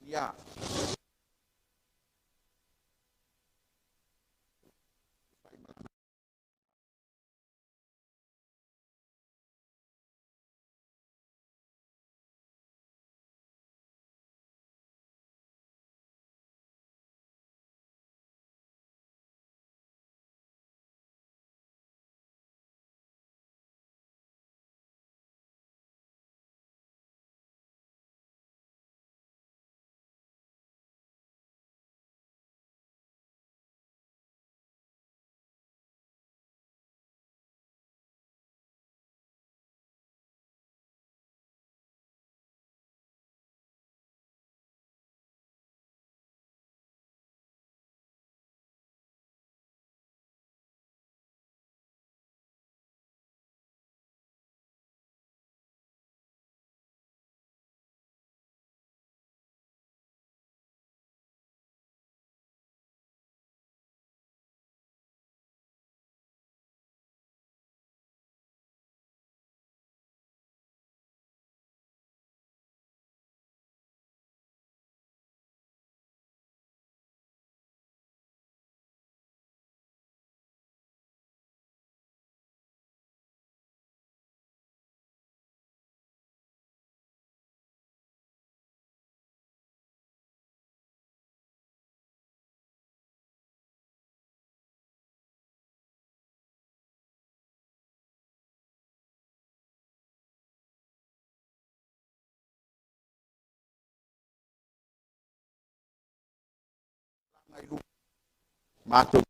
Ia. Matou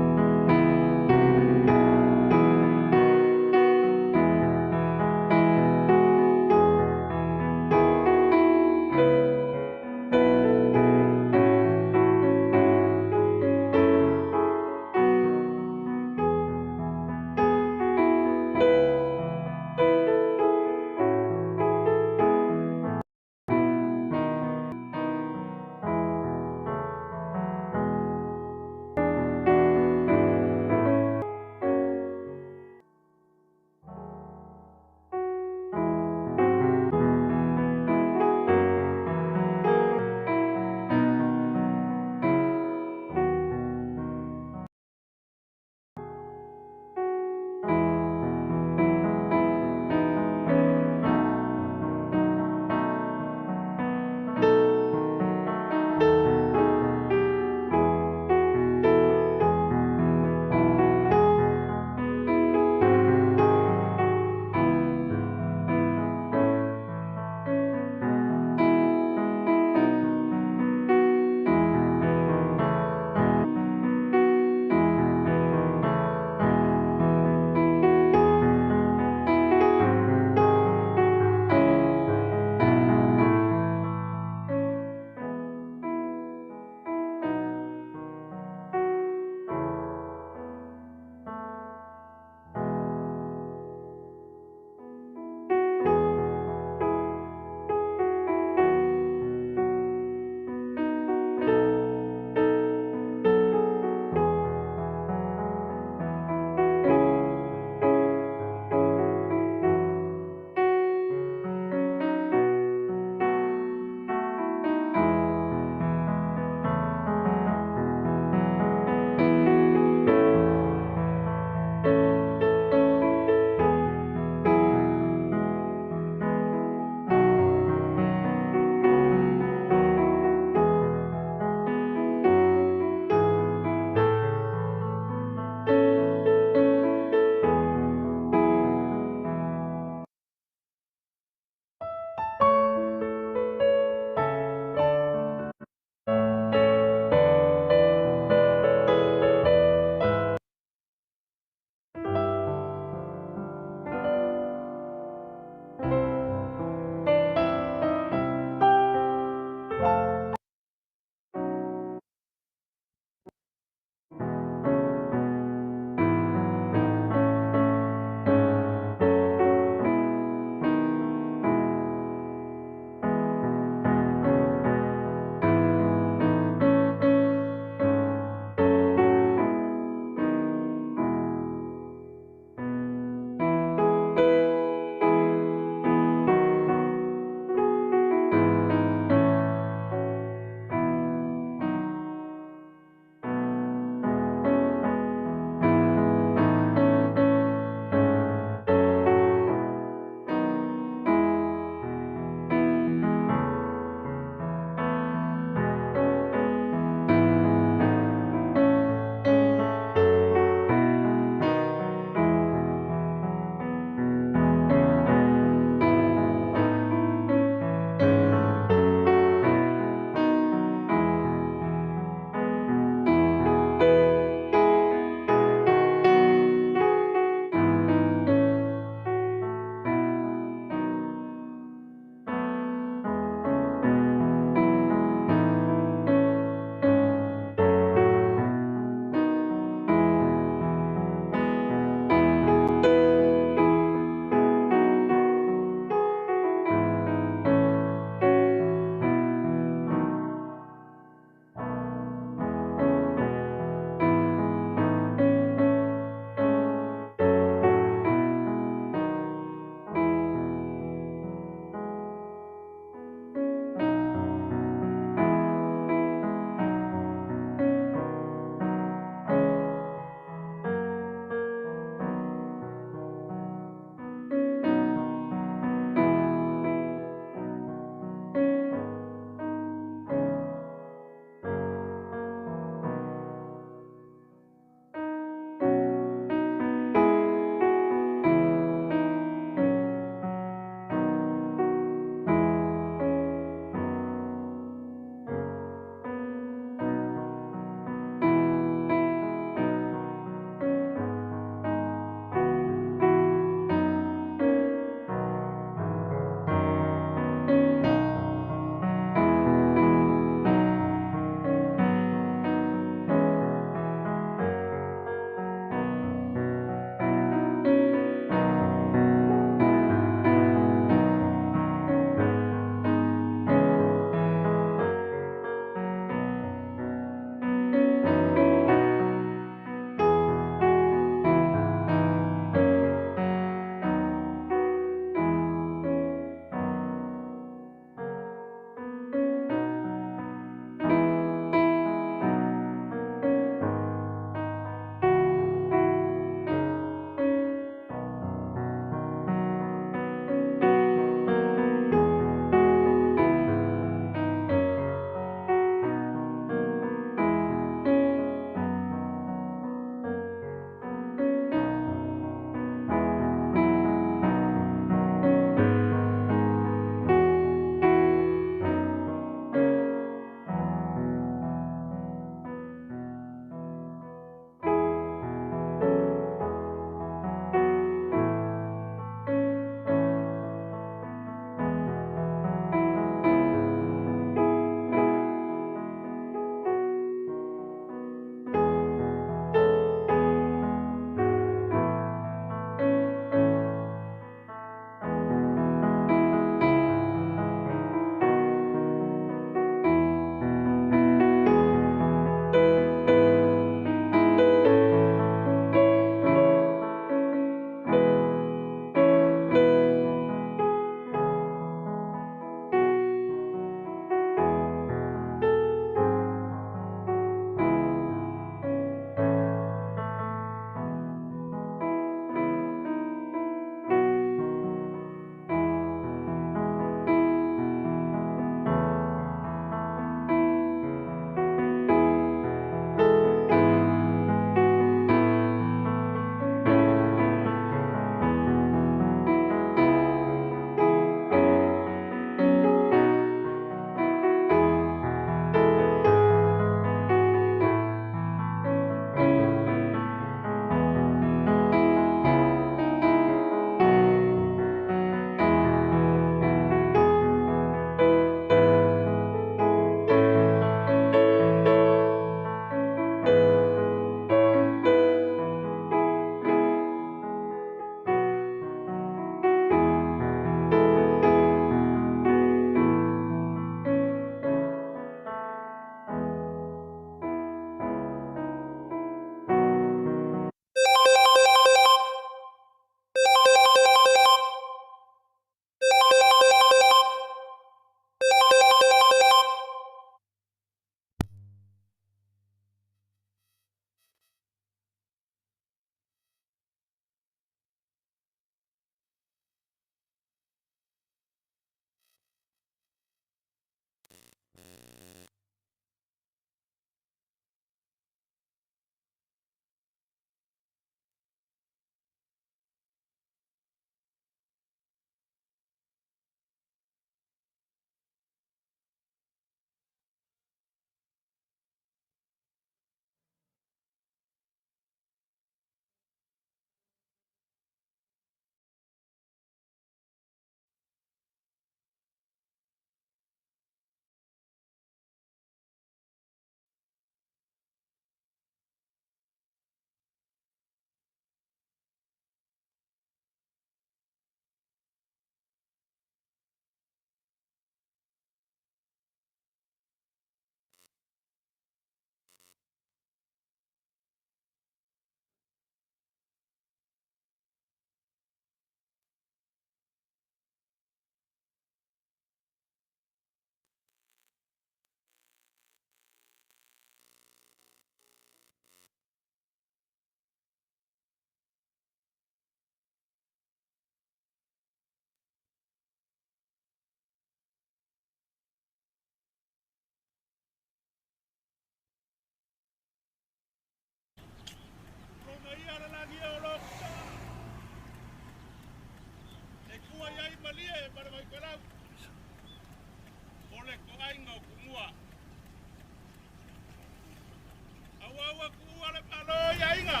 Ua tuua le Malo i aiga.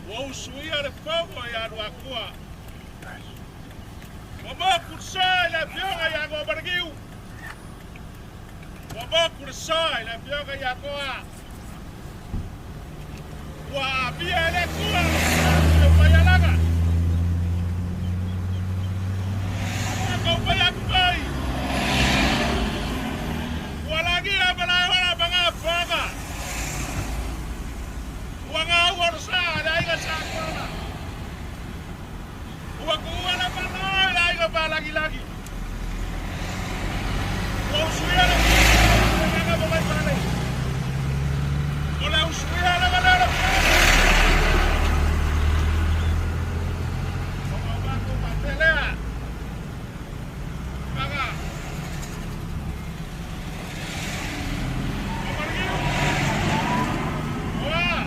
Ua usuia le fono ia Luatua. Ua motu le sa i le afioga ia Gomalaniu. Ua motu le sa i le afioga ia Toa. Ua aafia e le Atua le faialaga. Ua taumai atu mai. Ua lagia malaeola ma gafoaga. Ua gaua le sa i le aiga Sa Tuala. Ua tuua le Malo i le aiga Malagilagi. Ua usuia le agaga ma Vaifale. O le usuia lava lea o le Ona o matou faapea lea. Maga. O Mariu. Oa.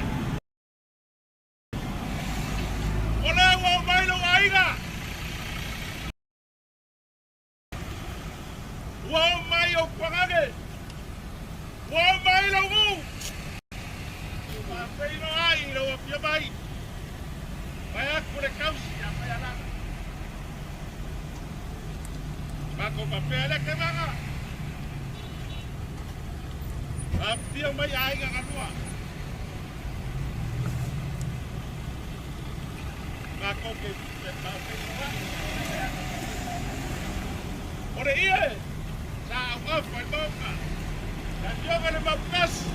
O lea ua omai lou aiga. Ua omai ou tuagane. Ua omai lou nuu. Faafeiloai i lou afio mai. Vae atu le tausi ia Faialaga. Matou faapea le kevaga. Afifio mai aiga galua. Matou te faafeiloai. O le ie sa auafa i maota. Le afioga i le Mauputasi,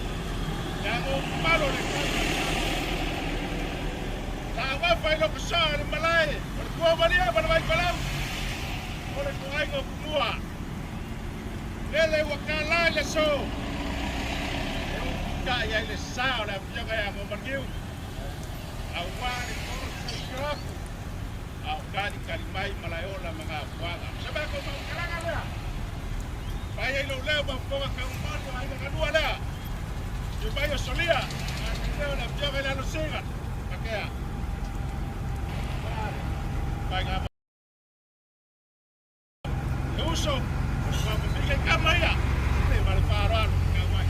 ia Oumalo le tama. Sa auafa i Lokosa i le malae o le Tuamalia ma le Vaipalau. O le toaiga o Tumua. Lele ua tala i le aso e ututai ai le sa o le afioga ia Gomaniu, aua le tolo atu a o talitali mai Malaeola ma Gafuaga. O se matou faamatalaga lea. Fai ai lou leo ma fofoga taumamanu o aiga galua lea. Tiu mai o Solia, a leo le afioga i le Alosega, Makea. Faiga E uso, ua mafika i kama ia, e ma le faaaloalo tau ai.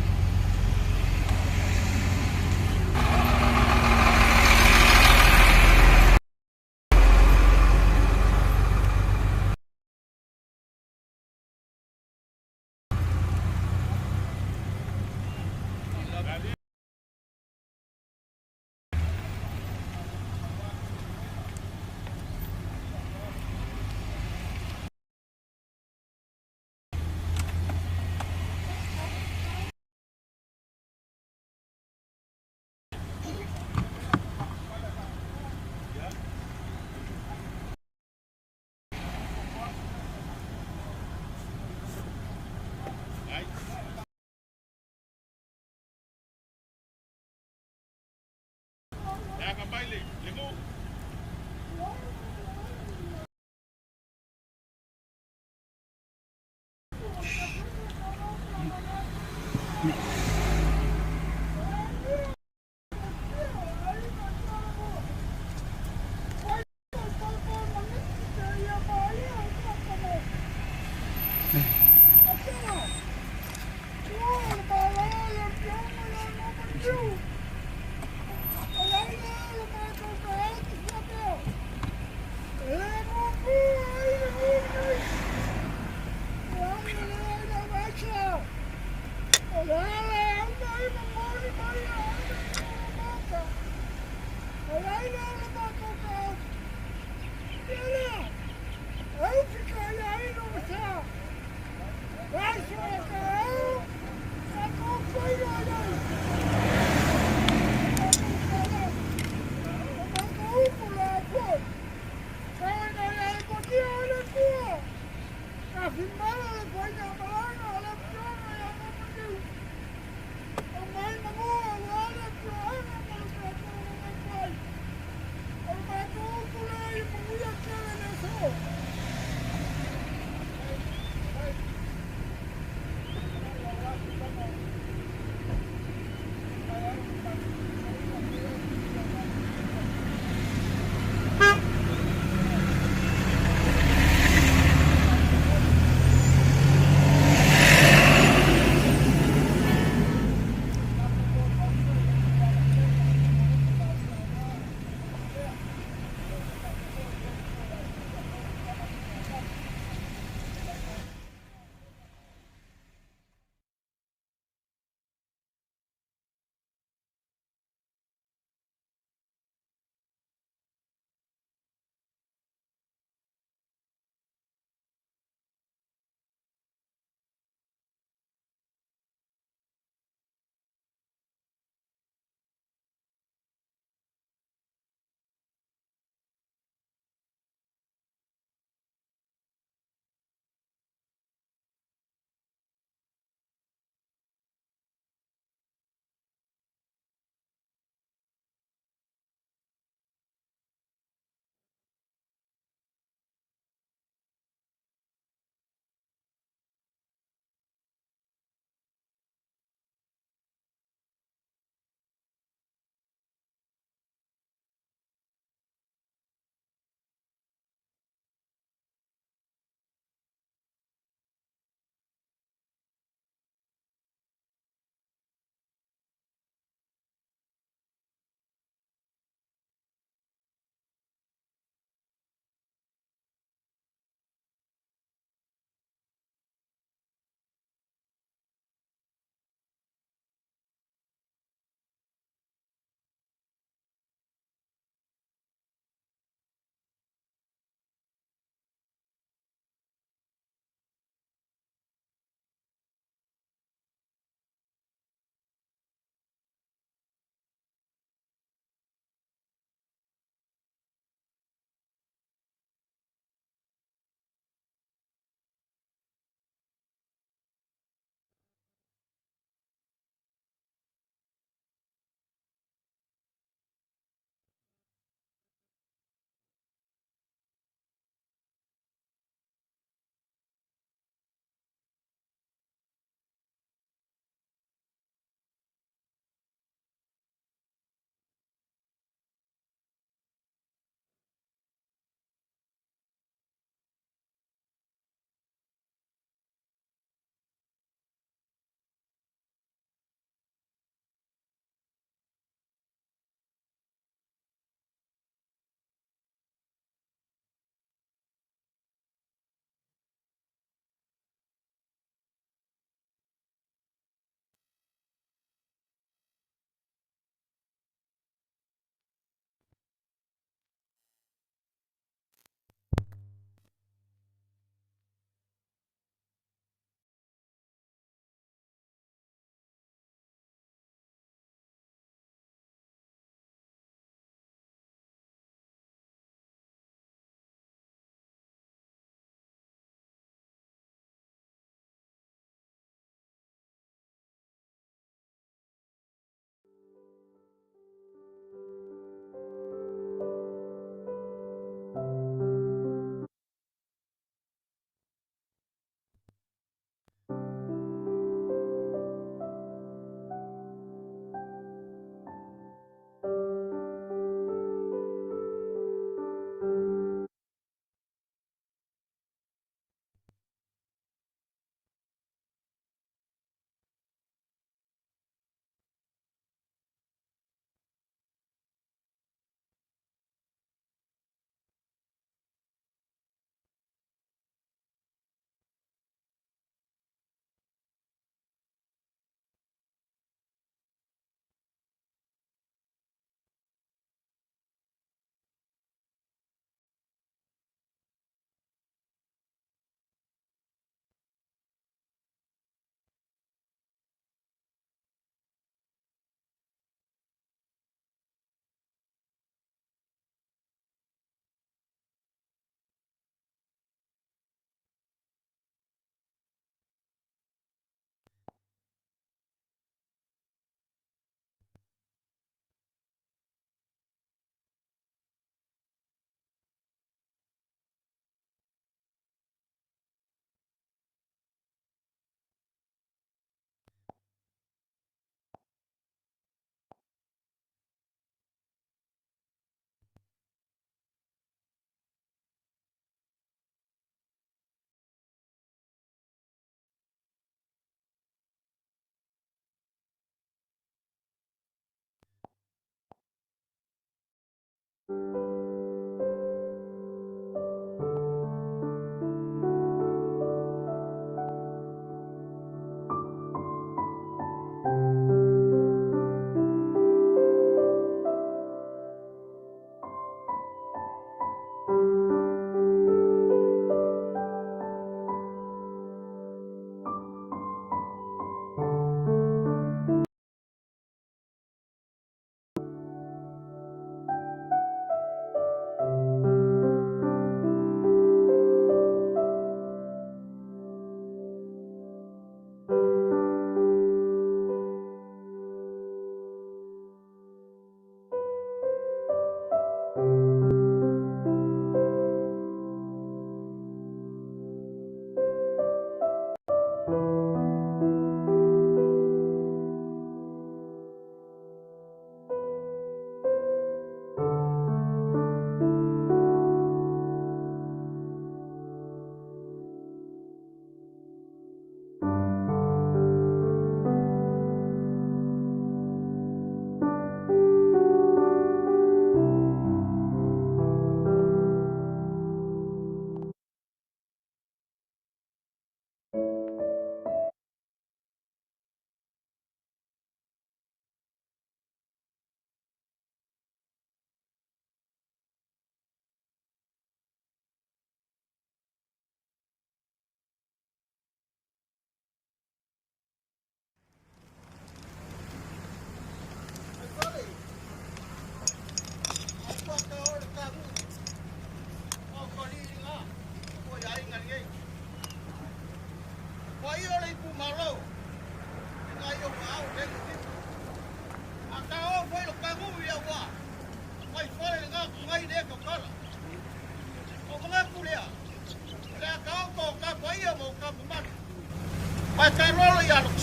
Leaga mai le nuu.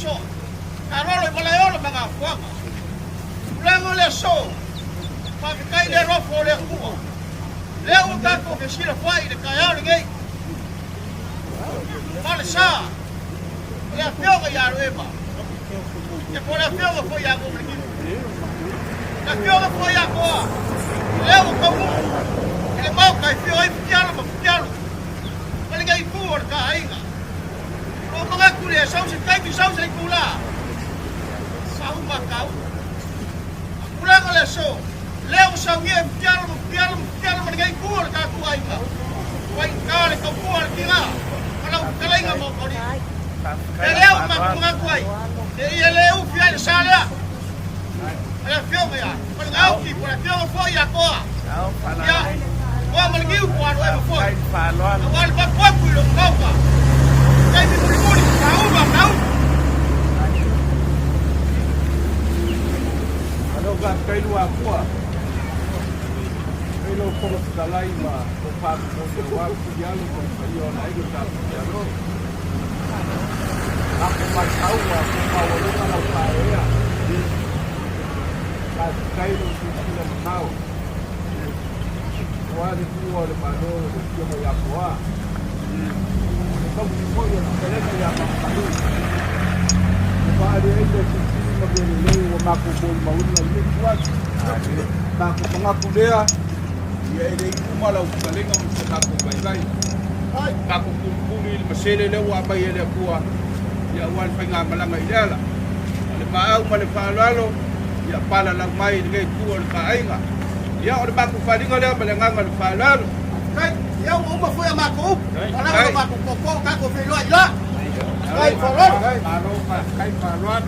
soa. Taalolo i Malaeola ma Gafoaga. Tulaga o le aso, faafetai i le alofa o le Atua, lea ua tatou fesilafoai i le taeao lenei. Ma le sa o le Afioga ia Aloema, ia po o le Afioga foi ia Gomaletimu, le Afioga foi ia Toa, lea ua taunuu i le Maota e afio ai Futialo ma Futialo, ma lenei itu o le ta aiga. Ua ou manatu lea, sau se taimi, sau se itula, sa uma tau. A tulaga o le aso, lea ua saunia e Futialo ma Futialo ma Futialo ma lenei itu o le tatou aiga, ua iuta le tautua a le tina ma lau fetalaiga Maotoalii. E lea ua matou manatu ai, e ia le ufi ai le sa lea a le afioga ia Faligauti po o le afioga foi ia Toa. Ia, Toa ma le Niu po o Aloema foi. Aua le papu atu i lou maota. Taimi mulimuli, sauma, sauma. Malo faafetai Luapua. Faafetai lau Fofoga Fetalai ma lou faamoemoe aua le Futialo ma le paia o le aiga Sa Futialo. Lafo matau ua maualuga lau faaeaea. Faafetai lou silasila mamao aua le lua o le Malo le Afioga ia Poa. O le tausi foi o le fetalaiga ia Magomalu. Ua faaali ai le silisili ma mea lelei ua matou molimauina i lenei ituaso. Matou manatu lea, ia e le i uma lau fetalaiga ma se matou vaivai. Tatou tulituli i le masele lea ua aumai e le Atua, ia aua le faigamalaga i le ala. O le maau ma le faaaloalo, ia palalau mai i lenei itu o le ta aiga. Ia, o le matou faaaliga lea ma le agaga o le faaaloalo. Faafetai. Ia ua uma foi a matou upu. Malaga lo matou tootoo tatou feiloai i la. Faafetai faaaloalo. Malo faafetai faaaloalo.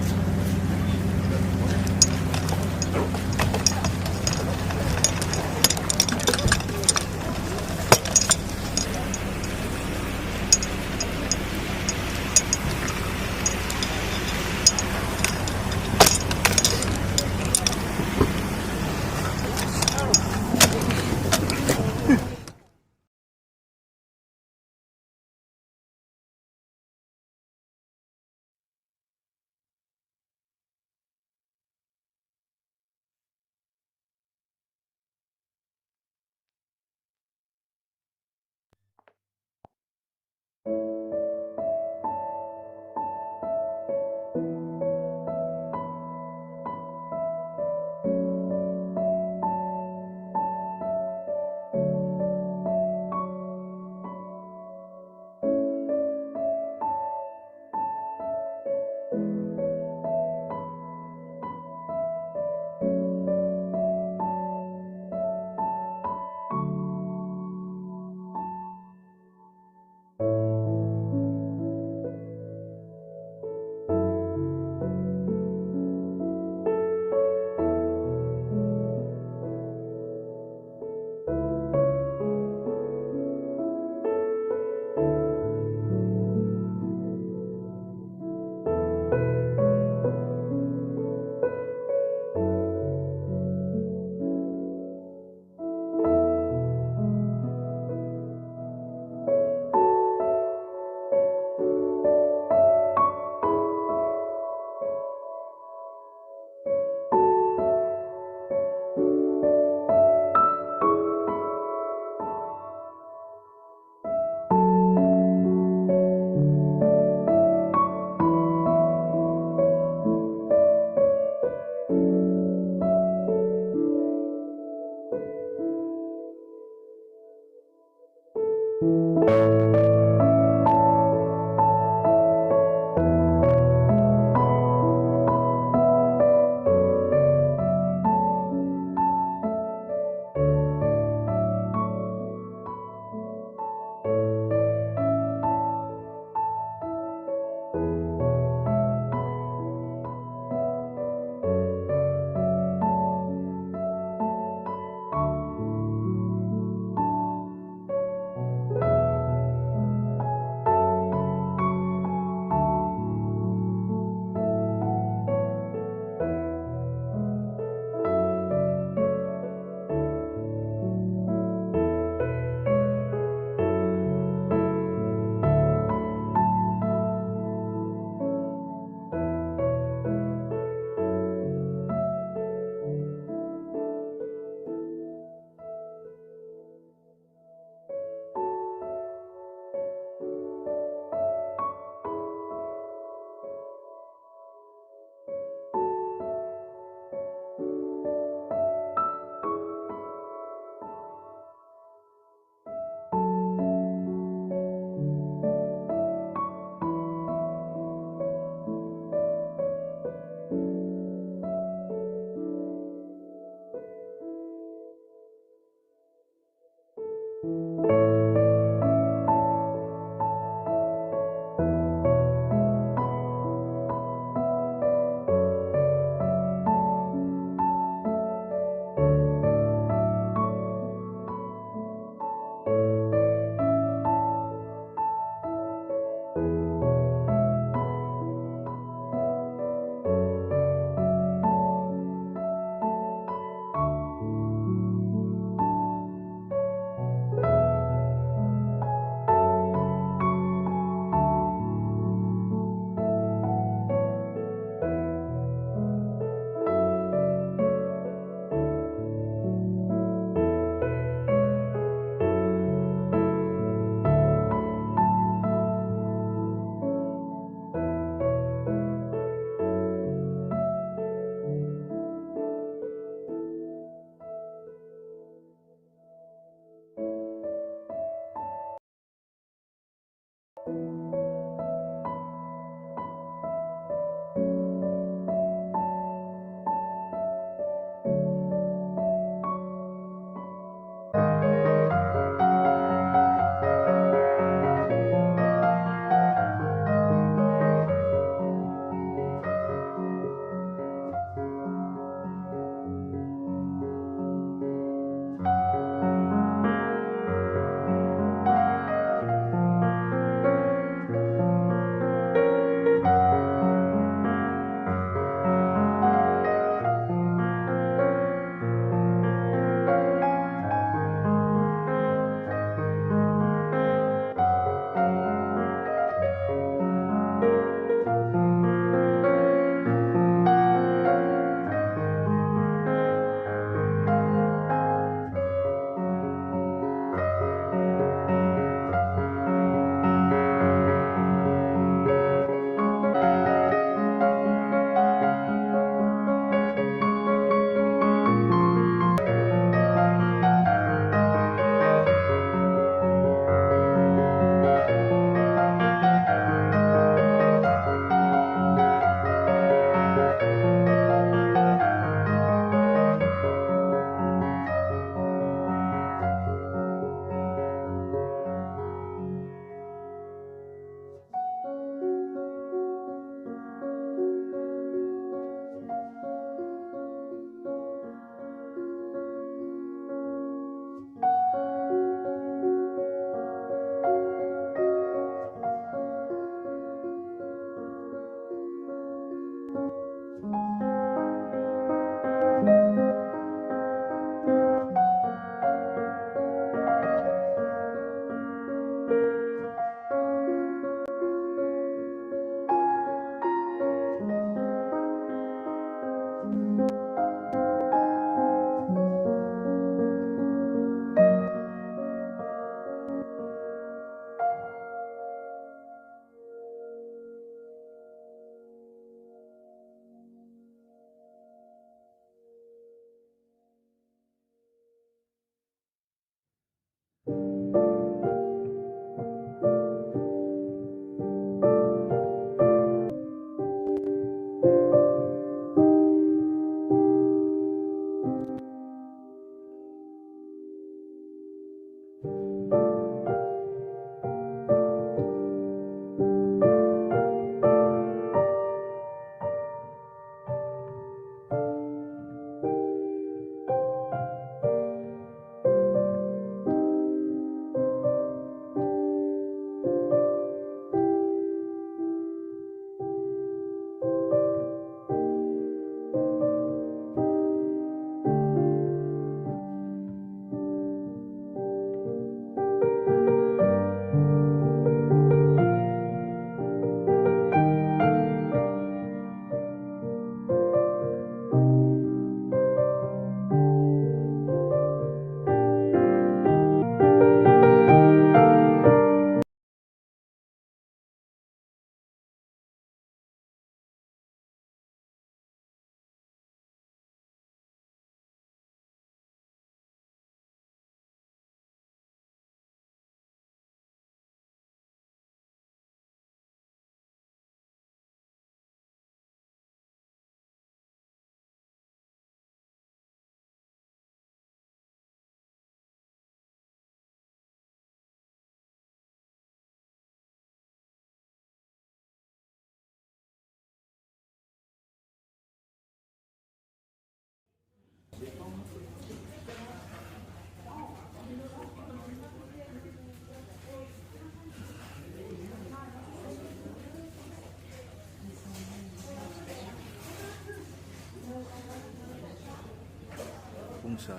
Pogasa.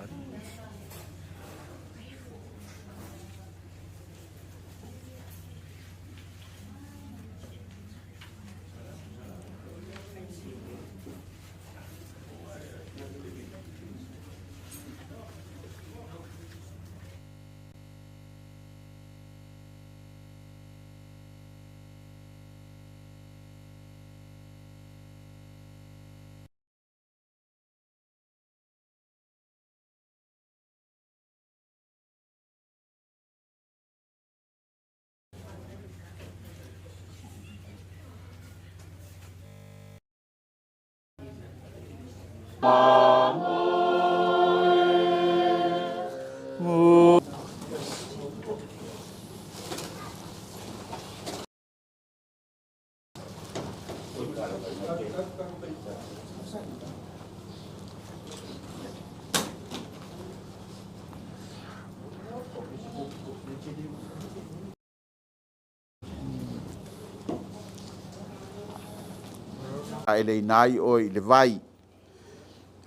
E le inai oe i le vai,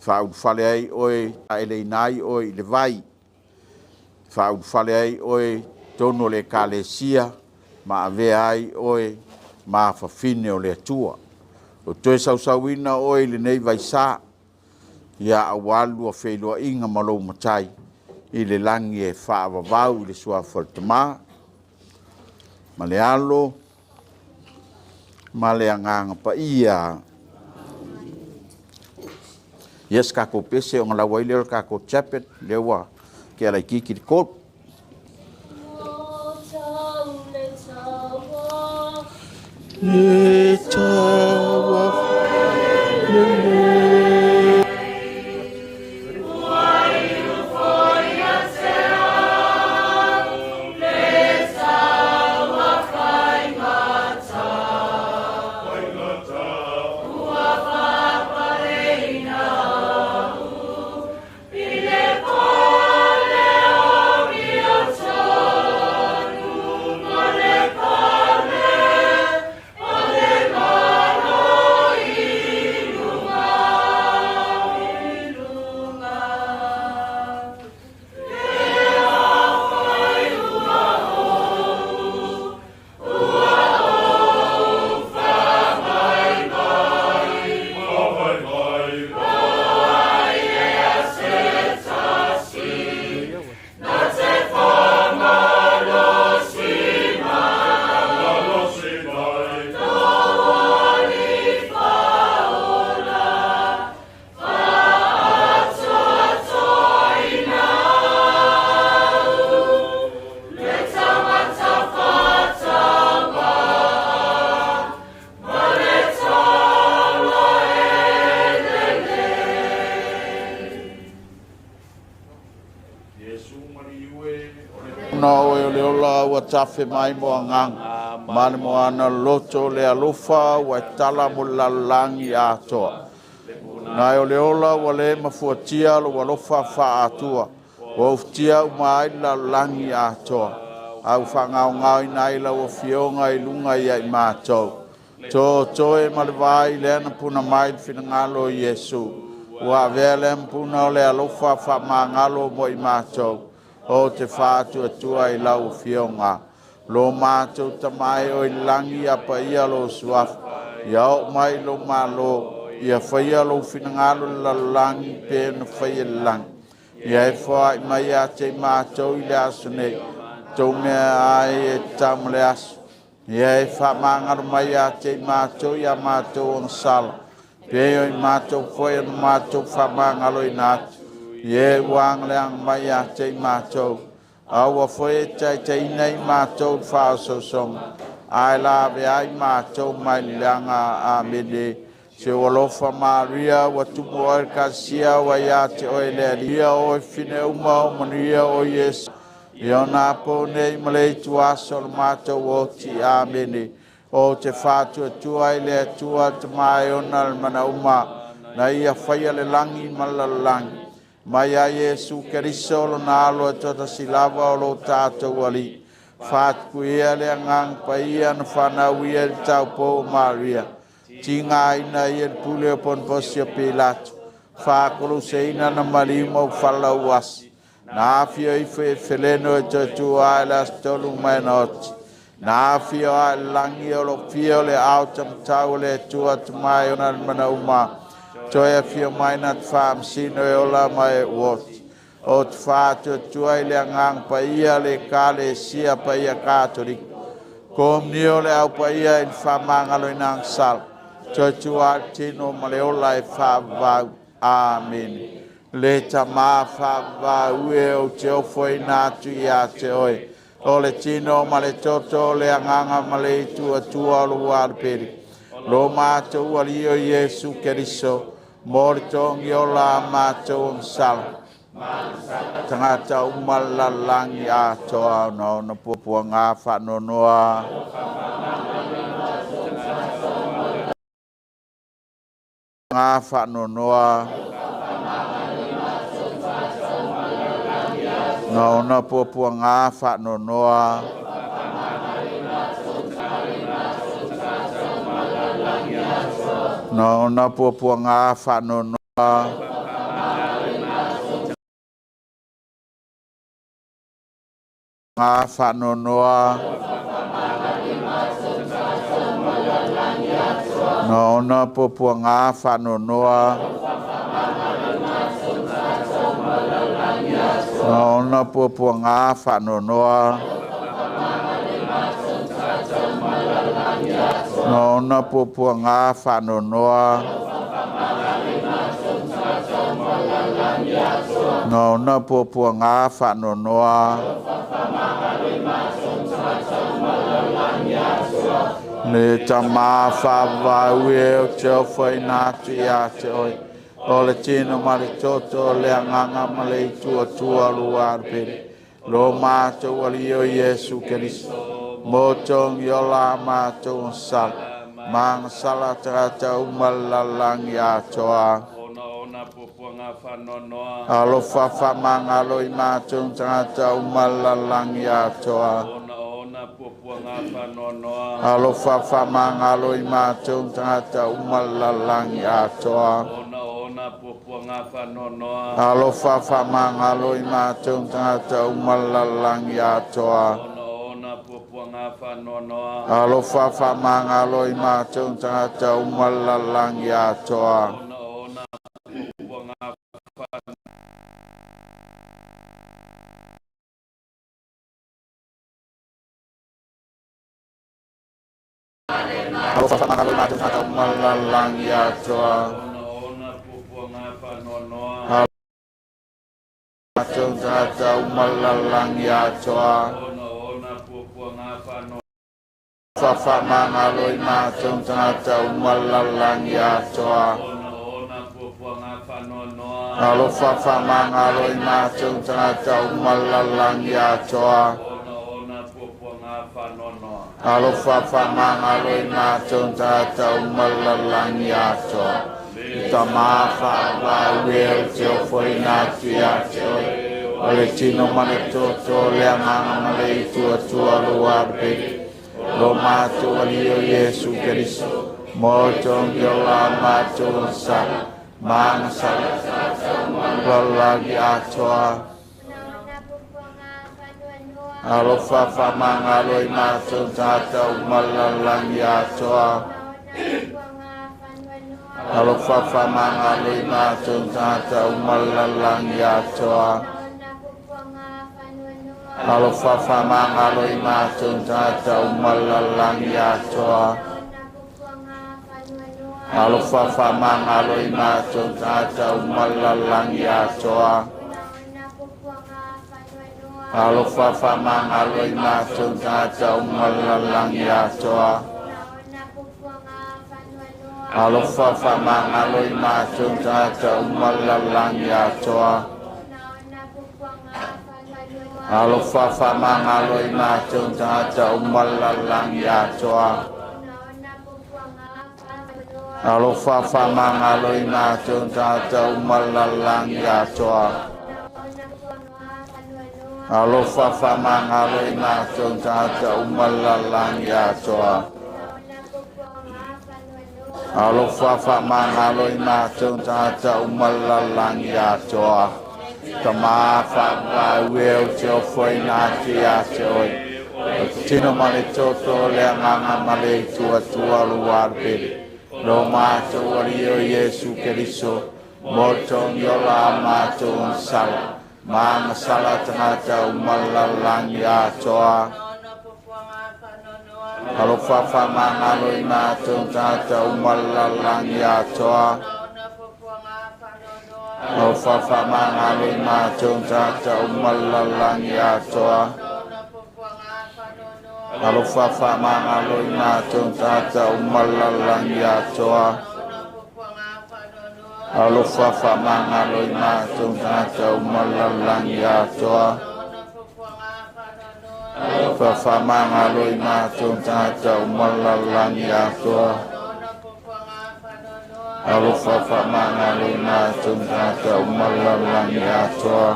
faaulufale ai oe, e le inai oe i le vai, faaulufale ai oe tonu o le ekalesia, ma avea ai oe ma fafine o le Atua. O toe sausauina oe i lenei vaisā, ia auā le lua feiloaiga ma lou Matai i le lagi e faavavau i le suafa o le Tama ma le Alo ma le Agaga Paia. Ia se tatou pese ona lau ai lea o le tatou chaplet, lea ua tea laitiiti le 3. Le taua Na oe o le ola ua tafe mai mo agaga, ma le moana loto le alofa ua e tala mo le lalolagi atoa. Nae o le ola ua le mafuatia lou alofa faatua, ua ufitia uma ai le lalolagi atoa. A ua faagaogaoina ai lau Afioga i luga ia i matou. Totoe ma le vai lea na puna mai le finagalo o Iesu. Ua avea lea ma puna o le alofa faamagalo mo i matou. O te faatuatua i lau Afioga. Lo matou Tama e oe i le lagi, ia paia lou suafa. Ia oo mai lou malo. Ia faia lou finagalo i le lalolagi pe na faia i le lagi. Ia e foai mai ia te i matou i le aso nei. Tou mea ai e tatau ma le aso. Ia e faamagalo mai ia te i matou ia matou agasala. Pe o i matou foi ona matou faamagaloina atu. Ia e ua agaleaga mai ia te i matou. A ua foi e taitaiina i matou le faaosoosoga. Ae la ave ai matou mai le leaga. Amene. Se ua alofa Maria ua tumu oe le Ekalesia ua ia te oe le Alii. Ia oe fine uma o manuia o Iesu. Ia ona apo nei ma le itu aso o le matou oti. Amene. O te faatuatua i le Atua Tama e ona le mana uma, na ia faia le lagi ma le lalolagi. Mai a Iesu Keriso lona alo e toatasi lava o lo tatou Alii. Faatupuia le Agaga Paia na fanau ia i le taupou o Maria. Tigaina ia le pule o Ponoposi o Pilato. Fakoloseina na maliu ma ufalauasi. Na afio ifo e feleno e toe tua e le aso mai na oti. Na afio a langi o lo fio le ao tamtau le tua tumai ona le manauma. Toe afio mai na te whaamsino e ola mai uoti. O te whaatuatua i le angang paia le kale sia paia Katoliki. Ko mnio le au paia i le whamangalo i nang sal. Toe tua tino ma le ola e whaavau. Amen. Le tama whaavau e o te ofo i nā tu ia te oe. O le tino ma le toto le anganga ma le itu atua o le uarperi. Lo mātou ali o Iesu Keriso. Mo le tongi o la mātou ang sala. Tangata umalalangi atoa ona ona puapua ngā whaanonoa. Ngā whaanonoa. Na ona puapua ngā whaanonoa. Na ona puapua ngā whaanonoa. Ngā whaanonoa. Na ona puapua ngā whaanonoa. Na ona puapua ngā whaanonoa. Na ona puapua ngā whaanonoa. Na ona puapua ngā whaanonoa. Le tama whaavau e o te ofo i nā tu ia te oe. O le tino ma le toto le anganga ma le itua tua lua arpere. Lo mātou ali o Iesu Keriso. Mo tongi o la mātou ang sala. Mang sala tagata umalalangi atoa. Ona ona puapuanga whanonoa. Alofa whamangalo i mātou tagata umalalangi atoa. Ona ona puapuanga whanonoa. Alofa whamangalo i mātou tagata umalalangi atoa. Ona ona puapuanga whanonoa. Alofa whamangalo i mātou tagata umalalangi atoa. Ona ona puapuanga whanonoa. Alofa whamangalo i mātou tagata umalalangi atoa. Ona ona puapuanga Alofa whamangalo i mātou tagata umalalangi atoa. Ona ona puapuanga whanonoa. Mātou tagata umalalangi atoa. Ona ona puapuanga whanonoa. Whamangalo i mātou tagata umalalangi atoa. Ona ona puapuanga whanonoa. Alofa whamangalo i mātou tagata umalalangi atoa. Ona ona puapuanga whanonoa. Alofa whamangalo i mātou tagata umalalangi atoa. Tama whaavau e o te ofo i nā tu ia te oe. O le tino ma le toto le anganga ma le itua tua lo arperi. Lo mātou ali o Iesu Keriso. Mo tongi o la mātou ang sala. Mang sala. Lalagi atoa. Alofa whamangalo i mātou tagata umalalangi atoa. Alofa whamangalo i mātou tagata umalalangi atoa. Alofa whamangalo i mātou tagata umalalangi atoa. Alofa whamangalo i mātou tagata umalalangi atoa. Alofa whamangalo i mātou tagata umalalangi atoa. Alofa whamangalo i mātou tagata umalalangi atoa. Alofa whamangalo i mātou tagata umalalangi atoa. Alofa whamangalo i mātou tagata umalalangi atoa. Alofa whamangalo i mātou tagata umalalangi atoa. Alofa faamagalo i matou tagata uma o le lalolagi atoa. Tama faavavau e ou te ofoina atu ia te oe, o le tino ma le toto, le agaga ma le itu Atua o lou Alo pele, lo matou Alii o Iesu Keriso, mo le togiola a matou agasala, ma agasala a tagata uma o le lalolagi atoa. Alofa faamagalo i matou tagata uma o le lalolagi atoa. Alofa faamagalo i matou tagata uma o le lalolagi atoa. Alofa faamagalo i matou tagata uma o le lalolagi atoa. Alofa faamagalo i matou tagata uma o le lalolagi atoa. Alofa faamagalo i matou tagata uma o le lalolagi atoa. Alofa faamagalo i matou tagata uma o le lalolagi atoa.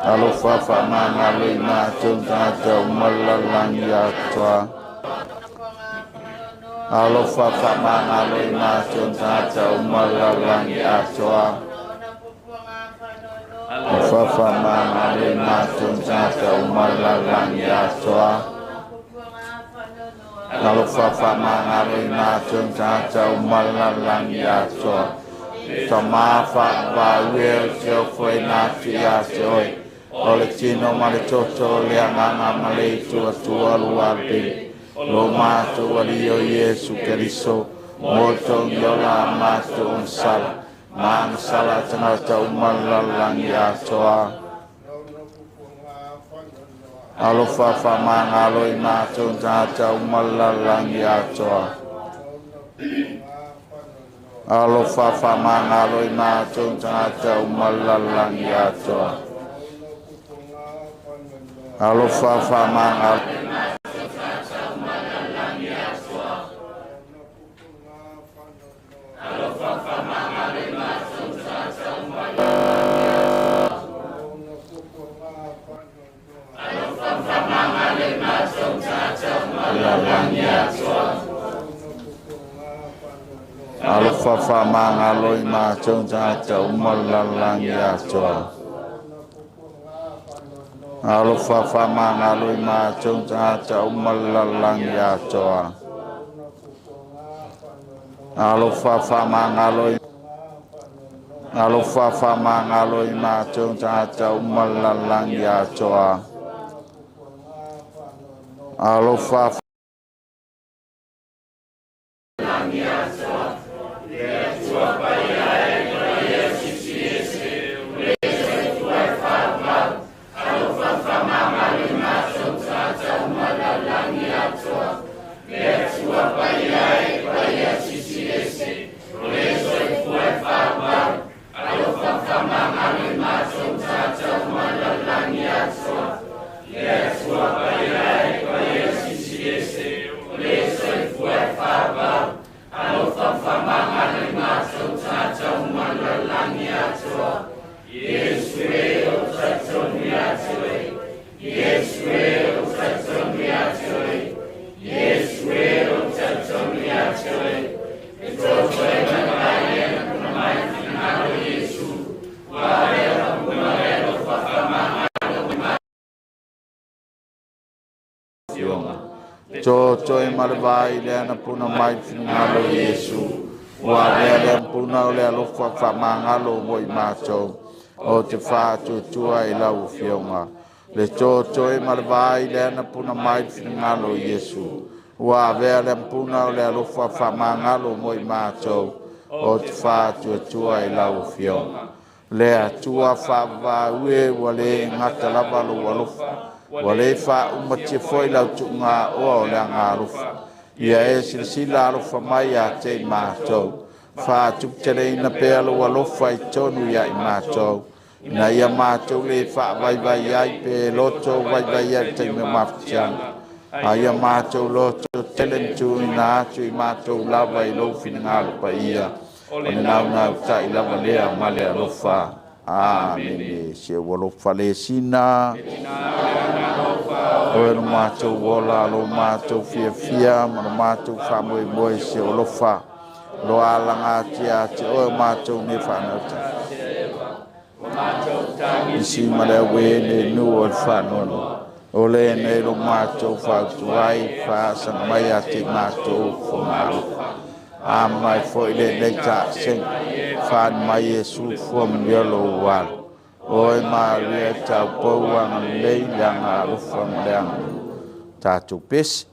Alofa faamagalo i matou tagata uma o le lalolagi atoa. Alofa faamagalo i matou tagata uma o le lalolagi atoa. Alofa faamagalo i matou tagata uma o le lalolagi atoa. Alofa faamagalo i matou tagata uma o le lalolagi atoa. Tama faavavau e ou te ofoina atu ia te oe, o le tino ma le toto, le agaga ma le itu Atua o lou Alo pele, lo matou Alii o Iesu Keriso, mo le togiola a matou agasala, ma agasala a tagata uma o le lalolagi atoa. Alofa faamagalo i matou tagata uma o le lalolagi atoa. Alofa faamagalo i matou tagata uma o le lalolagi atoa. Alofa faamagalo. Lalolagi atoa. Alofa faamagalo i matou tagata uma o le lalolagi atoa. Alofa faamagalo i matou tagata uma o le lalolagi atoa. Alofa faamagalo i Alofa faamagalo i matou tagata uma o le lalolagi atoa. Alofa Toto e malevai le ana puna mai finagalo o Iesu. Ua avea le puna o le alofa faamagalo mo i matou. O te faatuatua i lau Afioga. Le toto e malevai le ana puna mai finagalo o Iesu. Ua avea le puna o le alofa faamagalo mo i matou. O te faatuatua i lau Afioga. Le Atua faavavau e ua le gata lava lou alofa. Ua le faaumatia foi lau tuugaoa o le agaalofa. Ia e silasila alofa mai ia te i matou. Faatuputeleina pea lou alofa i tonu ia i matou. Ina ia matou le faavaivai ai pe loto vaivai ai i le taimi o mafatiaga. A ia matou loto tele ma tuuina atu i matou lava i lou finagalo paia. O le naunautai lava lea ma le alofa. Amene. Se ua alofa le sina. Oe lo matou ola, lo matou fiafia ma lo matou faamoemoe i se olofa, lo alagatia ate oe o matou nei whanauta. Isi ma le awe le nu o le whanono. O le nei lo matou fautuai, whaasa mai a te matou whangalo. A mai foi le nei ta seng, whan mai Yesu fua mnia lo walo. Oe Maria tau pouanga lei le alofa ma le aga. Tatou pesi.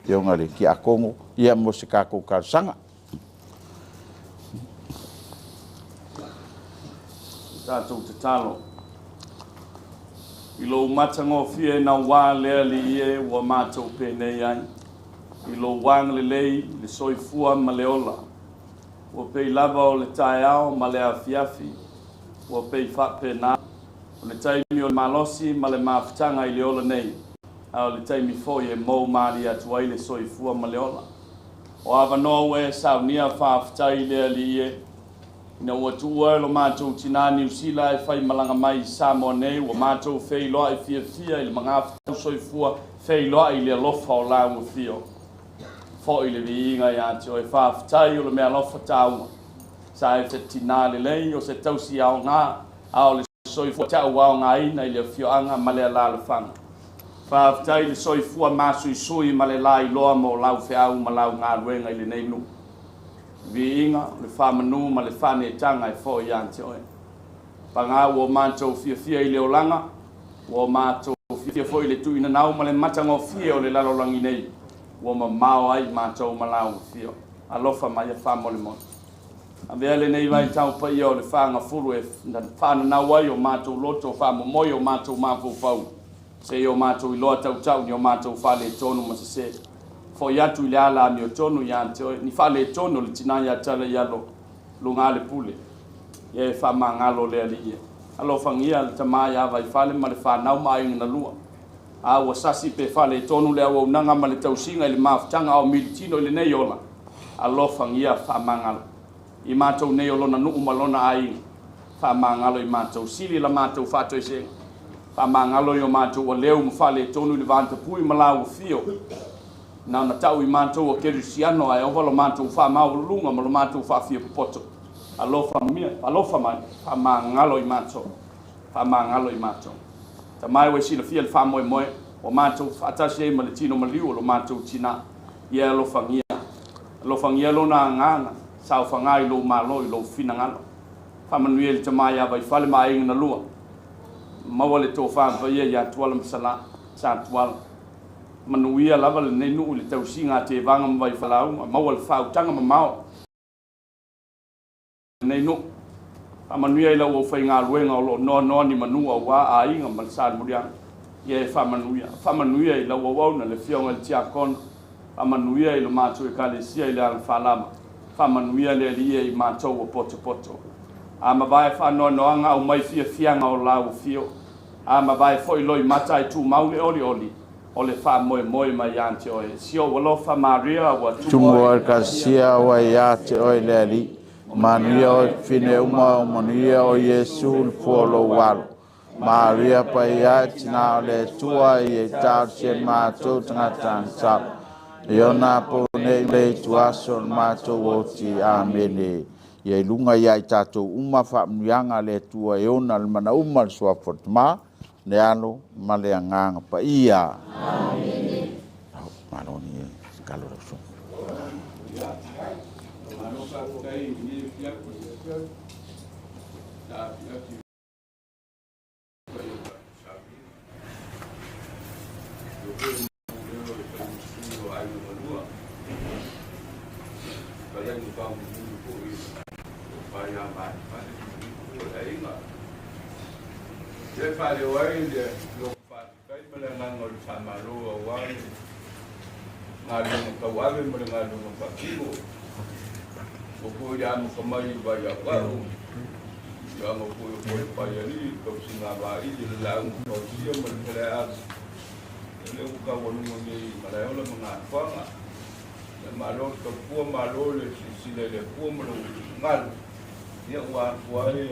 Tionga le ki akongo ia mo se kako kalsanga. Tatou tatalo. I lou matagofie na wā lea li ie ua matou penei ai. I lou agalelei le soifua ma le ola. Ua pei lava o le taeao ma le afiafi. Ua pei faapena. O le taimi o le malosi ma le mafutaga i le ola nei. A o le taimi foi e mou mali atu ai le soifua ma le ola. O avanoa ua e saunia faafetai le Alii e. Ina ua tuua e lo matou tinā Niu Sila e fai malaga mai i Samoa nei, ua matou feiloai fiafia i le magafetau soifua, feiloai i le alofa o lau afio. Foi le viiga ia te oe, faafetai o le meaalofa taua. Sa e se tinā lelei o se tausi aoga, a o le soifua ta'u aogaina i le afioaga ma le alaalafaga. Faafetai i le soifua masuisui ma le lailoa mo lau feau ma lau galuega i lenei nuu. Viiga, o le faamanu ma le faaneetaga e foi ia te oe. Paga ua matou fiafia i le olaga, ua matou fiafia foi i le tuuinanau ma le matagofie o le lalolagi nei, ua mamao ai matou ma lau afio. Alofa mai e faamolemole. Avea lenei vaitau paia o le fagafulu e faananau ai o matou loto, faamomoe o matou mafaufau, seia o matou iloa tautau ni o matou faaletonu ma sesē. Foi atu i le ala amiotonu ia te oe, ni faaletonu o le tinā ia tala i alo, luga le pule. Ia e faamagalo le Alii e. Alofagia le tamā ia Vaifale ma le fanau ma aiga na lua. A ua sasi pe faaletonu le auaunaga ma le tausiga i le mafutaga ao militino i lenei ola. Alofagia faamagalo. I matou nei o lona nuu ma lona aiga. Faamagalo i matou sili la matou faatoesega. Faamagalo i o matou aleu ma faaletonu i le vantapui ma lau afio. Na ona tau i matou o kerisiano ae ova lo matou faamaualuluga ma lo matou faafia popoto. Alofa mia, alofa mai, faamagalo i matou. Faamagalo i matou. Tamai ua silafia le faamoemoe, ua matou faatasi ai ma le tino maliu o lo matou tinā. Ia alofagia. Alofagia lona agaga, saofaga i lou malo i lou finagalo. Faamanuia i le tamā ia Vaifale ma aiga na lua. Maua le tofa paia ia Tuala ma Salā, Sa Tuala. Manuia lava lenei nuu i le tausiga a Tevaga ma Vaifalauga, maua le faautaga mamao lenei nuu. Faamanuia i lau aufaigaluega o loo noanoa ni manu auā aiga ma le Salemuliaga. Ia e faamanuia. Faamanuia i lau auauna le afioga i le tiakono. Faamanuia i lo matou ekalesia i le alafalava. Faamanuia le Alii e i matou ua potopoto. A mavae faanoanoaga aumai fiafiaga o lau afio. A mavae foi loimata e tumau le olioli. O le faamoemoe mai ia te Oe. Si ou alofa Maria ua Tumu oe Ekalesia ua ia te oe le Alii, manuia oe fafine uma, manuia o Iesu le fua o lou alo. Maria Paia e Tina o le Atua, ia i talosia matou tagata agasala, i ona apo nei le ituaso o le matou oti. Amene. Ia i luga ia i tatou uma faamanuiaga a le Atua e ona le mana uma, le suafa o le Tama, le Alo ma le Agaga Paia. Amene. Malo ni kalo lau susuga. E faaleo ai le lou faafetai ma le agaga o le faamalo aua le galuega tauave ma le galuega faatino. Ua foi le amata mai i Vaiauau, afioaga foi o Folepaialii, le tausiga a Vaili, le lauga fausia ma le faleaasi. O lea ua taualuga nei i Malaeola ma Gafoaga. Ia malo le taupua, malo le silasila i le Atua ma lou finagalo. Ia ua afua ai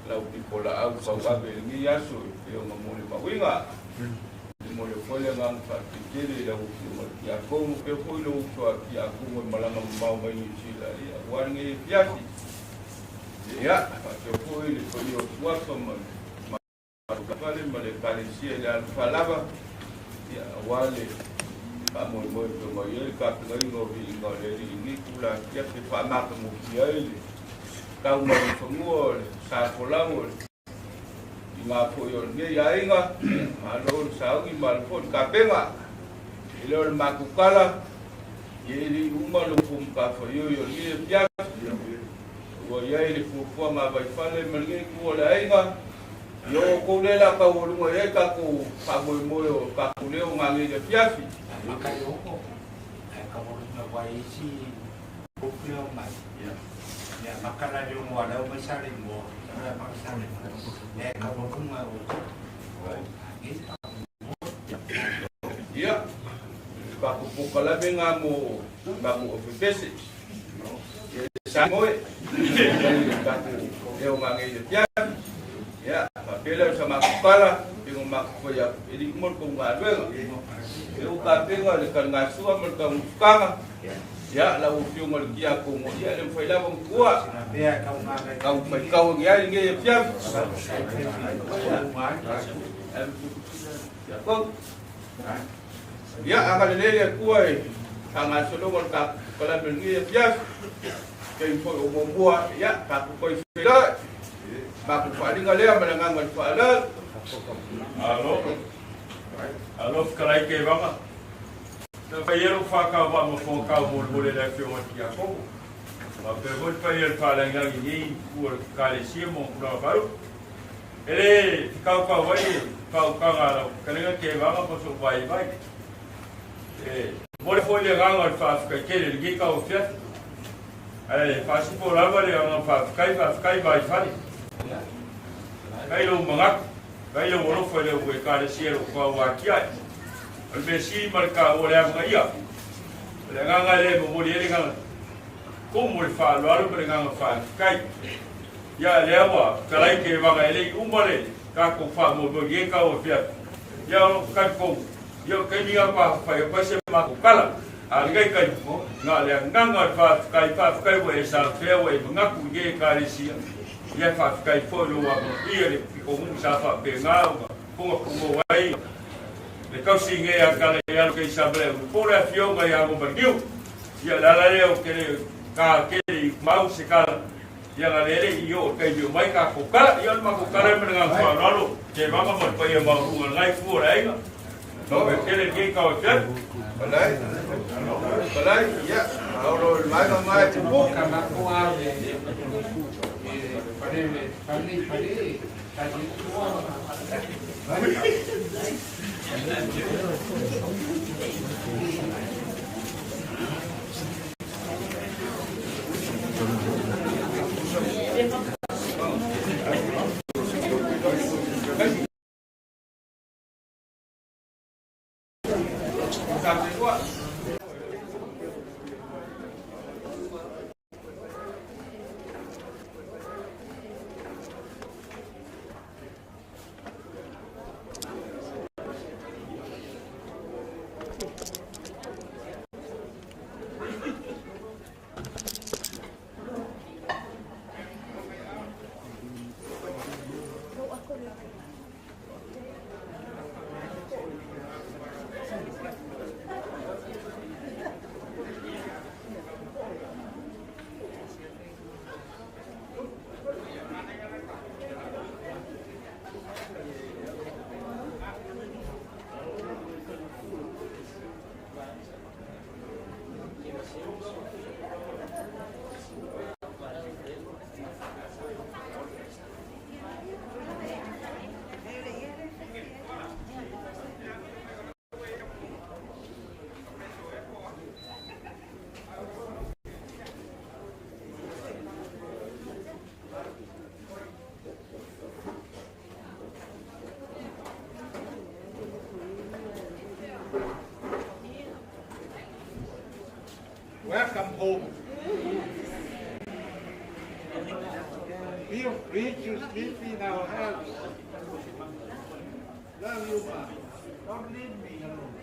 lau pitolaau tauave i lenei aso e pei ona molimauina. E momoli foi le agaga faafetai tele i lau Afioga i le Tiakono, faapea foi lou uso a Tiakono e malaga mamao mai Niu Sila, ia, aua lenei afiafi. Ia, faapea foi le paia o Suafa ma le Fale ma le Ekalesia i le alofa lava, ia, aua le faamoemoe pei ona i ai le tapenaina o viiga o le Alii i lenei itula afiafi e faamatagofie ai le tau mai o fanua o le sa folau o le tina foi o lenei aiga. Ia, malo le sauni, malo foi le tapena. E le o le matou tala, ia e le i uma le upu matafaioi o lenei afiafi. Ua i ai le fuafuaga a Vaifale ma lenei itu o le aiga, ia o outou lea o le a taualuga i ai tatou faamoemoe o tatou leo nanei i le afiafi. Ia, tatou polokalame lena mo tatou ofefese. Ia sa moe, tatou leo nanei i le afiafi. Ia, faapea lea o sa matou tala, pei ona matou fai atu, e le i uma le tou galuega. E ua tapena le taligasua ma le taumafataga. Ia, lau Afioga i le Tiakono, ia e le mafai lava ona tuua. Tau faitau ane ai lenei afiafi. Ia, agalelei le Atua i faagasologa o le tatou polokalame i lenei afiafi. Taimi foi o muamua, ia, tatou toe feiloai. Matou faaaliga lea ma le agaga o le faaaloalo. Alo, alo fetalai Kevaga. Na fai ai lou faatauvaa ma Fogatau molemole i le Afioga i le Tiakono. Faapea foi le paia o le Faalagilagi i nei itu o le Ekalesia ma ona tulaga faalupe. E le fetautau ai le faautaga a lau fetalaiga Kevaga ma sou vaivai. E momoli foi le agaga o le faafetai tele i lenei tauafiafi. Ae faasipo lava le agaga faafetai, faafetai Vaifale. Faafetai lou manatu, faafetai lou alofa i lau Ekalesia i lou tauatiae. O le mea sili ma le taua o le amanaia, o le agaga lea e momoli ai le agaga tumu o le faaaloalo ma le agaga faafetai. Ia lea ua fetalai Kevaga e le i uma le tatou faamoemoe i lenei tauafiafi. Ia o lou talitonu, ia o le taimi lena faatoa fai atu ai se matou tala. A o lenei taimi, na o le agaga o le faafetai, faafetai ua e safea, ua e manatu i lenei Ekalesia. Ia faafetai foi i lou amanaia i le pitonuu sa faapena ona fogafogo ai le tausi nei a tala i alo kei sa male po le afioga ia Gomaliniu. Ia le ala lea o te le ta tele i mau se tala ia na lele i o taimi o mai tatou tala. Ia o le matou tala e ma le agaga faaaloalo te vava ma le paia maualuga o lenai itu o le aiga. No me tele nei tau e fiafi. Palai, palai, ia, aolo i mai mai pupu. home. Feel free to sleep in our house. Love you, Ma. Don't leave me alone.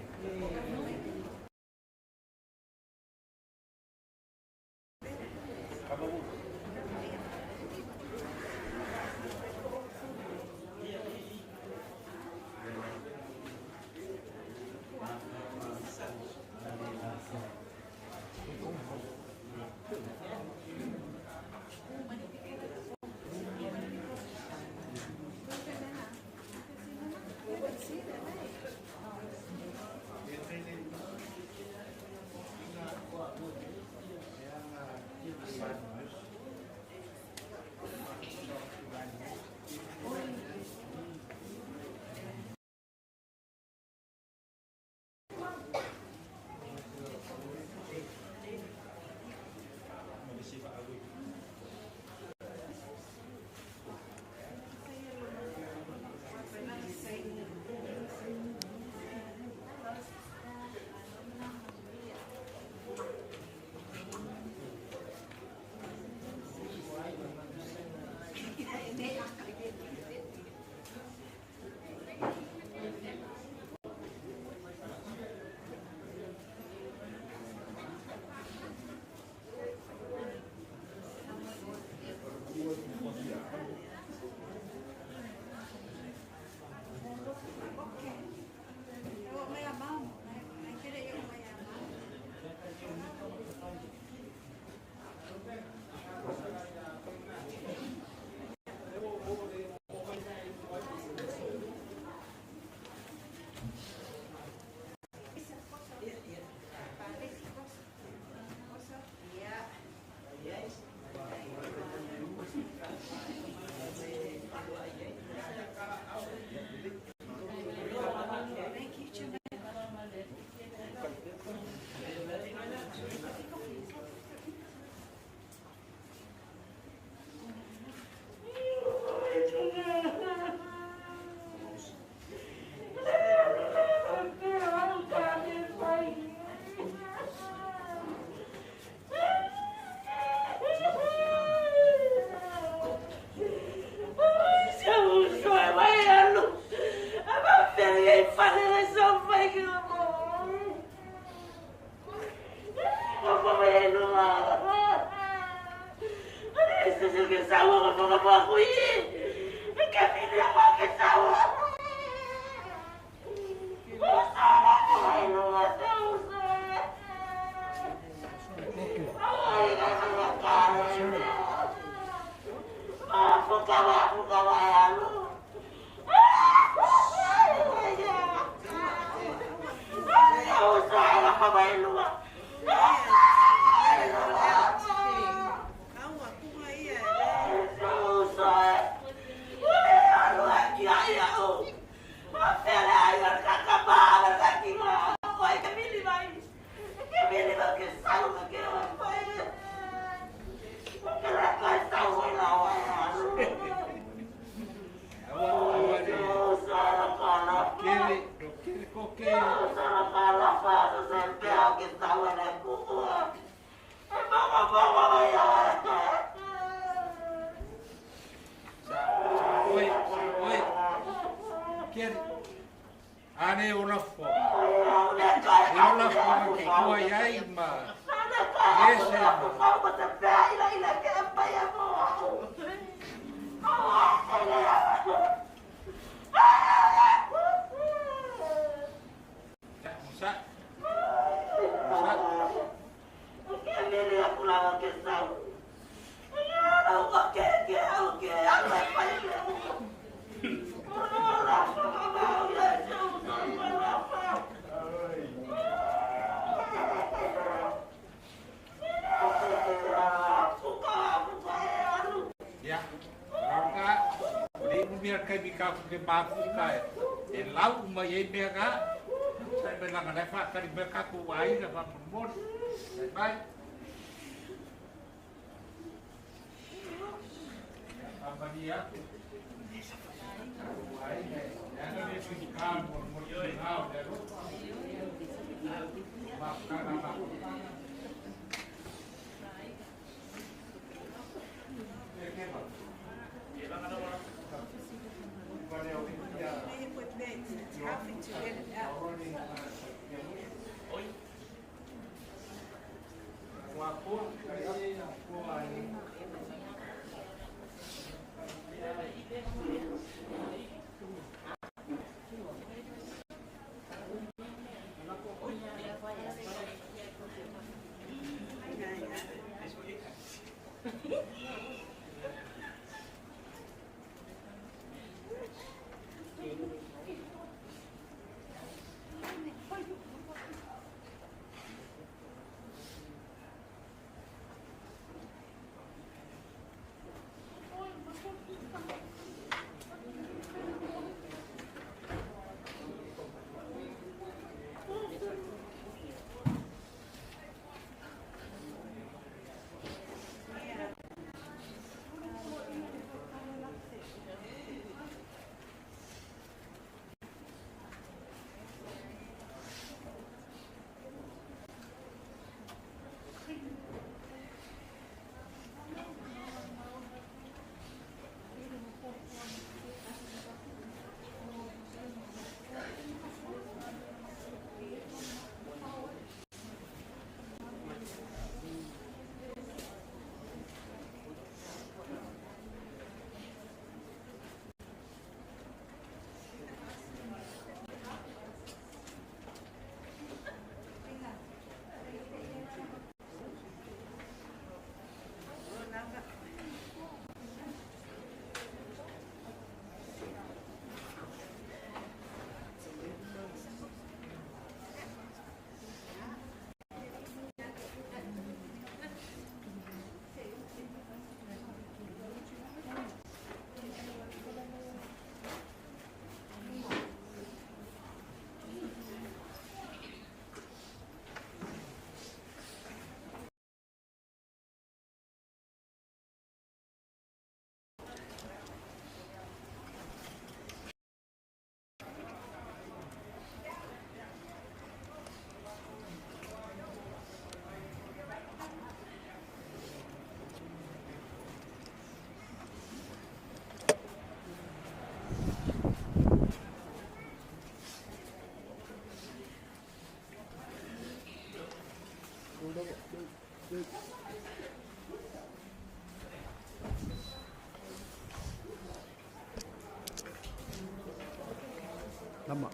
Lama.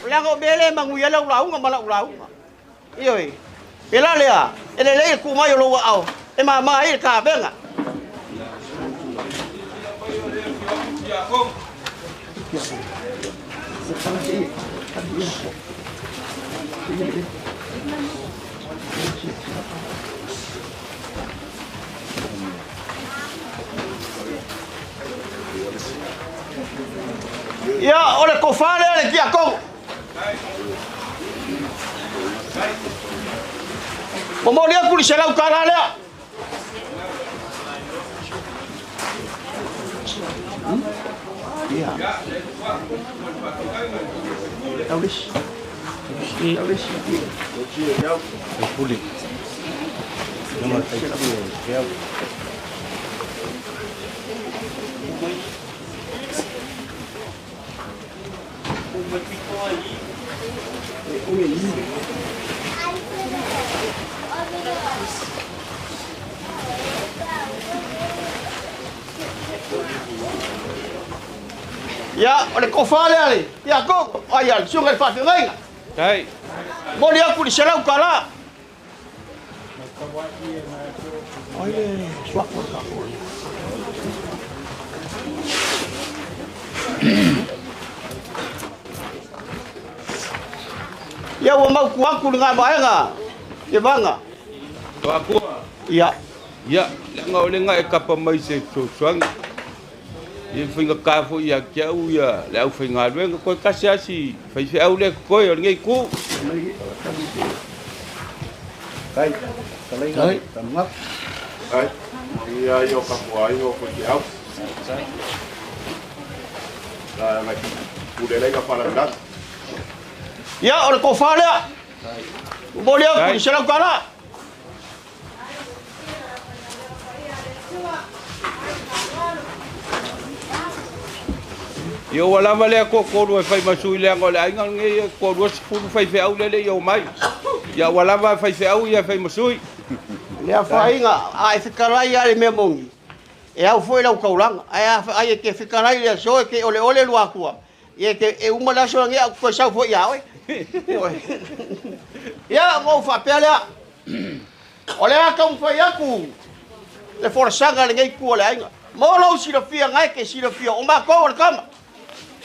Leaga o mea lea e manuia ai lau lauga ma lau lauga. Ioe. Pela lea, e lelei le tu mai o lou aao e mama ai le tavega. Ia, o le tofa lea le tiakono. Momoli atu le $100 lea. Ia. Tau le isi. Tau le isi. Faipule. Nama faipule Feau. Ia, o le tofa lea le Iakopo, ai a le susuga i le faafeagaiga. Tai. Momoli atu le $100. Ai le suafa o le tatou. Ia ua mautu atu lena vaega, Tevaga. Toakua. Ia. Ia, leaga o lega e kapa mai se fesoasoani. Ia faigata foi ia te au ia le aufaigaluega. Toe tasi lava si faifeau lea e totoe o lenei itu. Tai, talaiga Tanugapu. Ai, ia ia o kapua ai o faifeau. La la pule lega falavelave. Ia, o le tofa lea. Momoli atu le $100. Ia ua lava lea toatolu e fai ma sui leaga o le aiga lenei e toalua sefulu faifeau lea e le i omai. Ia ua lava faifeau ia e fai ma sui. Le afaina, a e fetalai lava i le mea moni, e au foi lau taulaga. Ae a ai e te fetalai i le aso e te oleole lua atua, ia e, e uma le aso lenei ae ou te toe sau foi ia oe. Ia, ona ou faapea lea, o le a taumafai atu le folasaga a lenei itu o le aiga. Mo lou silafia, na e te silafia, o matou o le tama.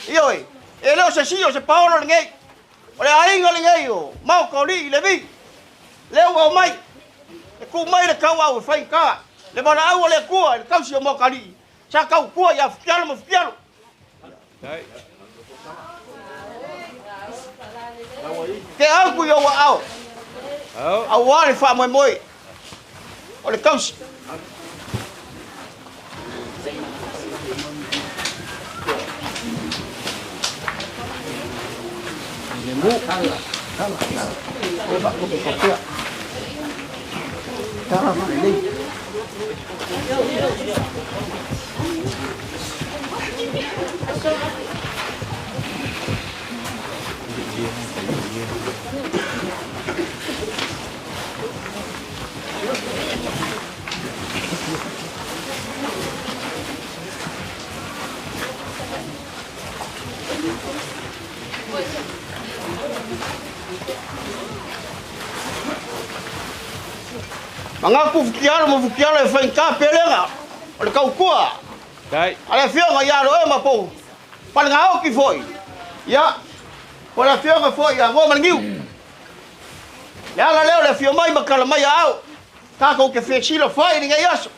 Ioe, e le o se sio, o se paolo lenei. O le aiga lenei o Maota o Lii Levi, lea ua omai, e tu mai le tauau e faigata le valaau a le Atua i le tausi o Maotalii, sa tautua ia Futialo ma Futialo. Te autu i ou aao, aua le faamoemoe o le tausi. Manatu Futialo ma Futialo e faigata pelega o le tautua a le afioga ia Aloema po o Falegaoti foi, ia, po o le afioga foi ia Gomalaniu. Le ala lea o le afio mai ma tala mai a ao, tatou te fesila fai i lenei aso.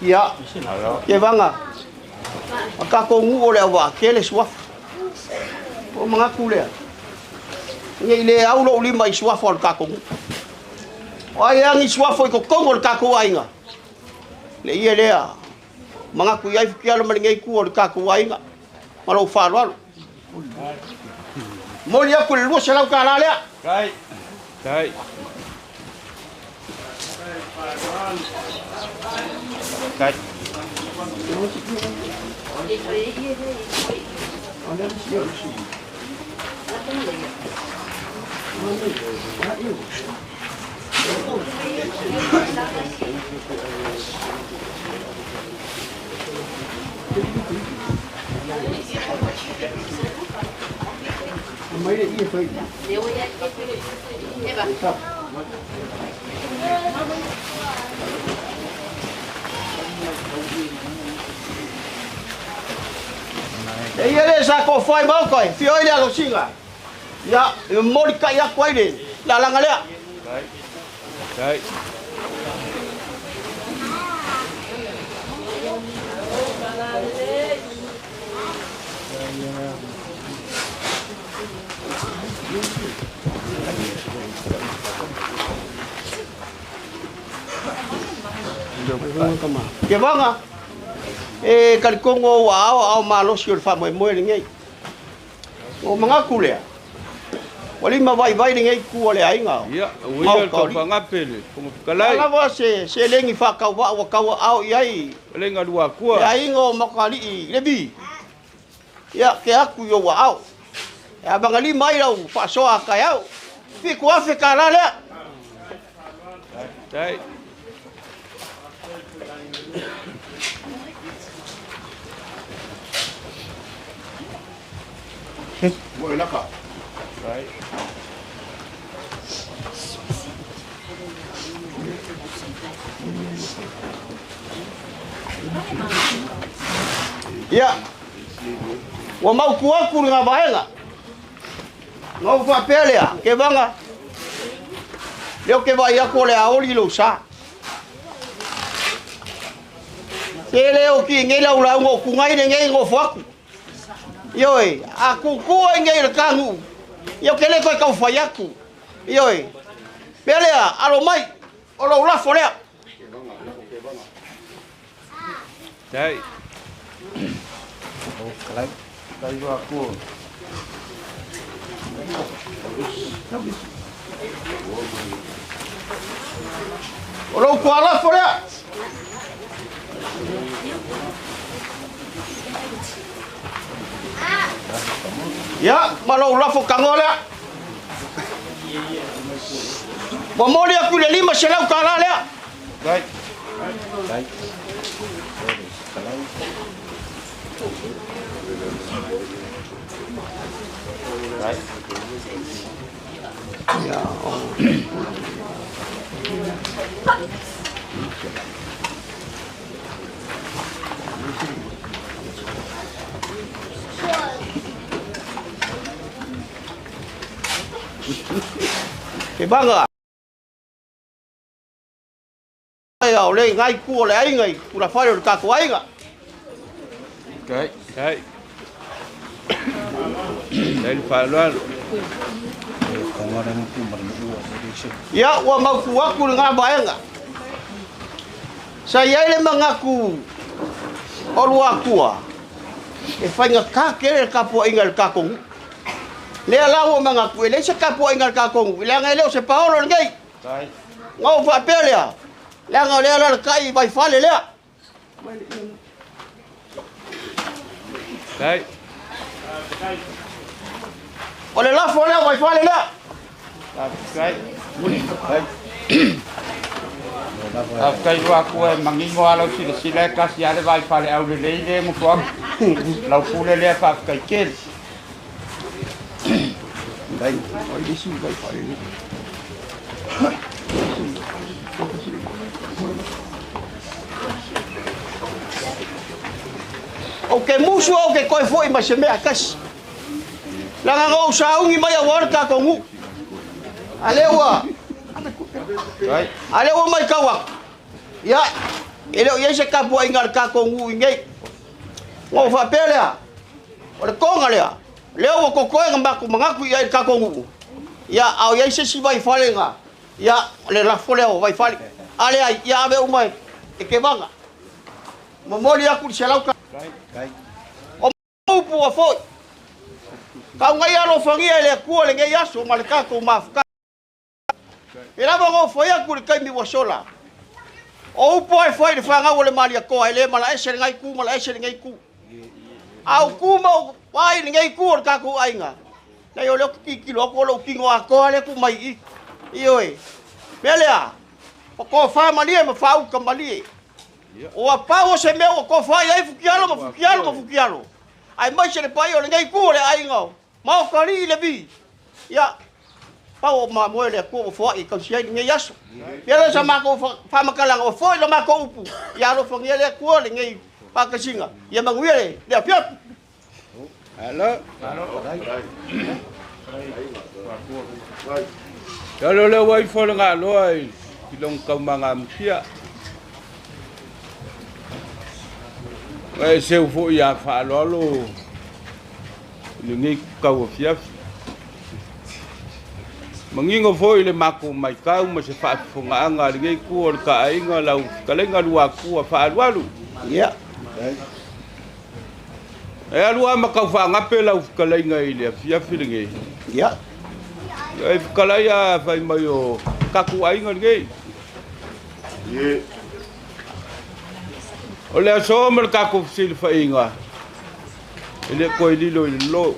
Ia, Tevaga, o tatou nuu o le Auvaatele suafa. O manatu lea, ne i le au lou lima i suafa o le tatou nuu. O ai agi suafa i totonu o le tatou aiga, le ia lea, manatu i ai Futialo ma lenei itu o le tatou aiga, ma lou faaaloalo. Momoli atu le $200 lea. Tai. Tai. Tai. E ia le sa kofai mau koe, fio ai le alosiga. Ia, e momoli kai aku ai le lalaga lea. Kevaga, e talitonu ou aao aao malosi o le faamoemoe lenei. O manatu lea, ua lima vaivai lenei itu o le aiga o Ia, ua ia le taufagape le Fofoga Fetalai. A lava se seleni faatauvaa ua tauaao i ai Fetalaiga Luakua. Le aiga o Makali'i Levi, ia, ke atu i ou aao. E avagalima ai lau faasoa a taeao. $7,000 lea. Tai. Ia, ua mautu atu lena vaega. Ona ou faapea lea, Kevaga, lea ou te vaai atu o le a oli lou sa. Se le oti nei lau lauga o tugai lenei nofo atu. Ioe, a tutu ai nei le ta nuu, ia ou te le toe tau fai atu. Ioe, mea lea, alo mai, o lou lafo lea. Tai. O lou tualafo lea. Ia, ma lou lafo tagoa lea. Ua momoli atu i le $500 lea. Ke vaga o le ngai ku o le aiga i tulafale o le tatou aiga. Tai. Tai. Tai le faaaloalo. Ia, ua mautu atu lena vaega. Sa i ai le manatu o Luatua, e faigata tele le tapuaiga i le tatou nuu. Lea la ua manatu, e leai se tapuaiga a le tatou nuu, leaga e le o se paolo lenei. Ona ou faapea lea, leaga o lea e alalatai i Vaifale lea. O le lafo lea o Vaifale lea. Faafetai Luatua e manino lava lau silasila e tasi lava le vaifale aulelei lea e nofo atu. Lau pule lea faafetai tele. Ou te musu au ke koe foi ma se mea kasi. Leaga na ou sauni mai aua le tatou nuu. A lea ua A lea ua matau atu, ia, e le o i ai se tapuaiga a le tatou nuu i inei. Ona ou faapea lea, o le toga lea, lea ua totoe na matou manatu i ai i le tatou nuu, ia, a o i ai se isi vaifale na, ia, o le lafo lea o vaifale. A leai, ia ave uma e Kevaga. Momoli atu le $100. O upu ua foi. Tau nai alofagia e le Atua lenei aso ma le tatou mafutaga. E lava ona ou fai atu i le taimi ua sola, o upu lava e fai i le fanau o le Malietoa, e le malaese lena itu, malaese lenei itu. A ou tu ma ou vaai i lenei itu o le tatou aiga, leai o lea ou te tilotilo atu o lou tino atoa lea e tuu mai i i. Ioe. Mea lea, ua tofa malie ma faauta malie. Ua pau o se mea ua tofa i ai Futialo ma Futialo ma Futialo, aemaise le paia o lenei itu o le aiga o Maokalii Levi. Ia, pau o mamoe le Atua ua foai e tausi ai lenei aso. Ia lea sa matou faamatalaga, ua foi la matou upu, ia alofagia le Atua lenei faatasiga, ia manuia le afiafi. Alo. Alo le ua ifo le galoa i lona taumagamusia. E seu foi ia faaaloalo i lenei tau afiafi. Manino foi le matou matau ma se faafofogaaga a lenei itu o le taaiga lau fetalaiga Luatua faaalualu. Ia. E alu lava ma tau faagape lau fetalaiga i le afiafi lenei. Ia. E fetalai a fai mai o tatou aiga lenei. O le aso ma le tatou fesilafaiga e le toe lilo i le lolo.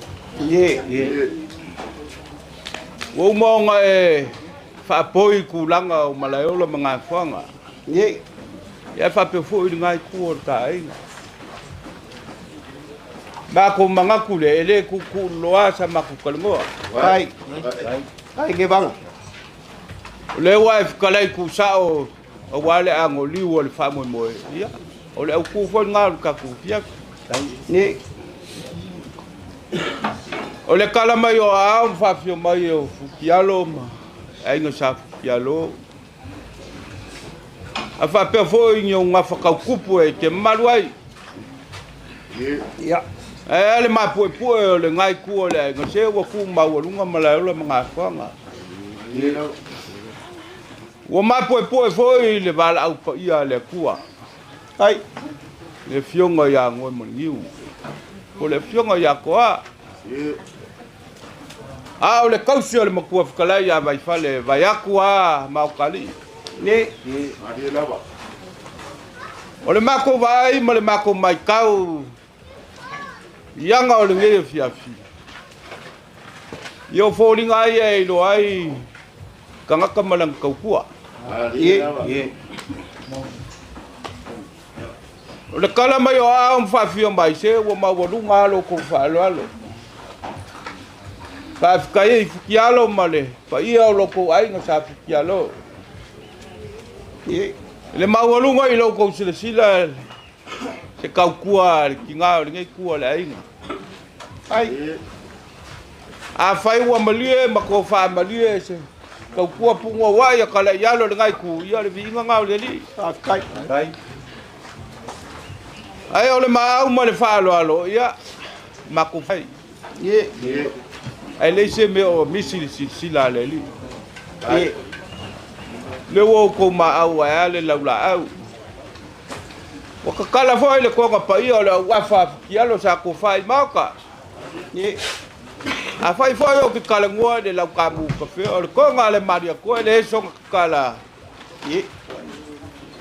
Ua uma ona e faapoi tulaga o Malaeola ma Gafoaga. Ia faapea foi i lena itu o le taaiga. Matou manatu lea e le tuutuuloa sa matou talanoa. Ai. Ai Gevaga. O lea ua e fetalai tusao aua le agoliu o le faamoemoe. Ia, o le autu foi lena o le tatou afiafi. O le tala mai o aao ma faafio mai o Fukialo ma aiga sa Fukialo. A faapea foi ni ou gafa tautupu e te mamalu ai. Ia. Ae a le mapuepue o le itu o le aiga se ua tu maualuga Malaeola ma Gafoaga. Ua mapuepue foi le valaau paia a le Atua. Ai. Le afioga ia Goemaniu. O le afioga ia Toa. A o le tausi o le matua fetalai ia Vaifale, vai atu a Maokalii. Ni. O le matou vaai ma le matou matau i aga o lenei afiafi. Ia o foliga ai e iloa ai tagata ma lana tautua. O le tala mai o aao ma faafio mai se ua maualuga alo kou faaaloalo. Faafetai ai i Fukialo ma le paia o lo kou aiga sa Fukialo. Le maualuga i lo kou silasila se tautua a le tiga o lenei itu o le aiga. Ai. Afai ua malie ma tofa malie se tautua punouai a kala i alo lenei itu, ia le viiga na o le Alii. Faafetai. Ai o le maau ma le faaaloalo, ia matou fai. Ae leai se mea o misi le silasila a le Alii. Le ua outou maau ae a le laulaau. Ua tatala foi le toga paia o le auafa a Fukialo sa tofa i maota. Afai foi o te talanoa i le laukamu kafe o le toga a le Malietoa e leai sona tatala.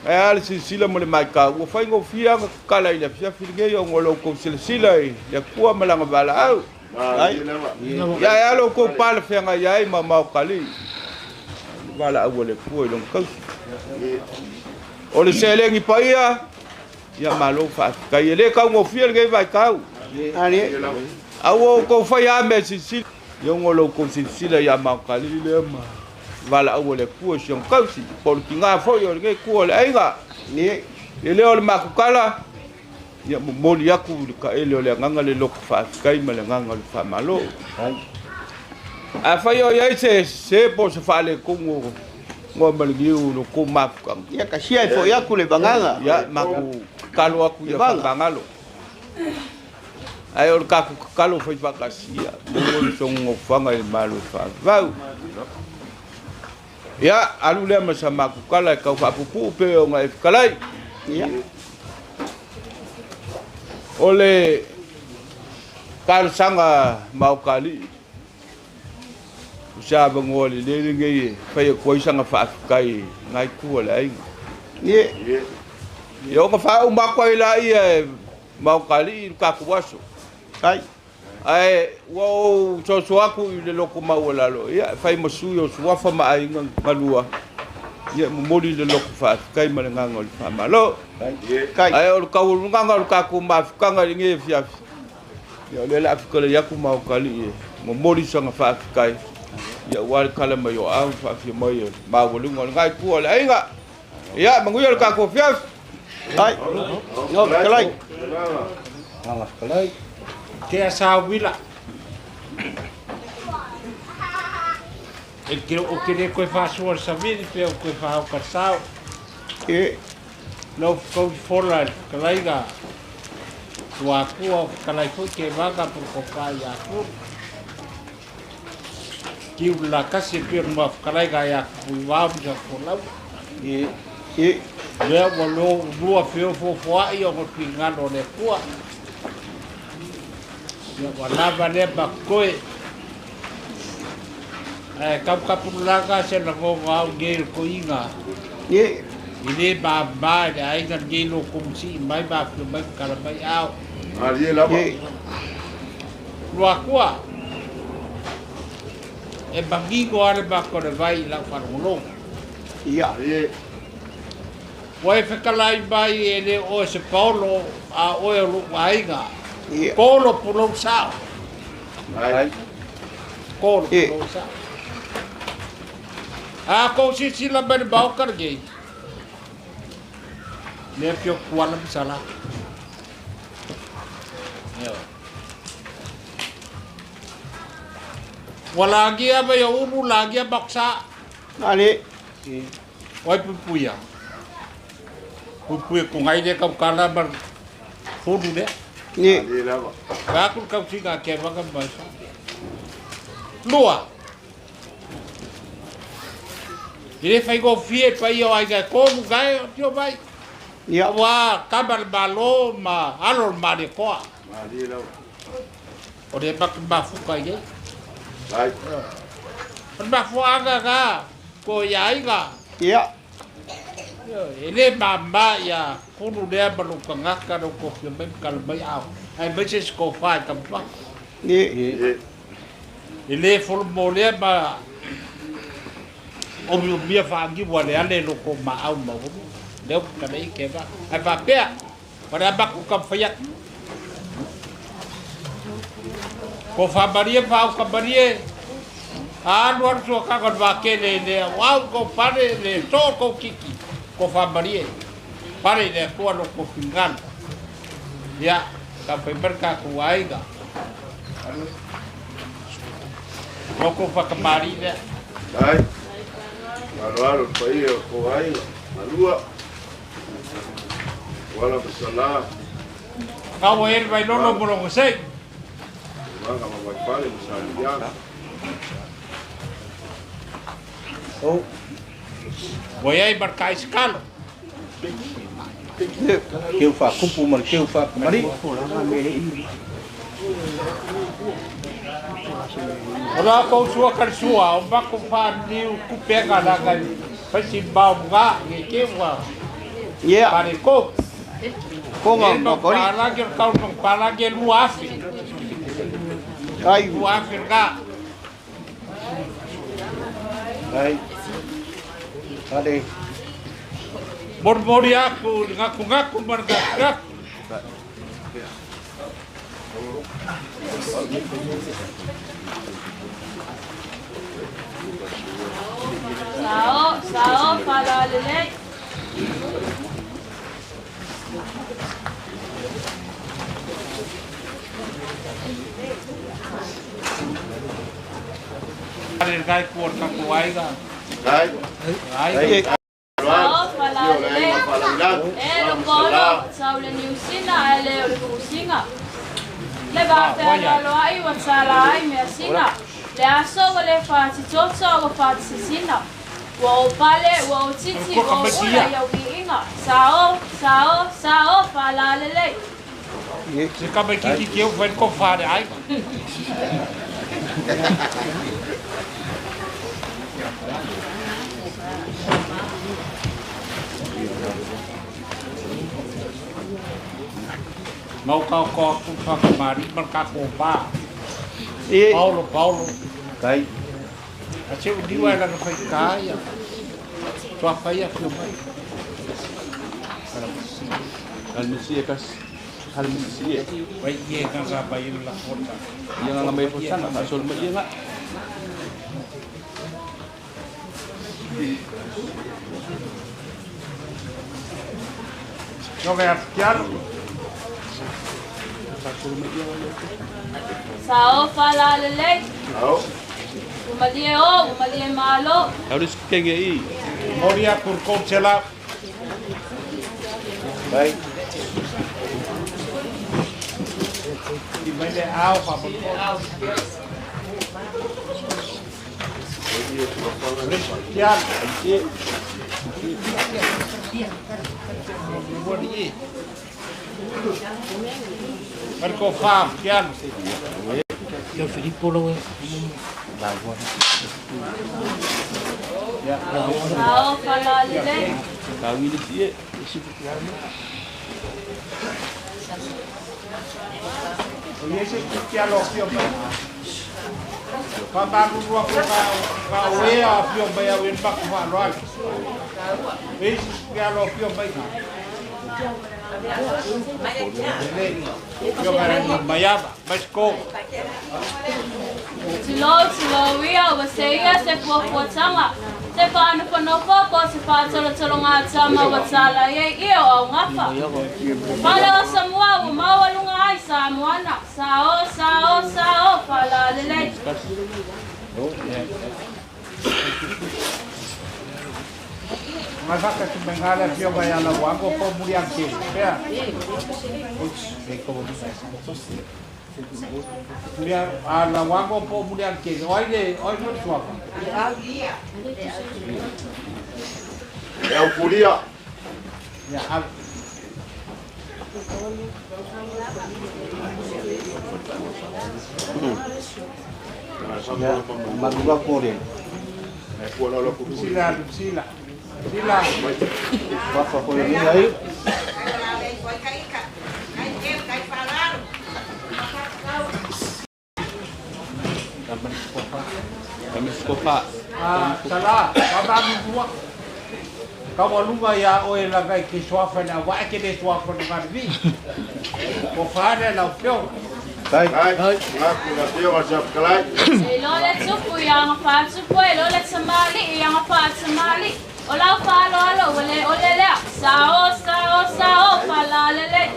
Ae a le silasila ma le matau, ua faigofie lava ona tatala i le afiafi lenei ona o lo outou silasila i le Atua ma lana valaau. Ia ae a lo outou palafeagai ai ma Maokalii le valaau a le Atua i lona tausi. O le seleni paia, ia malo faafetai. E le taugofie lenei vaitau. A ua outou faia lava mea silasila, ia ona o lo outou silasila ia Maokalii lea ma valaau a le Atua i si ona tausi. Po o le tiga foi o lenei itu o le aiga. E le o le matou tala, ia momoli atu i le taele o le agaga le loto faafetai ma le agaga o le faamalo. Afai o i ai se sese po o se faaletonu o Goemaliniu i lo tou mafutaga. Ia tasia e foi atu le vagaga. Ia matou tatalo atu ia faamagalo. Ae o le tatou tatalo fai faatasi, ia maua le sogogofaga i le malo e faavavau. Ia alu lea ma sa matou tala e tau faapupuu pe ona e fetalai. Ia. O le talosaga Maokalii, o se avanoa lelei lenei e fai atu ai sana faafetai i lena itu o le aiga. Ia ona faauma atu ai laia e Maokalii i le tatou aso. Ai. Ae ua ou soso atu i le loto maualalo, ia e fai ma sui o Suafa ma aiga galua, ia e momoli le loto faafetai ma le agaga o le faamalo. Ae o le taualugaga o le tatou mafutaga i lenei afiafi, ia o lea o le a fetalai atu Maokalii e momoli sana faafetai. Ia ua le kala mai o au faafia mai o maualuga o legai pua o le aiga. Ia, manuia le tatou afiafi. Ai. Yo, kalai. Kalai. Te asa wila. E ke o ke le koe whaasua saviri pe o koe whahau ka sao. E. Lau kau fola kalaiga. Tua kua kalai foi ke vanga por ko pa ia ku. Ki u la kasi pe ma kalaiga ia ku wa mu sa folau. E. E. Lea ua lo lua feo fofoa'i o go tuigalo le Atua. Ia ua lava lea makoe. Ae kaukapululaga se lagoga au nei le toiga. E. I le mamā i le aiga lenei lo komusii mai ma afio mai kala mai ao. Malie lava. E. Luakua. E mangigo ale mako le vai i lau wharongolongo. Ia. Malie. Ua e fekalai mai e le oe se paolo a oe o lou aiga. Ia. Kolo pulou sao. Ai. Kolo E. pulou sao. A kou sisila mai le maoka lenei. Lea pio kuala masala. Io. Ua lagia mai o ulu lagia maksa. Ale. Oi pupuia. Pupuia ko ngai le kau kala mar fulu le. E. Malie lava. Ka ku kau singa ke waka mai. Lua. I le whai go fie pai o ai kai komu kai o tio mai. Ia. Ua kama le malo ma alo le mare koa. Malie lava. O le maki mafuka i ei. Ai. O le mafuanga ka ko ia aiga. Ia. E le mama ia kunu lea ma lo kangaka lo ko fia mai kala mai au. Ai mai se sko fai ka pa. E. E. E le folo mo lea ma o mi mia whaangi wa le ale lo ko ma au ma homo. Leo ka nei ke va. Ai va pea. Ora maku ka whaia. Ko wha marie wha ka marie. Alu alu sua ka ka ke le le wau ko pare le so ko kiki. Ko wha marie. Pare le kua lo ko fingano. Ia, ka whaimarka ko aiga. Ko ko whakamari lea. Ai. Alo alo paia o ko aiga. Malua. Wala masala. Kau e vai lolo mo sei. Wanga mawaipale masaliana. Oh. Voi ai markai skalo. Keu wha kupu ma keu wha kamari. Ora ko sua kar sua, o mako wha niu kupenga la ngai. Fasi mau nga nge ke wa. Ia. Pare ko. Konga makori. Palagi kau nong palagi luafi. Ai. Luafi nga. Ai. Ale. Mormori aku ngaku ngaku marga ngaku. Sao, sao, fala lele. Ale ngai ku ka ku aiga. Ai. Ai. Sao, fala lele. E lo kolo, sao le niusina, ele o le kusinga. Le va te lo ai wa sala ai me asina. Le aso wa le fa titotso wa fa sisina. Wa o pale wa o titi wa o ula ia uiinga. Sao, sao, sao, fala lele. Se kama kiki ke u ko fa de ai. Mau kau ko ku fa mari mar ka ko pa. E. Paulo, Paulo. Kai. A se u diwa la no ka ia. Tua fa ia fio mai. Almisia kas. Almisia. Vai ie ka sa pai la forta. Ia nga mai fosana, fa sol mai ia nga. Yoga ya Tiano. Sao falalelei. Ao. Umalie o, umalie malo. Au kenge i. Moria kurkou tela. Vai. I mai le ao pa Tiano. Marco fa, Tiano. Yo Filippo lo Sao falalelei. Kawini sie. O iese ki tialo fio mai. Pa malu rua ko ka ka oe a fio mai au en paku fa loa. Eisi tialo fio mai ka. Fio mai ni maiava, mais ko. Tilo tilo ia wa se ia se fuafuatanga. Se whaanofonofo po se whaatolotolonga tama wa tala ia ia o au ngafa. Pale o Samoa ua maualuga ai Samoana. Sao, sao, sao, falalelei. Mas haka ki mengala fio mai ala wango po muri ake. Pea. Muri ala wango po muri ake. Oi le, oi no suafa. E au kuria. Ya al. Ya, madura kore. Sila, sila. Sila. Wafa kore ni ai. Kopa. Ah, sala, baba mua. Ka walunga ia oe laga i ke suafa na wa ke le suafa na marvi. Ko fare la fio. Ai, ngaku na fio ga sa kalai. E lo le tupu ia nga whaatupu, e lo le tamali ia nga whaatamali. O lau whaaloalo, o le o le lea. Sao, sao, sao, falalelei.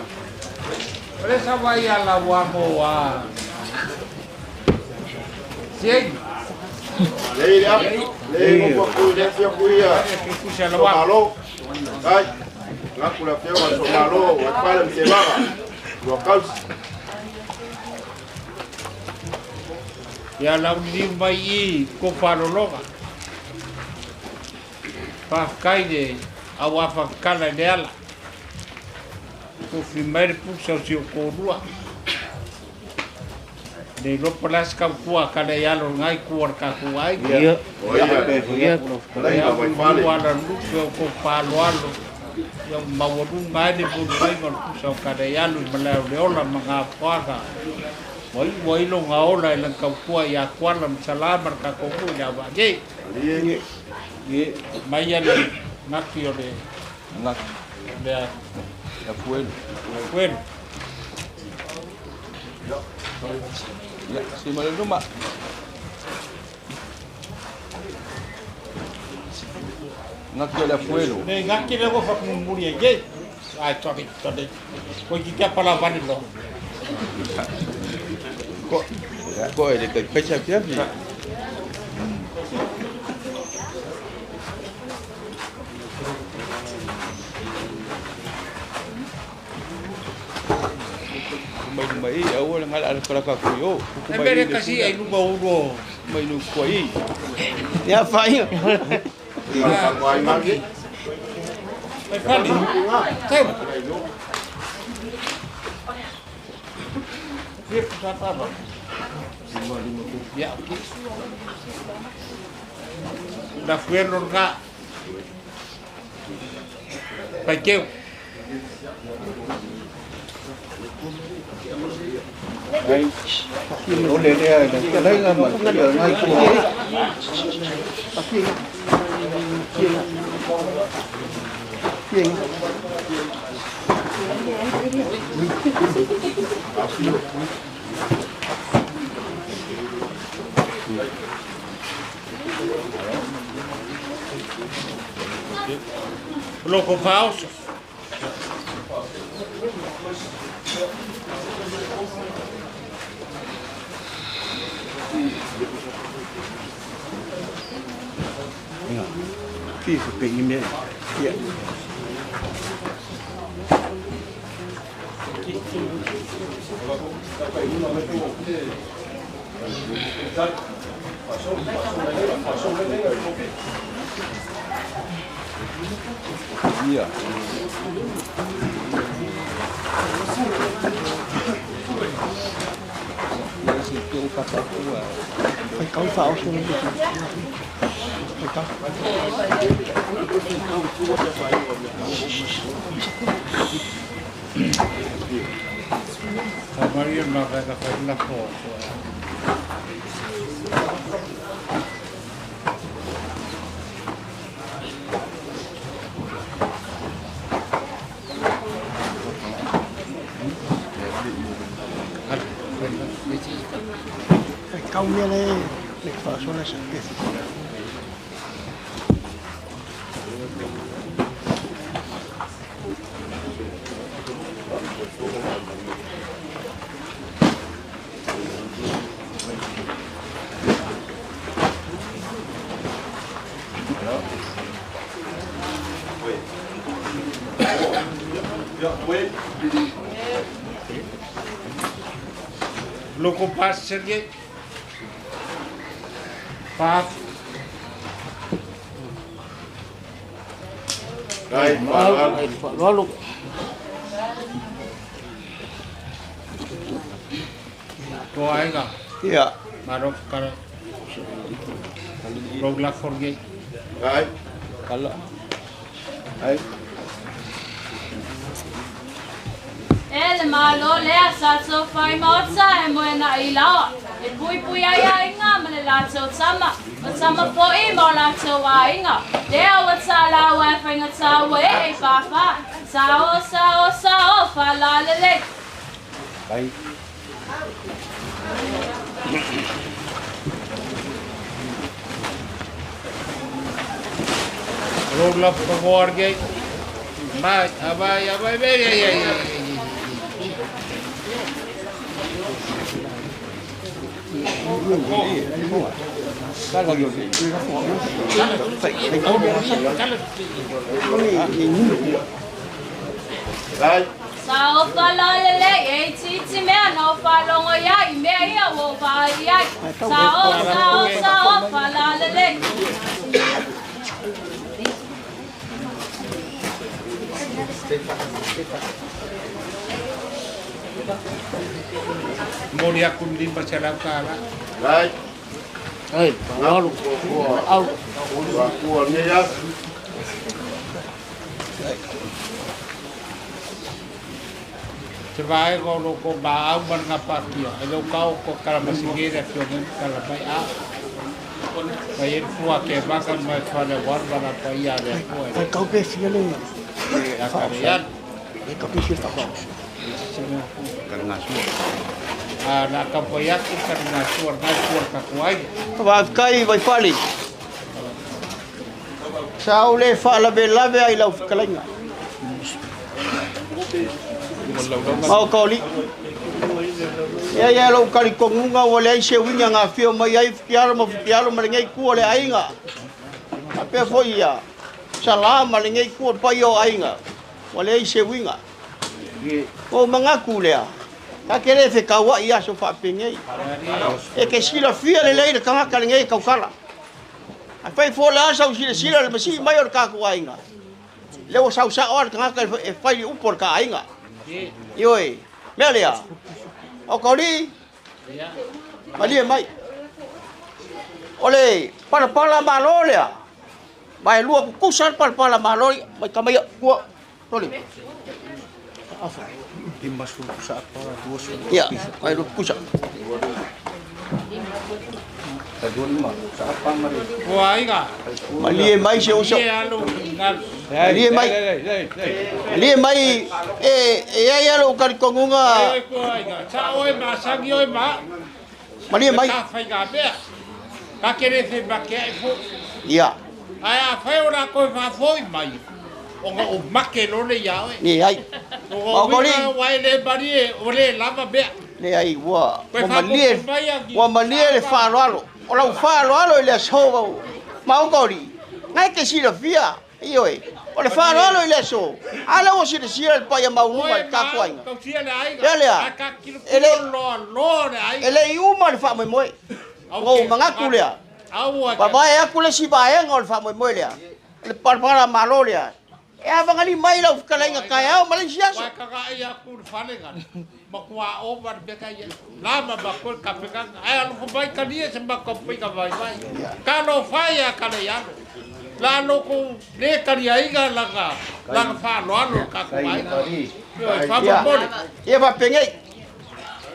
O le sa vai ala wango wa. Sieng. Lei le lei mo ko le fio kuia. Malo. Ai. Ngaku na fio ga sa malo, wa pale mtebaga. Wa kaus. Ia lau ni mai i ko whalologa. Whawhkai le au awhakala le ala. Ko whimaere mai le pusa o si o kōrua. Le lopa las kau kua kala i alo ngai kua ka kua ai. Ia. Ia. Ia lupe o ko whaloalo. Ia maualu ngai le bulu mai ma le pusa o kala i alo i malao le ola ma ngā puaka. Wai wai lo ngā ola i lang kau kua i a kuala msalama ka koku i a wake. Ye. Mai ale ngaki o le Ngaki. Le a Ya fuelu. fuelu. Ya, si maluma. Ngaki o le fuelu. Ne ngaki le go whakumuri e ye. Ai, sorry, sorry. Koe ki kia pala vani lo. Ko ko e le kai pacha pia pi. Mai mai au le ngala ala kala ka ku yo. E mere kasi ai lunga uro. Mai nu ko i. Ya fai. Mai fali. Teu. Fia pusa tava. Ya. La fuelo nga. Pai keu. Ai. O le le ai le kalai nga ma ia ngai kua. Loko faaoso. Fia pe i mea. Ia. Ia. Fai kau faaoso le Fai kau. Maria ma ka fai la fo. Fai kau mea le le faaoso le sa pesi. Loko pas Sergei. Paf. Ai, Faaaloalo. Toa aiga. Ia. Maro kara. Rogla forge. Ai. Kala. Ai. E le malo lea sa tau whai maota e moe na i laoa. E pui pui ai aiga ma le latou tama. O tama fo'i ma o latou aiga. Lea ua tālaua e whainga tāua e e whawha. Sao, sao, sao, whalalele. Ai. Rogla forge. Mai, abai, abai, ai, ai, ai, ai. Ai. Sao whalalele, e titi mea na o whalongo ia i mea ia o whai ai. Sao, sao, sao, whalalele. Mori aku lima selau kala. Ai. Ai, faaaloalo. Au. Kua nei aso. Te vae ko loko ma au man ngā pākia. E lau kau ko kalamasingere fio ngen kalamai a. Pai e fua ke maka mai whane warmana pa ia le fua. Fai kau pe fia le. A kare Fai kau pe fia faaoso. A na ka pai aku ka ngā sua ngā sua ka kuai. Faafetai Vaifale. Sa o le faalavelave ai lau fetalaiga. Mao kaoli. Ia ia lou talitonuga ua leai se uiga gafia mai ai fitialo ma fitialo ma legei kua le aiga. Faapea foi ia Salā ma legei kua le paia o aiga ua leai se uiga. O magaku lea. Ta ke le fekaua'i aso faapegei. E ke silafia lelei le tagata legei taukala. Ae fai fua le asa usilasila le masii mai o le tatou aiga. Le ua sausa'o a le tagata e fai le upu o le taaiga. Ioe, mea lea. O kaoli, malie mai. O le palapala malo lea. Mai lua kukusa le palapala malo mai kamaia kua. Toli. Ia, mai lua kukusa. Malie mai se uso. Malie mai. Malie mai e e ai alo kalikongunga. Sa oe ma sangi oe ma. Malie mai. Ka whai ngā mea. Ka kere whe ma ke ai fo. Ia. Ae afai o la koe faafoi mai, ona ou make loa lea ia oe. Leai. O uiga ua e le malie, ua le lava mea. Leai, ua malie, ua malie le faaaloalo. O lau faaaloalo i le aso vau. Maokaoli, na e te silafia, ioe, o le faaaloalo i le aso, a lea ua silasila le paia maualuga i le tatou aiga. Lea lea, e le i uma le faamoemoe. Ua ou manatu lea, vavae atu le isi vaega o le faamoemoe lea, o le palapala malo lea, e avagali mai lau fetalaiga taeao ma le isi aso. Ua tagai atu le fale na, matua ova le mea ka i ai. Lava ma koe le tapenaga. Ae alofa mai talia se matou faiga vaivai. Talofa e ia Kaleialo. La lo kou le taliaina lana lana faaaloalo i le tatou aiga. Ioe, faamolemole. Ia faapenei,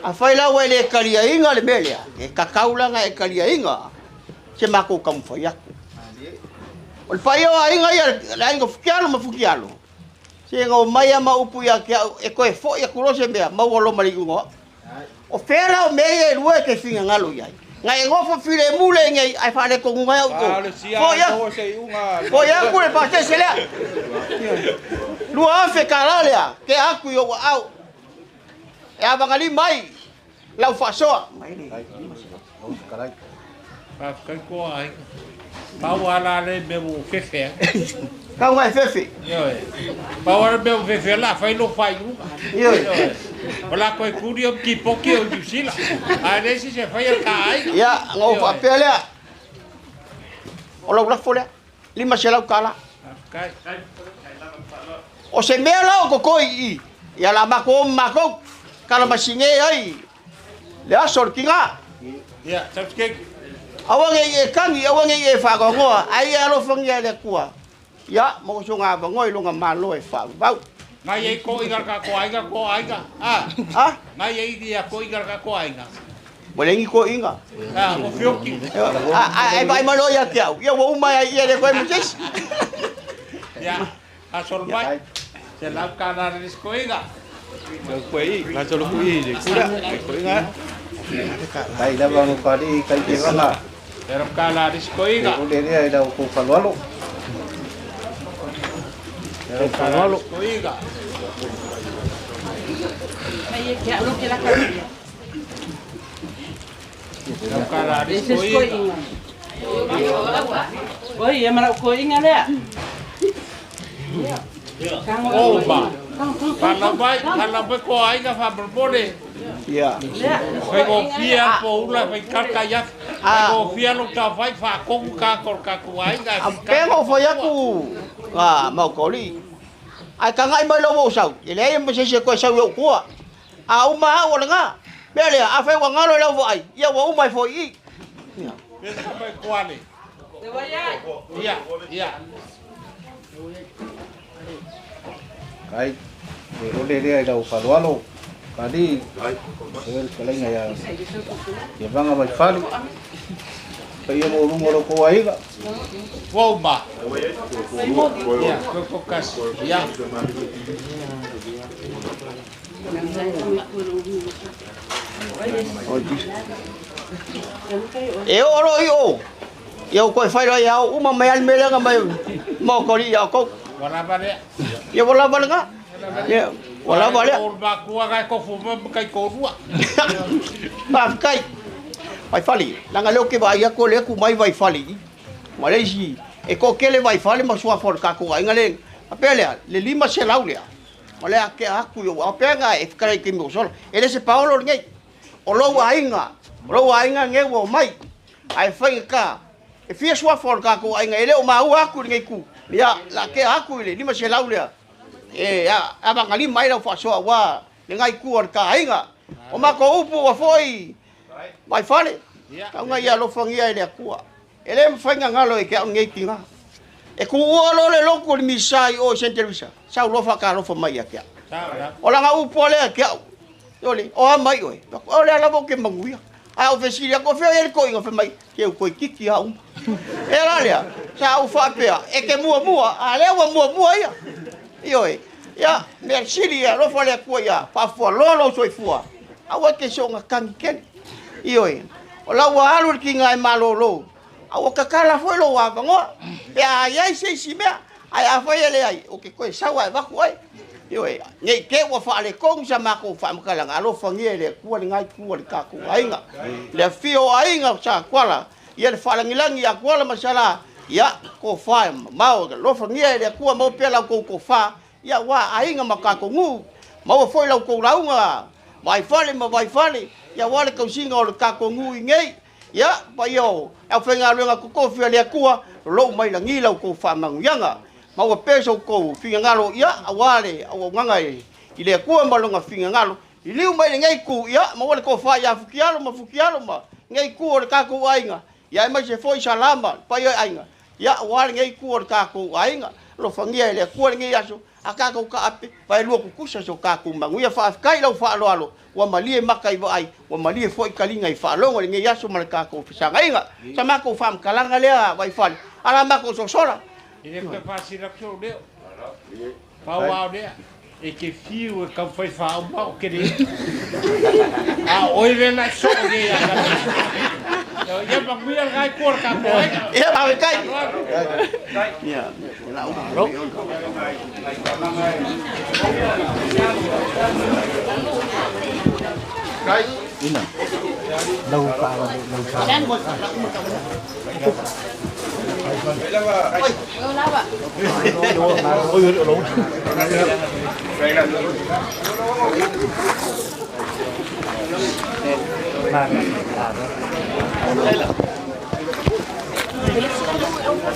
afai la ua e le taliaina le mea lea, e tatau la ona e taliaina se matou taumafai atu. O le paia o aiga ia, le aiga o Futialo ma Futialo, se na omai lava ma upu ia te au, e toe foi atu loa se mea, maua loa ma le iuga o au. O fea la o mea ia e lua e te finagalo i ai? Na e nofo filemu le nei ae faaletonu mai au tou. Foi atu, foi atu le pasese lea. $2,000 lea, tea atu i ou aao. E avagali mai lau faasoa. Faafetai koa aiga. Pau a la le mea ua fefe ai. Kau ngai fefe. Ioe. Pau a le mea ua fefe la fai lo faaiuga. Ioe. O la koe kuri o kipoki o New Zealand. Ae le isi se fai a ka aiga. Ia, na ou faapea lea. O lau lafo lea. $500. Faafetai. O se mea la o totoi i i, ia la matou o ma matou, kalamasine ai le aso o le tiga. Ia, tausikeki. Aua ne i e tagi, aua ne i e faanoanoa, ae ia alofagia e le Atua, ia maua sona avanoa i lona Malo e faavavau. Ngai ai koʻiga le tatou aiga, ko aiga. A? A? Ngai ai ia koʻiga le tatou aiga. Ua leai ni koʻiga. A, ua fioki. Ae vaai mai loa ia te au, ia ua uma ai ia le koe ma se isi. Ia, asolo mai. $100 le isi koʻiga. Kai lava no kali kai te vanga. $100 le isi koʻiga. O le lea i lau kou faloalo. $100 le isi koʻiga. $100 le isi koʻiga. Oi, e marau koʻiga lea. Oma. Whanau mai ko aiga whamolemole. Ia. Faigofie po ula fai kaka ia. Faigofie lo ta fai whakongu ka ko ka ku aiga. A pega o fai atu a Maukoli. Ae tagai mai lou sau, e leai ma se isi e toe sau i ou tua. A uma au o lena. Mea lea, afai ua galo i lau vaai, ia ua uma ai foi i i. Ia. Pesa mai koale. Ia, ia. Kai, e ole lea i lau faloalo, kali, e le fetalaiga ia, ia vanga mai fale, paia maualuga o lau kou aiga. Ua uma. Ia, koe ko kasi. Ia. E oo loa i o, ia ua toe fai loa ia o uma mai lava le mea lea na mai Maukoli ia outou. Ua lava lea. Ia ua lava lena. Ia, ua lava lea. O le matua na e tofu mai ma taitoalua. Faafetai. Vaifale, leaga lea ou te vaai atu o lea e tu mai Vaifale i i. Ma le isi, e toatele Vaifale ma suafa o le tatou aiga lea. Faapea lea, le 500 lea, o le a tea atu i ou aao. Pea e fetalai i le taimi ua sola. E le se paolo lenei. O lou aiga, o lou aiga lenei ua omai. Ae faigata, e fia suafa o le tatou aiga, e le o maua atu i lenei itu. Ia, o le a tea atu i le 500 lea, e avagalima ai lau faasoa aua lena itu o le ta aiga. O matou upu ua foi Vaifale, tauga ia alofagia e le Atua. E le mafai ona galo e te au lenei tiga. E tuua loa le lotu o le Misa i o i Saint Teresa, sau loa faatalofa mai ia te au. O lana upu lava lea ia te au, Iole, o a mai oe? O lea lava ou te manuia. Ae ou fesili atu, o fea o i ai le toeaina? Fai mai, se ua toeitiiti lava uma. E ala lea, sa ou faapea, e te muamua, a lea ua muamua ia. Ioe, ia, mea sili ia, alofa le Atua ia faafualoa lou soifua, aua e te soona tagi tele. Ioe, o la ua alu le tiga e malolo, A ua tatala foi lou avanoa pe a iai se isi mea, ae afai e leai, ou te toe sau ae avatu oe. Ioe, ne i te i ua faaletonu sa matou faamatalaga, alofagia e le Atua lena itu o le tatou aiga. Le afifio o aiga o Satuala, ia le faalagilagi ia Tuala ma Sala, ia tofa e mamao, alofagia e le Atua maua pea la outou tofa, ia aua aiga ma tatou nuu, maua foi la outou lauga Vaifale ma Vaifale, ia aua le tausiga o le tatou nuu i nei. Ia, paia o le aufaigaluega totofi a le Atua, lou mai lagi la outou faamanuiaga. Maua pea so outou finagalo, ia, aua le auaunaga i le Atua ma lona finagalo. Liliu mai lenei itu, ia, maua le tofa ia Futialo ma Futialo ma lenei itu o le tatou aiga, ia aemaise foi Salama, le paia o aiga, ia, aua lenei itu o le tatou aiga. Alofagia e le Atua lenei aso, a tatou taape, vaelua tutusa so tatou manuia. Faafetai i lau faaaloalo, ua malie maka i vaai, ua malie foi taliga i faalogo i lenei aso ma le tatou fesagaiga. Sa matou faamatalaga lea Vaifale, ala matou sosola. E le toe faasino atu sou leo. Pau lava o lea, e te fiu e taumafai faauma ou te le ita. A o oe lea na e soo nei ia te au. Ia manuia lena itu o le tatou aiga. Ia, faafetai. Malo. Ina. Lau taavale, lau taavale.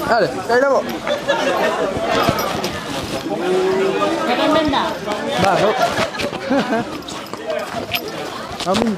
Ale, dai lavo. Malo. Amin.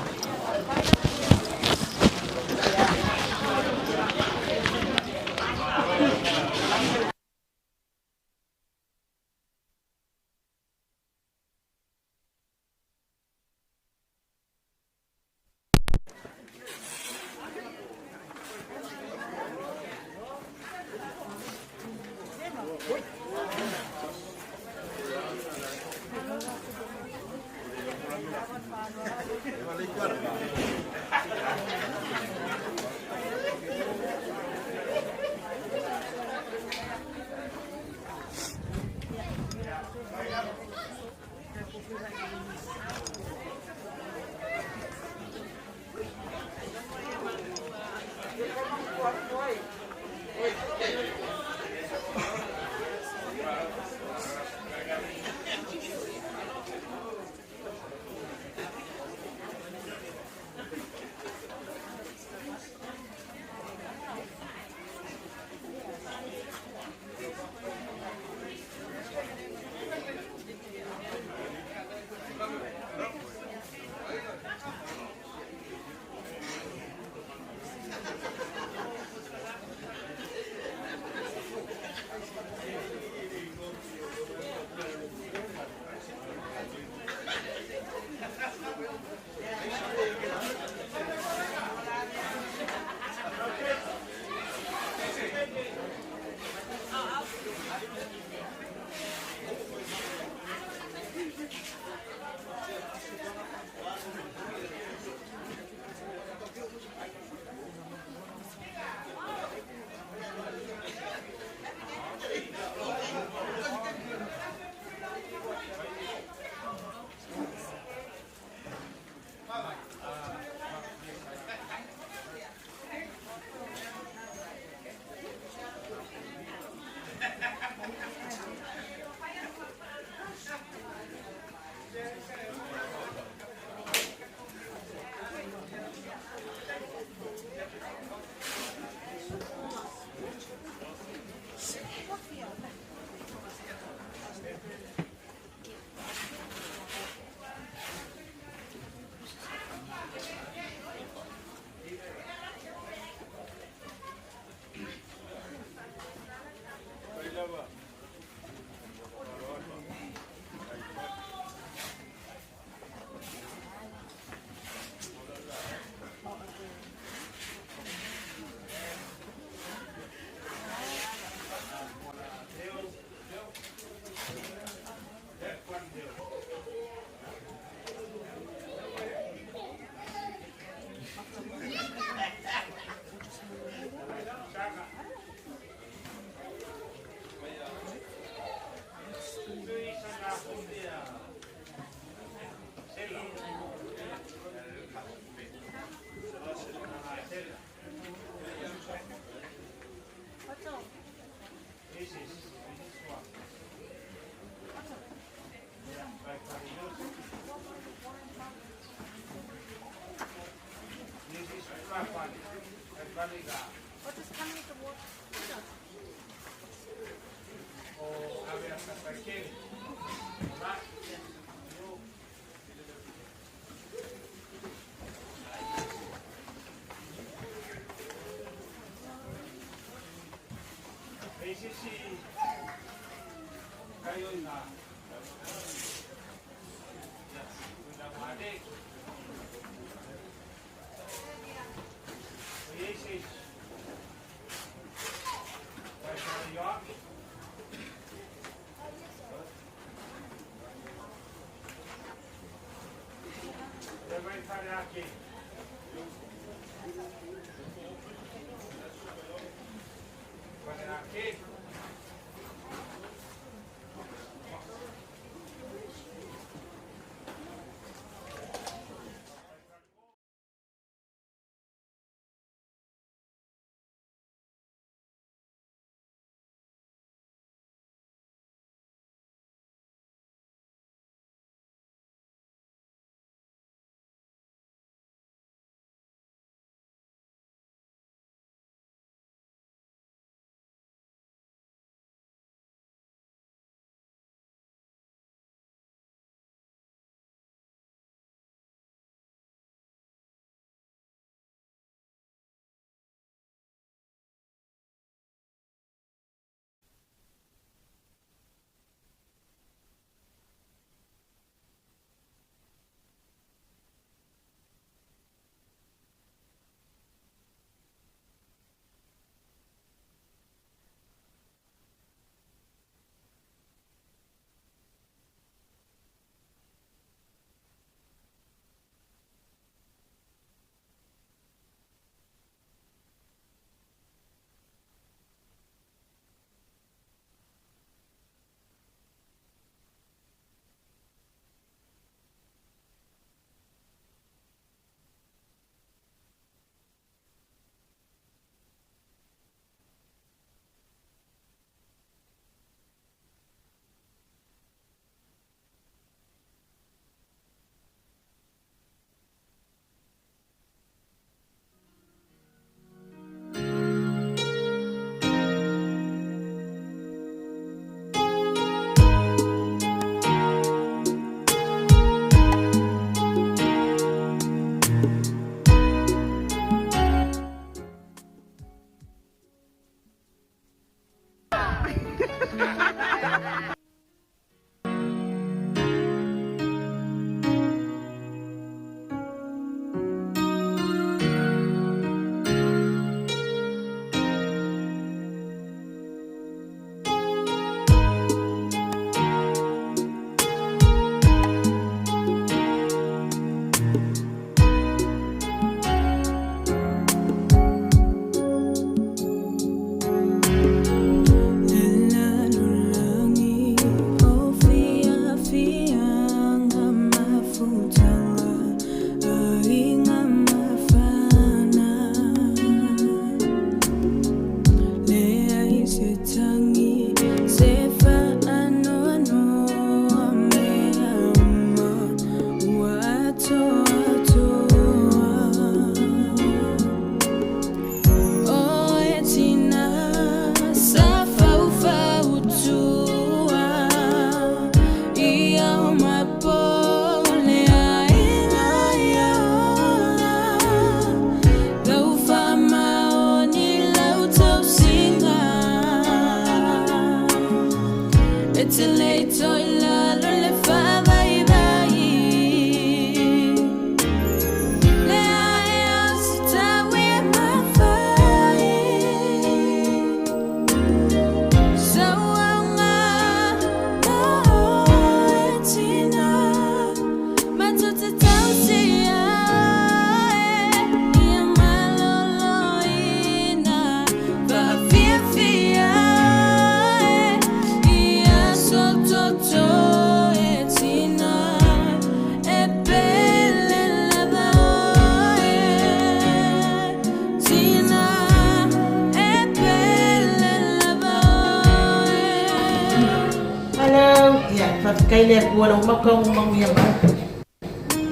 Faafetai le Atua lau mau manuia mai.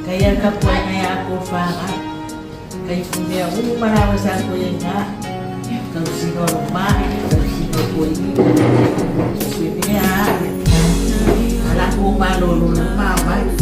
Kai a tapuaiga ia ko faga. kai mea uma lava sa toe ai iina, tausiga o lomai, tausiga o toeaina, so se mea a ia latou malolo uma aumai.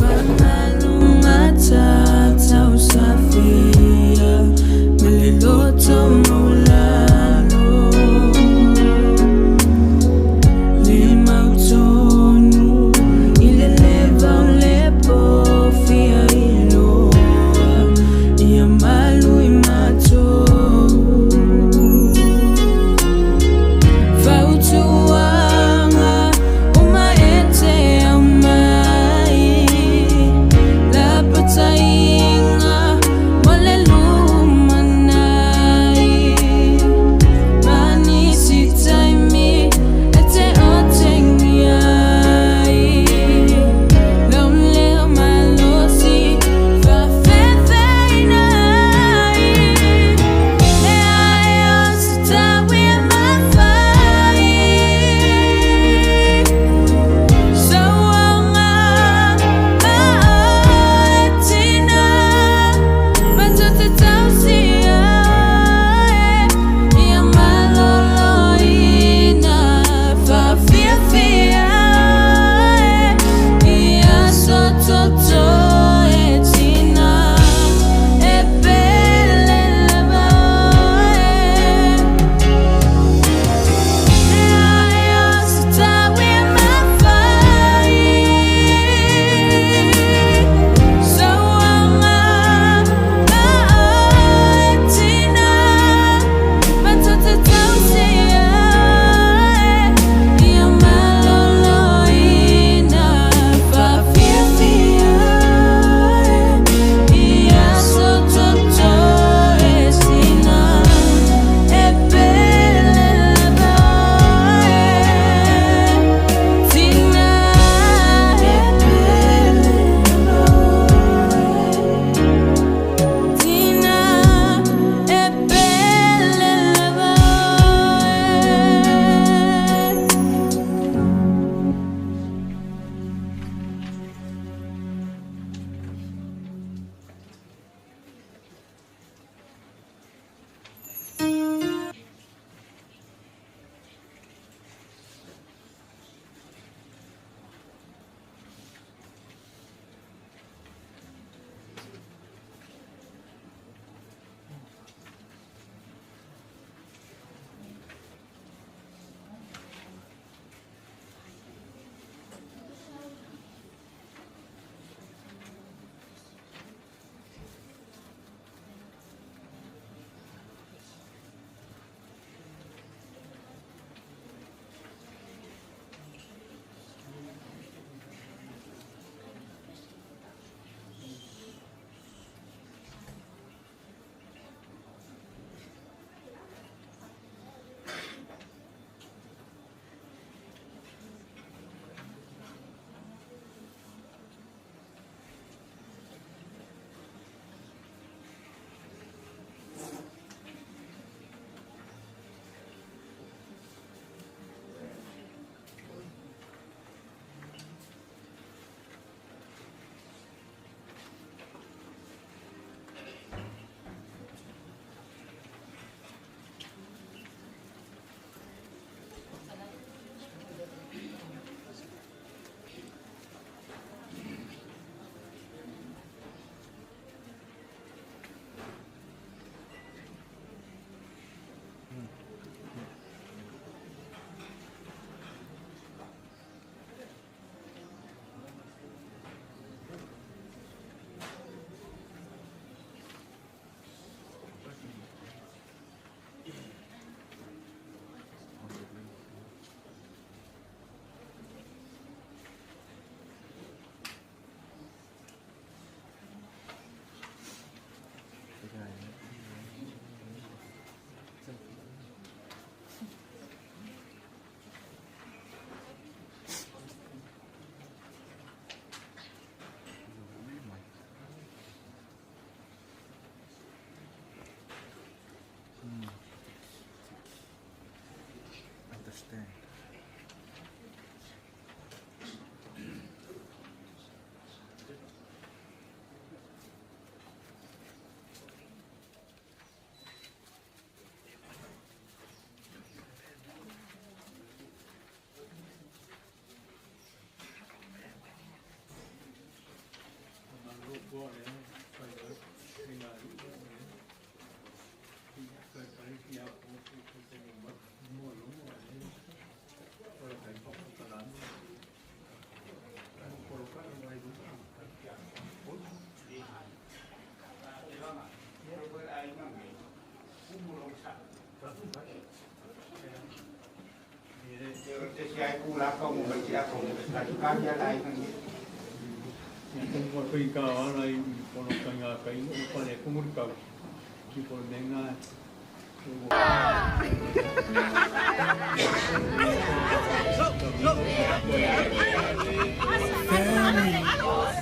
Family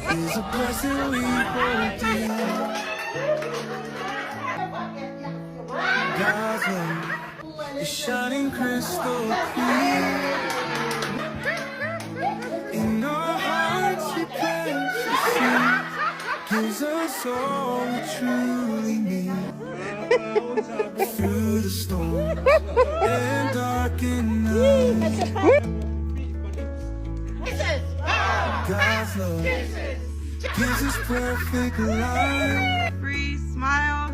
is a blessing we both need. God's love is shining crystal clear. In our hearts he plants the seed, gives us all we truly need. Through the storm and darkened nights, God's love gives us perfect life. Free smile.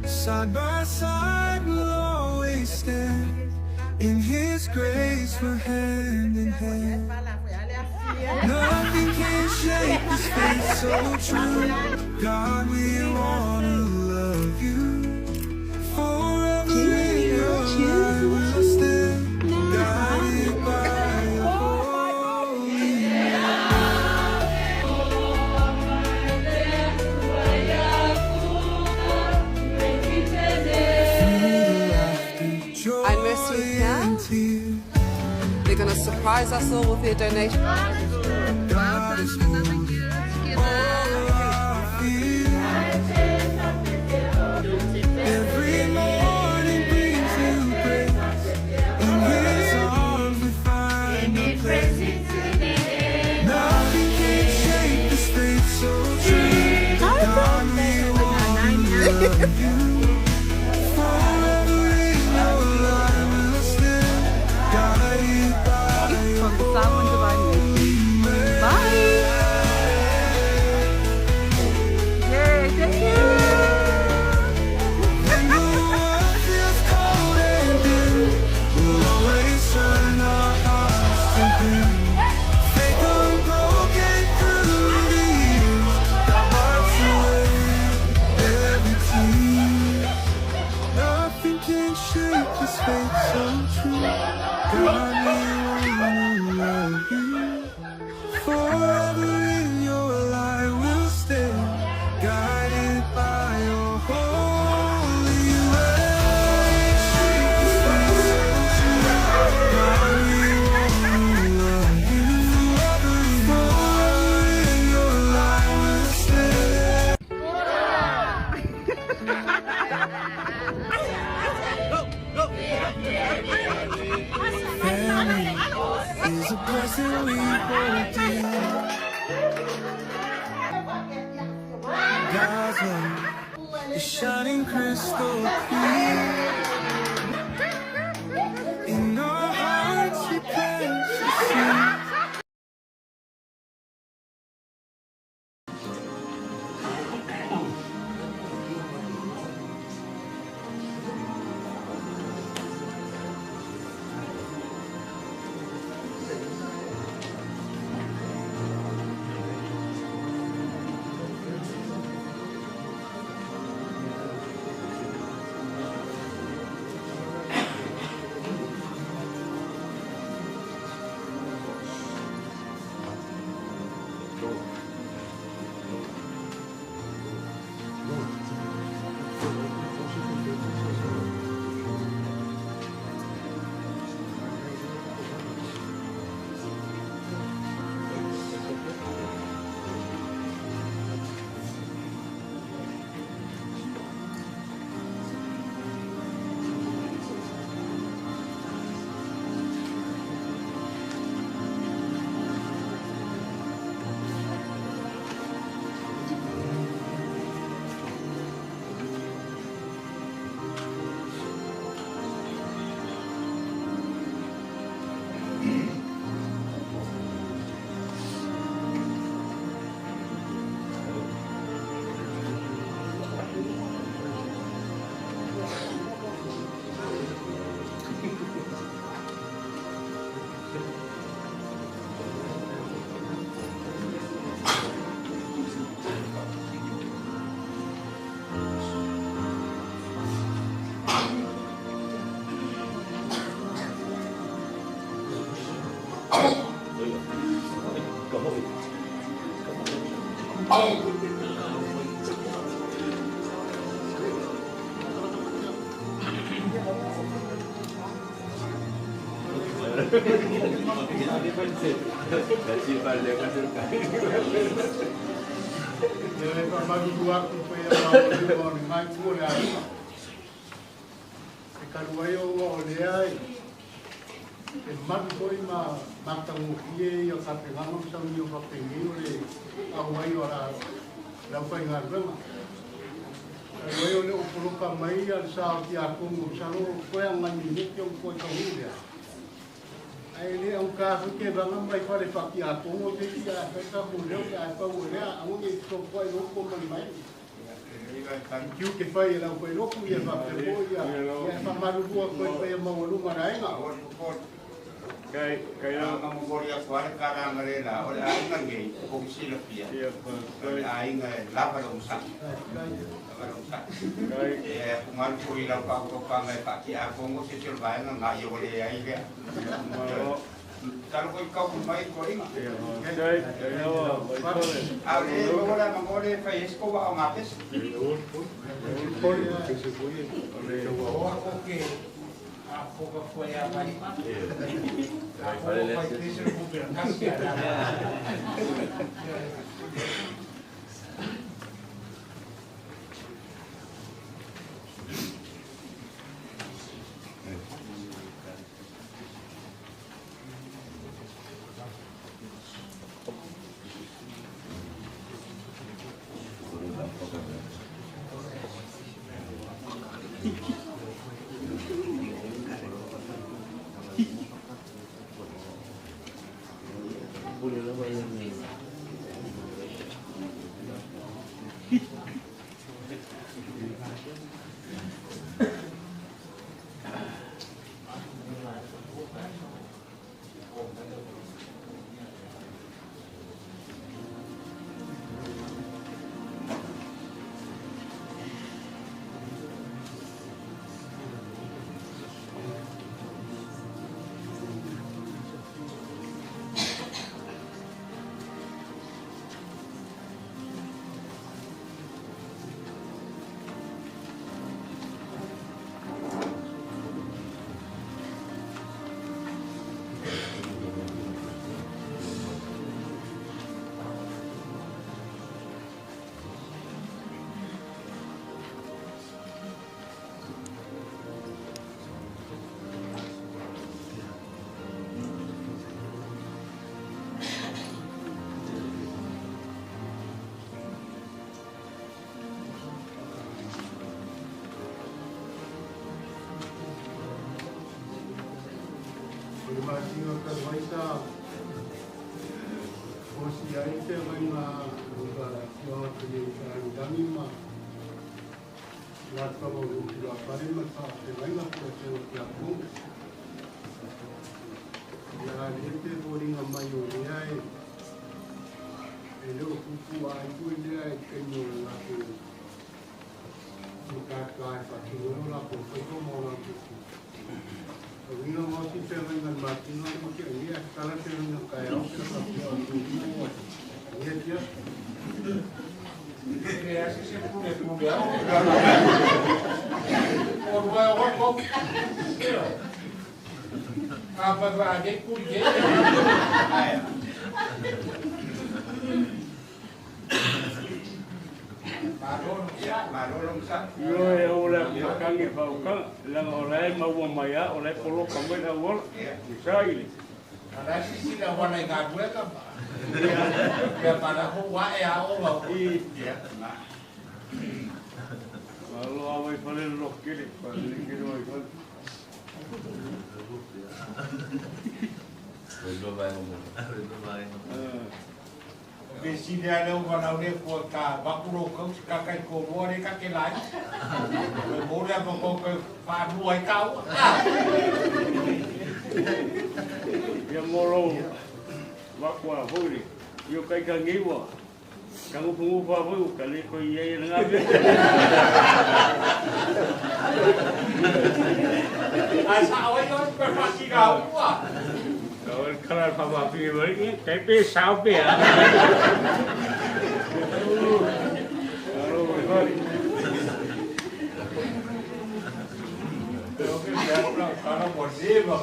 Side by side we'll always stand. In His grace we're hand in hand. Nothing can shake this faith so true. God, we wanna love you. Forever in your light we'll stand. Guided by your holy I'm Mercy and tears. They're going to surprise us all with their donation. God is moving all our fears. Every morning brings new grace. In His arms we find a place. Nothing can shake this faith so true. God, we wanna love you. Forever in your light we'll stand. Guided by your From the Samoan Divine Mercy. Bye! Yay, thank you! When the world feels cold and dim, we'll always turn our hearts to Him. Faith unbroken through the years, God wipes away every tear. Nothing can shake this faith so true. God, we wanna love you. Forever in your light we'll stand, guided by your holy way. God, we wanna love you. Forever in your light we'll stand. Family is a blessing we both need. God's love is shining crystal clear. In our hearts he plants the seed.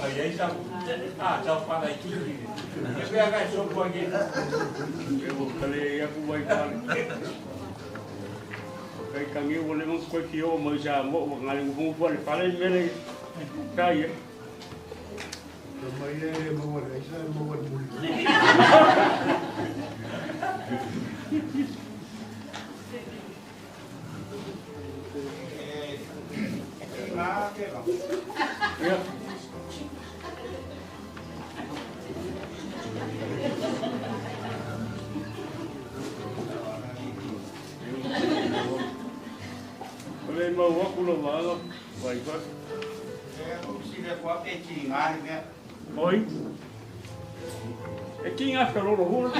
Ai sau. Ah, sau pala i kiki. E pea kai sopo ai. E o kale ia ku mai pale. O kai kangi o le mong koe ki o mai sa mo o ngali ngu fu le pale mele. Kai e. Mai e maua le aisa e maua le muli. Ia. Le mau aku lo vaga, vai vai. Oi. E ki ngā whakaroro hura.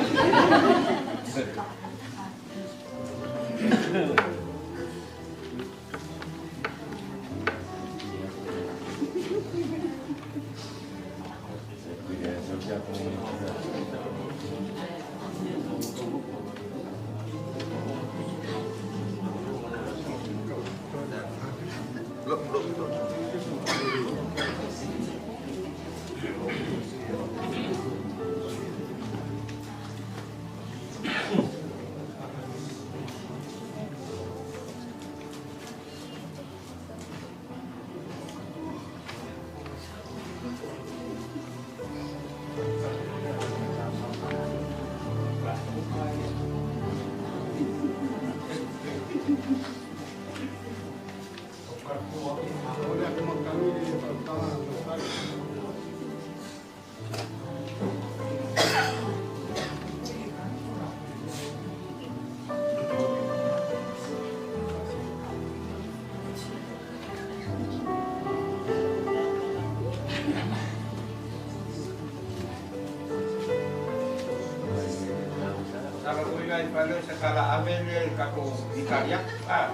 Kala ave le kako ikaria ah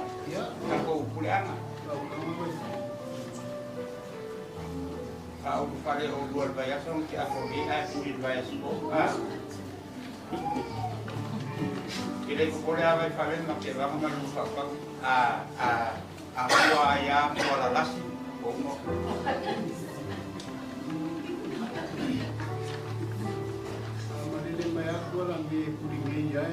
kako puleanga a u fale o lual vai aso ki a ko mi a puli vai aso ah ile ko le ave fale ma ke va ma lu fa a a a ua ya mo la lasi o mo Amarele mai aku la me puli ngai ya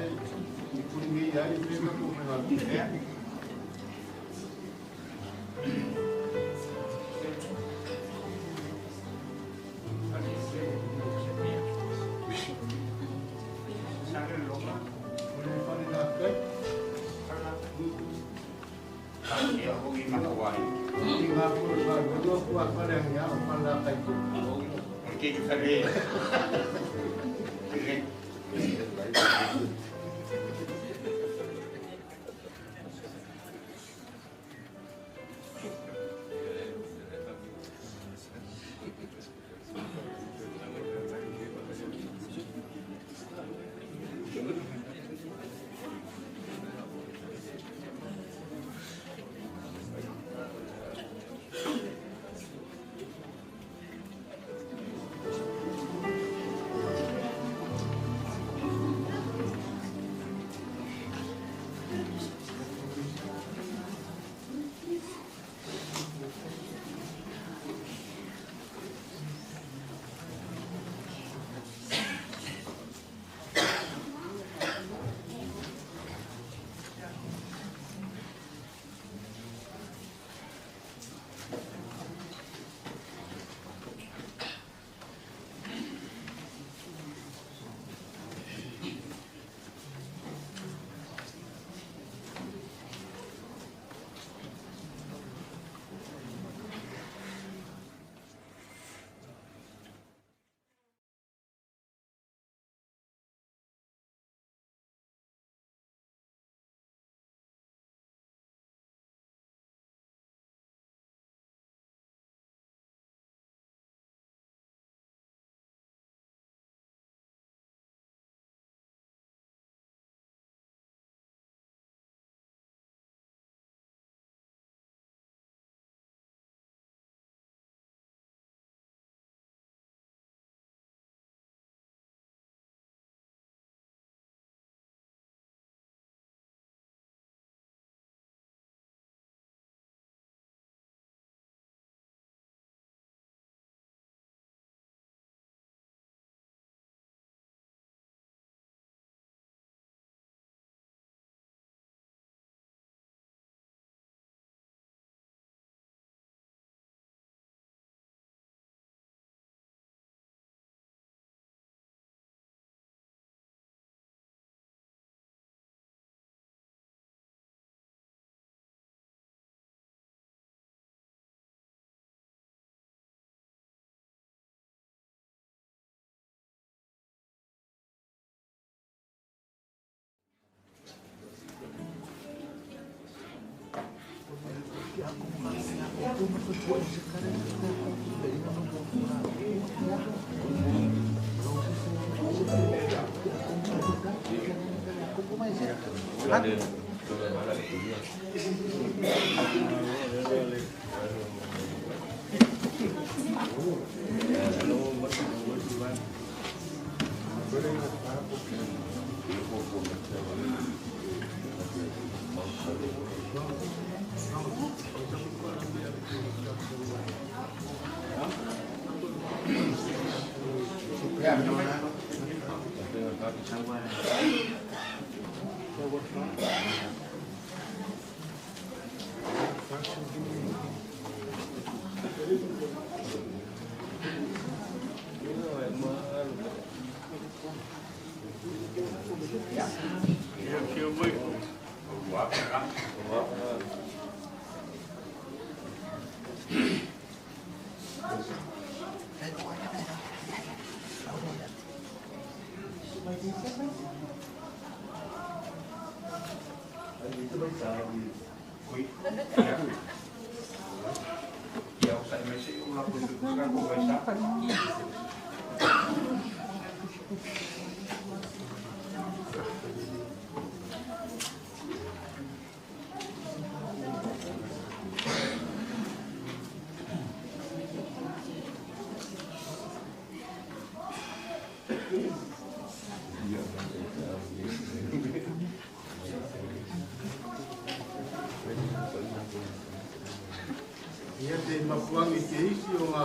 Ia te mapuangi te isi o ngā.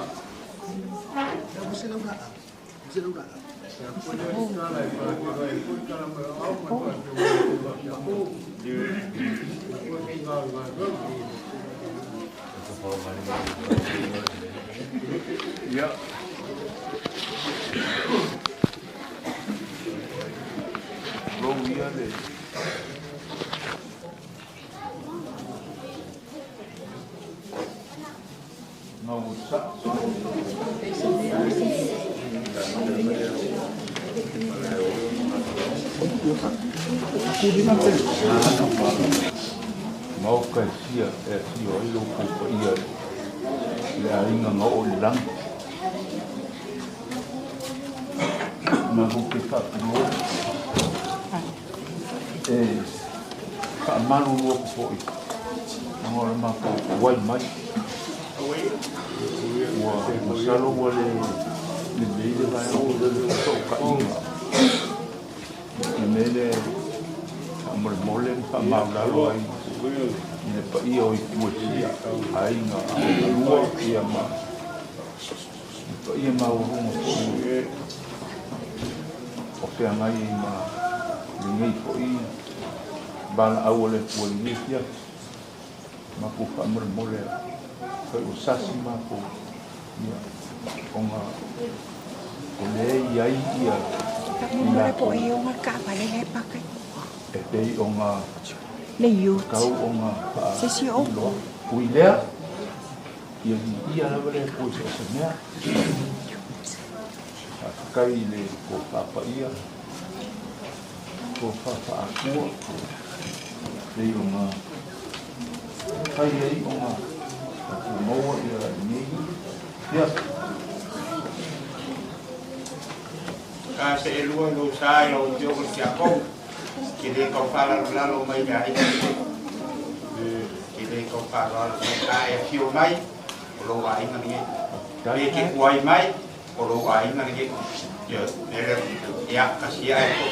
Ia kone o tala e whākira e pui kala mai au mai whākira mai te mā Ia koe ki ngā ngā rau. Ia. Lou ia le. Maoka e sia e afio ai lou paia le aiga ma oo i le lagi. Matou te faapulou e faamalulu atu foʻi ona o le matou uai mai ua masalo ua le lelei le vaega o le fesootaiga i mea le faamolemole ma faamaulalo ai i le paia o itu e fia aiga lua ia ma le paia maualuga foʻi o feagai ai ma lenei foʻi valaau o le Atua i lenei afiafi. Matou faamolemole fai ua sasi matou ia ona o lea e i ai ia i latou e pei ona tatau ona faailoa. Ui lea, ia viia lava le Atua i so o se mea. Faafetai i le tofa paia, tofa faaakua, pei ona fai ai ona tatou maua ia lenei afiafi. Ka se elua i lou sa i lau Afioga i le Tiakono, e te le tau faalalolalo mai le aiga lenei. E te le tau faaaloalo mai. A e afio mai, o lou aiga lenei. Pe te tuai mai, o lou aiga lenei. Ioe, le lea, ia, tasi ae foi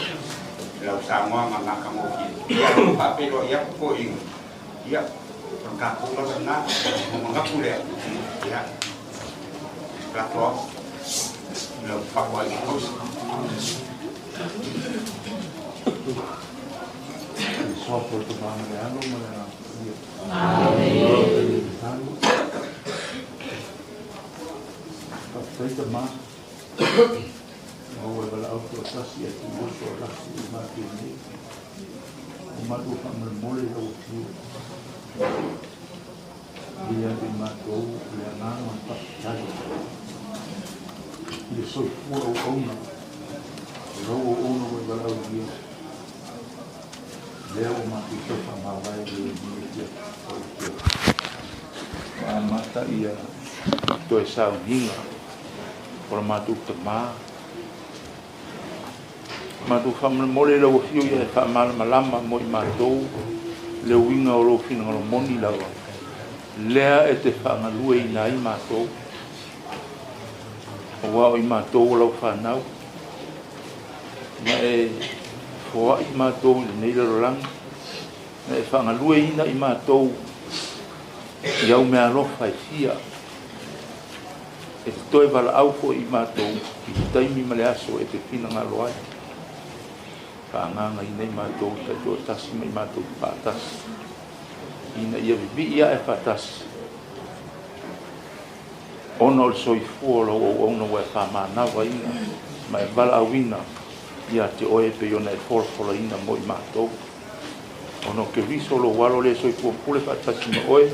i lau saunoaga matagofie. Ia, o lo o faapeiloai atu toeaiina, ia, o le tatou lava lena, ona manatu lea, ia, lafo atu i lau faaoaiga tausi. I le suafa o le Tama ma le Alo ma le Agaga Paia. Amen. Faafetai Tama. Maua e valaau toatasi ae tuua toalasi i matou nei. O matou faamolemole i lau Afioga. Ia atu i matou le agaga o le faafetai i le soifua auauna, o lau auauna ua e valaaulia, lea ua matou tau faamavae i lenei afiafi. Lau Afioga. amata ia toe sauniga o le matou tamā. Matou faamolemole i lau afio ia e faamalamalama mo i matou le uiga o lou finagalo moni lava lea e te faagalueina ai matou, auā o i matou o lau fanau, ma e foa'i matou i lenei lalolagi, ma e faagalueina i matou i au meaalofa e fia, e te toe valaau fo'i i matou i le taimi ma le aso e te finagalo ai. Faaagagaina i matou taitoatasi ma i matou faatasi, ina ia vivii ae faatasi ona o le soifua o lau auauna ua e faamanavaina ma e valaauina ia te oe e pei ona e folafolaina mo i matou. Ona o Keriso lou alo lea e soifua pule faatasi ma oe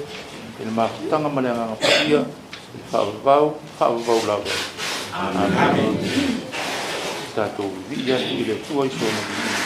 i le mafutaga ma le Agaga Paia i le faavavau faavavau lava. Amene. Tatou vivii atu i le Atua i sona viiga.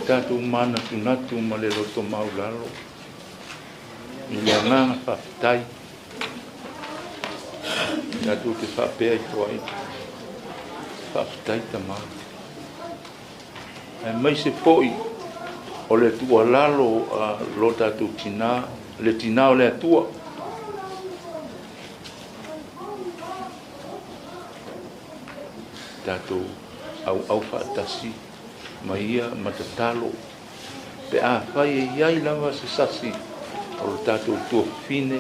Tatou manatunatu ma le loto maulalo i le agaga faafetai. Tatou te faapea ifo ai, faafetai Tamā. Aemaise foi o le tuualalo a lo tatou tinā, le tinā o le Atua. Tatou auau faatasi ma ia ma tatalo pe afai e i ai lava se sasi o lo tatou tuafafine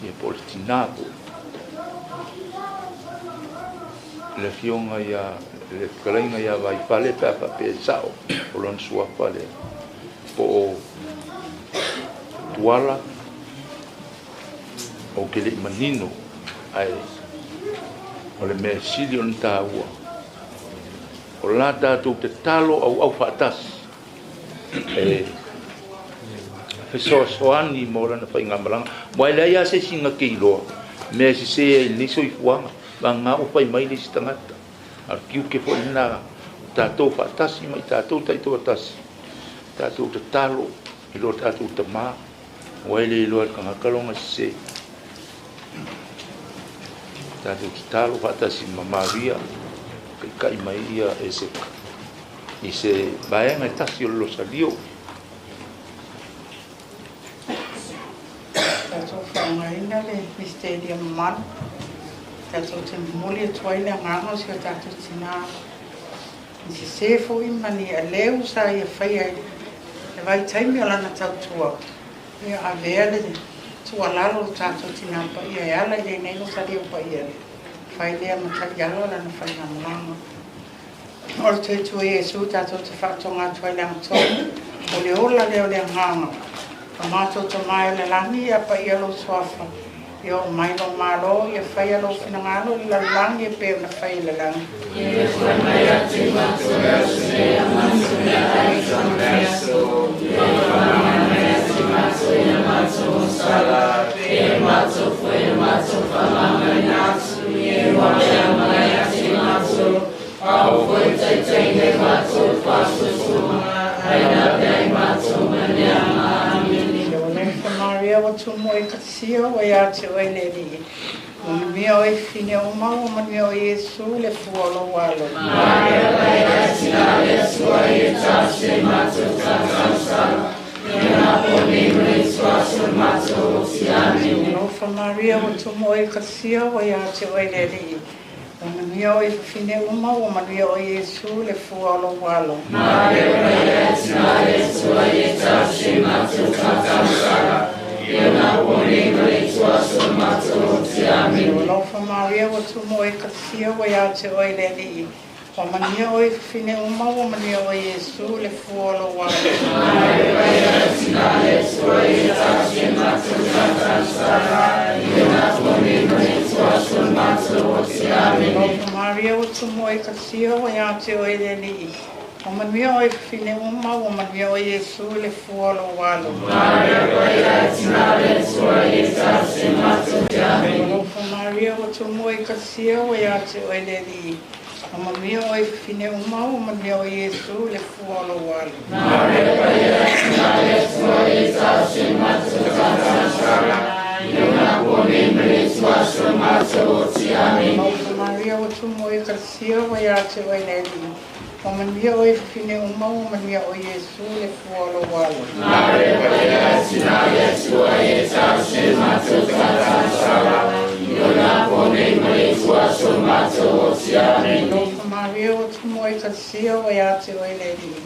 ia po o le tinā foi. Le afioga ia le fetalaiga ia Vaifale pe a faapea e sa'o o lona suafa lea po o Tuala ou te le'i manino ae o le mea sili ona tāua o la tatou tatalo auau faatasi e fesoasoani mo lana faigamalaga ua e leai a se isi na te iloa mea e sesē ai i lenei soifuaga vagagā ua fai mai le isi tagata a o le tiute foi lena tatou faatasi ma i tatou taitoatasi tatou tatalo i lo tatou tamā ua e le iloa e le tagata lona sesē tatou tatalo faatasi ma Maria taitai mai ia e se i se vaega e tasi o le losalio. Tatou faaaogaina le misiteria mamalu tatou te momoli atu ai le agaga o si o tatou tinā i sesē foi ma ni aleu sa ia faia i le vaitaimi o lana tautua ia avea le tuualalo o le tatou tinā paia e ala i lenei losalio paia fai lea ma taliala o lana faigamalaga. O le Toe Iesu tatou te faatoga atu ai le agatonu o le ola lea o le agaga. O matou Tamā i le lagi, ia paia lou suafa, ia oo mai lou Malo, ia faia lou finagalo i le lalolagi e pei ona fai i le lagi. Ia fai mai ia te matou le aso nei a matou meaai i le aso, ia faamama mai ia te matou i a matou sala, pei e matou foi e matou faamamaina atu i e ua mea mai ia te matou, aua foi taitaina i matou i faasoasoaga, ae lavea i matou mai le ama. Amene. Ia alofa Maria ua tumu oe ekalesia ua ia te oe le Alii. Ua manuia oe fafine uma, ua manuia oe Iesu le fua o lou alo. Maria Paia tina a le Atua ia tausia i matou tagata sala, i ona po nei ma le ituaso o le matou oti. Amene. Alofa Maria ua tumu oe ekalesia ua ia te oe le Alii. Ua manuia oe fafine uma, ua manuia oe Iesu le fua o lou alo. Maria Paia tina a le Atua ia tausia i matou tagata sala, i ona po nei ma le ituaso o le matou oti. Amene. Alofa Maria ua tumu oe ekalesia ua ia te oe le Alii. Ua manuia oe fafine uma, ua manuia oe Iesu le fua o lou alo. Maria Paia tina a le Atua ia tausia i matou tagata sala, i ona po nei ma le ituaso o le matou oti. Amene. Alofa Maria ua tumu oe ekalesia ua ia te oe le Alii. Ua manuia oe fafine uma, ua manuia oe Iesu le fua o lou alo. Maria Paia tina a le Atua ia tausia i matou Amene. Alofa Maria ua tumu oe ekalesia ua ia te oe le Alii. Ua manuia oe fafine uma, ua manuia oe Iesu le fua o lou alo. Maria Paia tina a le Atua ia tausia i matou tagata sala, i ona po nei ma le ituaso o le matou oti. Amene. Alofa Maria ua tumu oe ekalesia ua ia te oe le Alii. Ua manuia oe fafine uma, ua manuia oe Iesu le fua o lou alo. Maria Paia tina a le Atua ia tausia i matou tagata sala, i ona po nei ma le ituaso o le matou oti. Amene. Alofa Maria ua tumu oe ekalesia ua ia te oe le Alii.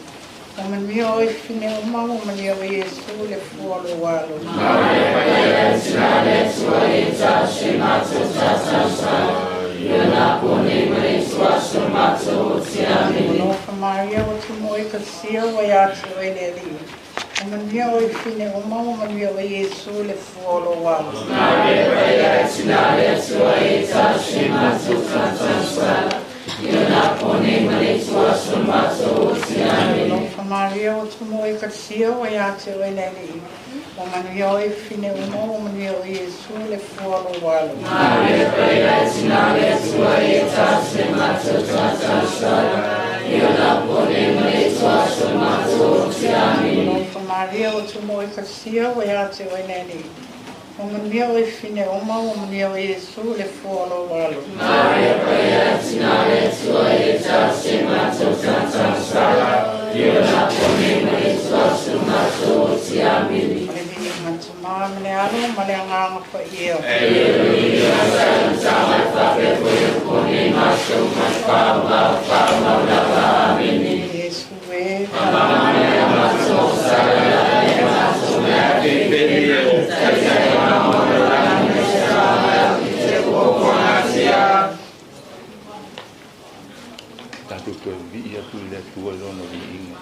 Ua manuia oe fafine uma, ua manuia oe Iesu le fua o lou alo. Maria Paia tina a le Atua ia tausia i matou tagata sala, i ona po nei ma le ituaso o le matou oti. Amene. Alofa Maria ua tumu oe ekalesia ua ia te oe le Alii. Ua manuia oe fafine uma, ua manuia oe Iesu le fua o lou alo. Maria Paia tina a le Atua ia tausia i matou tagata sala, i ona po nei ma le ituaso o le matou oti. Amene. Alofa Maria ua tumu oe ekalesia ua ia te oe le Alii. Ua manuia oe fafine uma, ua manuia oe Iesu le fua o lou alo. Maria Paia tina a le Atua ia tausia i matou tagata sala, i ona po nei ma le ituaso o le matou oti. Amene. Alofa Maria ua tumu oe ekalesia ua ia te oe le Alii. Ua manuia oe fafine uma, ua manuia oe Iesu le fua o lou alo. Maria Paia tina a le Atua ia tausia i matou tagata sala, i ona po nei ma le ituaso o le matou oti. Amene. O le viiga Tamā ma le Alo ma le Agaga Paia. Iesu e, Atua i lona viiga.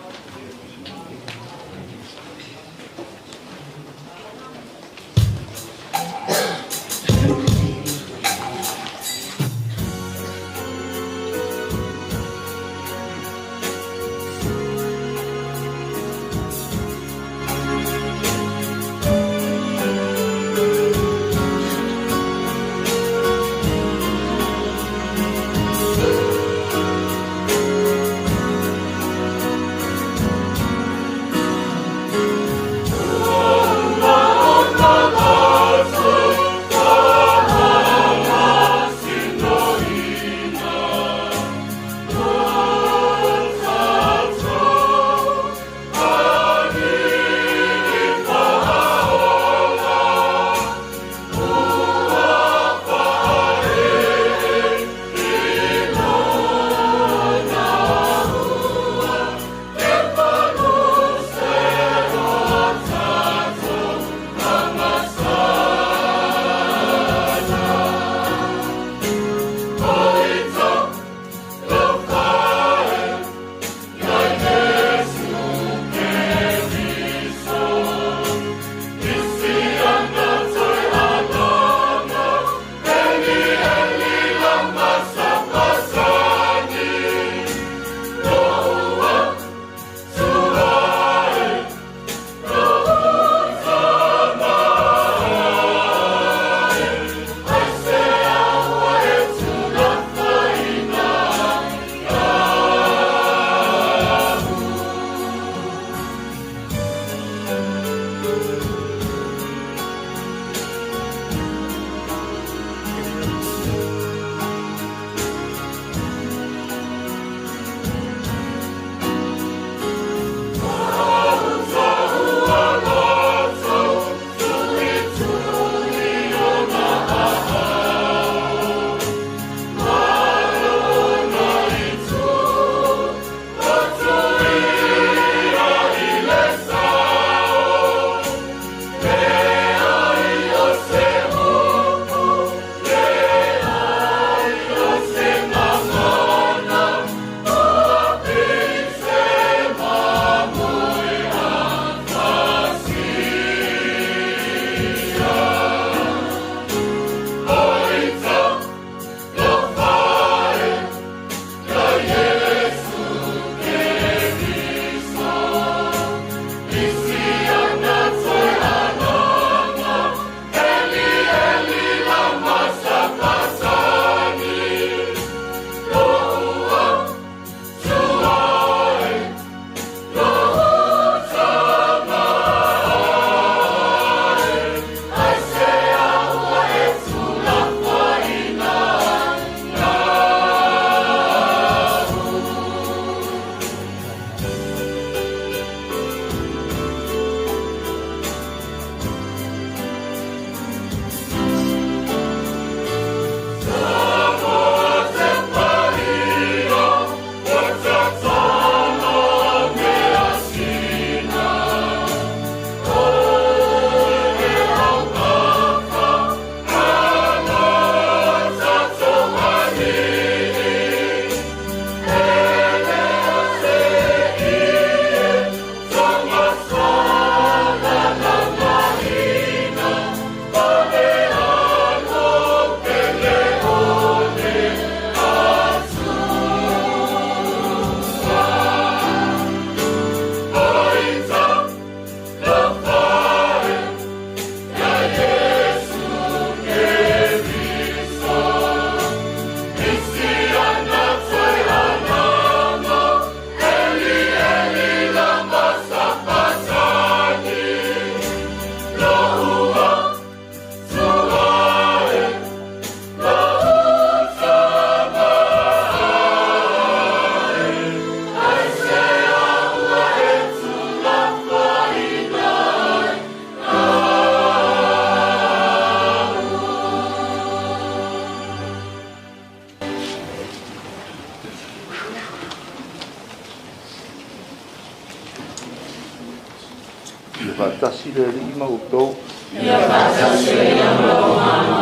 Ia faatasi le Alii ma outou. Ia faatasi ai ma lou agaga.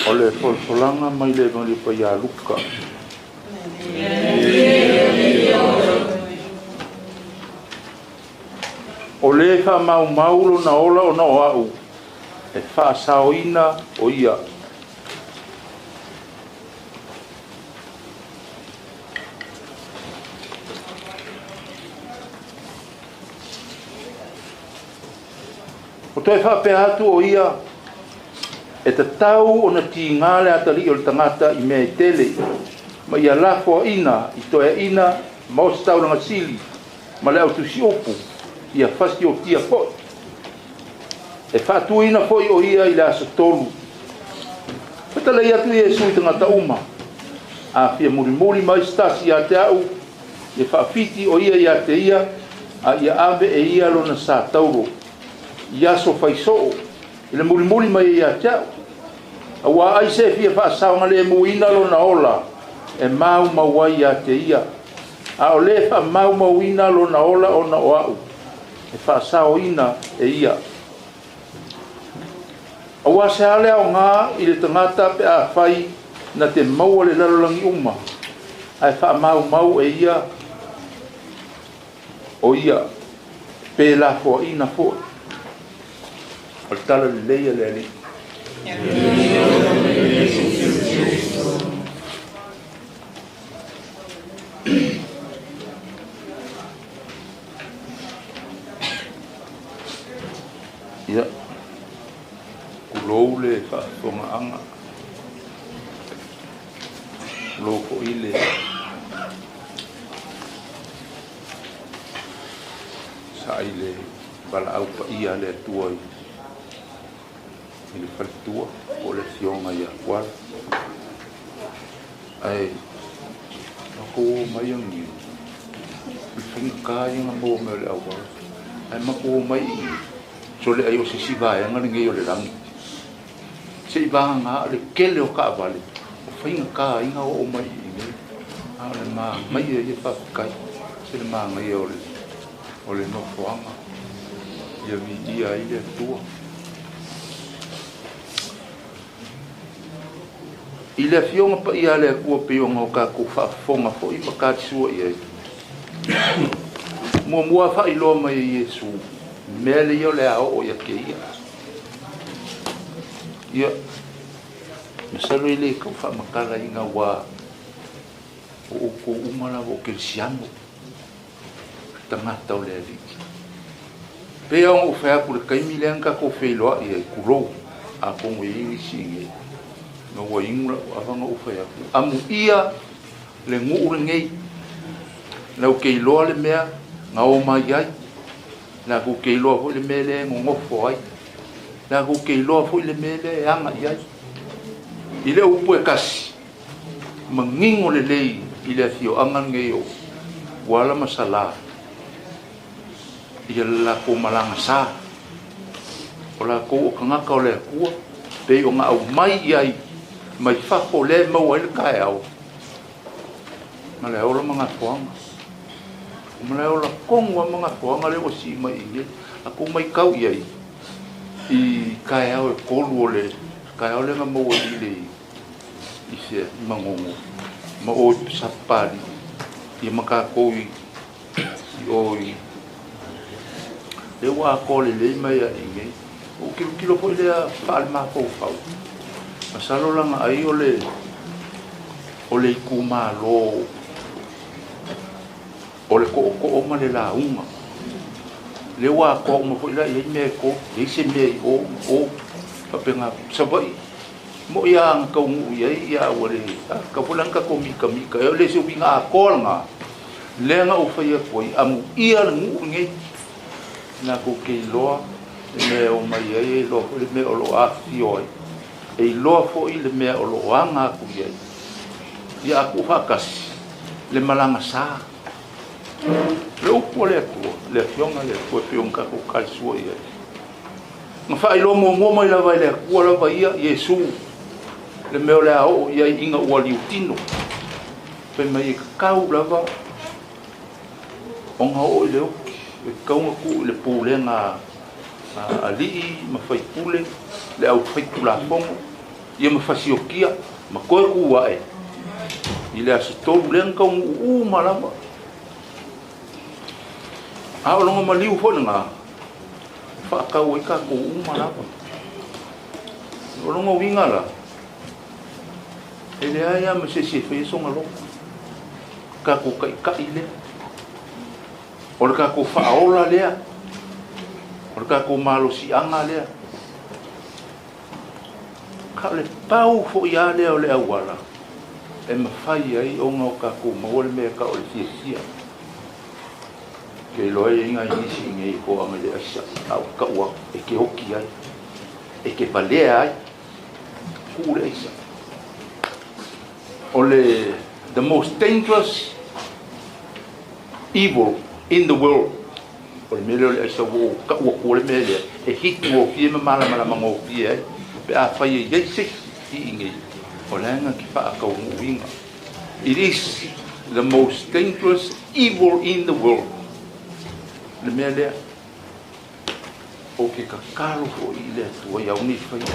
O le folafolaga mai le Evagelio Paia a Luka. O lē faamaumau lona ola ona o a'u e faasaoina o ia. O toe faapea atu o ia e tatau ona tigā le atalii o le tagata i mea e tele ma ia lafoaina i toeaina ma ositaulaga sili ma le autusiupu ia fasiotia fo'i. E faatuina fo'i o ia i le aso tolu. Fatalai atu Iesu i tagata uma. A fia mulimuli mai se tasi ia te a'u ia faafiti o ia ia te ia a ia ave e ia lona sa tauro i aso faisoo i le mulimuli mai ia te a'u. Auā ai se fia faasaogalemuina lona ola e maumau ai ia te ia. A o lē faamaumauina lona ola ona o a'u e faasaoina e ia. Auā se a le aogā i le tagata pe afai na te maua le lalolagi uma ae faamaumau e ia o ia pe lafoaina fo'i. O le tala lelei a le Alii. Ia, tulou le faafofogaaga, tulou foi le saai le valaau paia a le Atua i le faletua po o le afioga ia Kuala. Ae matou o mai agi i faigata ia na maua mai o le auala. Ae matou o mai i sole ai o se isi vaega lenei o le lagi. Se i vagagā o le tele o taavale o faigata ai na oo mai i inei. A o le manaia ia faafetai. Se le manaia o le nofoaga ia viia ai le Atua. I le afioga paia a le Atua pei ona o tatou faafofoga foi ma katisua i ai. Muamua faailoa mai e Iesu mea le ia o le a oo ia te ia. Ia, masalo e le tau faamatalaina ua o outou uma lava o kerisiano, tagata o le Alii. Pei ona ou fai atu i le taimi lea na tatou feiloai ai, tulou, atonu e i ai nisi i inei, ina ua inu lau ava na ou fai atu, amuia le nuu lenei, lau te iloa le mea na o mai ai, latou te iloa foi le mea lea e nonofo ai, latou te iloa foi le mea lea e aga i ai. I le upu e tasi, manino lelei i le afioaga lenei o Uala ma Salā ia le latou malaga sa. O latou o tagata o le Atua pei ona aumai i ai mai fafo lea e maua ai le taeao ma le ola ma gafoaga. O ma le ola tonu lava ma gafoaga lea ua sii mai i inei. A tou maitau i ai i taeao e tolu o le taeao lea na maua i le i se Manono ma o i Sapapalii ia ma tatou i o i lea ua atoa lelei mai a i inei. Ua ou tilotilo foi lea faale-mafaufau, masalo laga ai o le itumalo o le tootoo ma le lauga. Lea ua atoa uma foi la i ai mea e tolu, leai se mea i o ma o, faapena Savaii. Mo'i lava na taunuu i ai ia ua le tatau foi la ona tatou mitamita ai. O le isi uiga atoa lena lea na ou fai atu ai, amuia le nuu lenei latou te iloa le mea e omai ai, e iloa foi le mea o lo o afifio ai, e iloa foi le mea o lo o aga atu i ai. Ia a tuufaatasi le malaga sa. Le upu a le Atua, le Afioga a le Atua e pei ona tatou talisua i ai. Na faailoa muamua mai lava e le Atua lava ia, Iesu, le mea o le a oo i ai ina ua liutino. Fai mai e tatau lava ona oo i le oti, e tatau ona tuu i le pulega a alii ma faipule, le aufaitulafono, ia ma fasiokia, ma toe tu ae i le aso tolu lea na taunuu uma lava. A o lona maliu foi lena, Faatau ai tatou uma lava. O lona uiga la, e leai lava ma se isi e faia sona loto. Tatou taitai lea. O le tatou faaola lea. O le tatou malosiaga lea. Ka o le pau foi lava lea o le auala e mafai ai ona o tatou maua le mea e tau o le fiafia. Ke iloa e i ai nai nisi i inei e toaga i le aisa, a ou tau atu, e te oti ai, e te valea ai, tuu le aisa. O le the most dangerous evil in the world, o le mea lea o le aisa, ua ou tau atua le mea lea, e hitu gofie ma malamalama gofie ai, pe afai e i ai se isi i inei, o le aga ke faataunuuina. It is the most dangerous evil in the world, le mea lea. Ou te tatalo foi i le Atua i au nei faiva.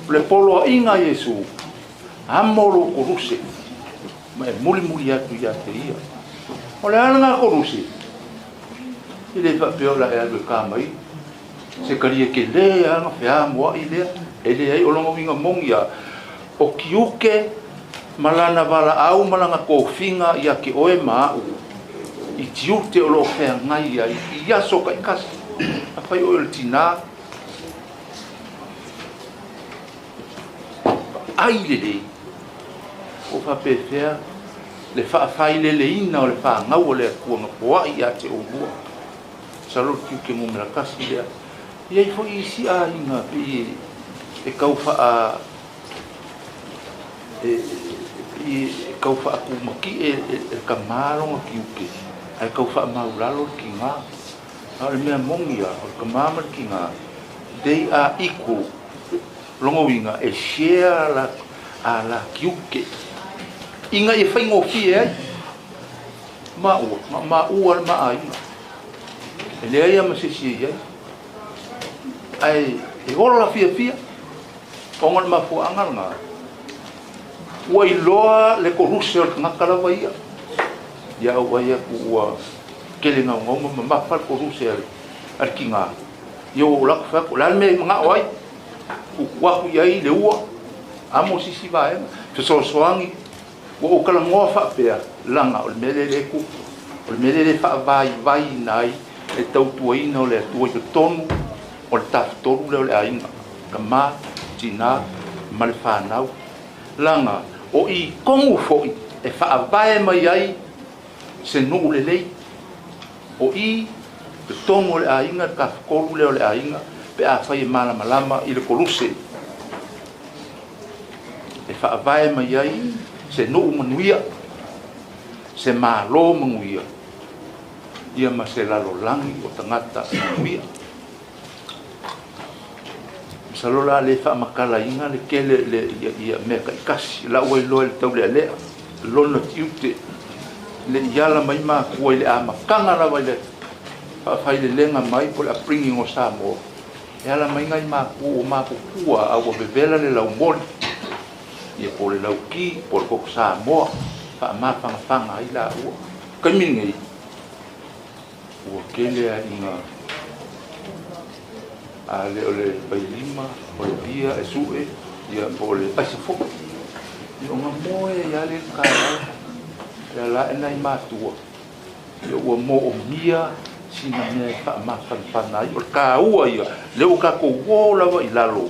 O le poloaiga a Iesu, amo lou koluse, ma e mulimuli atu ia te ia. O le a lena koluse? E le faapea o le a e alu e ka mai se kalia kelē a na feamoaʻi lea, e leai o lona uiga moni a o tiute ma lana valaau ma lana tofiga ia te oe ma aʻu i tiute o loo feagai ai i aso taitasi. Afai oe o le tinā, vaai lelei po o faapefea le faafaileleina o le fanau a le Atua na poaʻi ia te oulua. Masalo o le tiute numera tasi lea. E i ai foi isi aiga pei e tau faa e pei e tau faatumatie e le tamā lona tiute ae tau faamaulalo le tinā. A o le mea moni lava, o le tamā ma le tinā, they are equal. Lona uiga e share la a la tiute ina ia faigofie ai maua, ma maua le ma aiga. E leai lava ma se isi e i ai. Ae e ola fiafia ona o le mafuaaga lena. Ua iloa le koluse o le tagata lava ia. Ia ou vaai atu ua tele gaugau ma mamafa le koluse a le tinā. Ia ua ou alu atu fai atu, o le a le mea e manao ai? Tuutuu atu i ai le ua, amo se isi vaega, fesoasoani. Ua ou talanoa faapea, leaga o le mea lea lea e tupu, o le mea lea lea e faavaivaiina ai le tautuaina o le Atua i totonu o le tafatolu lea o le aiga, tama, tinā ma le fanau. Leaga o i tonu foi e faavae mai ai se nuu lelei, o i totonu o le aiga, le tafatolu lea o le aiga, pe afai e malamalama i le koluse e faavae mai ai se nuu manuia, se Malo manuia, ia ma se lalolagi o tagata manuia. Masalo la le faamatalaina le tele le ia ia mea taitasi, la ua iloa i le taulealea lona tiute le i ala mai makua i le amataga lava i le faafailelega mai po o le upbringing o Samoa, e ala mai nai makua ua matutua a ua vevela le laumoli, ia po o le lauki po o le koko Samoa, faamafagafaga ai laua. Taimi lenei, ua tele lava ina a le o le vailima, o le pia e sue, ia po o le aisa foi. Ia ona moe ai lava lea i le taeao, e ala ae nai matua, ia ua moomia sina mea e faamafanafana ai. O le taua ia, lea ua tatou o lava i lalo,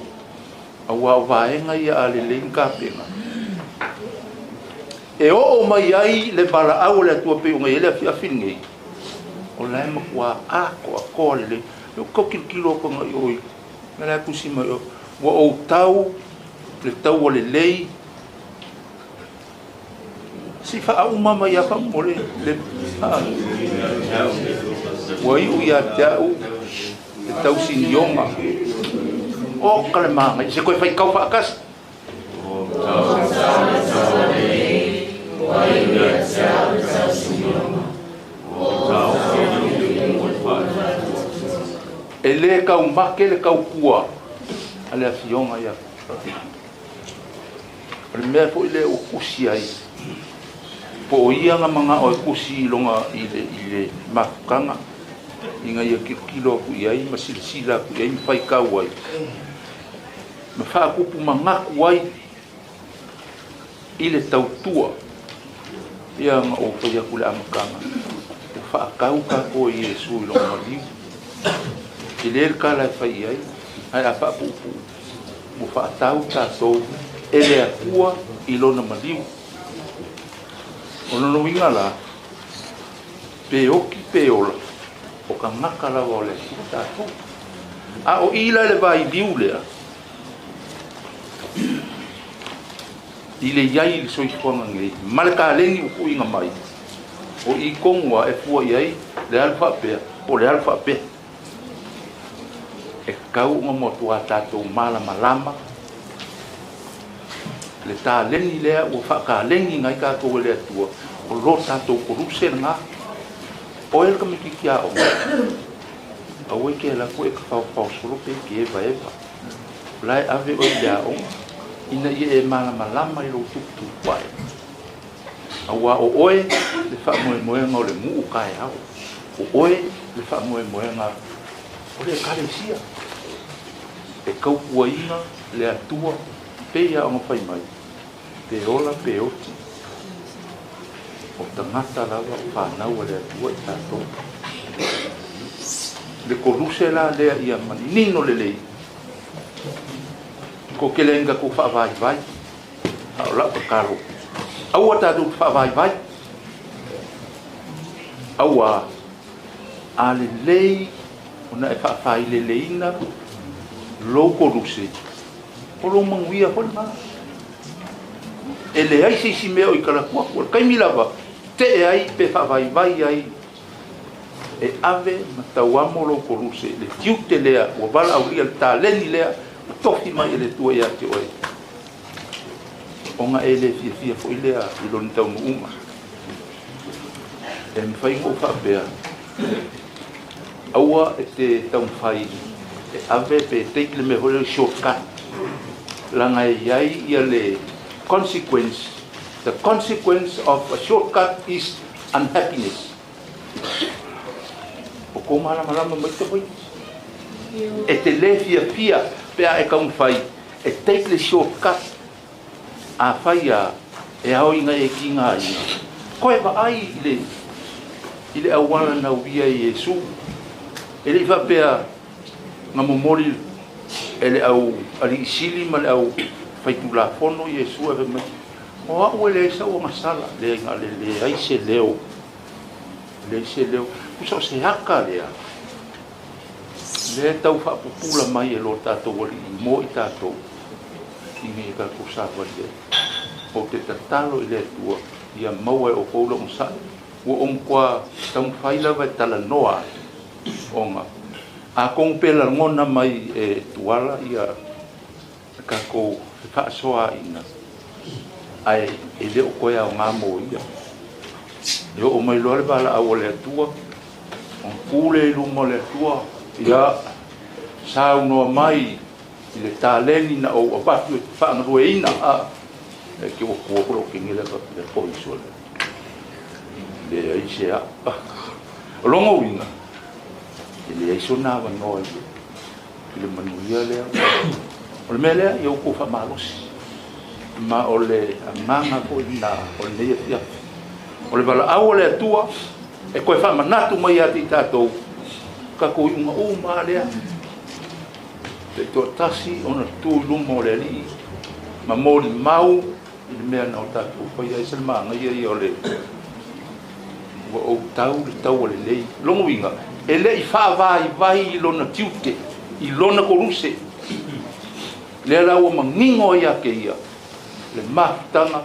aua o vaega ia a lelei ni tapena. E oo mai ai le valaau a le Atua pei ona i ai le afiafi lenei, o la e matua atoatoa lelei. Lea ou te tau tilotilo atu agai i o i mea la e tusi mai o, ua ou tau le taua lelei, se i faaauma mai lava faamolemole le, a, ua iu ia te au le tausinioga. Oka le manaia, se toe faitau faatasi. E le taumate le tautua a le Afioga ia O le mea foi lea ua tusi ai, po o ia na manao e tusi i lona i le, i le mafutaga. Ina ia kilokilo aku i ai ma silasila aku i ai ma faitau ai ma faakupu manatu ai i le tautua ia ma ou fai aku le amataga ua faatau tatou e Iesu i lona maliu. E lē le tala e fai i ai ae a faapuupuu ua faatau tatou e le Atua i lona maliu. O lona uiga la pe oti pe ola o tagata lava o le Atua tatou. A o i la i le vailiu lea i le iai i le soifuaga nei ma le kaleni ua tuuina mai o i tonu lava e fua i ai le alu faapea po o le alu faapea. E tatau ona matua tatou malamalama le taleni lea ua faakaleniina ai tatou e le Atua o lo tatou koluse lena. O ai le tamaitiiti aoga aua e te alu atu e te faofaosolo pe e te evaeva. O la e ave oe i le aoga ina ia e malamalama i lou tuputupu ae. Auā o oe le faamoemoega o le nuu taeao. O oe le faamoemoega o le Ekalesia. E tautuaina le Atua pei lava ona fai mai, pe ola pe oti, o tagata lava o fanau a le Atua i tatou. Le koluse la lea ia manino lelei, ko tele ai ni tatou faavaivai, a o lau tatalo, aua tatou te faavaivai, auā a lelei ona e faafaileleina lou koluse, o lou manuia foi lena. E leai se isi mea o i talaatu atu, o le taimi lava tee ai pe faavaivai ai e ave ma tauamo lou koluse i le tiute lea ua valaaulia, le taleni lea ua tofi mai e le Atua ia te oe, ona e le fiafia foi lea i lona taunuuga. E mafai ona ou faapea, aua e te taumafai e ave pe take le mea foi lea shortcut, leaga e i ai ia le consequence, the consequence of a shortcut is unhappiness. O kou malamalama mai tamaiti? E te lē fiafia pe a e taumafai e take le shortcut. Afai a e ao ina e kigaina, koe vaai i le i le auala na uia e Iesu. E le i faapea na momoli e le au alii sili ma le au faitulafono Iesu ae fai mai, O au e leai sau agasala, leai na le leai se leo, leai se leo. Tusa o se aka lea, lea e tau faapupula mai e lo tatou alii mo i tatou ina ia tatou savali ai. Ou te tatalo i le Atua ia maua e outou le onosai. Ua ou matua taumafai lava e talanoa ai, ona atonu pe lagona mai e Tuala ia le tatou fefaasoaina, ae e le o toe aoga mo ia. E oo mai loa le valaau a le Atua, ona tu lea i luma o le Atua, ia saunoa mai i le taleni na ou avatu e te faagalueina, a e ke ua tua ko lou kegele faapea poi sole. Leai se a. O lona uiga, e leai sona avanoa i le i le manuia lea. O le mea lea, ia outou faamalosi. Ma o le agaga foi lena o lenei afiafi. O le valaau a le Atua e toe faamanatu mai ia te i tatou, tatou iuga uma lava lea, taitoatasi ona tu i luma o le Alii ma molimau i le mea na o tatou faia ai se le manaia ia o le ua ou tau le taua lelei. Lona uiga, e le i faavaivai i lona tiute, i lona koluse. Lea la ua manino ai ia te ia le mafutaga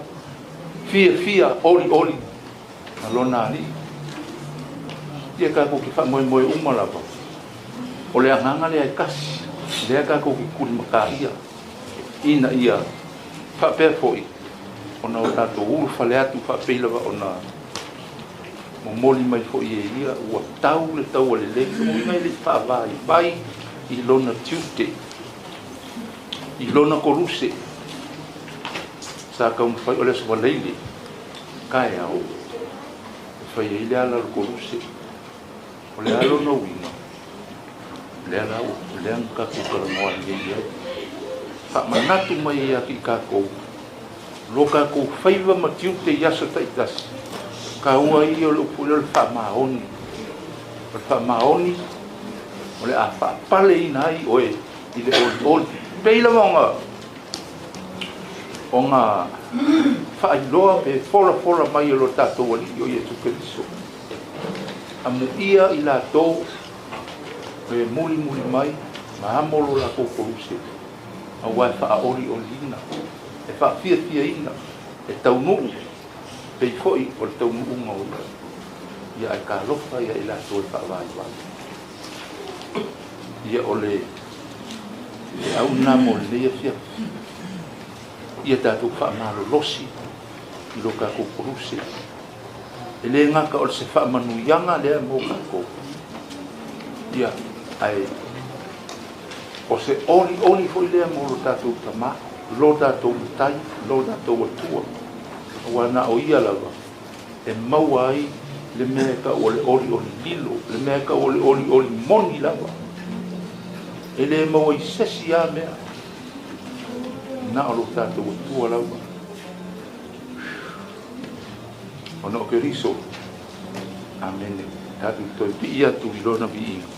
fiafia olioli ma lona Alii. Ia tatou te faamoemoe uma lava, o le agaga lea e tasi, lea tatou te tulimataia ina ia faapea foi ona o tatou ulufale atu faapei lava ona momoli mai foi e ia ua tau le taua lelei. O lona uiga e le i faavaivai i lona tiute, i lona koluse. Sa taumafai o le Aso Faraile taeao e fai ai le ala o le koluse. O le a lona uiga? Lea la ua, lea na tatou talanoa lelei ai. Faamanatu mai ai ia te i tatou lo tatou faiva ma tiute i aso taitasi, taua ia o le upu lea o le faamaoni. O le faamaoni o le a faapaleina ai oe i le olioli. Pei lava ona ona faailoa pe folafola mai e lo tatou Alii o Iesu Keriso. Amuia i latou e mulimuli mai ma amo lo latou koluse, aua e faaolioliina, e faafiafiaina, e taunuu, pei foi o le taunuuga o ia, ia ae talofa ia i latou e faavaivai. Ia o le feau lena mo lenei afiafi, ia tatou faamalolosi i lo tatou koluse. E le gata o se faamanuiaga lea mo tatou, ia ae o se olioli foi lea mo lo tatou Tamā, lo tatou Matai, lo tatou Atua, aua na o ia lava e maua ai le mea e tau o le olioli lilo, le mea e tau o le olioli moni lava. E le maua i se isi lava mea, na o lo tatou Atua lava. Ona o Keriso. Amene. Tatou toe pii atu i lona viiga.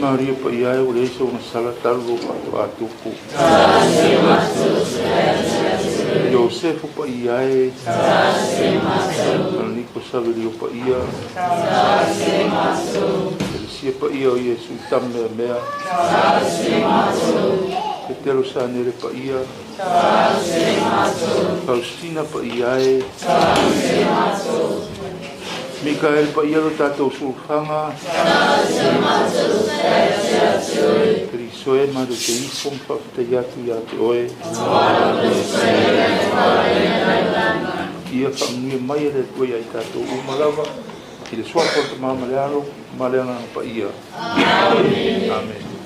Maria paia e ua leai se ogasala talu lou faatoā tupu. Iosefu paia e. Kalaniko Savelio paia. Ekalesia paia o Iesu i tameamea. Petelo Sanele paia. Faustina paia e. Mikael paia lo tatou sulufaga. Keriso e matou te ifo ma faafetaia atu iā te oe. Ia faamanuia mai e le Atua iā i tatou uma lava i le suafa o le Tamā ma le Alo ma le Agaga Paia. Amene.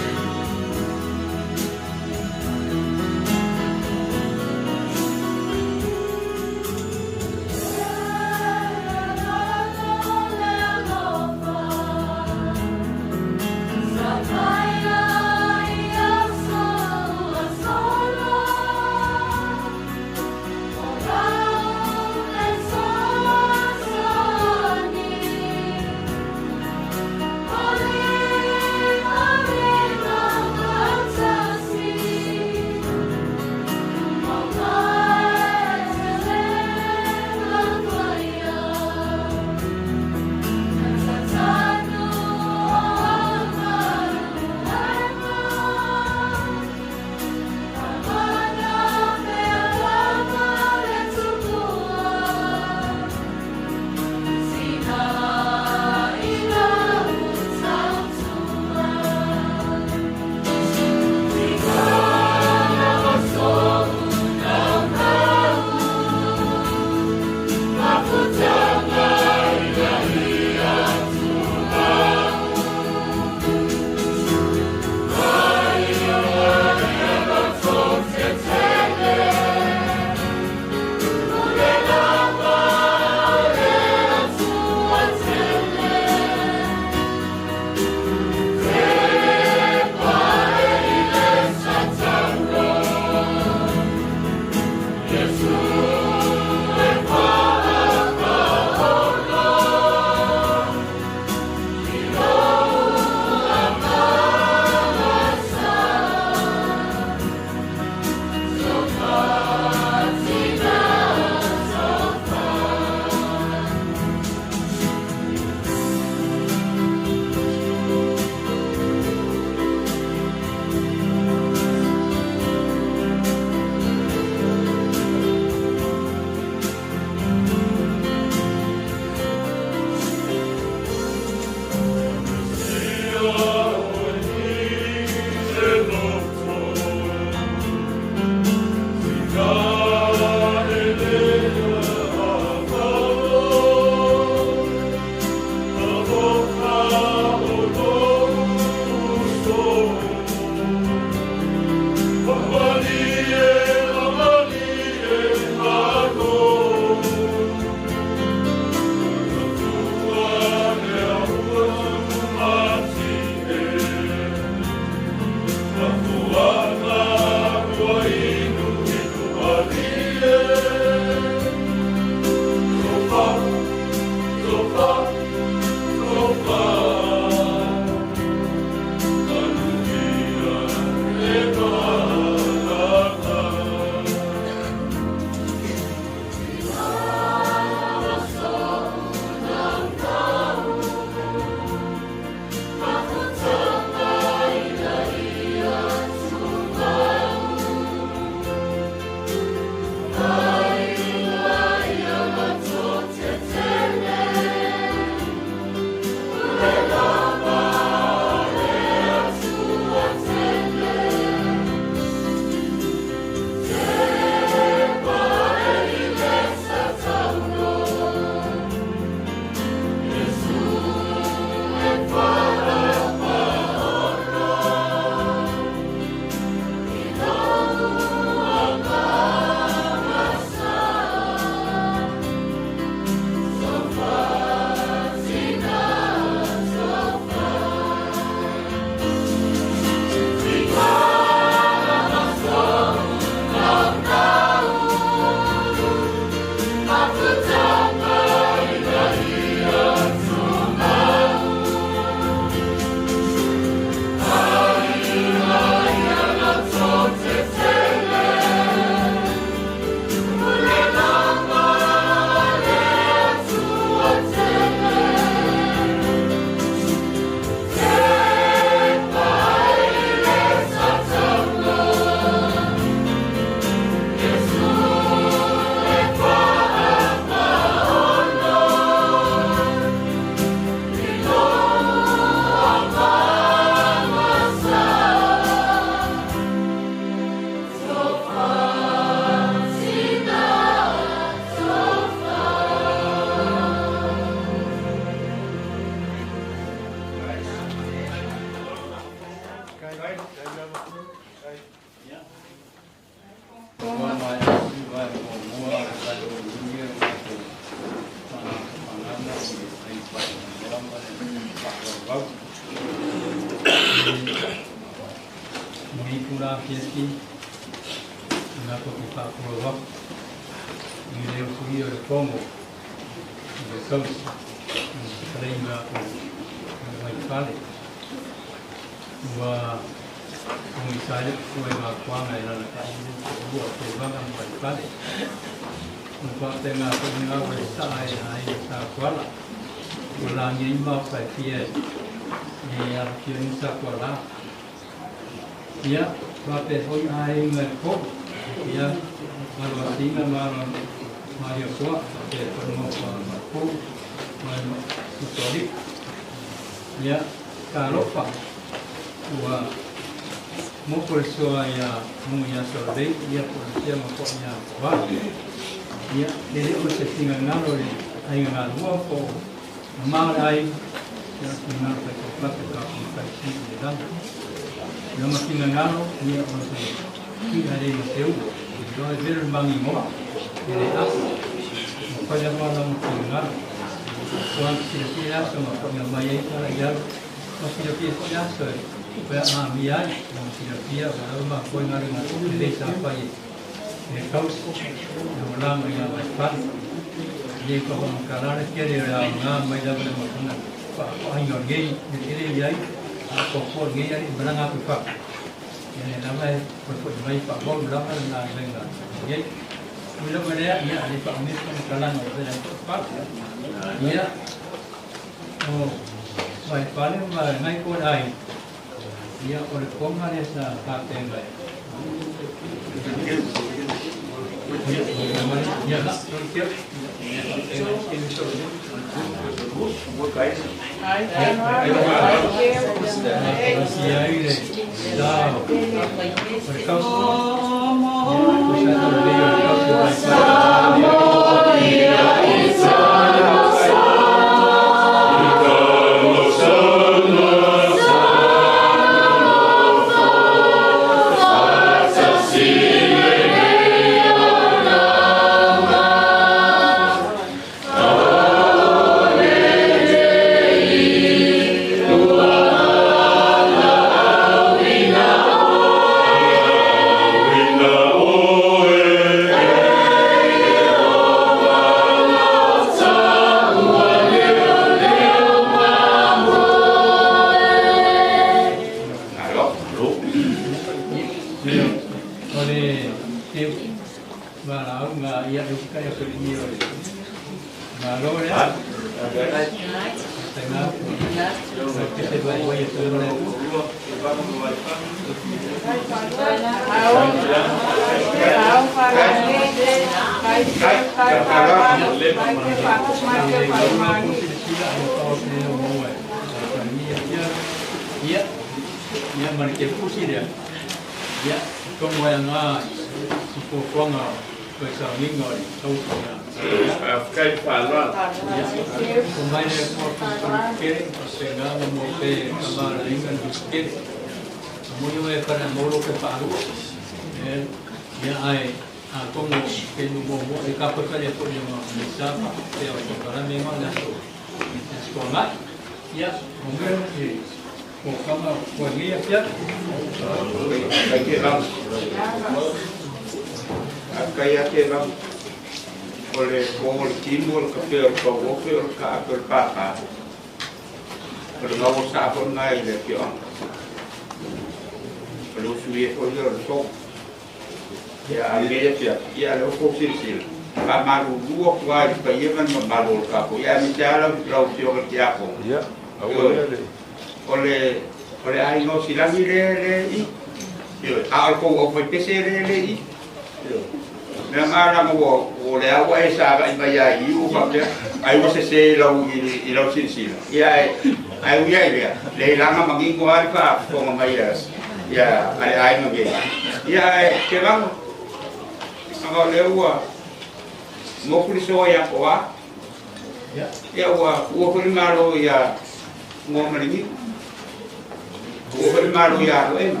Ua foi le malo ia Aloema.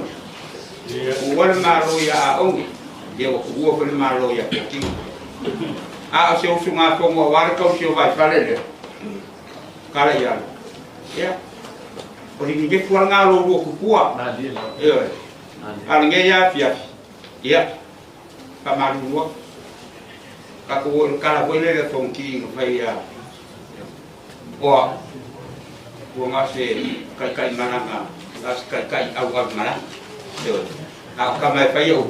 Ua le malo ia Aogi. Ia ua kuua foi le malo ia Pokini. A o se usuga fono aua le tausi o Vaifale lea. Kala ia. Ia. O le nenefu ala ngā lō lua kupua. Ia. A le ngei afiafi. Ia. Whamarurua. Ka ko le kala foi le tongki nga fai ia. Oa. Ua ngā se kai kai maranga. Ngā se kai kai au au maranga. Ia. A o ka mai fai au.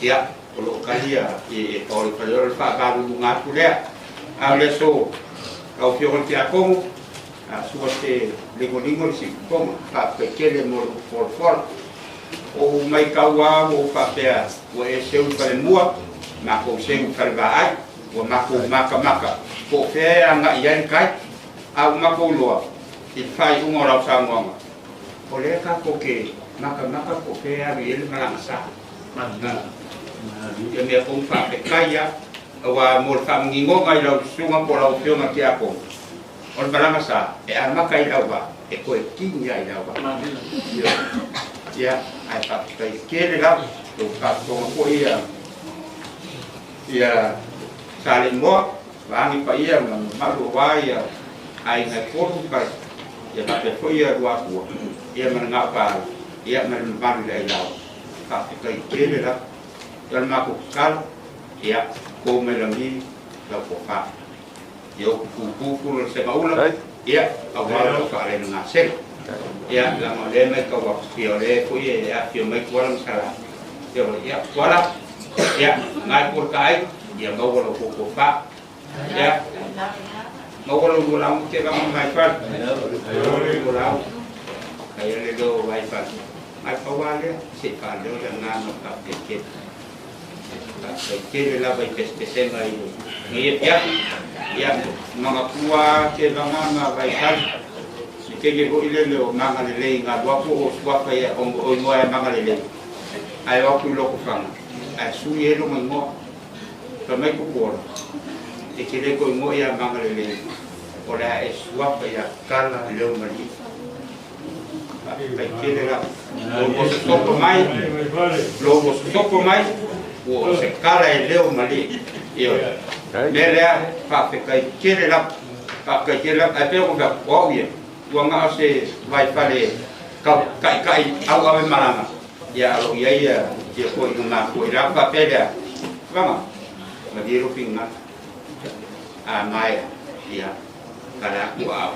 Ia. O lo kalia e tōri whare o le whaamaruru ngā lea. A o le so. Au whio te akongo. A sua te lingolingo le sikukonga. Whaapekele mo le fora. O mai kaua o whapea ua e seu whare mua, mako seu whare vaai, ua mako maka maka. Ko whea anga i ai kai, au mako loa, i whai unga o rau sangoanga. O lea ka koke maka maka ko whea anga i ele maranga sa. Ia mea kou whape kai ia, ua mo le whamungingonga i lau sunga po lau whionga ki ako. O le maranga sa, e a maka i lau wa, e koe kingi ai lau wa. Ia, ai whakatai kere rau, tō whakatonga ko ia, ia sāle moa, waangi pa ia, ma maru wā ia, ai ngai kōru kai, ia whakatai ko ia rua kua, ia mana ngā pāru, ia mana maru le ai lau, whakatai kere rau, ia le mako kalo, ia kō mai langi, lau ko wha. Ia o kukuku le se maula, ia au wā lau whaarena ngā sela. Ia la mo le mai ka wa fio le ko ia ia fio mai ko la sala ia ia wala ia ngai ko kai ia mo lo ko ko fa ia mo lo ko la mo te va mai fa ko la kai le do vai fa mai fa wa le se fa le la nga no ka ke ke ka ke le la vai pes pes mai ni ia ia mga kua ke va nga vai fa ke ko ile le o manga le lei ngā wapo o suafa ia o ingoa e manga le lei. Ai o aku loko whanga. Ai sui e longa ingoa. Ka mai kukuola. E ke le ko ingoa ia manga le lei. O lea e suafa ia kala leo mali. Kai kele la. Lo sopo mai. Lo sopo mai. O se kala e leo mali. Iyo. Me lea whawhe kai kele la. Whawhe kai kele la. Ai peo ko whea o ia. Ua ngā se vai whare kai kai au awe maranga. Ia alo ia ia ia koi ngā koi rā whapelea. Vanga, ma di ropi ngā. A mai ia kala aku au.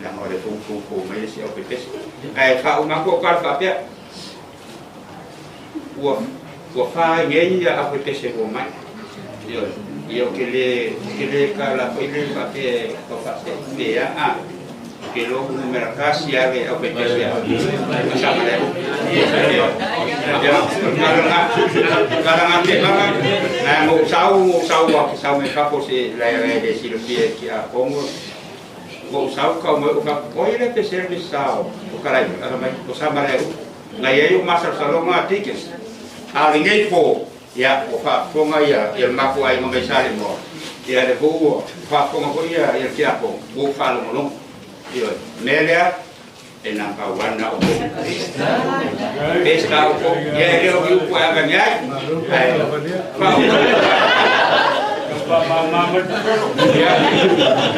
La ngore fou fou fou mai se au pepes. Ai wha uma ko kala whapea. Ua wha ngei ia au pepese ko mai. Ia ia ke le kala koi le whapea ko whase mea a. Ke lo numero kasi ale au pepese a. Sama le. Kala ngā te manga, nā ngō sau wā ki sau me kapo se lai le silofia ki a Kongo. Ngō sau kau mai o kapo, oi le te service sao, o karai, ara mai, o sama le u. Ngai ei o masar salonga tickets. A le ngei po, ia, o whaafonga ia, ia le mako ai ngā mai sale moa. Ia le hou, whaafonga ko ia, ia ki a Kongo, ngō whaalongolongo. Ia, me lea, e number one na o ko. Pesta o ko. Ia leo ki upu a ngani ai.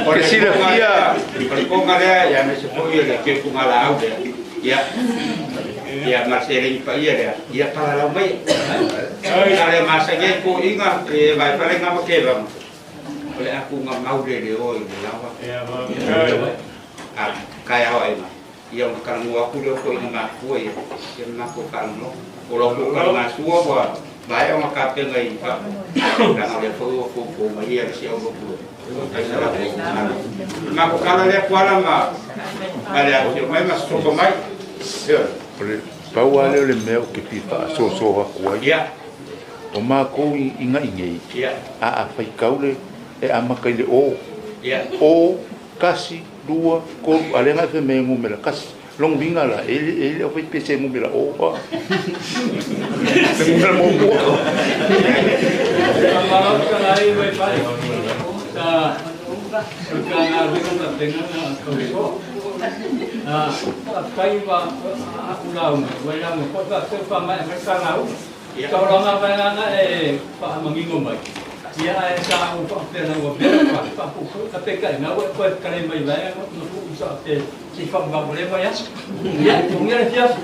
O le silafia, o le konga lea, ia me se foi le ke kunga la au lea. Ia, ia marselengi pa ia lea. Ia palalau mai. Ka le masangi ko inga, e vai pale ngā makeva. O le aku ngā maule le o i le lawa. A kai au ai ma. Ia o karangu aku leo ko ina makua ia. Ia mako karangu. O lo ko karanga sua wa vai o makapenga i pa. Ranga le fo o fo mai ia si au ko. Kai sala ko. Mako kala le kuala ma. Ale a o mai ma soko mai. Ia. O le pau ale o le mea o ke pipa so so ha kuai. Ia. O mako i ngai nei. Ia. A whai kaule e a makai le o. Ia. O kasi dua kolu ale ngai fe me ngumela kasi long vinga la ele o fai pese ngumela o pa se ngumela mo mo ta ka na Faafetai ua a'u lauga ua lauga foi faapea ua faamaea mai le ta lauga. Taulaga vaegaga e faamanino mai ia ae sa ou faapea na ua mea faapuupuu apeitaʻi na ua e toe fetalai mai vaega na tuu sa pe sei faavavau lea vaiaso. Ia tugia le fiafi.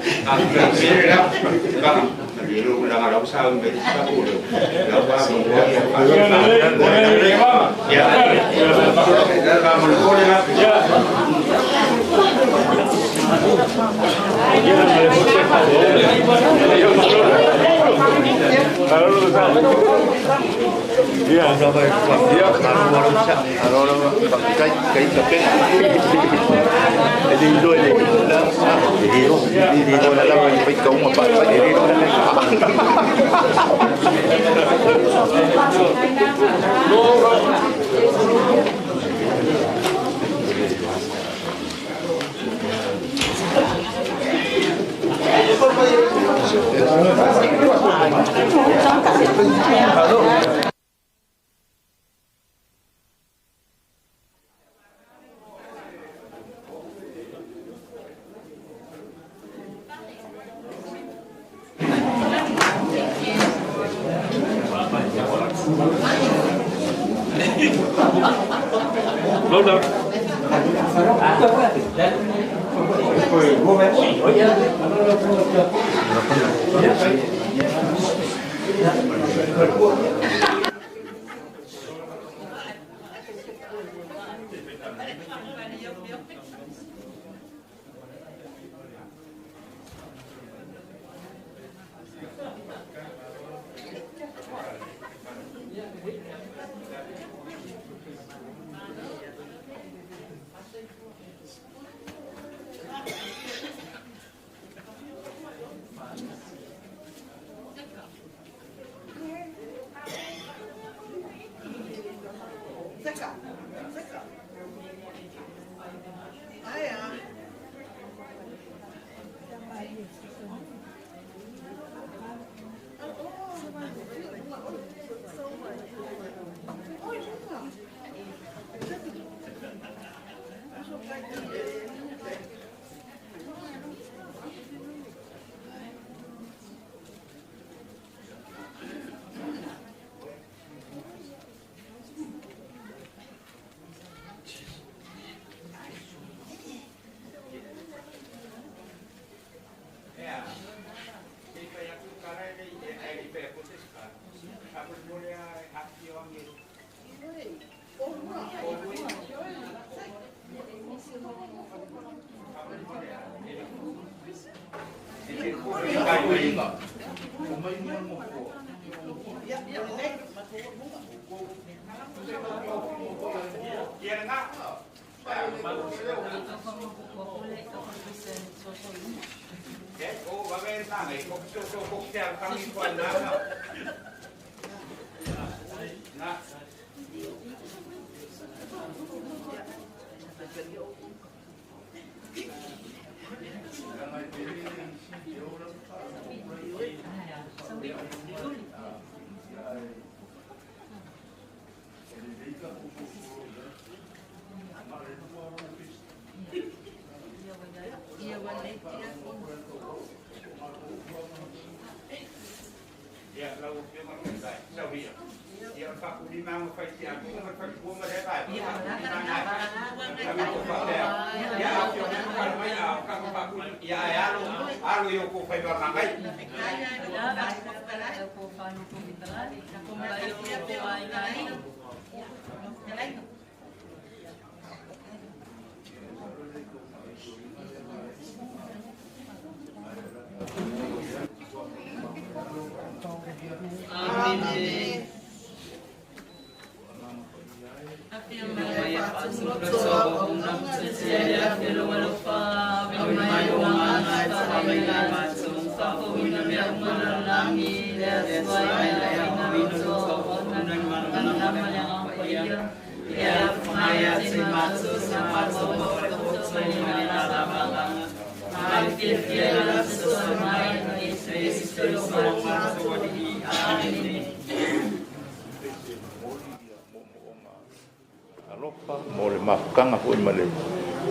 Alofa mo le mafutaga foi ma le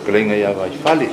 fetalaiga ia Vaifale.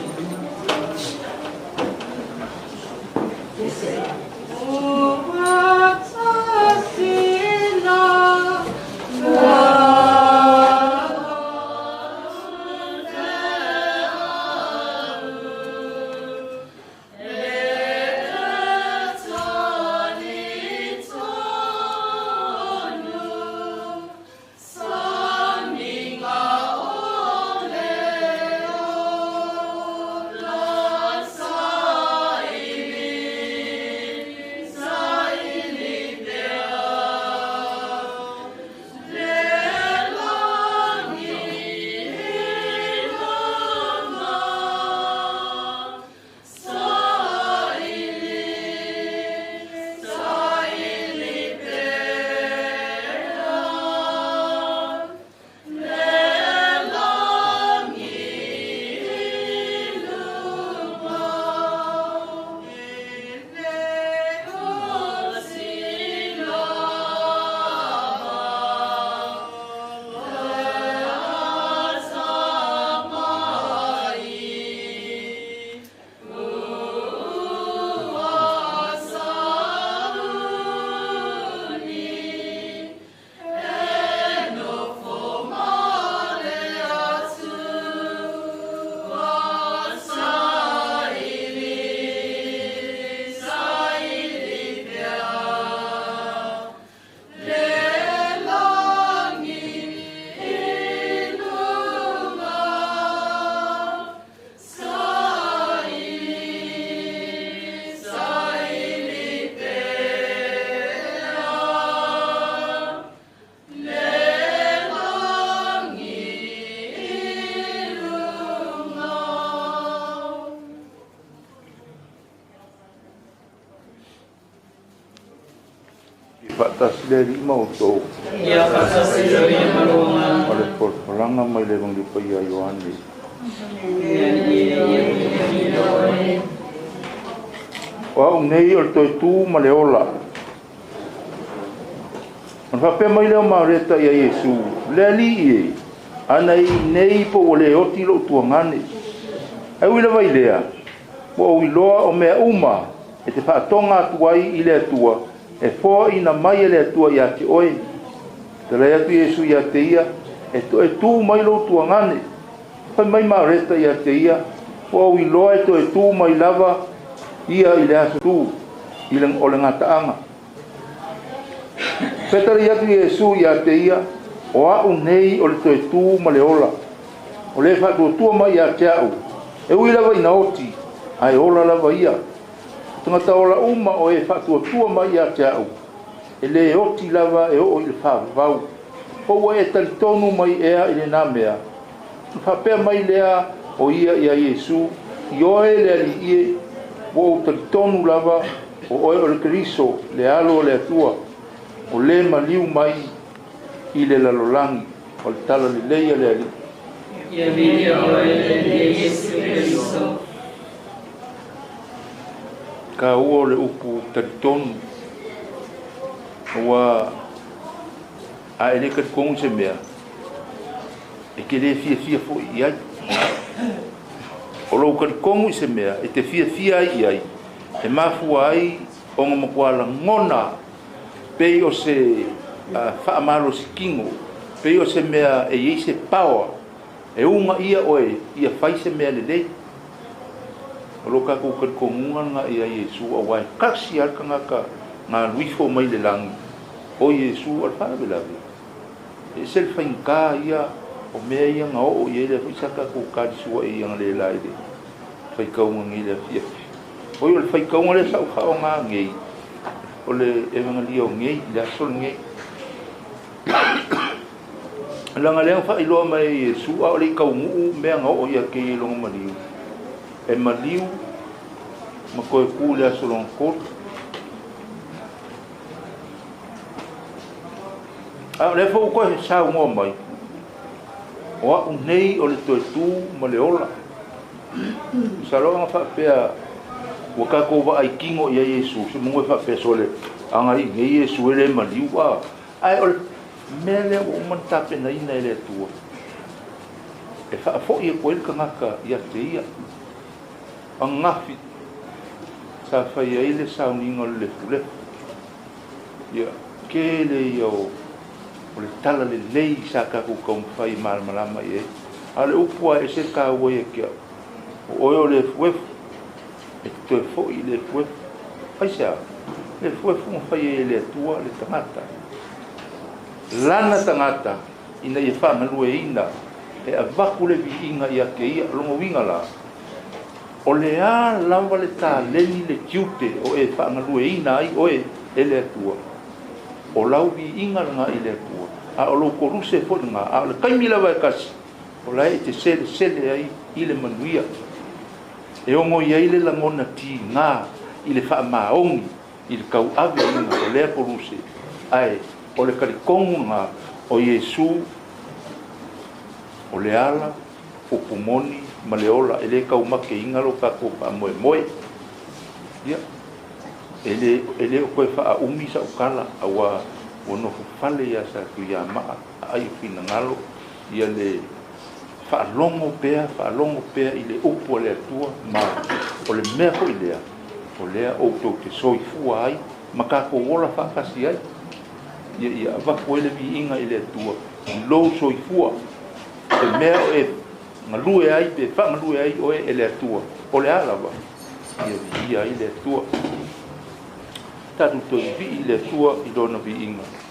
Faatasi le alii ma outou. Ia faatasi ia ma lou agaga. O le folafolaga mai le Evangelio Paia a Ioane. O a'u nei o le toe tū ma le ola. Ona faapea mai lea o Mareta ia Iesu, Le Alii e, ana i nei po ua le oti lo'u tuagane. Ae ui lava i lea, ua ou iloa o mea uma e te faatoga atu ai i le Atua, e foaina mai e le Atua iā te oe. Talai atu Iesu iā te ia, E toe tū mai lou tuagane. Fai mai Mareta iā te ia, Ua ou iloa e toe tū mai lava ia i le aso tū i le, o le gataaga. Fetalai atu Iesu iā te ia, O a'u nei o le toe tū ma le ola. O le faatuatua mai iā te a'u, e ui lava ina oti, ae ola lava ia. O tagata ola uma o e faatuatua mai ia te a'u, e lē oti lava e oo i le faavavau. Po ua e talitonu mai ea i lenā mea? Ona faapea mai lea o ia iā Iesu, Ioe le Alii e, ua ou talitonu lava o oe o le Keriso, le Alo o le Atua, o lē maliu mai i le lalolagi. O le tala lelei a le Alii. Ia viia oe le Alii Iesu Keriso. Taua o le upu talitonu, ua a e le talitonu i se mea, e te le fiafia foi i ai. O lou talitonu i se mea e te fiafia ai i ai, e mafua ai ona matua lagona pei o se faamalosi kino, pei o se mea e i ai se power e ugaia oe ia fai se mea lelei. O lo tatou talitonuga lena ia Iesu, auā e tasi lava le tagata na alu ifo mai le lagi, o Iesu. O le faalavelave, e ese le faigata ia o mea ia na oo i ai lea foi sa tatou talisua'i analeila i le faitauga nei i le afiafi. Oi, o le faitauga lea sa ou faaaoga nei, o le Evagalio nei i le aso lenei. Leaga lea na faailoa mai e Iesu, a o le i taunuu mea na oo ia te ia i lona maliu, e maliu ma toe ku i le aso lona tolu. A o lea foi ua toe saunoa mai, o a'u nei o le toe tū ma le ola. Masalo ana faapea ua tatou vaai kino ia Iesu, se manu e faapea sole agai nei Iesu e le maliu a. Ae o le mea lea ua uma ona tapenaina e le Atua e faafo'i atu ai le tagata ia te ia. Ananafi, Sa fai ai le sauniga o le lefulefu. Ia, tele ia o le tala lelei sa tatou taumafai e malamalama i ai. A o le upu lava e ese le taua ia te au, o oe o le efuefu, e te toe foi i le efuefu. Aisea? Le efuefu na fai ai e le Atua le tagata, lana tagata ina ia faagalueina e avatu le viiga ia te ia. O lona uiga la, o le a lava le taleni le tiute o e faagalueina ai oe e le Atua, o lau viiga lena i le Atua, a o lou koluse foi lena, a o le taimi lava e tasi, o la e te selesele ai i le manuia. E ono i ai le lagona tiga i le faamaoni i le tauaveina o lea koluse, ae o le talitonu lena o Iesu o le ala, upu moni ma le ola, e le taumakeina lo tatou faamoemoe. Ia, e le o toe faaumi sa'u tala, auā ua nofo fale ia Satuiamaa aai o finagalo ia le faalogo pea, faalogo pea i le upu a le Atua, ma o le mea foi lea o lea outou te soifua ai ma tatou ola faatasi ai. Ia ia avatu ai le viiga i le Atua i lou soifua, e mea o e galue ai pe faagalue ai oe e le Atua, o le a lava ia viia ai le Atua. Tatou toe vivii i le Atua i lona viiga.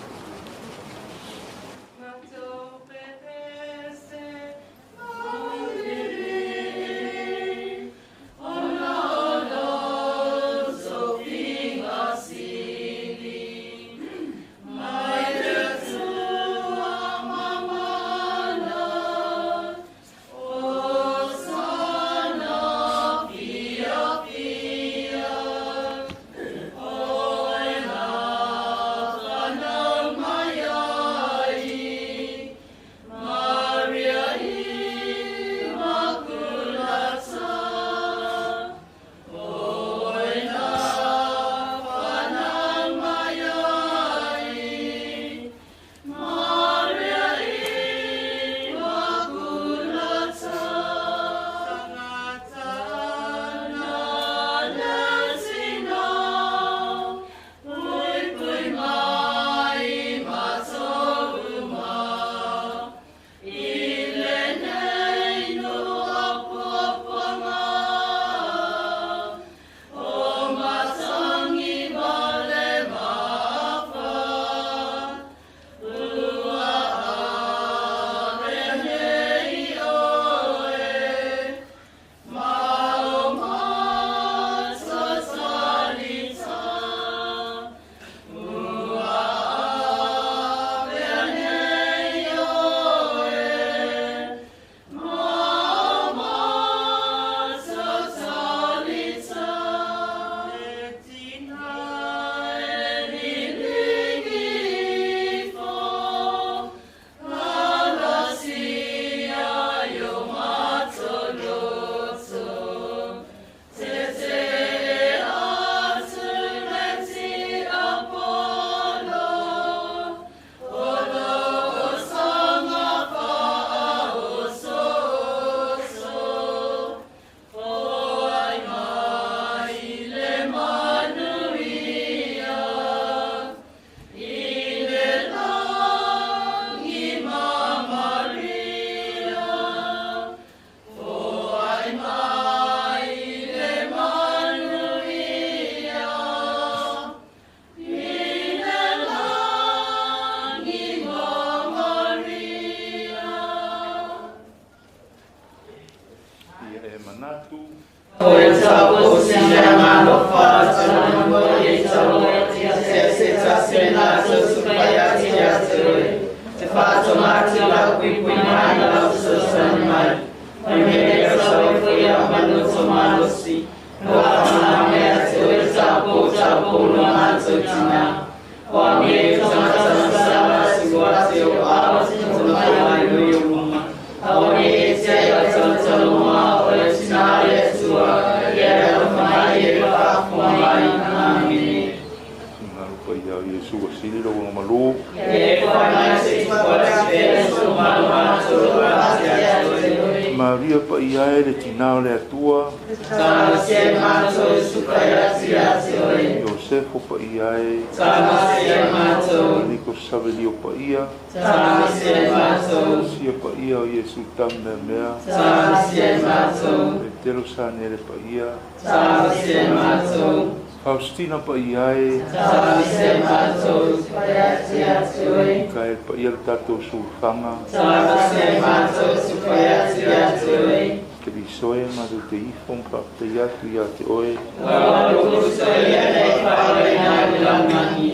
Maria paia e le tinā o le Atua. Talosia matou e sukai atu ia te oe. Iosefo paia e. Talosia matou. Niko Savelio paia. Talosia matou. Sia paia o Iesu tameamea. Talosia matou. Petero Sanele paia. Talosia matou. Faustina paia e. Talosia matou. Sukai atu ia te oe. Mikael paia le tatou sulufanga. Talosia matou. Sukai atu ia te oe. Kerisoe matou te ifo ma faafetai atu ia te oe.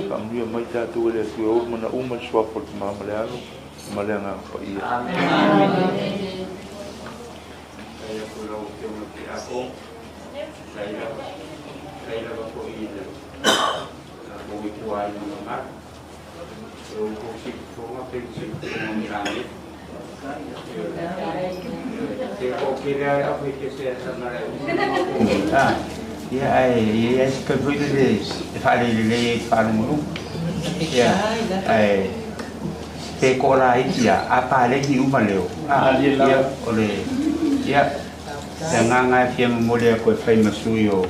Faamanuia mai tatou e le Atua e ou manauma le suafa o le Tama ma le Alo ma le Agaga Paia. Amen. Ia ai ia se ka foi le fale le fale mo. Ia ai te ko la ia a pa le ni uma leo. Ia o le ia le nganga fia mo le ko fai masui o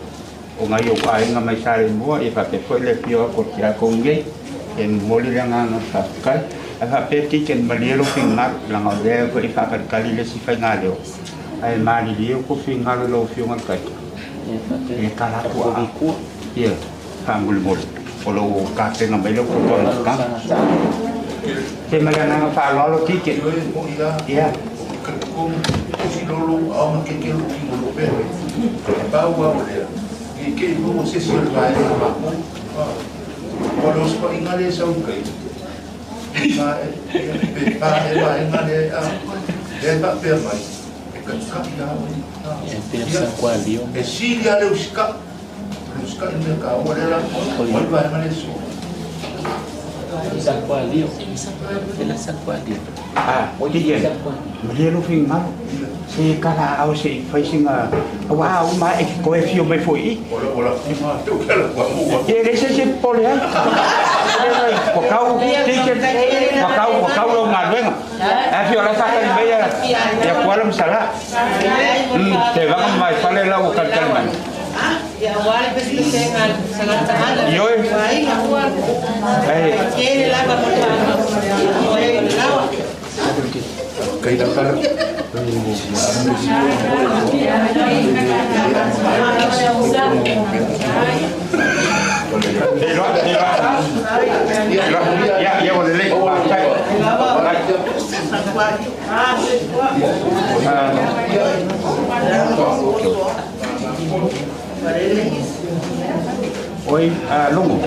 ngai o ai nga mai sale mo e fa pe foi le pio ko tia ko nge e mo le nganga fa kai a fa pe ti ken malielo finga la nga le ko i fa ka kali le si fai nga leo. Ai mali leo ko finga lo fio nga kai. E kala ku a ia fangul mol o lo ka te nga mai lo ko ko ka te mala nga fa lo lo ti ke ia ko si lo lo a ma ke ke lo ki lo pe ba wa o le i ke mo se si va e ma ko o lo spa inga le sa u kai ma e pe pa e va inga le a le pa pe mai e siria le usika usika i mea ka o le la o le vaega le so Ia malie lo finga se kala au se fai singa wa au ma e ko e fio mai foi o la fima te o kala wa mo e le se se pole ai ko kau tike ko kau lo ngaluenga a fio la saka ni beia ya kuala msala te va mai fale la o kal mai Ya wale pesi senga salata ala. Yo eh kele la ba kai la kala Ya boleh lagi. Oi, lungo.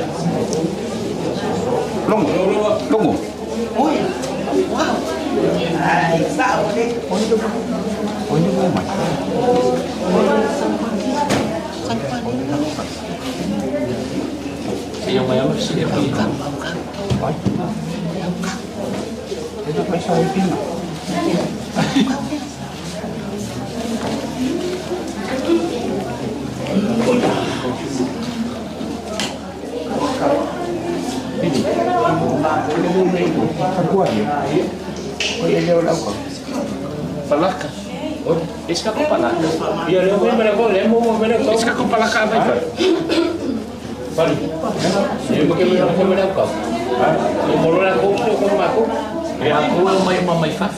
Lungo. Lungo. Oi. Wow. Ai, sao đấy. Oi, lungo mai. Yang mai apa sih? Oi. Itu paisa ipin. Palaka. Esse é palaka. E ali eu vou me Esse é palaka vai vai. Vale. Eu vou querer comer o copo. Eu vou lá com eu como maco. É a cor mai mai faf.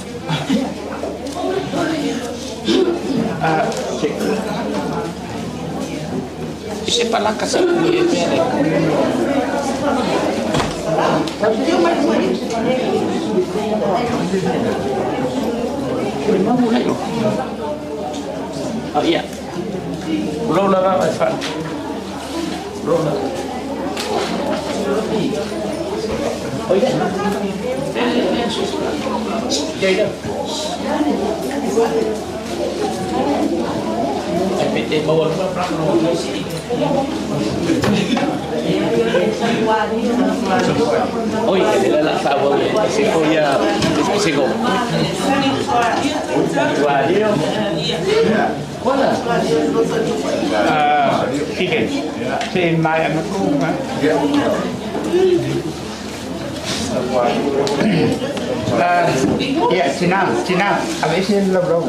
Ah, sim. Esse palaka sa kuya pere. Oh iya. Lola va fa. Lola. Oiga. Ya. Te bawa rumah perang Oi, ele la sawa se koya se go. Kuala. Tiga. Se mai aku ma. Ia, tina, tina, aveese le laulau.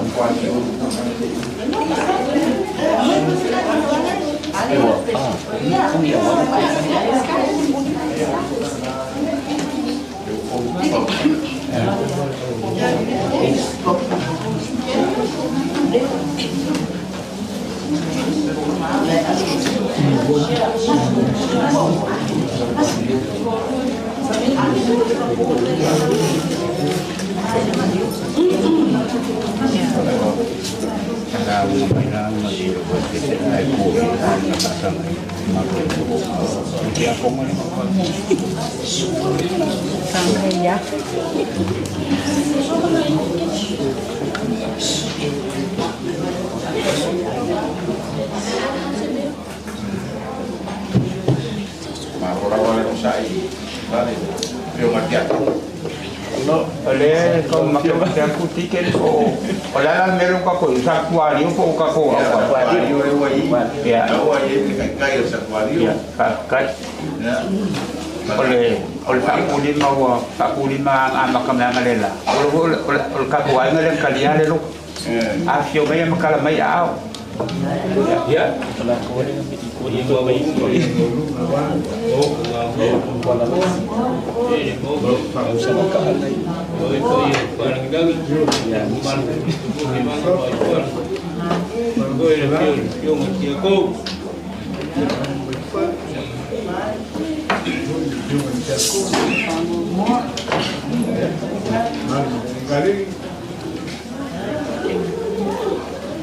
No, le ko ma ke ku ti ke ko o la la mero ka ko sa kuari o ka ko ya ya ka ka ole ole fa ku li ma wa fa ku li ma a ma ka ma le la ole ole ka ko ai ngale ka lia le lo a fio mai ma kala mai a ya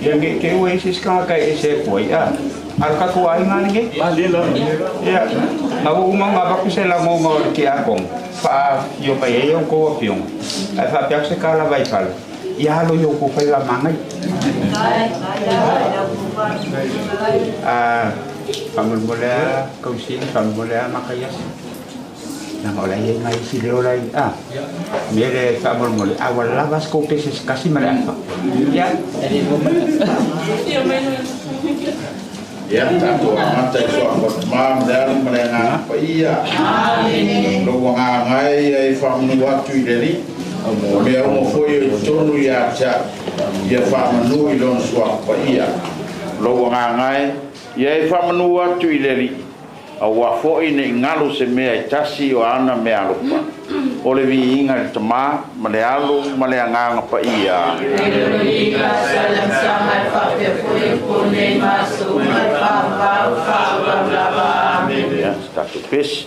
Ya ke ke ue isi ka ka ese ko ya. Al ka ko ai ngani ke? Ya. Na u ma nga ba ku se la mo mo ki a kong. Fa yo pa ye yo ko piong. Ai fa pia se ka la vai fal. Ya lo yo ko fa la mangai. Ah, pamulmula kausin pamulmula makayas. Na wala ye ngai si lo lai ah. Mere pamulmula awal lavas ko peses kasi mala. Ya. Ia tātou amata i soa ko te le alu ma le agaga paia. Lo ua gagai ai faamanu atu i le alii. Mea uma foi o i totonu ia te au. Ia faamanu i lona suafa paia. Lo ua gagai ia e faamanu atu i le alii. Auā foʻi neʻi galu se mea e tasi o ana mea alofa. O le viiga i le tamā ma le alo ma le agaga paia. Ia, se tatou pesi.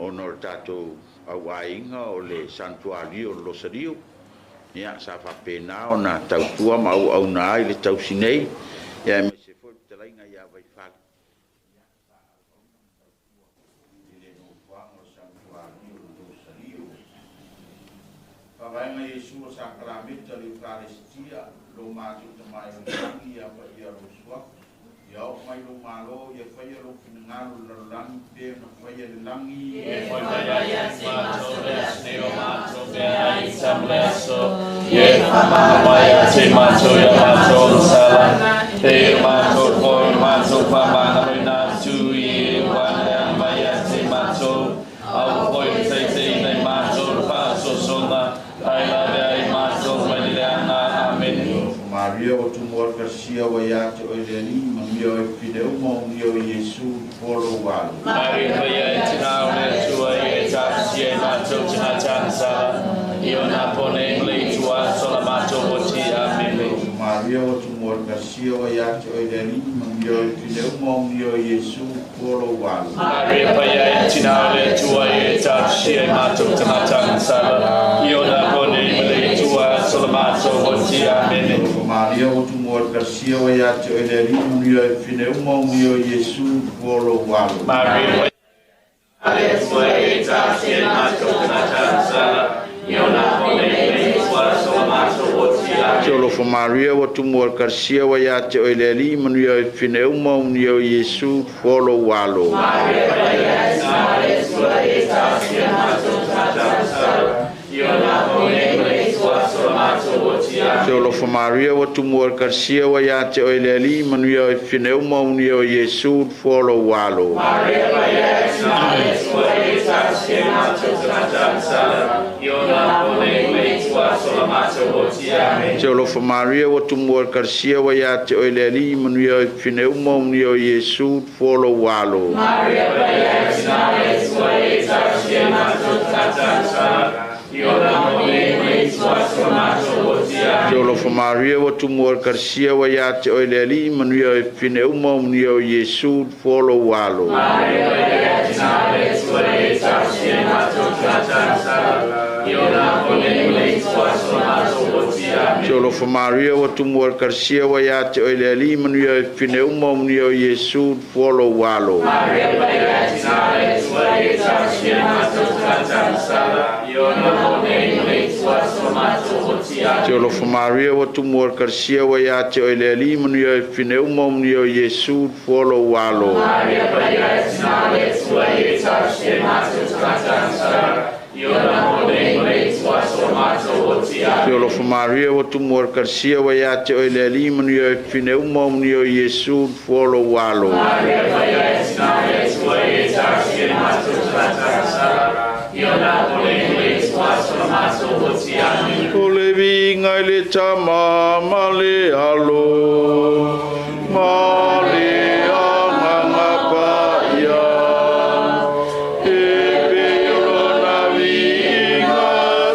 Ona o le tatou auaiga o le Santuario o le Losariu, ia, sa faapena ona tautua ma auauna ai le tausi nei, ia aemaise foi le fetalaiga ia Vaifale. Ia, sa auauna ma tautua i le nofoaga o le Santuario o le Losariu. Faavaega Iesu o Sakarameta o le Eukalesitia, Lo matou Tama e i le lagi, ia paia lou suafa. Ia oo mai lou Malo, ia faia lou finagalo i le lalolagi pei ona faia i le lagi. Ia fai mai ia te matou le aso nei o matou meaai i tama le aso. Ia faamama mai ia te matou i a matou sala, pei o matou foi o matou faamagaloina atu i e ua aleale mai ia te matou, aua foi le taitaiina i matou le faasoasoga, ae lavea ai matou mai le leaga. Amene. Maria ua tumu o Ekalesia ua ia te oe le Alii, manuia oe fine uma o manuia oe Iesu, fua lou alo. Maria Paia e Tina o le Atua ia e talosia i matou tagata agasala, i ona po nei ma le itu aso la matou oti. Amene. Maria ua tumu o Ekalesia ua ia te oe le Alii, manuia oe fine uma o manuia oe Iesu, fua lou alo. Maria Paia e Tina o le Atua ia e talosia i matou tagata agasala, i ona po nei ma le itu aso la matou oti. Amene. Maria ua tumu o Ekalesia ua ia te oe le Alii, manuia oe fine uma o manuia oe Iesu, fua lou alo. Maria Paia e Atua ia e talosia i matou tagata agasala, i ona po nei ma le itu aso la matou oti. Amene. Te alofa Maria ua tumu o Ekalesia ua ia te oe le Alii, manuia oe fine uma o manuia oe Iesu, fua lou alo. Maria Paia e Tina o le Atua ia e talosia i matou tagata agasala, i ona po nei ma le itu aso la matou oti. Amene. Te alofa Maria ua tumu o Ekalesia ua ia te oe le Alii, manuia oe fine uma o manuia oe Iesu, fua lou alo. Maria Paia e Tina o le Atua ia e talosia i matou tagata agasala, i ona po nei ma le itu aso la matou oti. Amene. Te alofa Maria ua tumu o Ekalesia ua ia te oe le Alii, manuia oe fine uma o manuia oe Iesu, fua lou alo. Maria Paia e Tina o le Atua ia e talosia i matou tagata agasala, i ona po nei ma le itu aso la matou oti. Te Amene. alofa Maria ua tumu o Ekalesia ua ia te oe le Alii, manuia oe fine uma o manuia oe Iesu, fua lou alo. Maria Paia e Tina o le Atua ia e talosia i matou tagata agasala, i ona po nei ma le itu aso la matou oti. Amene. Te alofa Maria ua tumu o Ekalesia ua ia te oe le Alii, manuia oe fine uma o manuia oe Iesu, fua lou alo. Maria Paia e Tina o le Atua ia e talosia i matou tagata agasala, i ona po nei ma le itu aso la matou oti. Amene. Te alofa Maria ua tumu o Ekalesia ua ia te oe le Alii, manuia oe fine uma o manuia oe Iesu, fua lou alo. Maria Paia e Tina o le Atua ia e talosia i matou tagata agasala, i ona po nei ma le itu aso la matou oti. Te Amene. alofa Maria ua tumu o Ekalesia ua ia te oe le Alii, manuia oe fine uma o manuia oe Iesu, fua lou alo. Maria Paia e Tina o le Atua ia e talosia i matou tagata agasala, i ona po nei ma le itu aso la matou oti. Amene. O le viiga i le Tama ma le Alo, ma le Agaga Paia, e pei o lona viiga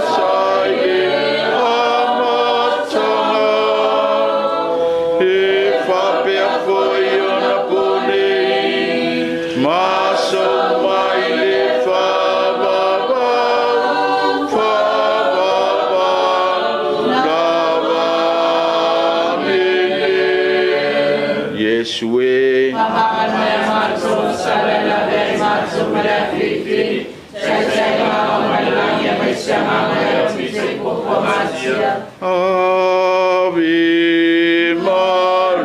sa i le amataga, e faapea foi ona ponei, ma aso mai le faavavau, faavavau lava. Amene. Iesu e. Ave Maria,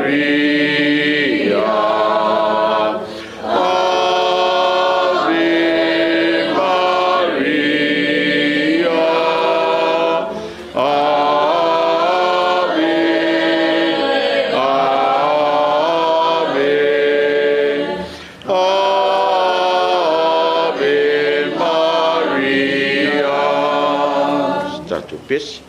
Ave Maria, Ave, Ave, Ave Maria. Stato pesi.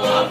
Ua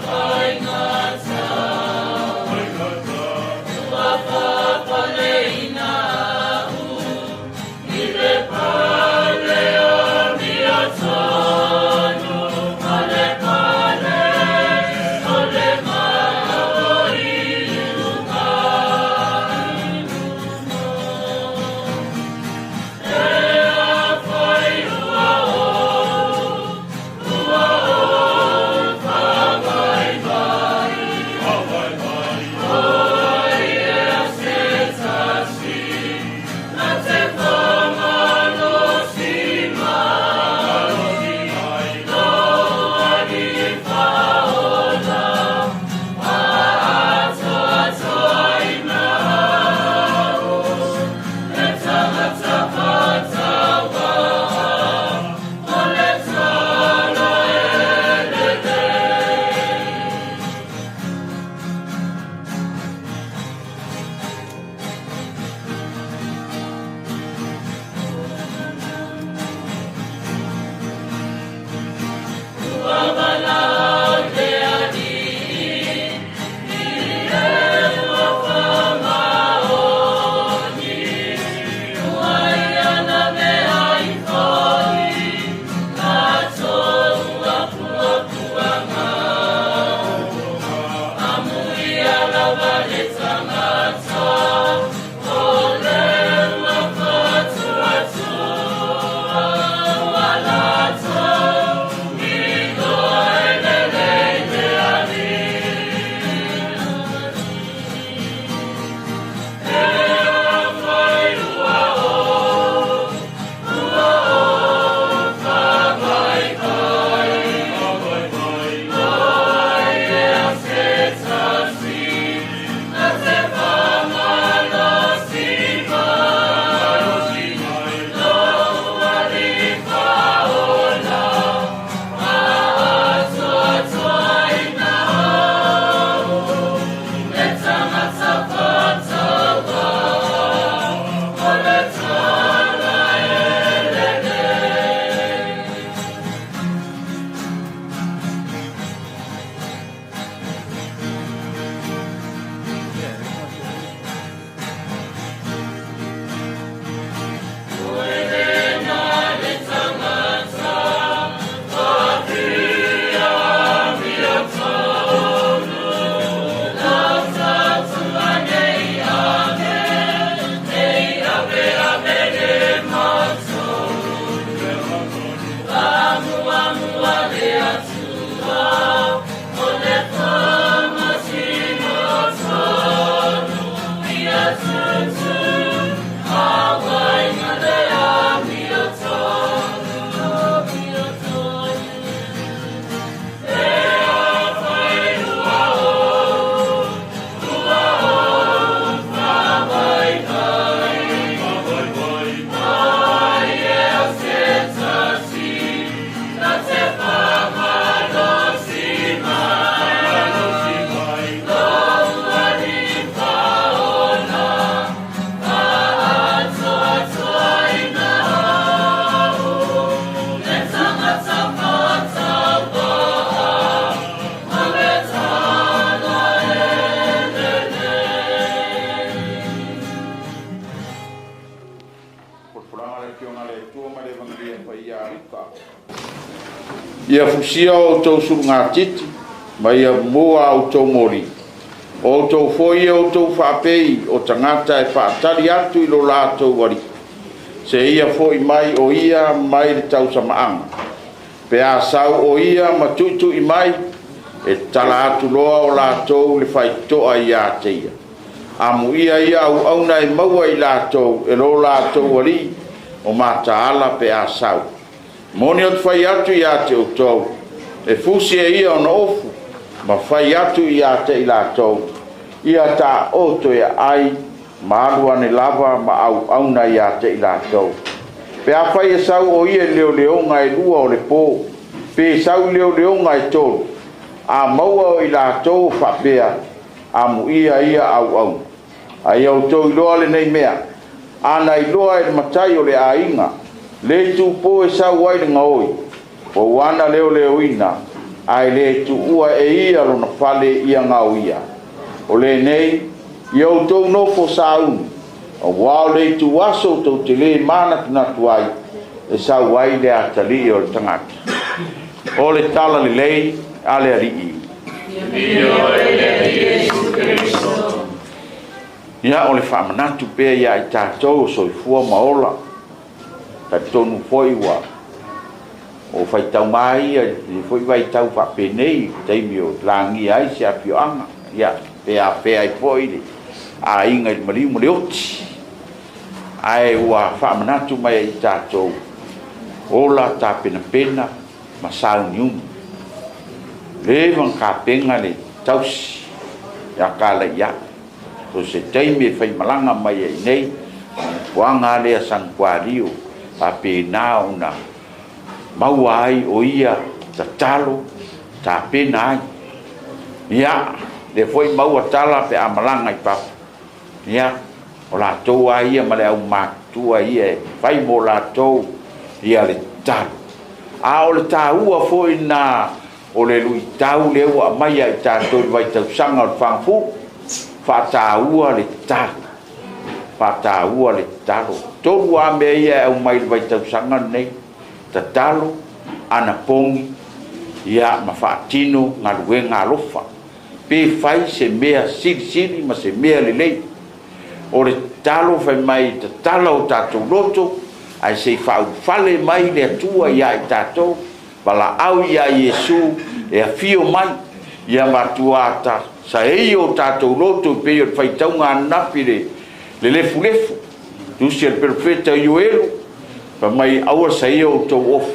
Ia fusia o outou sulugatiti ma ia mua a outou moli. O outou foi e outou faapei o tagata e faatali atu i lo latou alii. Se ia fo'i mai o ia mai le tausamaaga. Pe a sau o ia ma tu'itu'i mai, e tala atu loa o latou le faito'a iā te ia. Amuia ia auauna e maua i latou e lo latou alii o mataala pe a sau. Moni ou te fai atu iā te outou, e fusi e ia ona ofu, ma fai atu iā te i latou, ia taoto e aai ma alu ane lava ma auauna iā te i latou. Pe afai e sau o ia i leoleoga e lua o le pō, pe sau i leoleoga e tolu, a maua o i latou o faapea, amuia ia auauna. A ia outou iloa lenei mea, ana iloa e le matai o le aiga, le itupō e sau ai le gaoi, po ua ana leoleoina, ae lē tuua e ia lona fale ia gaoia. O lenei, ia outou nofo sauni, auā o le ituaso tou te lē manatunatu ai, e sau ai le atalii o le tagata. O le tala lelei a le Alii. Ia, o le faamanatu pea iā i tatou o soifua ma ola. Talitonu foi ua o faitau mai ia i foi vaitau faapenei i taimi o lagia ai se afioaga, ia, pe afea ai foi le aiga i le maliu ma le oti. Ae ua faamanatu mai ai i tatou, ola tapenapena ma sauniuni. Leva ona tapena le tausi ia Kalaia. So se taimi e faimalaga mai ai nei, puaga lea Sanukualio, faapena ona maua ai o ia tatalo tapena ai. Ia, lea foi maua tala pe a malaga i fafo. Ia, o latou a ia ma le aumatutua ia e fai mo latou ia le tatalo. A o le taua foi na o le luitau lea ua aumai ia i tatou i le vaitausaga o le fagafulu, faataua le tatalo. Faataua le tatalo. Tolu lava mea ia e aumai i le vaitausaga lenei, tatalo, anapogi, ia ma faatino galuega alofa. Pe fai se mea silisili ma se mea lelei. O le tatalo fai mai tatala o tatou loto, ae se i faaulufale mai le Atua iā i tatou, valaau iā Iesu e afio mai, ia matuā ta saei o tatou loto e pei o le faitauga ananafi le le lefulefu. Tusi a le perofeta Ioelu, fai mai aua le saia o outou ofu,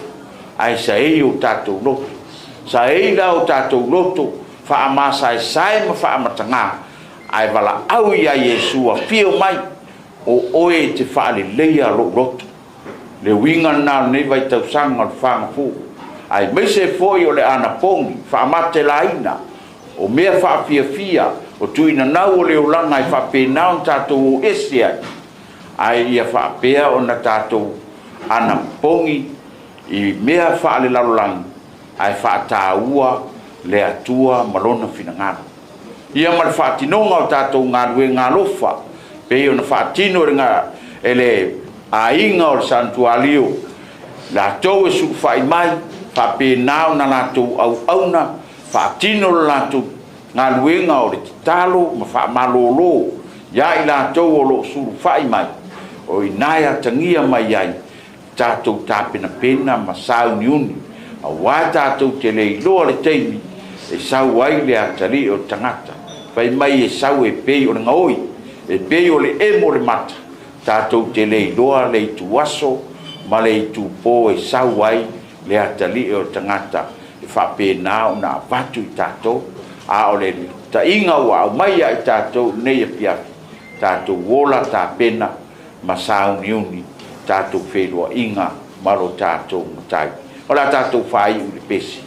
ae saei o tatou loto. Saei la o tatou loto, faamasaesae ma faamatagā, ae valaau iā Iesu afio mai, o oe e te faaleleia lou loto. Le uiga lena o lenei vaitausaga o le fagafulu, aemaise foi o le anapogi faamatelaina o mea faafiafia o tuuinanau o le olaga e faapena ona tatou o ese ai, ae ia faapea ona tatou anapogi i mea faalelalolagi, ae faataua le Atua ma Lona finagalo. Ia ma le faatinoga o tatou galuega alofa, pei ona faatino e le aiga o le Santualio, latou e sulufai mai, faapena ona latou auauna, faatino le latou galuega o le tatalo ma faamalōlō iā i latou o lo o sulufai mai, o i ina e atagia mai ai tatou tapenapena ma sauniuni, auā tatou te le iloa le taimi e sau ai le atalii o le tagata. Fai mai e sau e pei o le gaoi, e pei o le emo o le mata, tatou te le iloa le ituaso ma le itupō e sau ai le atalii o le tagata e faapena ona avatu i tatou. A o le ta'iga ua aumai ia i tatou i lenei afiafi, tatou ola tapena ma sauniuni tatou feiloaiga ma lo tatou Matai. O le a tatou faaiu i le pese.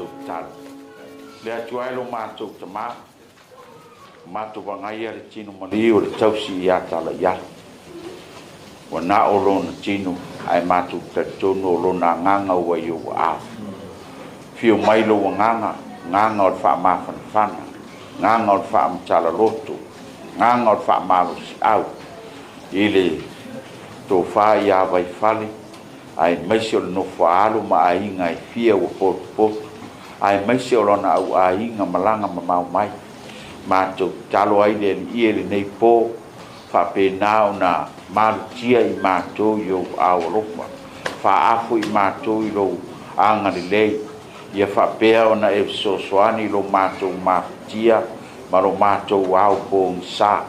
matou tatalo. Le Atua e lo matou tamā, matou vagaia le tino maliu o le tausi ia talaiala. Ua na o lona tino, ae matou talitonu o lona agaga ua i ou aao. Fio mai lou agaga, agaga o le faamafanafana, agaga o le faamatala loto, agaga o le faamalosiau, i le tofa ia Vaifale, aemaise o le nofo a alo ma aiga e fia ua potopoto, aemaise o lona auaiga malaga mamao mai. Matou tatalo ai le Alii e lenei po, faapena ona malutia i matou i ou aao alofa, faaafo i matou i lou agalelei, ia faapea ona e fesoasoani i lo matou mafatia ma lo matou ao pogisa,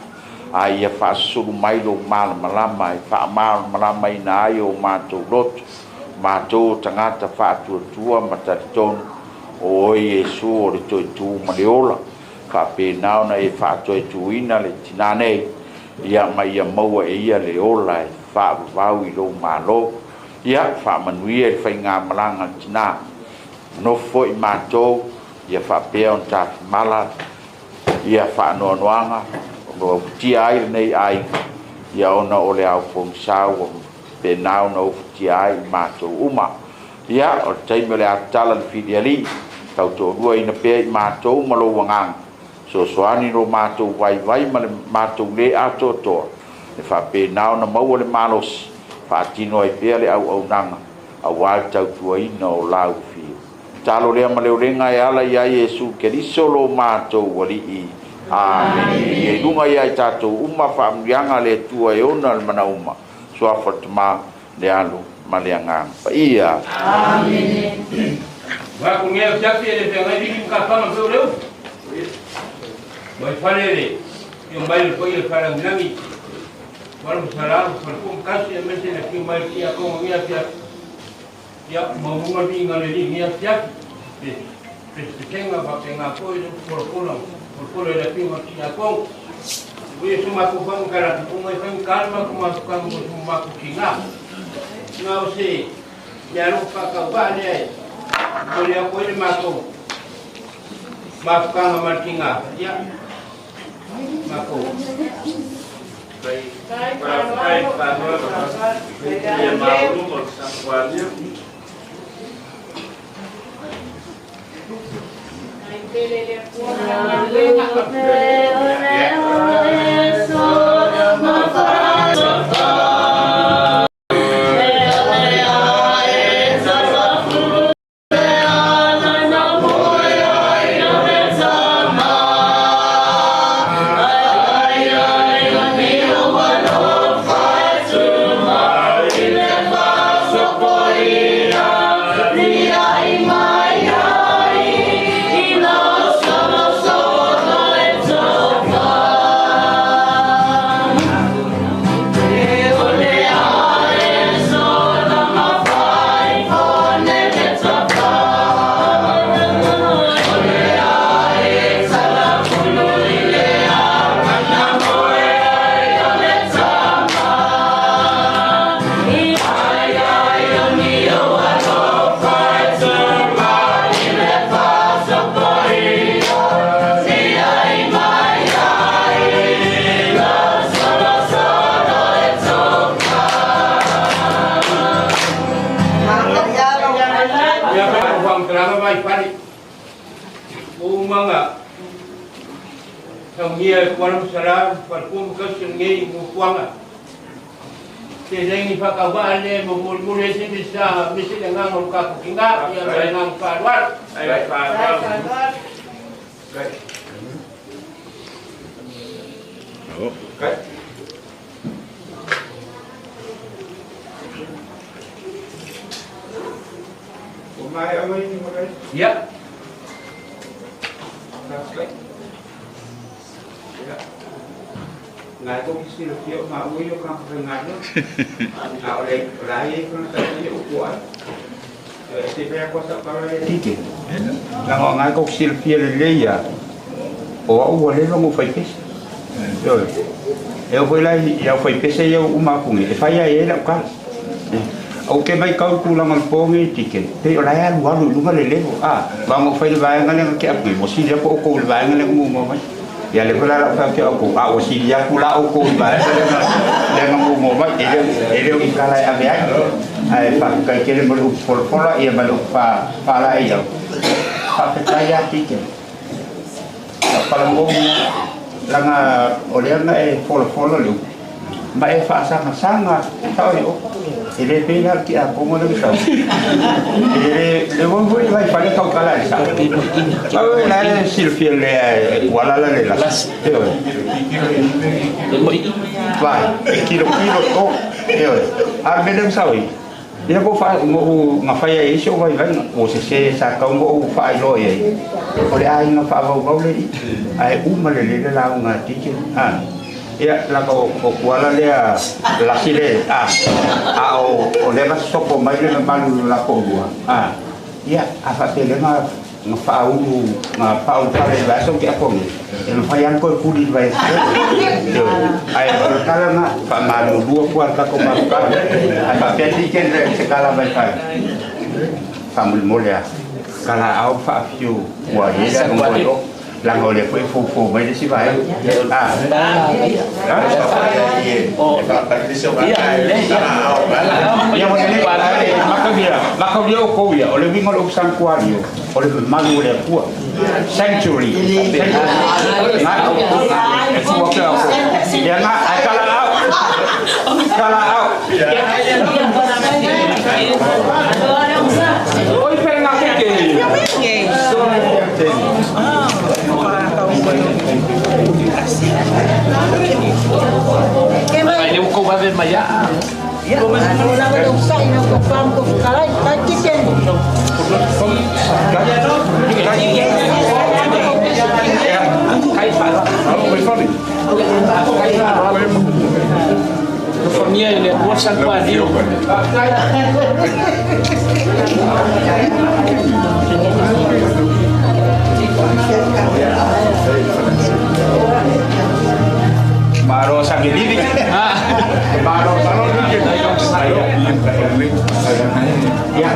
a ia faasusulu mai lou malamalama e faamalamalamaina ai o matou loto, matou o tagata faatuatua ma talitonu o oe Iesu o le toe tu ma le ola. Faapena ona e faatoetuina le tinā nei, ia ma ia maua e ia le ola e faavavau i lou malo. Ia faamanuia i le faigamalaga a le tinā, nofo foi matou, ia faapea ona tafimala ia faanoanoaga o lo ufitia ai lenei aiga, ia ona o le ao pogisa ua pena ona ufitia ai i matou uma. Ia o le taimi o le atala le filialii, tautoalua ina pea i matou ma lou agaga, sosoani lo matou vaivai ma le matou lē atoatoa, e faapena ona maua le malosi faatino ai pea le auaunaga aua le tautuaina o lau afio. Talo lea ma le olega e ala ia Iesu Keriso lo matou Alii. Amene. Ia i luga ia i tatou uma faamanuiaga a le Atua e ona le manauma, suafa le Tamā, le Alo ma le Agaga Paia. Amene. Wa ku ngea siapi e le whangai wiki ka whanga pe o leo. Mai whare le, i mai le koi le whare ngangi. Wala msalamu, wala kum kasi e mese le ki mai ki a kongo ngea siapi. Ia maunga ni ngā le li ngea siapi. Pe pe tenga pa pe ngā koi le polo polo, polo polo le ki mai ki a kongo. Ui su ma ku whanga kara ku mai whanga kalma ku ma ku kanga ku ma ku ki ngā. Ngā o se, ia ro whakau le ai. Ko le ko le mako. Mafukanga markinga. Ya. Mako. Kai, kai, ia maulu o Santuario. Ia pa whang tranga mai pari. O manga. Tau ngia kuala sara par kum kasi ngi mo kuanga. Te lengi whakawa le mo mo mo le se misa misi le ngang o ka kukinga ia le ngang whālualu. Ai whālualu. Kai. Kai. Ya. Ngài cũng xin được hiệu mà uống vô con phải ngài nữa. Nào đây, lại con ta hiệu của. Thì bây có sợ bao đây. Tiki. Là họ ngài cũng xin được le ia. O au le longo fai pese. Oi. Eu foi lá e eu fai pese eu uma com ele. Fai aí ele o cara. O ke mai kau tulaga le poge tike pei o lae alualu i luga le levo a vaga fai le vaega lea ke apu mo sili aku oukou i le vaega lea muamua mai ia le foi la la'u faapea oukou a ua sili aku la oukou i vaega lea na muamua mai e le o i kala e ave ai ae faafetai tele mo le upu folafola ia ma le upu faalaei au faafetai a tike palagogo langa o lea na e folafola le upu ma e faasagasāga sao i o e lē pei la le tiakogo le sau e le foi vai fale taukala le sa au la le silafia lea e ualala le lasi e oe vai e kilokilo to e oe a le mea lea sau i ia ko fa mo ngafai ai isi o vaivaiga ua sesē sa tau mo ou faailoa i ai o le aiga faavauvau le i ae uma lelei le lauga a tike a ia laka o kuala lea lasi le a a o o lea sopo mai le mamalu lo lako'olua a ia a faapelega nga faaulu nga faaulu fale i vaiaso ke akogi e mafai ana koe puli i le vaiaso ae o le tala na faamalulua pua le tatou mafutaga ae faapea tike se kala vaifai faamolemole a kalaau faafio ua i ai le agoa i o laga o lea foi e foufou mai le isi vaega makaulia oukou ia o le uiga o le upu sanctuario o le mamalu o le Atua sanctuary e fua pea oukou ia ga ae kalaau kalaau oi pega keke. Ai le ko vave mai a. Famia ile tua santuario. Maro sangilivi. Maro Ya.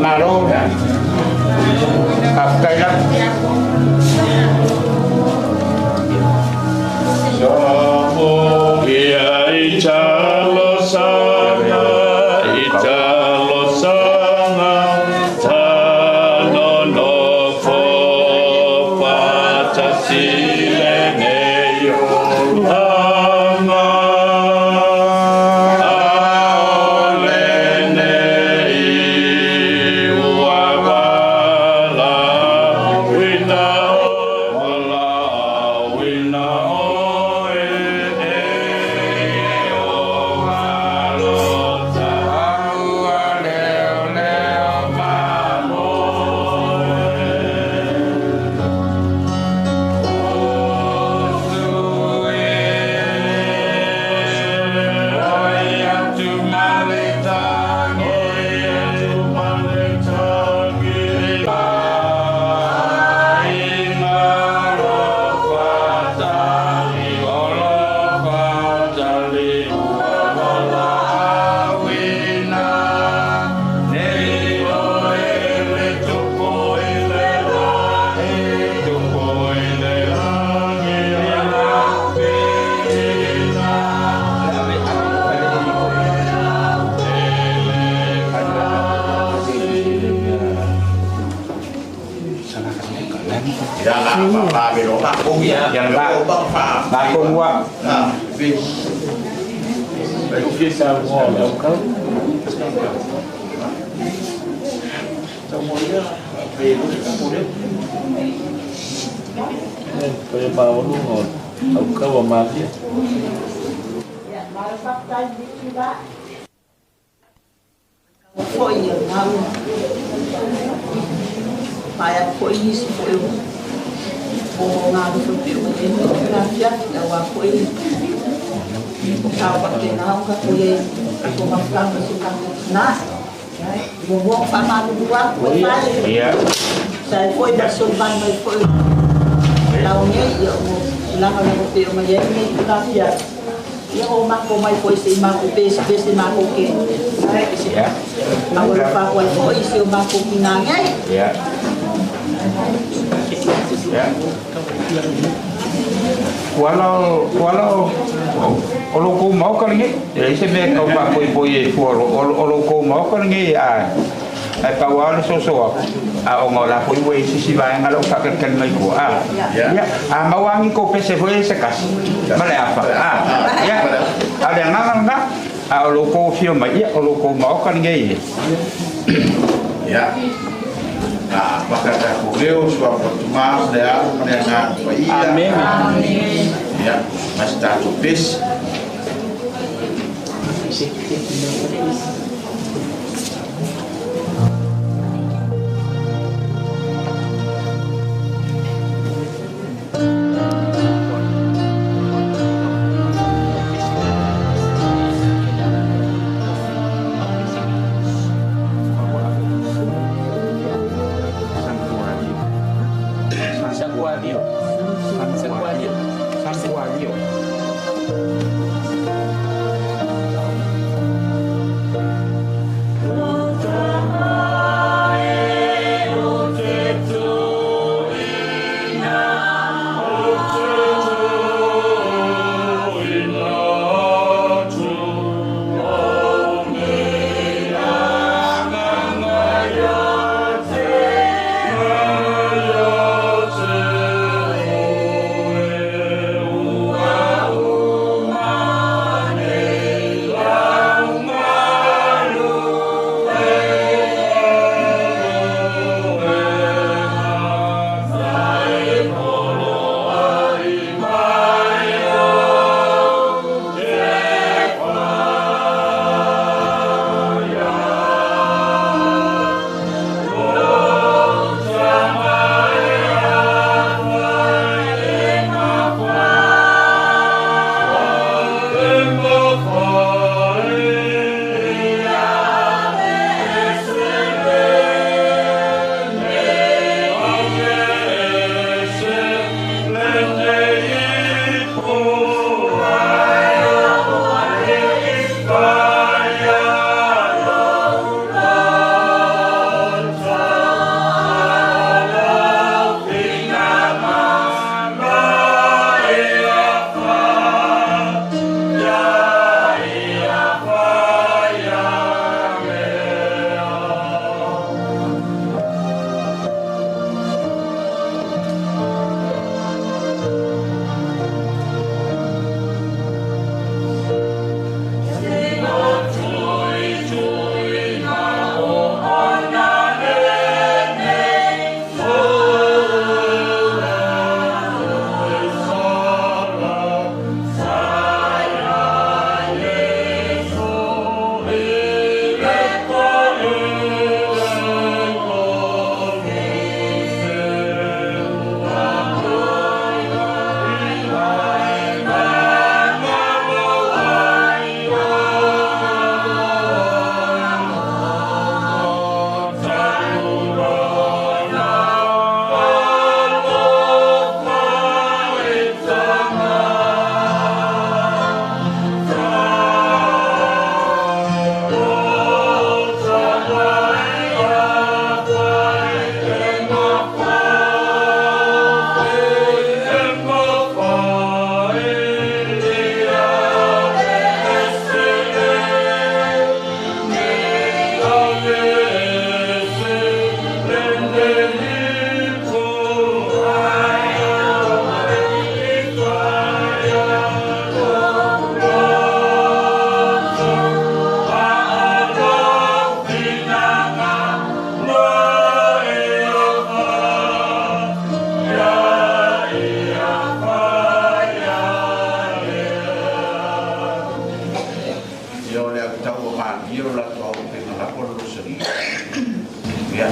Malo faafetai lava. Ia italosaga, italosaga, tanonofo faatasi lenei olaga. Aole nei ua valaauina valaauina oe e o galota. Aua leo leo mamoe. Oi atu maletangi, oi atu maletangi, ai alofatali, alofatali, ua valaauina, nei oe le tupu i le lagi, tupu i le lagi, alafina. Ya la la kongwa. mo ia pe lo se ko le. Pe ma o lu ngo au ka wa ma dia. Ya, malo faafetai i le foi o ngau. Mai a foi nisi foi o o ngā rufu pe o e no la fia la wa foi ka wa ke na ka ko ye ko ma ka ma su ka na mo mo fa ma lu wa ko fa Ia. sa foi da so van mai foi la o nge ia o la ma la pe o ma ye nge la fia ia o ma ko mai foi se ma ko pe se pe se ma ko ke. Ia. Ma o fa ko foi se o ma ko ki ngā nge. Ia. Ia. Kuala kuala o lo kou maoka lenei. E leai se mea e tau faapoipoi ai fua o lo kou maoka lenei a ae pau lava le soso aku a ona o la foi ua i sisi vaega lau faakalikali mai tua a ia a maua agi kou pese foi e se kasi ma le afa a ia a o le agaga lena a o lo kou afio mai ia o lo kou maoka lenei e. Ia. A pakata ko leo sua patuma le alu ma le agaga paia. Amene. Ia, ma se tatou pese. Santuario. Santuario. Santuario.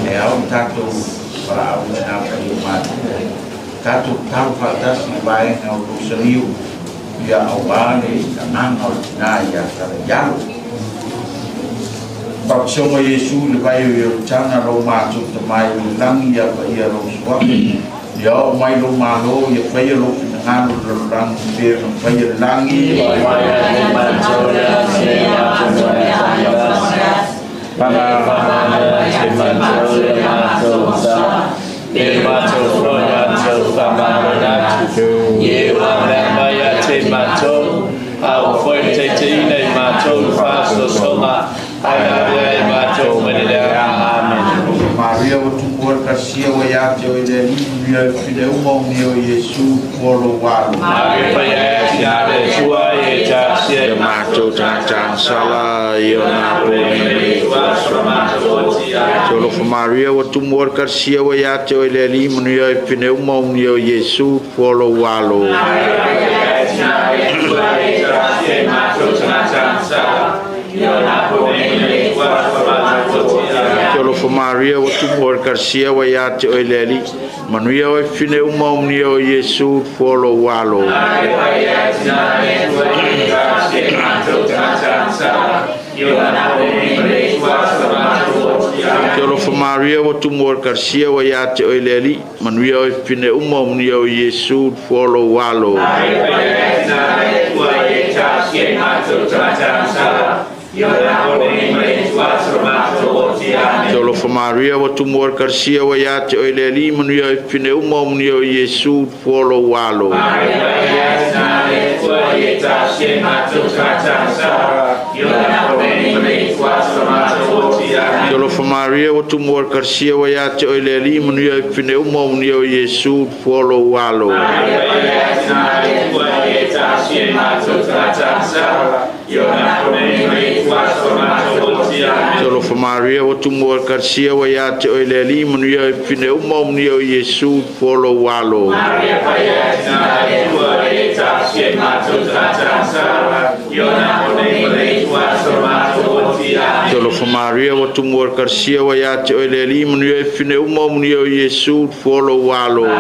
le au tatou valaau lena paia o matua. Tatou tatalo faatasi i vaega o lou saliu ia auā le agaga o le tinā ia Talaialo. Faamasoga Iesu i le vai o Ioritana lou matou tamai o le lagi ia paia lou suafa. Ia oo mai lou malo ia faia lou finagalo i le lalolagi pei ona faia le lagi. Maria ua tupu le kasia ua ia te oe le Alii manuia e file uma o mea o Iesu fua lou alo. Ia matou tagata sala ia ona po nei Te Maria ua tumu le kasia ua ia te oe le Alii manuia e file uma o mea o Iesu fua lou alo. Te Maria ua tumu le kasia ua ia te oe le Alii manuia oe fine uma o mea o Iesu fua lou alo. Te Maria ua tumu le kasia ua ia te oe le Alii manuia oe fine uma o mea o Iesu fua lou alo. Te Maria ua tumu le kasia ua ia te oe le Alii manuia oe fine uma o mea o Iesu fua lou alo. Te Maria ua tumu le kasia ua ia te oe le Alii manuia oe fine uma o mea o Iesu fua lou alo. Te Maria ua tumu le kasia ua ia te oe le Alii manuia oe fine uma o mea o Iesu fua lou alo. Te Maria ua tumu le kasia ua ia te oe le Alii manuia oe fine uma o mea o Iesu fua lou alo.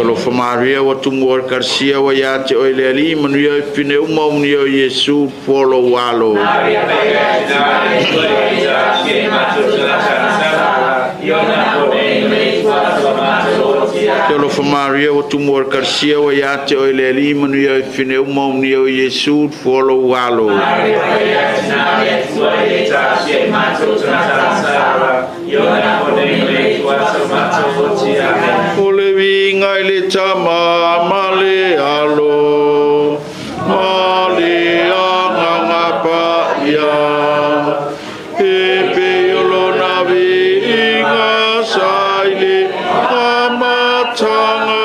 Te Maria ua tumu le kasia ua ia te oe le Alii manuia oe fine uma o mea o Iesu fua lou alo. Te Maria ua tumu le kasia ua ia te oe le Alii manuia oe fine uma o mea o Iesu fua lou alo. O le viga i le tama ma le alo ma le agaga paia e pei o lona viiga sa i le amataga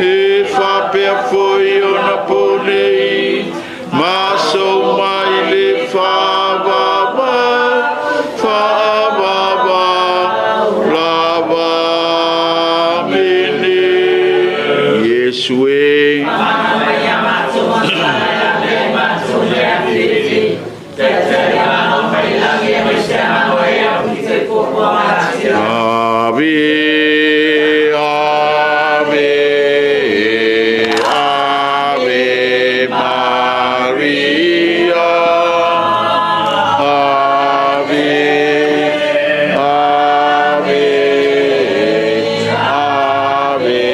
e faapea foi ona ponei ma sou mai le faavava faavava lava. Amene. Iesu e. Ave, Ave, Ave Maria. Ave, Ave, Ave Maria. Ave, Ave, Ave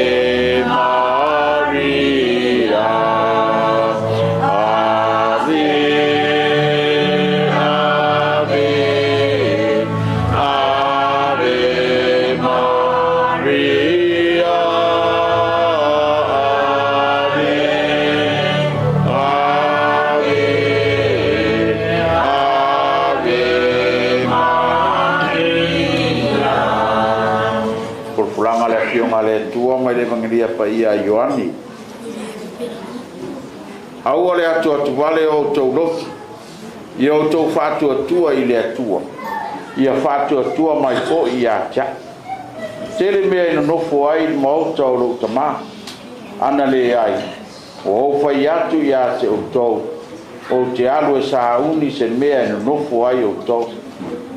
Maria. Ave, Ave, Ave Maria. Polopolaga le afioga a le Atua mai le Evangelia paia a Ioane. Aua le atuatuvale o outou lofi, ia outou faatuatua i le Atua, ia faatuatua mai foi ia te a'u. Tele mea e nonofo ai le maota o lou tamā, ana le ai, Ua ou fai atu iā te outou, ou te alu e sauni se mea e nonofo ai outou.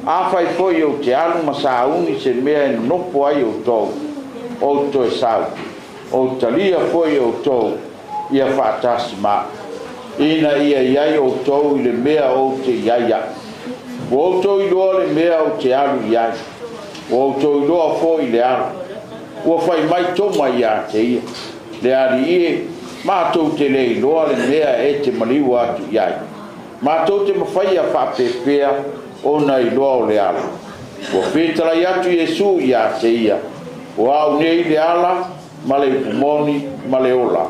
Afai foi ou te alu ma sauni se mea e nonofo ai outou, ou te toe sau, ou talia foi e outou ia faatasi ma au, ina ia i ai outou i le mea ou te i ai au. Ua outou iloa le mea ou te alu i ai, ua outou iloa foi le ala. Ua fai mai Toma iā te ia, Le Alii e, matou te le iloa le mea e te maliu atu i ai. Matou te mafaia faapefea ona iloa o le ala. Ua fetalai atu Iesu iā te ia, O au nei le ala ma le upu moni ma le ola.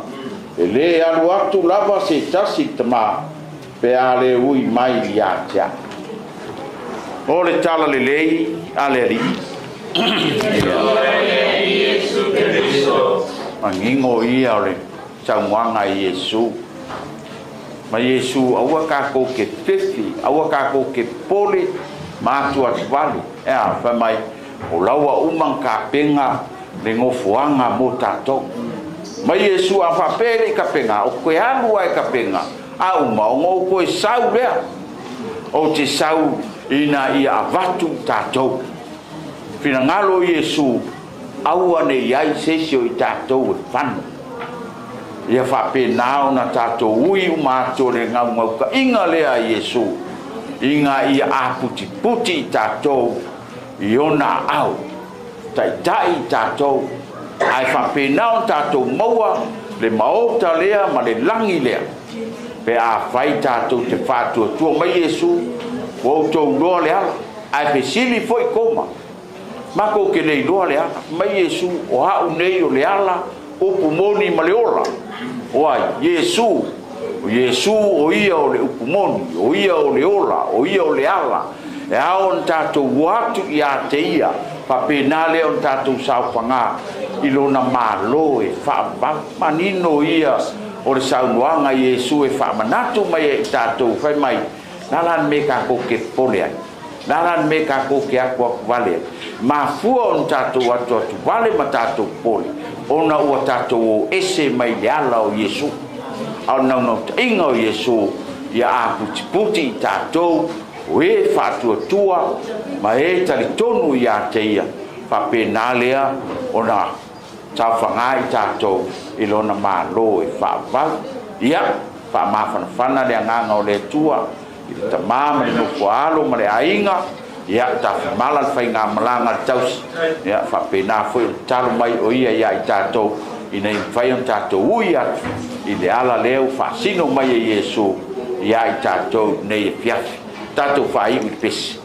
E lē alu atu lava se tasi i le Tamā pe a le ui mai iā te au. O le tala lelei a le Alii. Manino ia o le saunoaga a Iesu. Ma Iesu aua tatou te fefe, aua tatou te pole ma atuatuvale. E a, fai mai, o la ua uma ona tapena le nofoaga mo tatou. Ma Iesu a faapea e le i tapena, o te alu lava e tapena, a uma ona ou toe sau lea. Ou te sau ina ia avatu tatou. Finagalo o Iesu, aua ne i ai se isi o i tatou e fano. Ia faapena ona tatou ui uma atu o le naunautaiga lea a Iesu, ina ia aputiputi i tatou i ona aao, taitai i tatou, ae faapena ona tatou maua le maota lea ma le lagi lea, pe afai tatou te faatuatua mai Iesu, ua outou iloa le ala, ae fesili foi Toma, Matou te le iloa le ala. Mai Iesu, o au nei o le ala, upu moni ma le ola. O ai? Iesu. O Iesu o ia o le upu moni, o ia o le ola, o ia o le ala. E ao ona tatou o atu ia te ia, faapena lea ona tatou saofaga i lona Malo e faavavau. Manino ia o le saunoaga a Iesu e faamanatu mai ai i tatou, fai mai, Na la le mea tatou te popole ai? Na la le mea tatou te atuatu vale ai? Mafua ona tatou atuatu vale ma tatou popole, ona ua tatou o ese mai le ala o Iesu. A o le naunautaiga o Iesu, ia aputiputi i tatou, o e faatuatua ma e talitonu ia te ia, faapena lea ona saofaga i tatou i lona Malo e faavavau. Ia, faamafanafana le agaga o le Atua i le tama ma le nofoaalo ma le aiga, ia, tafimala le faigamalaga a le tausi, ia, faapena foi ona tatalo mai o ia ia i tatou, ina ia mafai ona tatou ui atu i le ala lea ua faasino mai e Iesu ia i tatou i lenei afiafi. Tatou faaiu i le pesi.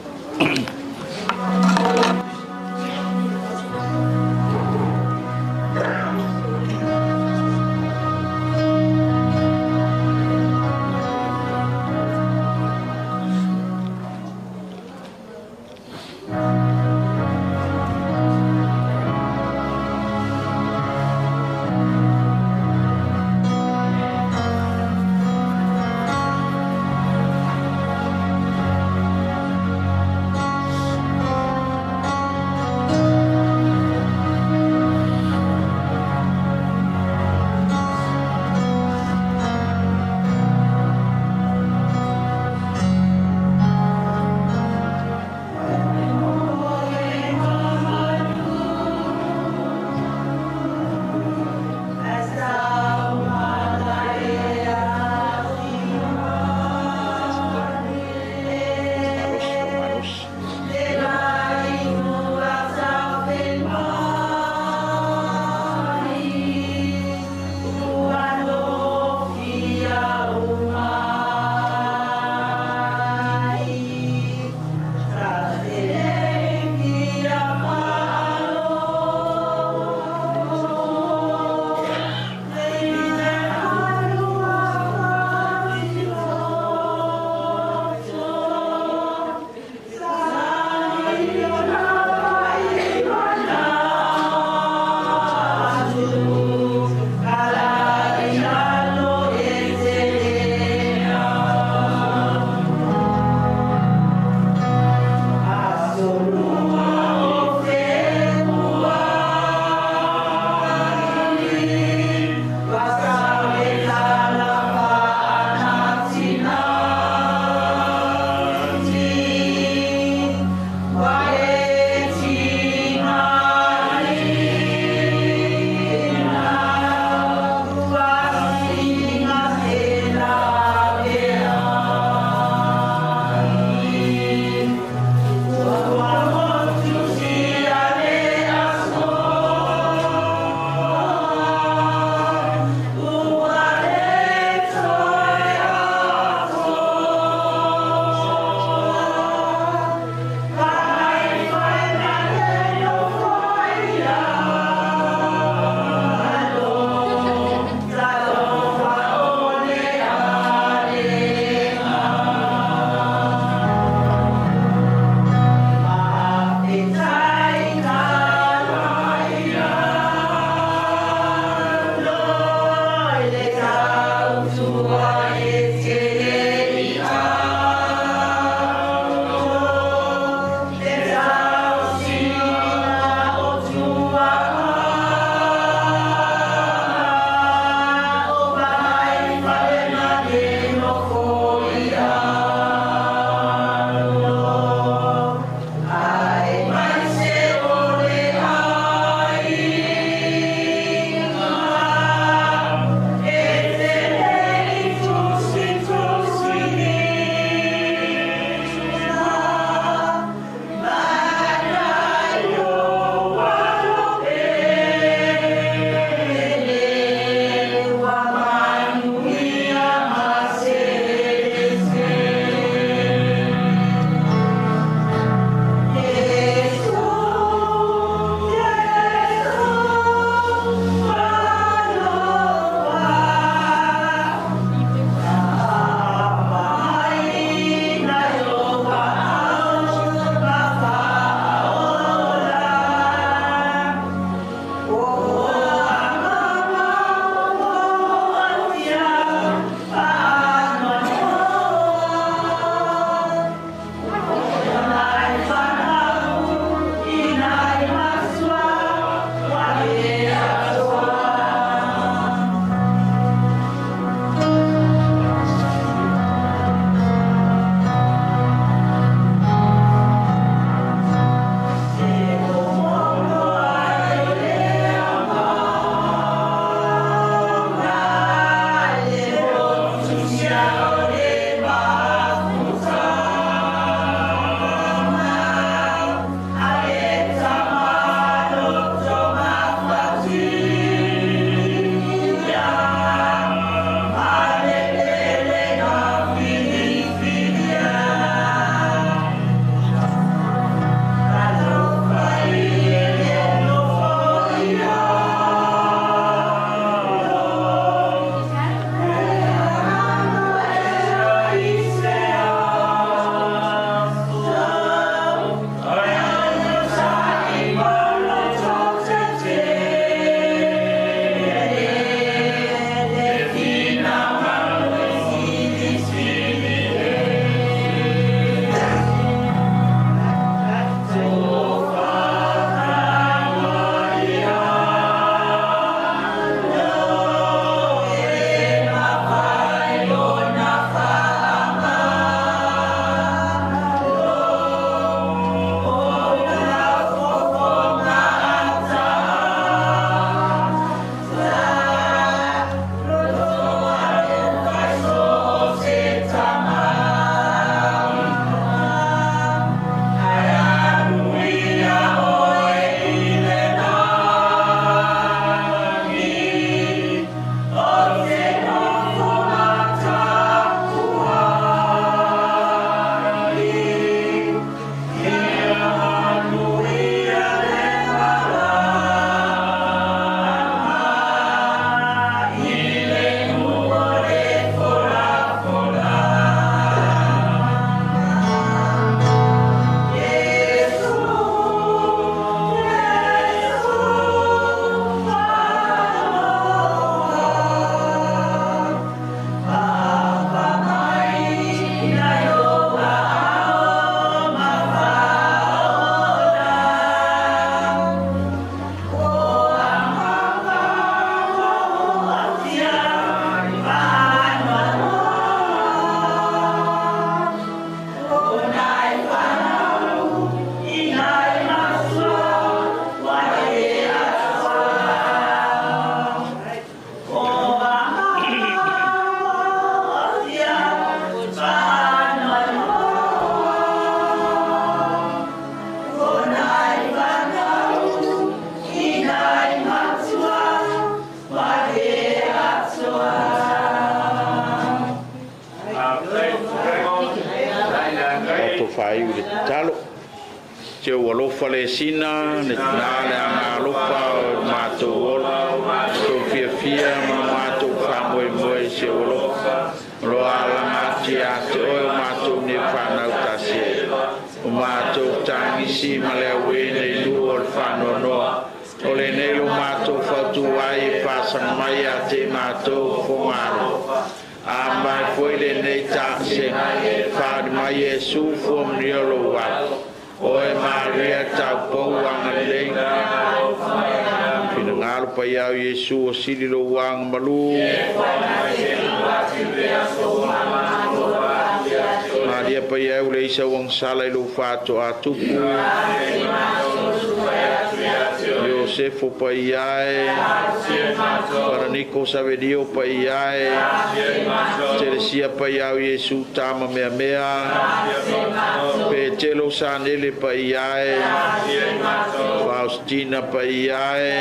faaiu le tatalo. Te ua alofa le sina, le tina le agalofa o matou ola, tou fiafia ma matou faamoemoe i se ua alofa. O lo alaga atu ia te oe o matou nei fanau tasi ai. O matou tagisi ma le auē nei nuu o le faanoanoa. O lenei lo matou fautu ai e faasaga mai ia te matou fogalo. A mai foi lenei taasega, faali mai Iesu fua manuia lou alo. Oe Maria taupou agalelei. Finagalo paiau Iesu o sili lou agamalu. Maria paiau le isa uagasala i lou faatoatupu. Iosefo paiae. Paraniko Savelio paiae. Teresia paiau Iesu tama meamea. Petelo Sanele paiae. Faustina paiae.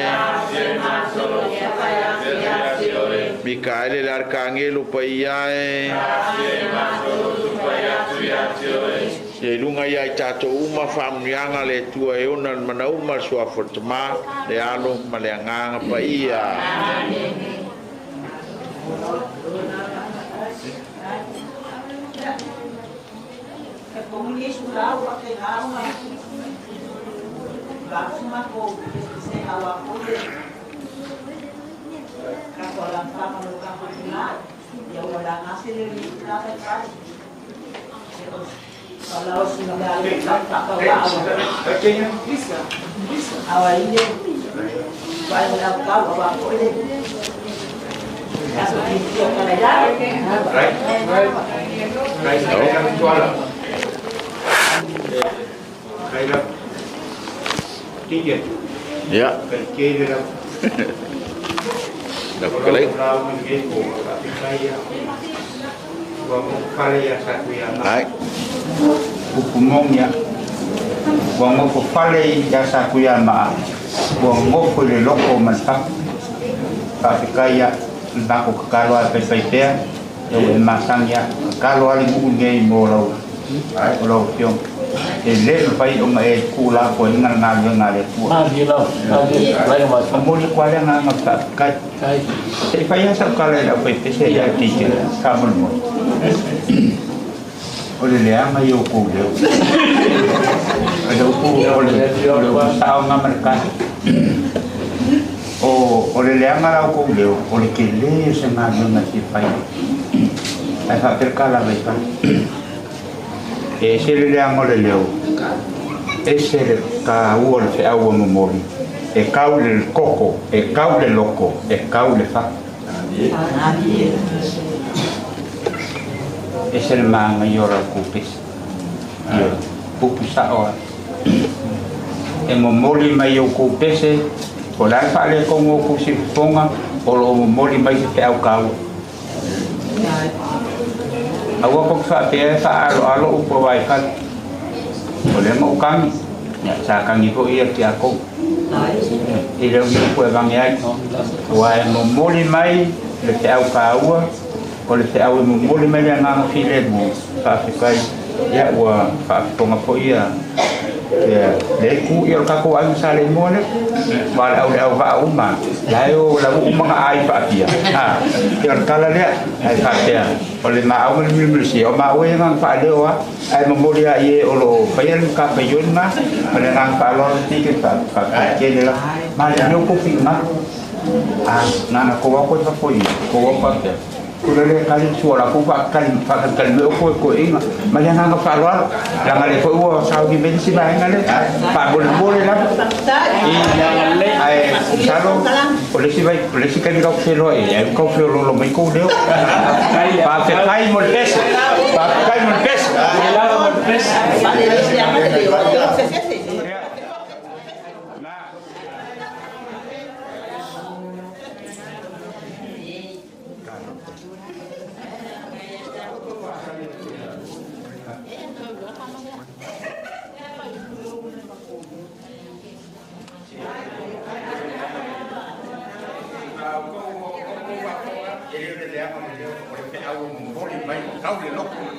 Mikaele le Arkangelo paiae. Ia i luga ia i tatou uma faamanuiaga le Atua e ona le manauma le suafa o le Tamā, le Alo ma le Agaga Paia. Ya. Ai. Upumongia. Ua gofo fale ia sa kuia ma. Ua gofo i le loko o malifafu. Faafetai ia le mako kakalo a paipaipea. Ia ua e masagi ia kakalo a le nuu lenei mo lau o lau afioga. E lē mafai ona e tuulafoaiga le galuega a le Atua. Momoli atu lava le agaga o le faafetai. Se'i fai lava sau tala i le aufaipese ia teitele faamolemole. O le leaga i outou leo. O le upu o le upu saoga ma le kani. O le leaga la outou leo, o le telē o se galuega e fia fai. Ae faapea le tala a Vaifale. E ese le leaga o le leo, ese le taua o le feau ua momoli, e kau i le koko, e kau i le loko, e kau i le fatu. Ese le māgai o lau pese. Ia, pupu sa'o a. E momoli mai outou pese, o le a le faaletonu o outou sifufoga, o loo momoli mai se feau kaua. Aua ko faapea e faaaloalo upu a Vaifale. O lea ma ou kagi, ia sa kagi foi ia tiakou. I le ni upu e vage ai. Ua e momoli mai le feau kaua, o le feau e momoli mai le agaga filemu, faafetai, ia ua faafofoga foi ia le ku ia o le tatou aiga sa le igoa lea. Ua le au le auvaa uma, la e o lau uma na ai faapia. Ha, ia o le tala lea, ae faapea, o le maau ma le mulimulisia, o maua ia agaga faaleo a, ae momoli a i e o loo faia le matafaioi lena, ma le agaga faaaloalo tike faafetai tele lava. Ma le mea o kou finagalo, a, na ona kou lava koe fafo i, kou lava faapea. Kula le kali sua la kou faakali faakali mai o koe koeina ma le agaga faaaloalo. Leaga lea foi ua sauni mai le isi vaega lea, faamolemole lava. Ae masalo o le isi vai o le isi taimi kau feloai ai, ai kau feoloolo mai kou leo. Faafetai mo le pese. Faafetai mo le pese. mai tau le loko le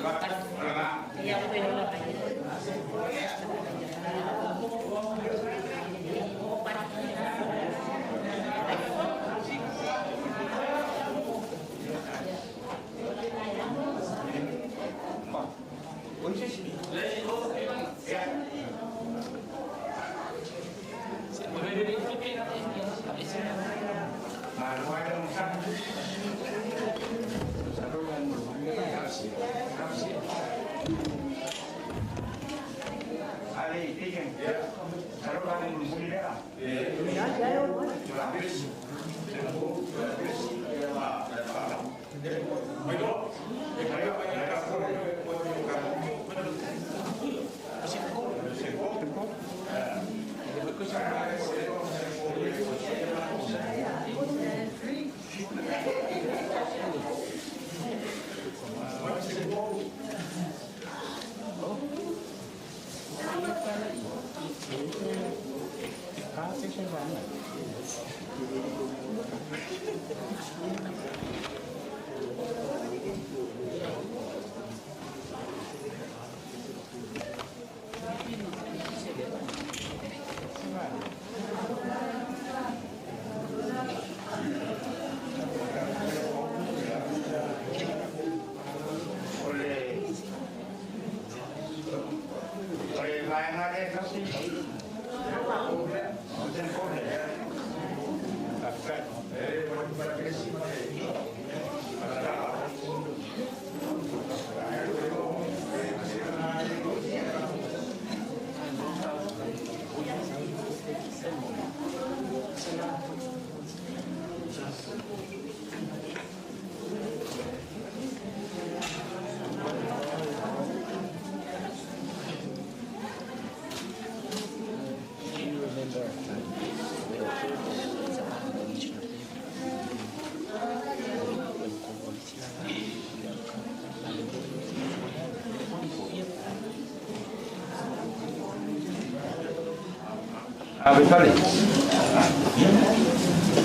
Ave fale.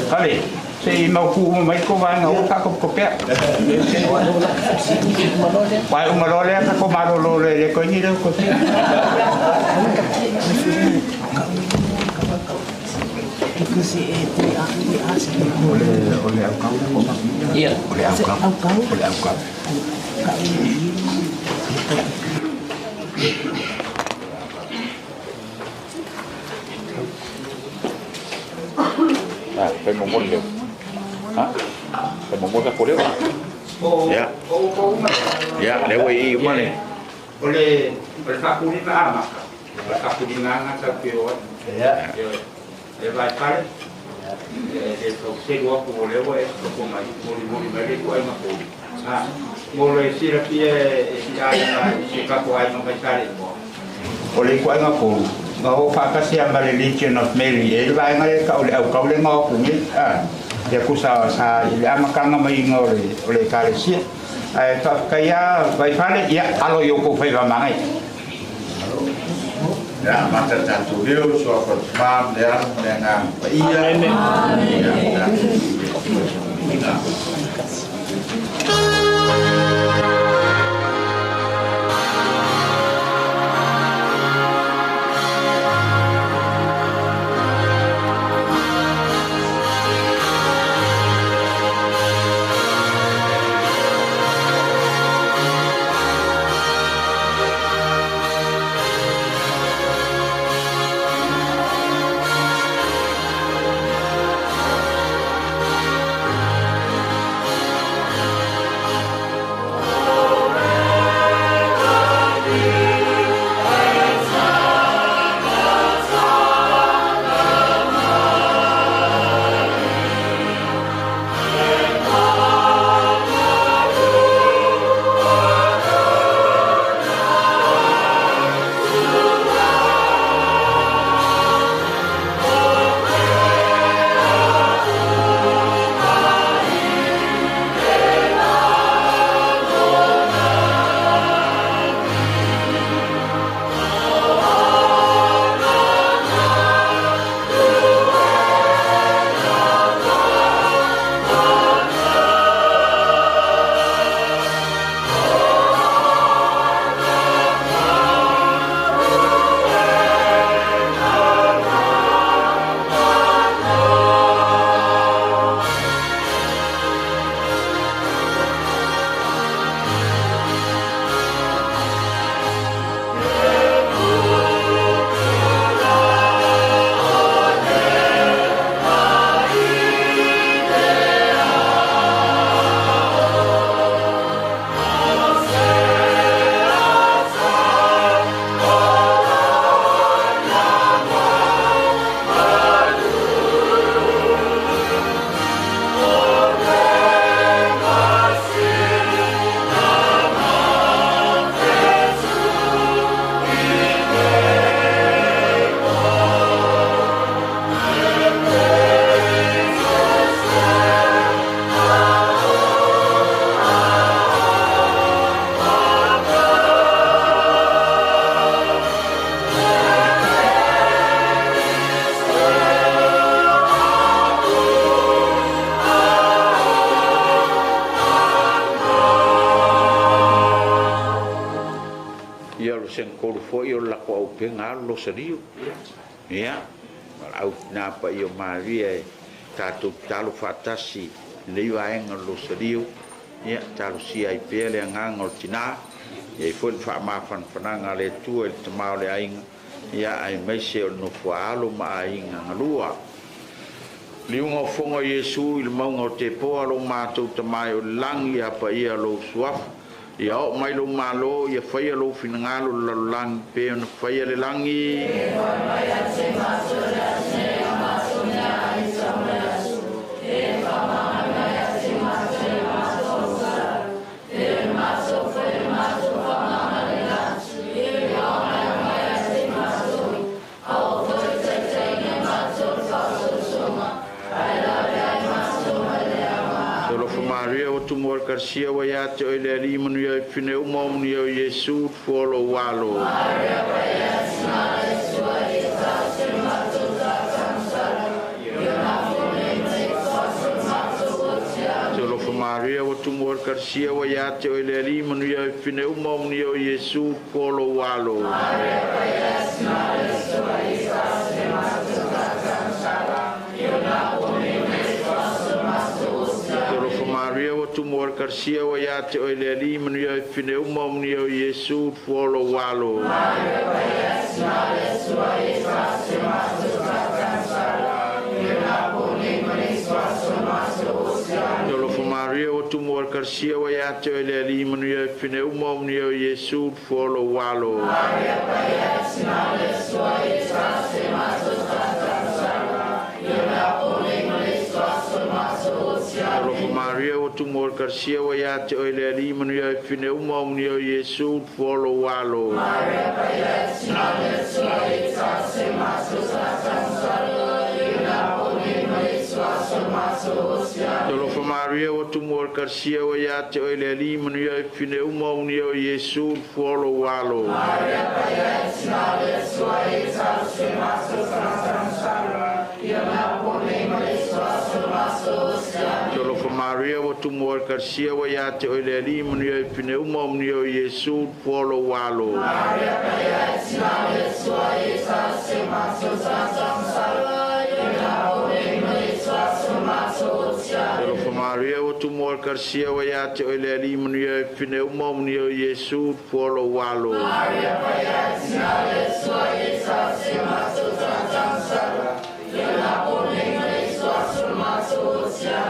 Fale. Se i mau ku mai ko va ngau ka ko ko pea. Vai uma lo le ka ko maro lo le le ko ni le ko se. Ole ole au kau ko ma. Ia. Ole au kau. Ole au kau. Fai mo mo leo. Ha? Fai mo mo ka ko leo. Ya. Ya, leo i uma le. Ole ole ka ku ni na ama. Ole ka ku ni na na sa pe o. Ya. E vai pare. E to se go ko leo e ko ko mai mo ni mo ni mai ko ai ma ko. Ha. Mo le sira pie e si ai na se ka ko ai ma mai sare mo. Ole ko ai ma ko. Nga o whakasia ma le Legion of Mary e le vaenga le ka o le au kau le ngā ku ngi ia kusa sa i le amakanga mai ngā o le ekalesia ai whakaia vai whale ia alo i o kou whaiwa mangai. Ia mata tātou reo soa whatumā le anu le ngā paia. Amen. Amen. o le senatolu foi o le latou aupega lava le Losalio. Ia, valaau tina paia o Maria e tatou tatalo faatasi i lenei vaega o le Losalio, ia talosia ai pea le agaga o le tina, e i ai foi le faamafanafanaga a le Atua i le tama o le aiga, ia aemaise o le nofo a alo ma aiga galua. Liuga o foga o Iesu i le mauga o Tepoa, lo matou tamai o le lagi, ia paia lou suafa, ia oo mai lou malo, ia faia lou finagalo i le lalolagi pe ona faia le lagi. Solofa Maria o tumu o le Karisia wa ia te oe le alii manuia i fine uma o manuia o Iesu fua o lou alo. Solofa Maria o tumu o le Karisia wa ia te oe le alii manuia i fine uma o manuia o Iesu fua o lou alo. Solofa Maria o tumu o le Karisia wa ia te oe le alii manuia i fine uma o manuia o Iesu fua o lou alo. Solofa Maria o tumu o le Karisia wa ia te oe le alii manuia i fine uma o manuia o Iesu fua o lou alo. Alofa Maria o tumu o le Karisia wa ia te oe le alii manuia i fine uma o manuia o Iesu fua o lou alo. Alofa Maria o tumu o le Karisia wa ia te oe le alii manuia i fine uma o manuia o Iesu fua o lou alo. Alofa Maria o tumu o le Karisia wa ia te oe le alii manuia i fine uma o manuia o Iesu fua o lou alo. Alofa Maria o tumu o le Karisia wa ia te oe le alii manuia i fine uma o manuia o Iesu fua o lou alo.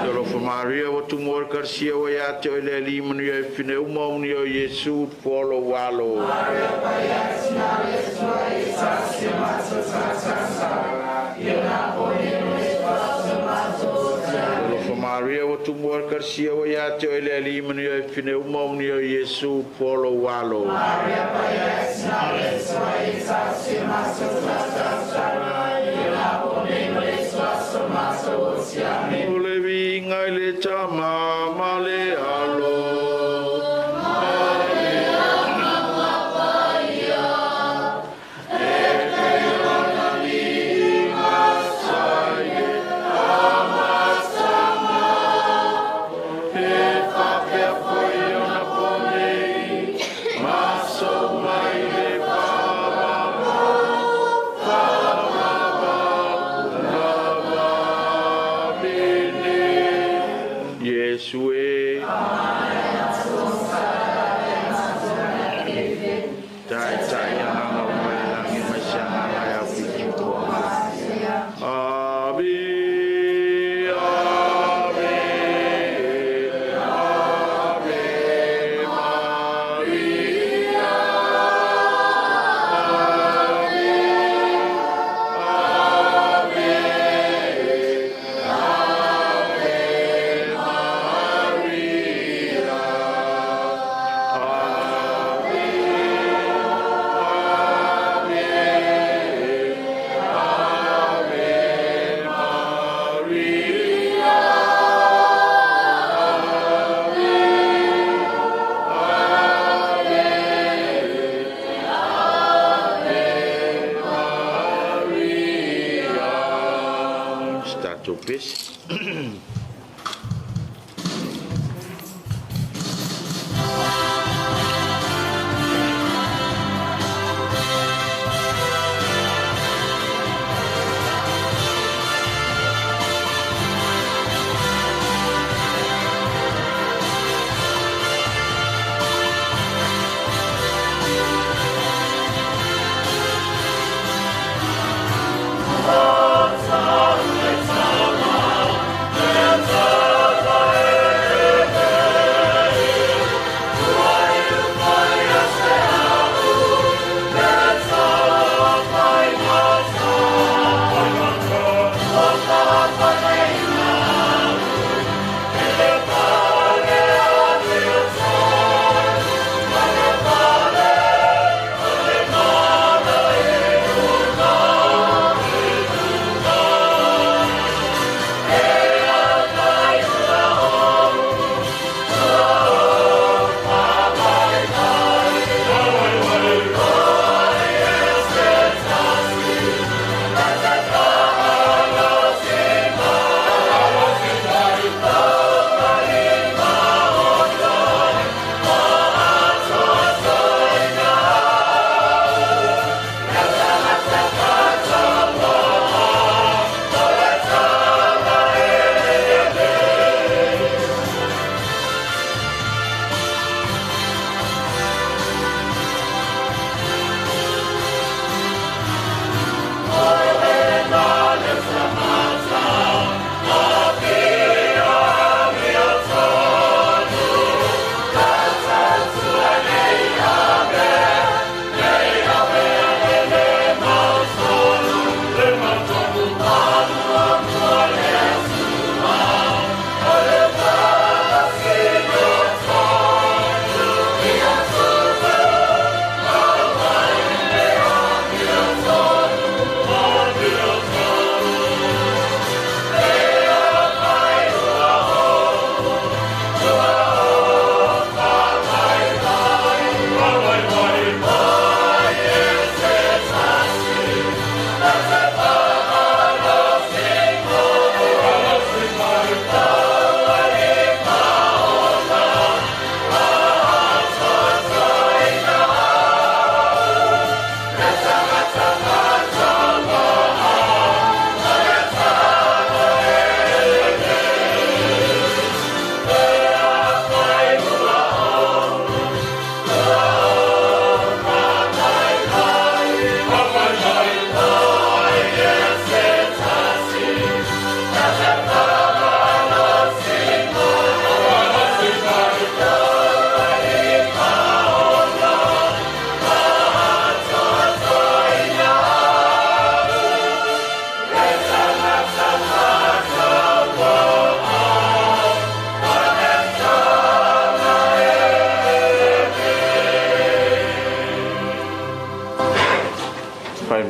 Alofa Maria o tumu o le Karisia wa ia te oe le alii manuia i fine uma o manuia o Iesu fua o lou alo. Alofa Maria o tumu o le Karisia wa ia te oe le alii manuia i fine uma o manuia o Iesu fua o lou alo. O le viga i le tama ma le alo. Iesu e. Tai tai anga o mai langi mai sianga ngai au piki tua. Ave, Ave, Ave Maria. Ave, Ave, Ave Maria. Ave, Ave, Ave Maria. Ave, Ave, Ave Maria. Stato pesi.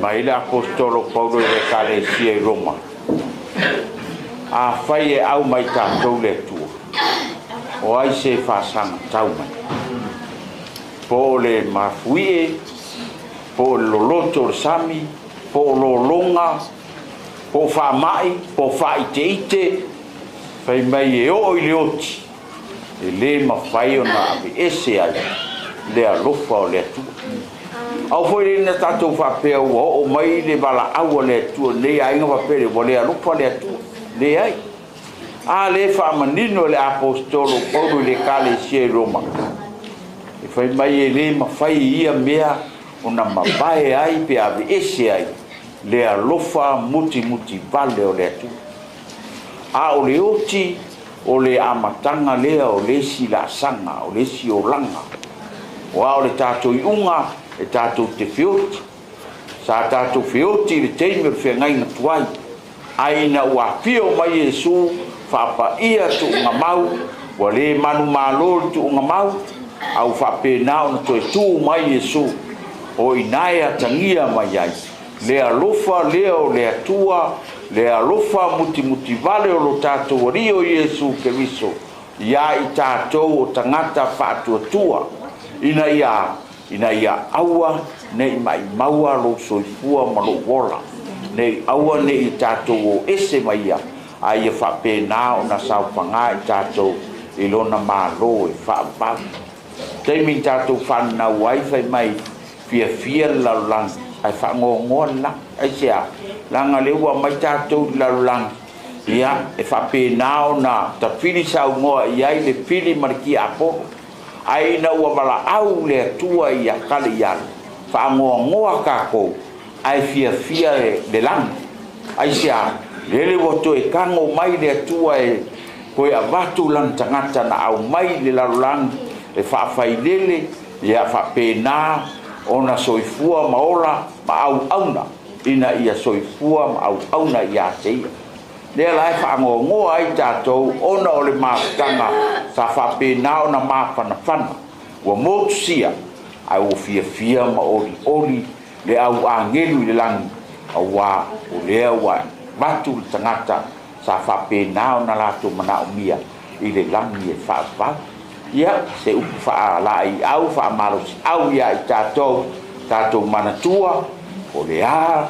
Mai le Apostolo Paulo i le Ekalesia i Roma, Afai e au mai tatou le Atua, o ai se faasagatau mai? Po o le mafuie, po o le loloto o le sami, po o lologa, po o faamai, po o faaiteite, fai mai e oo i le oti, e lē mafai ona aveese ai le alofa o le Atua. Au foi lea na tatou faapea ua oo mai le valaau a le Atua lenei aiga faapea lea ua le alofa le Atua. Leai. A lea e faamanino e le Aposetolo o Paulo i le Ekalesia i Roma, e fai mai e lē mafai e ia mea ona mavae ai pe aveese ai le alofa mutimutivale o le Atua. A o le oti o le amataga lea o le isi laasaga, o le isi olaga. Aua o le tatou iuga e tatou te feoti. Sa tatou feoti i le taimi o le feagaiga tuai, ae ina ua afio mai Iesu faapaia tuugamau, ua le manumalo le tuugamau, a ua faapena ona toe tu mai Iesu, o i ina e atagia mai ai le alofa lea o le Atua, le alofa mutimutivale o lo tatou Alii o Iesu Keriso iā i tatou o tagata faatuatua, ina ia, ina ia aua ne i maʻimaua lou soifua ma lou ola, ne i aua ne i tatou o ese mai ia, a ia faapena ona saofaga i tatou i lona Malo e faavavau. Taimi na tatou fananau ai fai mai fiafia le lalolagi ae faangoagoa le lagi. Aisea? Leaga lea ua aumai tatou i le lalolagi, ia e faapena ona tafili saunoa i ai le fili ma le tiapolo. Ae ina ua valaau le Atua ia kale i alo, faangoagoa tatou ae fiafia le lagi. Aisea? Lele ua toe tago mai le Atua e toe avatu lana tagata na aumai i le lalolagi e faafailele, ia faapena ona soifua ma ola ma auauna, ina ia soifua ma auauna ia te ia. Lea la e faanoanoa ai tatou ona o le mafutaga sa faapena ona mafanafana, ua motusia, ae ua fiafia ma olioli le au agelu i le lagi, auā o lea ua avatu le tagata sa faapena ona latou manaomia i le lagi e faavavau. Ia, se upu faalaeiau, faamalosiau ia i tatou, tatou manatua, o le a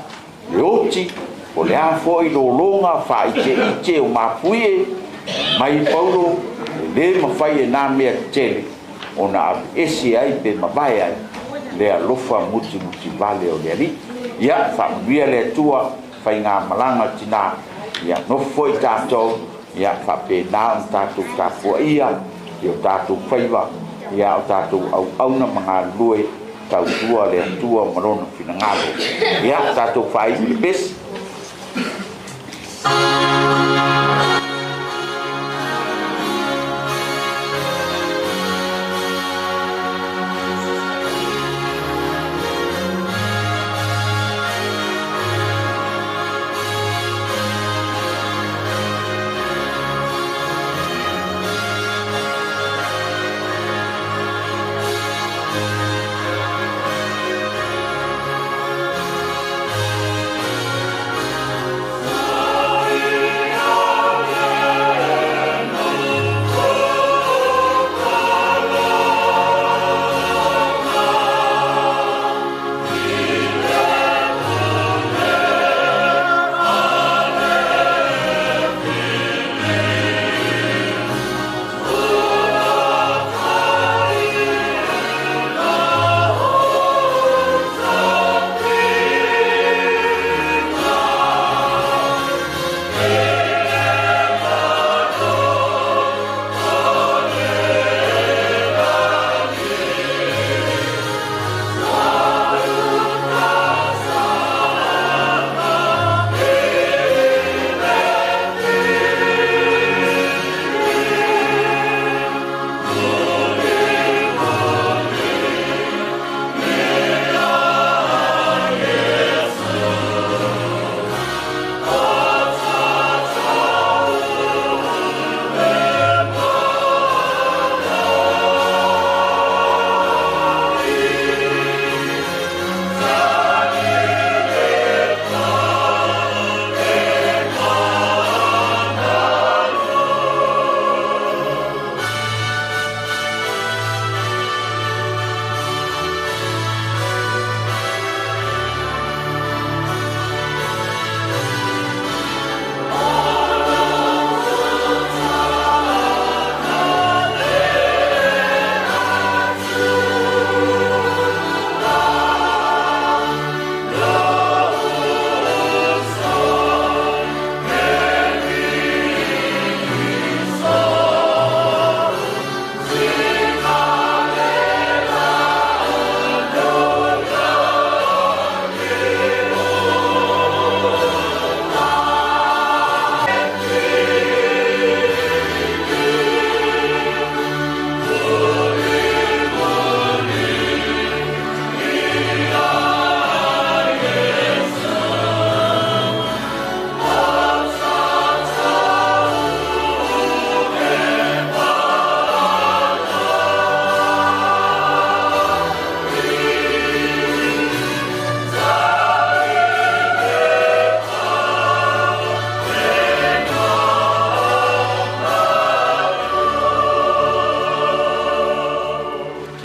le oti, o le a foi lologa faaiteite o mafuie, mai Paulo, e lē mafai e nā mea tetele ona aveese ai pe mavae ai le alofa mutimutivale o le Alii. Ia, faamanuia le Atua faigamalaga tinā, ia nofo foi tatou, ia faapena ona tatou tapuaia i o tatou faiva, ia o tatou auauna ma galulue tautua le Atua ma lona finagalo. Ia tatou faaiu i le pesi. Amen.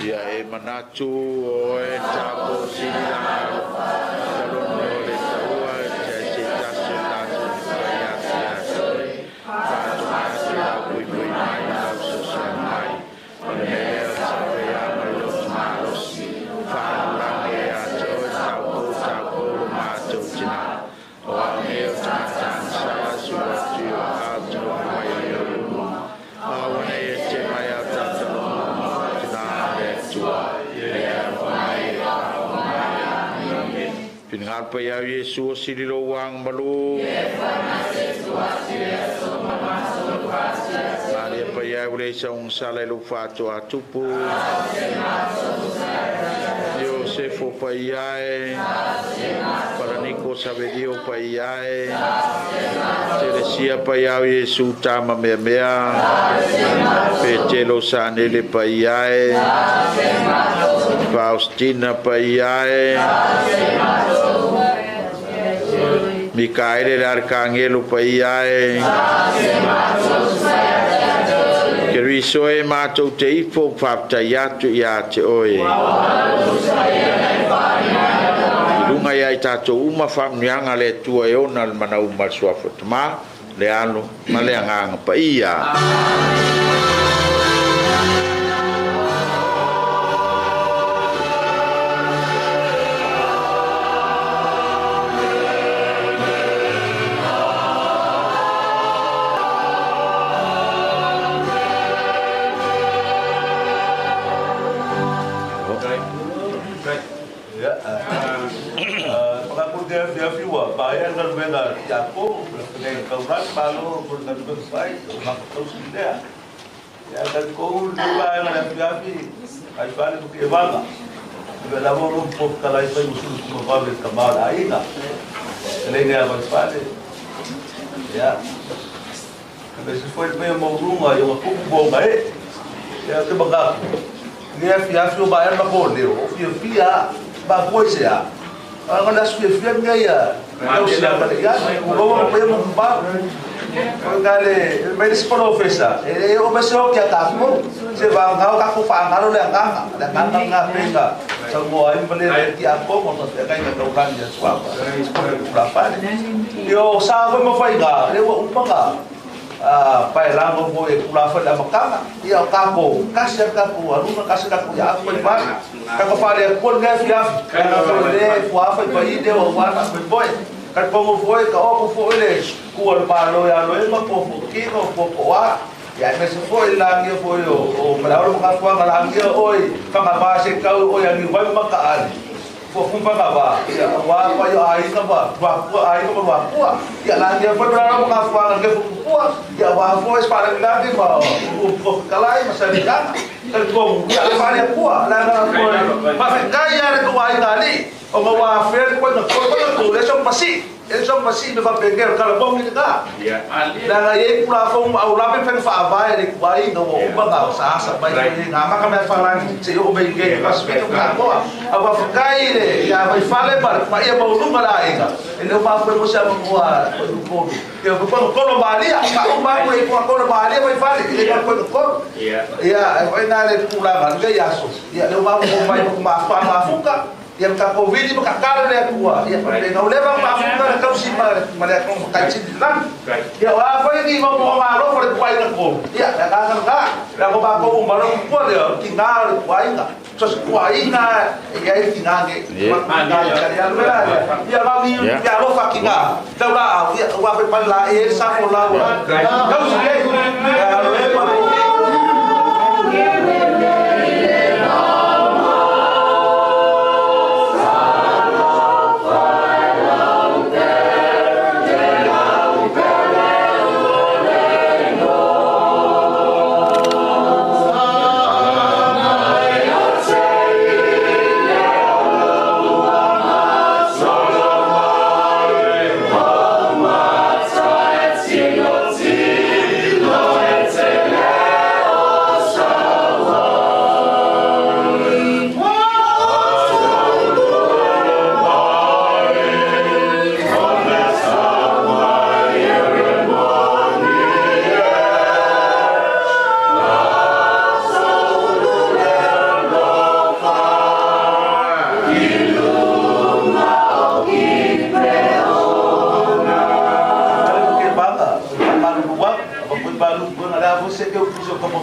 Ia e manatu o e tapo sili langa talono o le taua e te se tasi o tatou ni pai atu ia te oe. Faatoga atu i lau puipui mai ma lau fesoasoani mai. O le mea lea o le saofaiaga ma le loto malosi, faalulaga ia te oe taupou taupou lo matou tinā. O au nei o tagata agasala sulu atu i o aao te nofo mai ai o luma. Aua nei e te mai au tataloga ma tinā le Atua. E alofa mai e faafofoga mai. Finagalo pai au Iesu o sili lou aga malu. Maria pai au le isa sala i lou faatoa tupu. Iosefo pai ae. Paraniko Savelio pai ae. Teresia pai au Iesu tama mea mea. Petelo Sanele pai ae. Faustina pai ae. Mikaele le Arkangelo pai ae. Keriso e mātou te ifo whaptai atu ia te oe. I lunga ia i tātou uma whamunianga le tua e ona le mana uma le suafa tama, le alo, ma le anganga pa ia. Lord.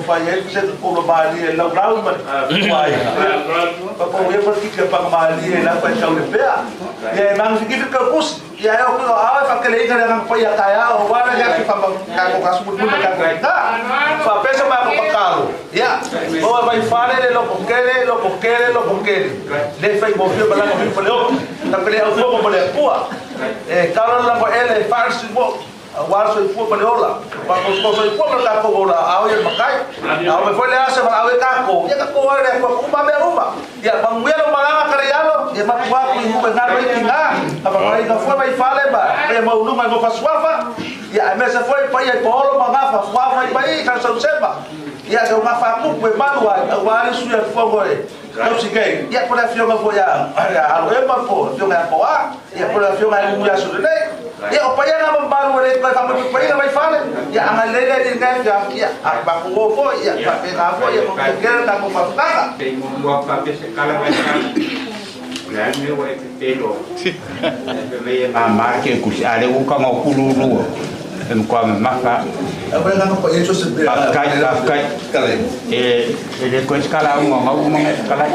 fai ai se ko lo mali e lau lau ma ai pa po e pa ki pa mali e la pa tau le pea ia e mang ki ka kus ia e o ko a fa ke le ina ngang pa ia ka ya o wa ya ki fa ka ko ka su mu ka ka ta fa pesa ma ko pakalo ia o vai fare le lo kele lo kele lo kele le fai mo fio bala ko fio le o ta pele au fo mo le pua e kalo la ko ele farsi mo war soi fua pa le ola pa ko ko soi fua pa ko ola au ia makai au me foi le asa ma au e kako ia kako ale ko kuma me uma ia panguia lo malanga kare yalo ia matua ku i muka ngaro i kinga apa kai ka fua mai fale ba e mo numa mo fasuafa ia me se foi pa ia polo ma ngafa fua mai pai ka so seba ia ka ma fa ku pe malu ai wari su ia fua gore Kau si kei, ia pole fioga fo ia, alo e ma fo, fioga po a, ia pole fioga e mu ia su le. Ia o paia na mambaru le ko fa mo paia na mai fale, ia anga le le ni ngai ia, ia a pa ko fo ia pa pe na fo ia mo ke ta ko pa ta. Pe mo mo pa pe se kala mai kala. Le me o e pelo. Pe me ma ma ke ku ale u ka ngo kulu lu. Em kwa maka. Apa yang aku pakai itu sebenarnya. Pakai kali. Le ko skala unga ngau umanga kala.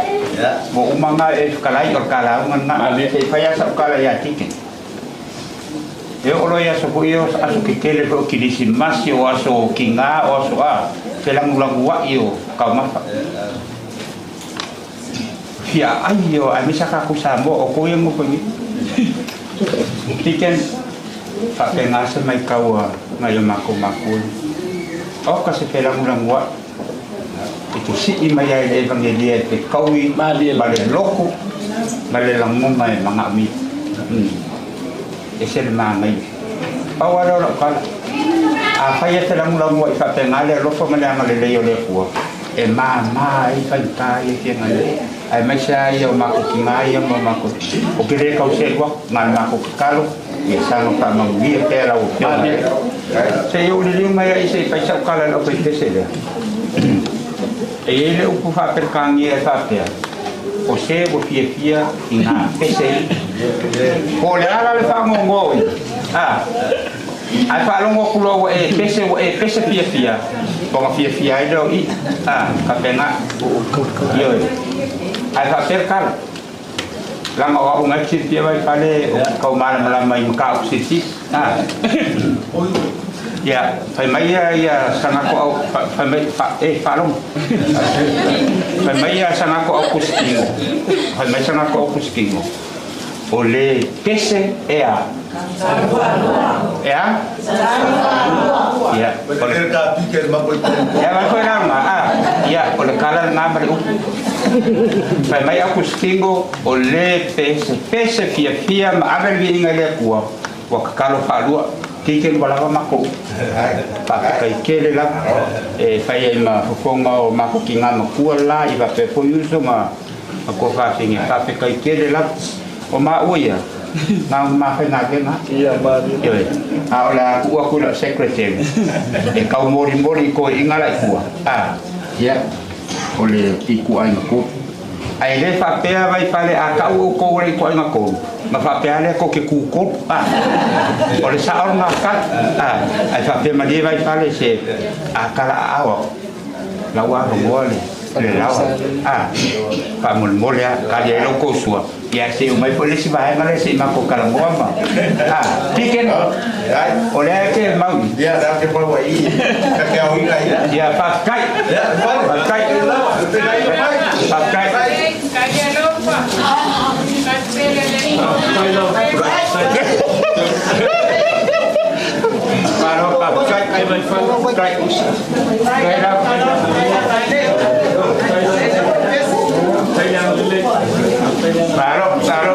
Mo umanga e kala i kala unga na se faya sa kala ya tike. E olo ya so ko iyo aso ke kele ko kilisi masi o aso kinga o aso a se langu langu wa iyo ka mafa. Fia ayo a misa ka ku sambo o ko yengo ko ni. Tiken fa pe ngasa mai kaua ngai o mako mako. O ka se pela ngulangua. E tu si i mai ai le evangelia te kaui ma le loko ma le langoma e manga mi. E se le mangai. Pau ala o kala. A fai e te langulangua i fa pe ngale lofo ma le anga le lei o le kua. E ma ma i fai tai e te ngai. Ai mai se ai o mako ki ngai o mako. O ke le kau se lua ngai mako kalo. Ia sano pa manguia pera o pia. Se eu lili mai ai se pai sa kala lo pe se le. E ele o ku fa per kangi e fa pea. O se o fia fia i ngā pese. Po le ala le fa ngongo i. Ah. Ai fa longo ku lo e pese o e pese fia fia. Po nga fia fia ai lo i. Ah, ka penga. Io. Ai fa per kala. Lama o ngai si pia vai fale o kau mala mala mai maka o sisi. Ah. Ya, fai mai ia sanga ko au fai mai fa e falong. Fai mai ia sanga ko au kuskingo. Fai mai sanga ko au kuskingo. O le pese e a. E a? Ya. O le ka pike ma ko. Ya ma ko na ma. Ah, ya o le kala na ma u. Fai mai au kuskingo o le pese pese fia fia ma ave vi inga le kua. Wa kakalo falua. Tiken wala mako. Pa kai kele la e fai ai ma fofonga o mako ki ngā makua la i va pe fo yuso ma ko fa singe pa pe kai kele la o ma uia ngā ma whai ngā venga. Ia ma ri. A o la kua kula secretary. E kau mori mori ko ingala i kua. Ah, ia o le ki kua inga ko. Ai le fa pea vai pale a kau o ko ore ko inga ko. Ma fa pea le ko ke ku ko. Ah. O le sa o ngā ka. Ah, ai fa pea ma le vai pale se a kala awa. La wa rongoa le le lawa. Ah. Pa mol mole a ka le lo ko sua. Ia se o mai fo le si vai ma le se ma ko kala ngoa ma. Ah, tiken. O le ke mau. Ia da ke pa wai. Ka ke au ina ia. Ia fa kai. Ia fa kai. Fa kai. Paro, paro.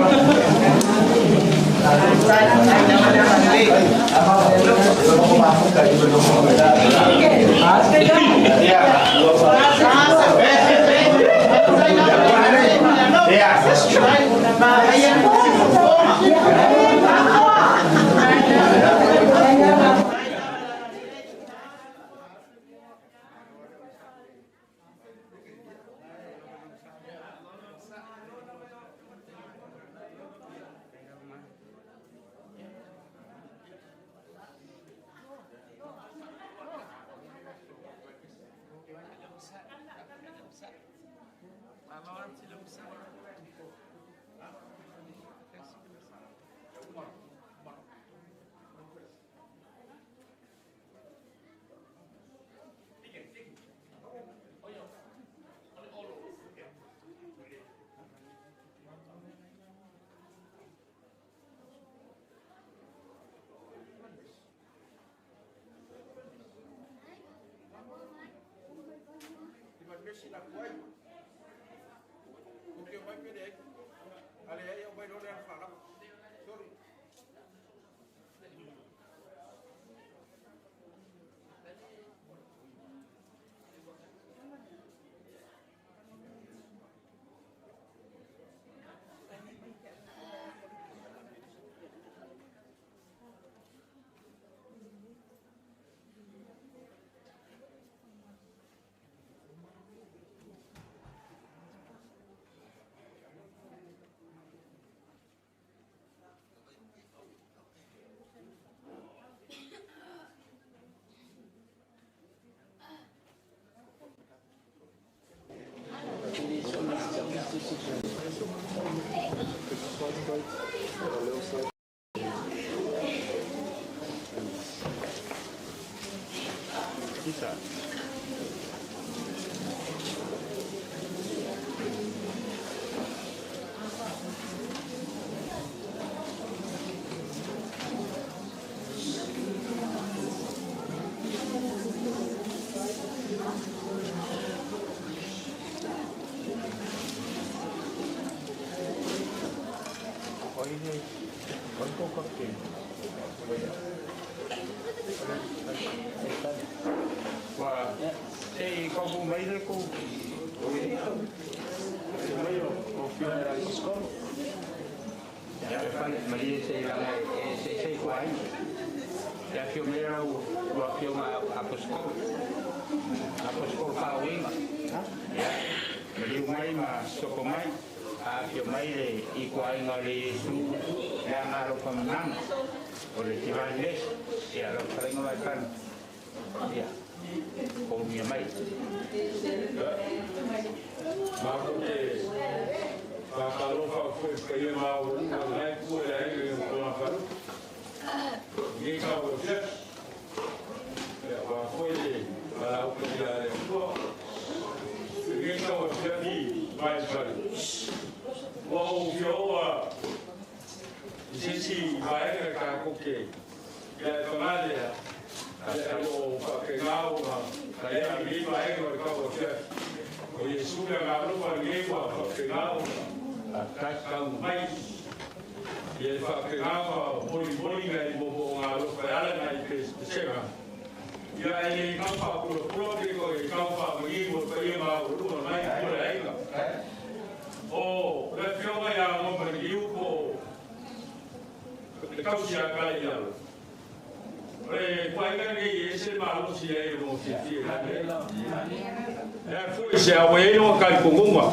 Se a wei no ka kongonga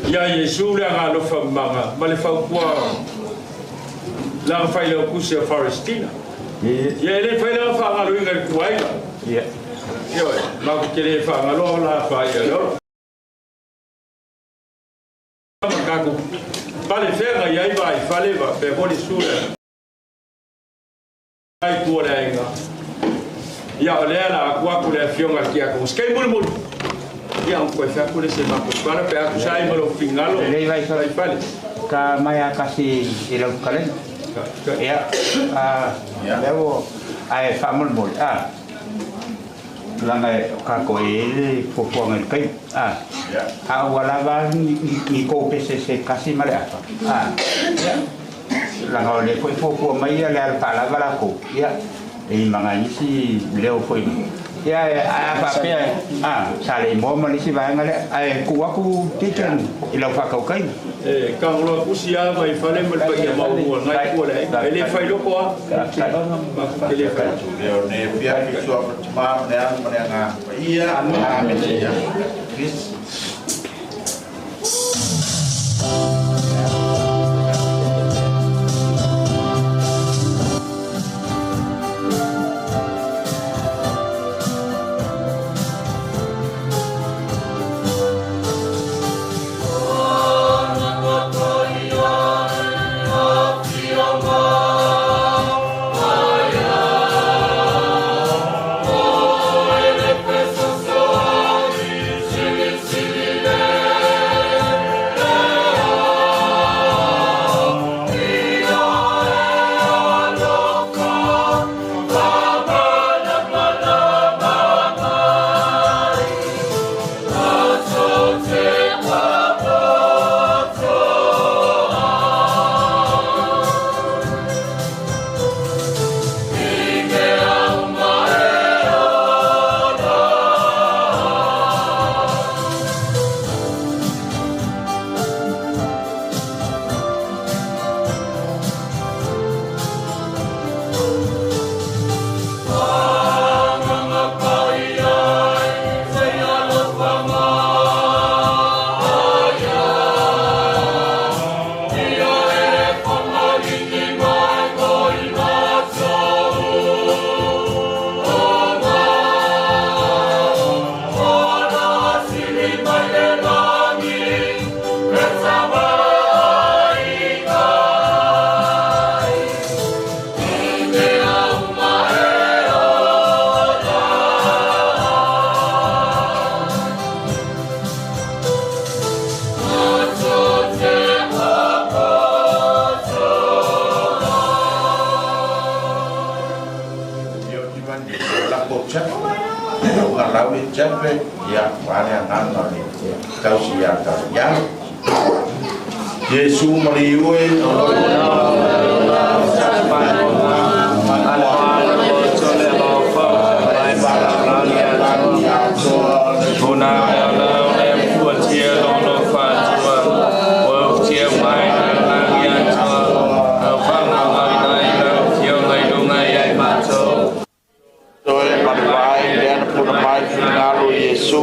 ia Yesu le nga lo fa manga ma le fa kwa la fa ile ku se Palestina ia le fa le fa nga lo inga ku ai ia io ma ku ke le fa nga lo la fa ia lo ma ka ku pa le fer ia i va i fa le va pe bo le su le ai ku le inga ia o le la ku ku le fionga kia ku skai mul mul ia un koe whea kule se mako para pe aku sai mo fingalo lei vai vai fale ka mai a kasi i lau kalen ia a levo ai fa mol mol a langa ka ko e fo ngai kai a a wala va ni ko pe se se kasi male a a langa le fo fo mai ia le al pala vala ko ia e manga isi leo fo ia a fa pe a sale mo mo nisi va ngale ai ku aku tiken i lau fa kau kai e ka lo ku sia vai fale mo pa ia mau mo ngai ku le e le fai lo ko a ma ku le fai le o ne fia ki sua ma ne an ma ne nga ia amen ia Chris. Yes. faalau ia tiape ia ua le agaga o le tausi iā tauialo Iesu maliu e Toe manuai le ana puna mai finagalo o Iesu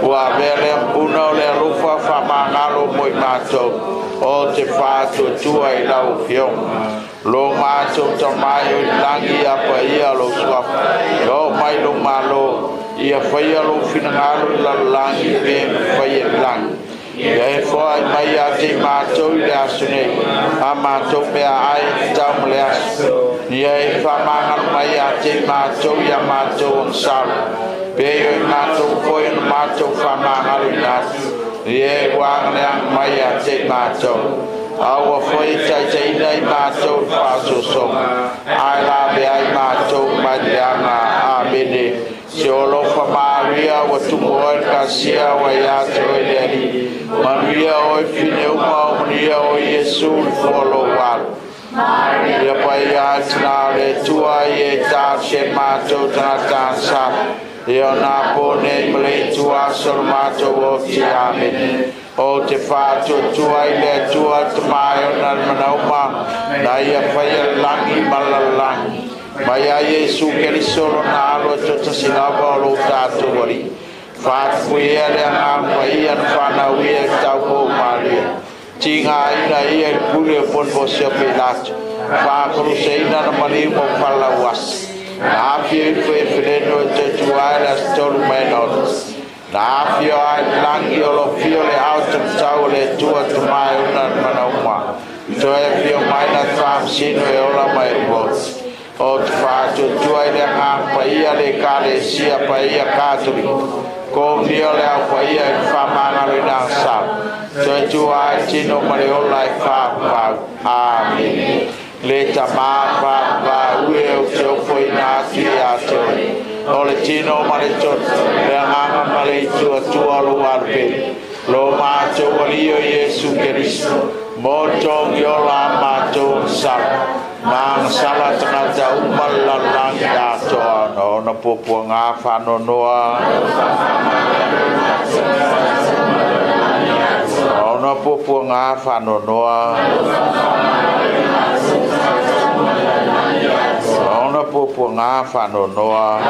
ua avea lea puna o le alofa faamagalo mo i matou o te faatuatua i lau Afioga. Lo matou tamai o i lagi ia paia lou suafa, ia oo mai lou Malo, ia faia lou finagalo i lalolagi pe mafai e le lagi. Ia e foai mai ia te i matou i le aso nei, a matou meaai e tatau ma le aso. Ia e faamagalo mai ia te i matou ia matou agasala, pe o i matou foi ona matou faamagaloina atu. Ia e ua agaleaga mai ia te i matou. A ua foi e taitaiina i matou i le faasoasoga, ae lavea ai matou mai le leaga. Amene. Se o alofa malia ua tumu oe le kasia ua ia te oe le Alii. Manuia oe fine uma o manuia oe Iesu le fua o lou alo. Ia paia ai tina o le Atua ia e talosia ai matou tagata agasala. Ia o nā pō nei ma le itu aso o le matou oti. Amene. O te faatuatua i le Atua le Tama e ona le manauma, na ia faia le lagi ma le lalolagi. Mai ia Iesu Keriso lona alo e toatasi lava o lou tatou Alii. Faatupuia le agaga paia na fanau ia i le taupou malie. Tigaina ia i le pule o Poneposia Peilato. Faakoloseina na maliu ma falauasi. Na afio ifo e feleno e toe tua ai le aso tolu mai na ono. Na afio ai le lagi o lo fio le ao tamatau o le Atua Tama e ona le manauma. Toe afio mai na te faamasino e ola mai e oti. O te faatuatua i le agaga paia le Ekalesia paia Katoliko. Komia le au paia i le faamagaloina agasala. Toe tua ai le tino ma le ola e faapau. Amene. Le Tama faapau e o te ofoina atu ia te oe. O le tino ma le toto, le agaga ma le ituatua o lou alupele. Lo matou Alii o Iesu Keriso, mo togi ola a matou agasala, ma agasala tagata uma le lalolagi atoa ona ona puapuaga faanoanoa. Ona puapuaga faanoanoa. Ona puapuaga faanoanoa.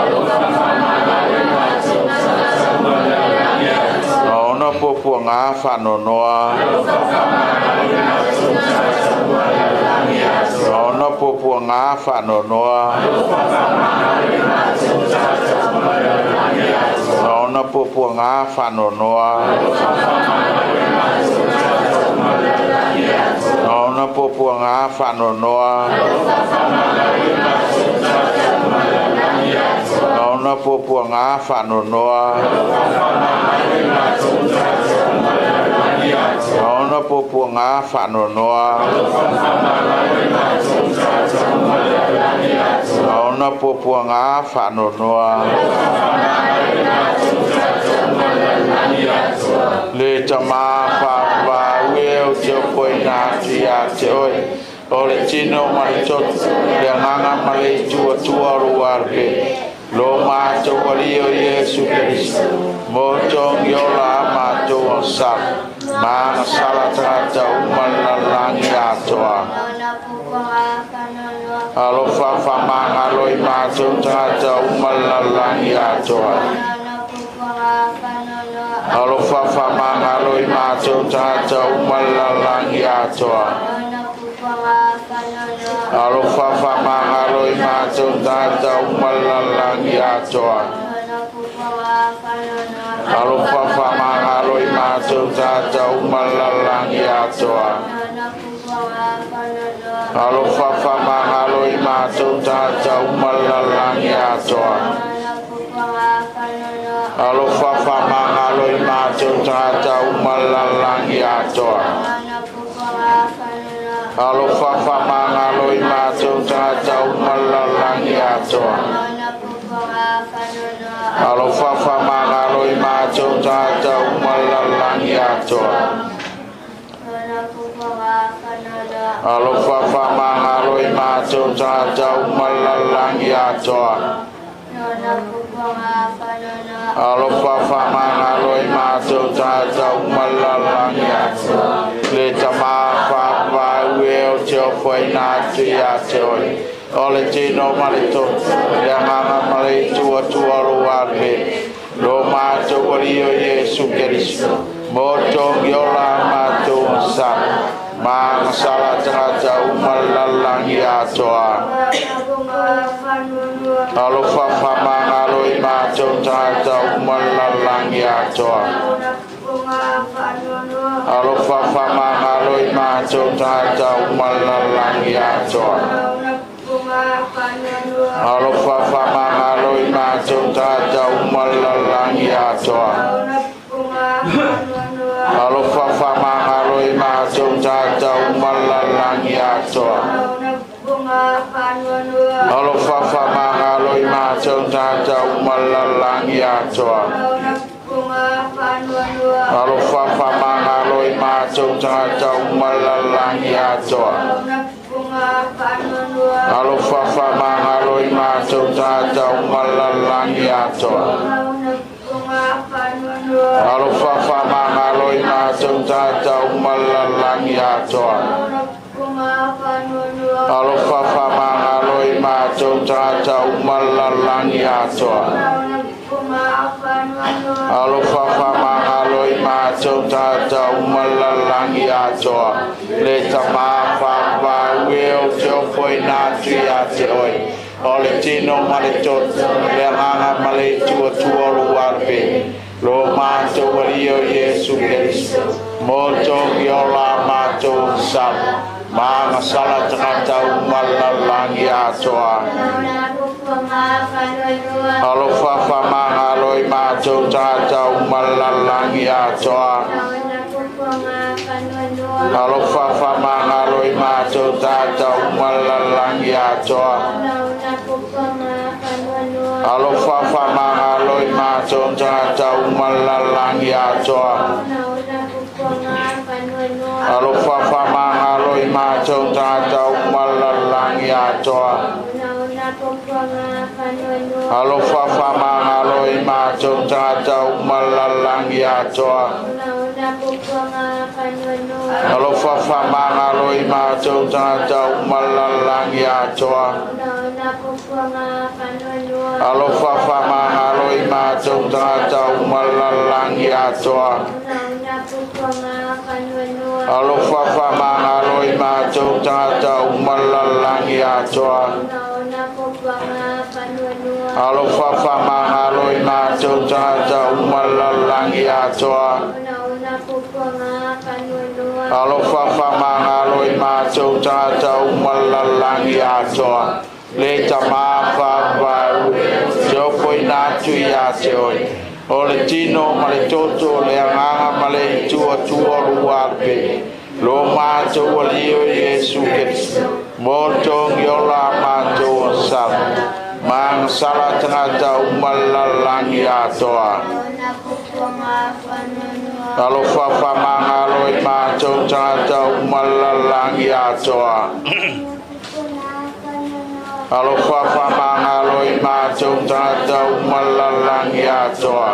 Ona puapuaga faanoanoa. Ona puapuaga faanoanoa. Ona puapuaga faanoanoa. Ona puapuaga faanoanoa. Ona puapuaga faanoanoa. Ona puapuaga faanoanoa. Ona puapuaga faanoanoa. Le Tama faapavau e o te ofoina atu ia te oe. O le tino ma le toto, le agaga ma le ituatua o lou alupele. Lo matou Alii o Iesu Keriso, mo togi ola a matou agasala, ma agasala tagata uma le lalolagi atoa. Alofa faamagalo i matou tagata uma le lalolagi atoa. Alofa faamagalo i matou tagata uma le lalolagi atoa. Alofa faamagalo i matou tagata uma le lalolagi atoa. Alofa faamagalo i matou tagata uma le lalolagi atoa. Alofa faamagalo i matou tagata uma le lalolagi atoa. Alofa faamagalo i matou tagata uma le lalolagi atoa. Alofa faamagalo i matou tagata uma le lalolagi atoa. Alofa atoa. Alofa whamangalo i mātou tagata uma le lalolagi atoa. Alofa whamangalo i mātou tagata uma le lalolagi atoa. Le tamā whāpau e o te ofo i nā atu ia te oe. O le tino ma le toto, le anganga ma le itua tua ro wale. Lo mātou wali o Yesu Keriso. Mo tongi o la mātou sa. Ma sala tagata uma le lalolagi atoa. Alofa whamangalo i mātou tagata uma le lalolagi atoa. Alofa whamangalo i mātou tagata uma le lalolagi atoa. Alofa whamangalo i mātou tagata uma le lalolagi atoa. Alofa whamangalo i mātou tagata uma le lalolagi atoa. Alofa whamangalo i mātou tagata uma le lalolagi atoa. Alofa whamangalo i mātou tagata uma le lalolagi atoa. Alofa whamangalo i mātou tagata uma le lalolagi atoa. Alofa whamangalo i mātou tagata uma le lalolagi atoa. Alofa whamangalo i mātou tagata uma le lalolagi atoa. Alofa whamangalo i mātou tagata uma le lalolagi atoa. Le tamā whāpau e o te ofo i nā atu ia te oe. O le tino ma le toto, le anganga ma le itua tua ro wale. Lo mātou wali o Yesu Keriso. Mo tongi o la mātou sala. Ma sala tagata uma le lalolagi atoa. Alofa whamangalo i mātou tagata uma le lalolagi atoa. Alofa whamangalo i mātou tagata uma le lalolagi atoa. Alofa whamangalo i mātou tagata uma le lalolagi atoa. Alofa whamangalo i mātou tagata uma le lalolagi atoa. Alofa whamangalo i mātou tagata uma le lalolagi atoa. Alofa whamangalo i mātou tagata uma le lalolagi atoa. Alofa whamangalo i mātou tagata uma le lalolagi atoa. Alofa whamangalo i mātou tagata uma le lalolagi atoa. Alofa whamangalo i mātou tagata uma le lalolagi atoa. Alofa whamangalo i mātou tagata uma le lalolagi atoa. Le tamā whāpau te ofo i nā atu ia te oe. O le tino ma le toto, le anganga ma le itua tua ro wale. Lo mātou wali o Yesu Keriso. Mo tongi o la mātou sala. Ma sala tagata uma le lalolagi atoa. Alofa whamangalo i mātou tagata uma le lalolagi atoa. Alofa whamangalo i mātou tagata uma le lalolagi atoa.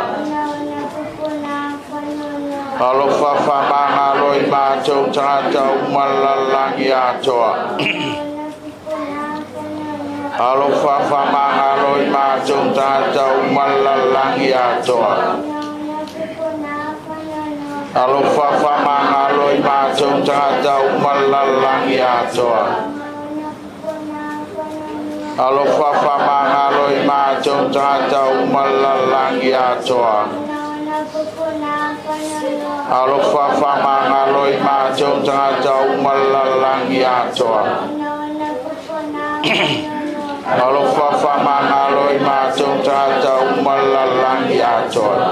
Alofa whamangalo i mātou tagata uma le lalolagi atoa. Alofa whamangalo i mātou tagata uma le lalolagi atoa. Alofa whamangalo i mātou tagata uma le lalolagi atoa. Alofa whamangalo i mātou tagata uma le lalolagi atoa. Alofa whamangalo i mātou tagata uma le lalolagi atoa. Alofa whamangalo i mātou tagata uma le lalolagi atoa.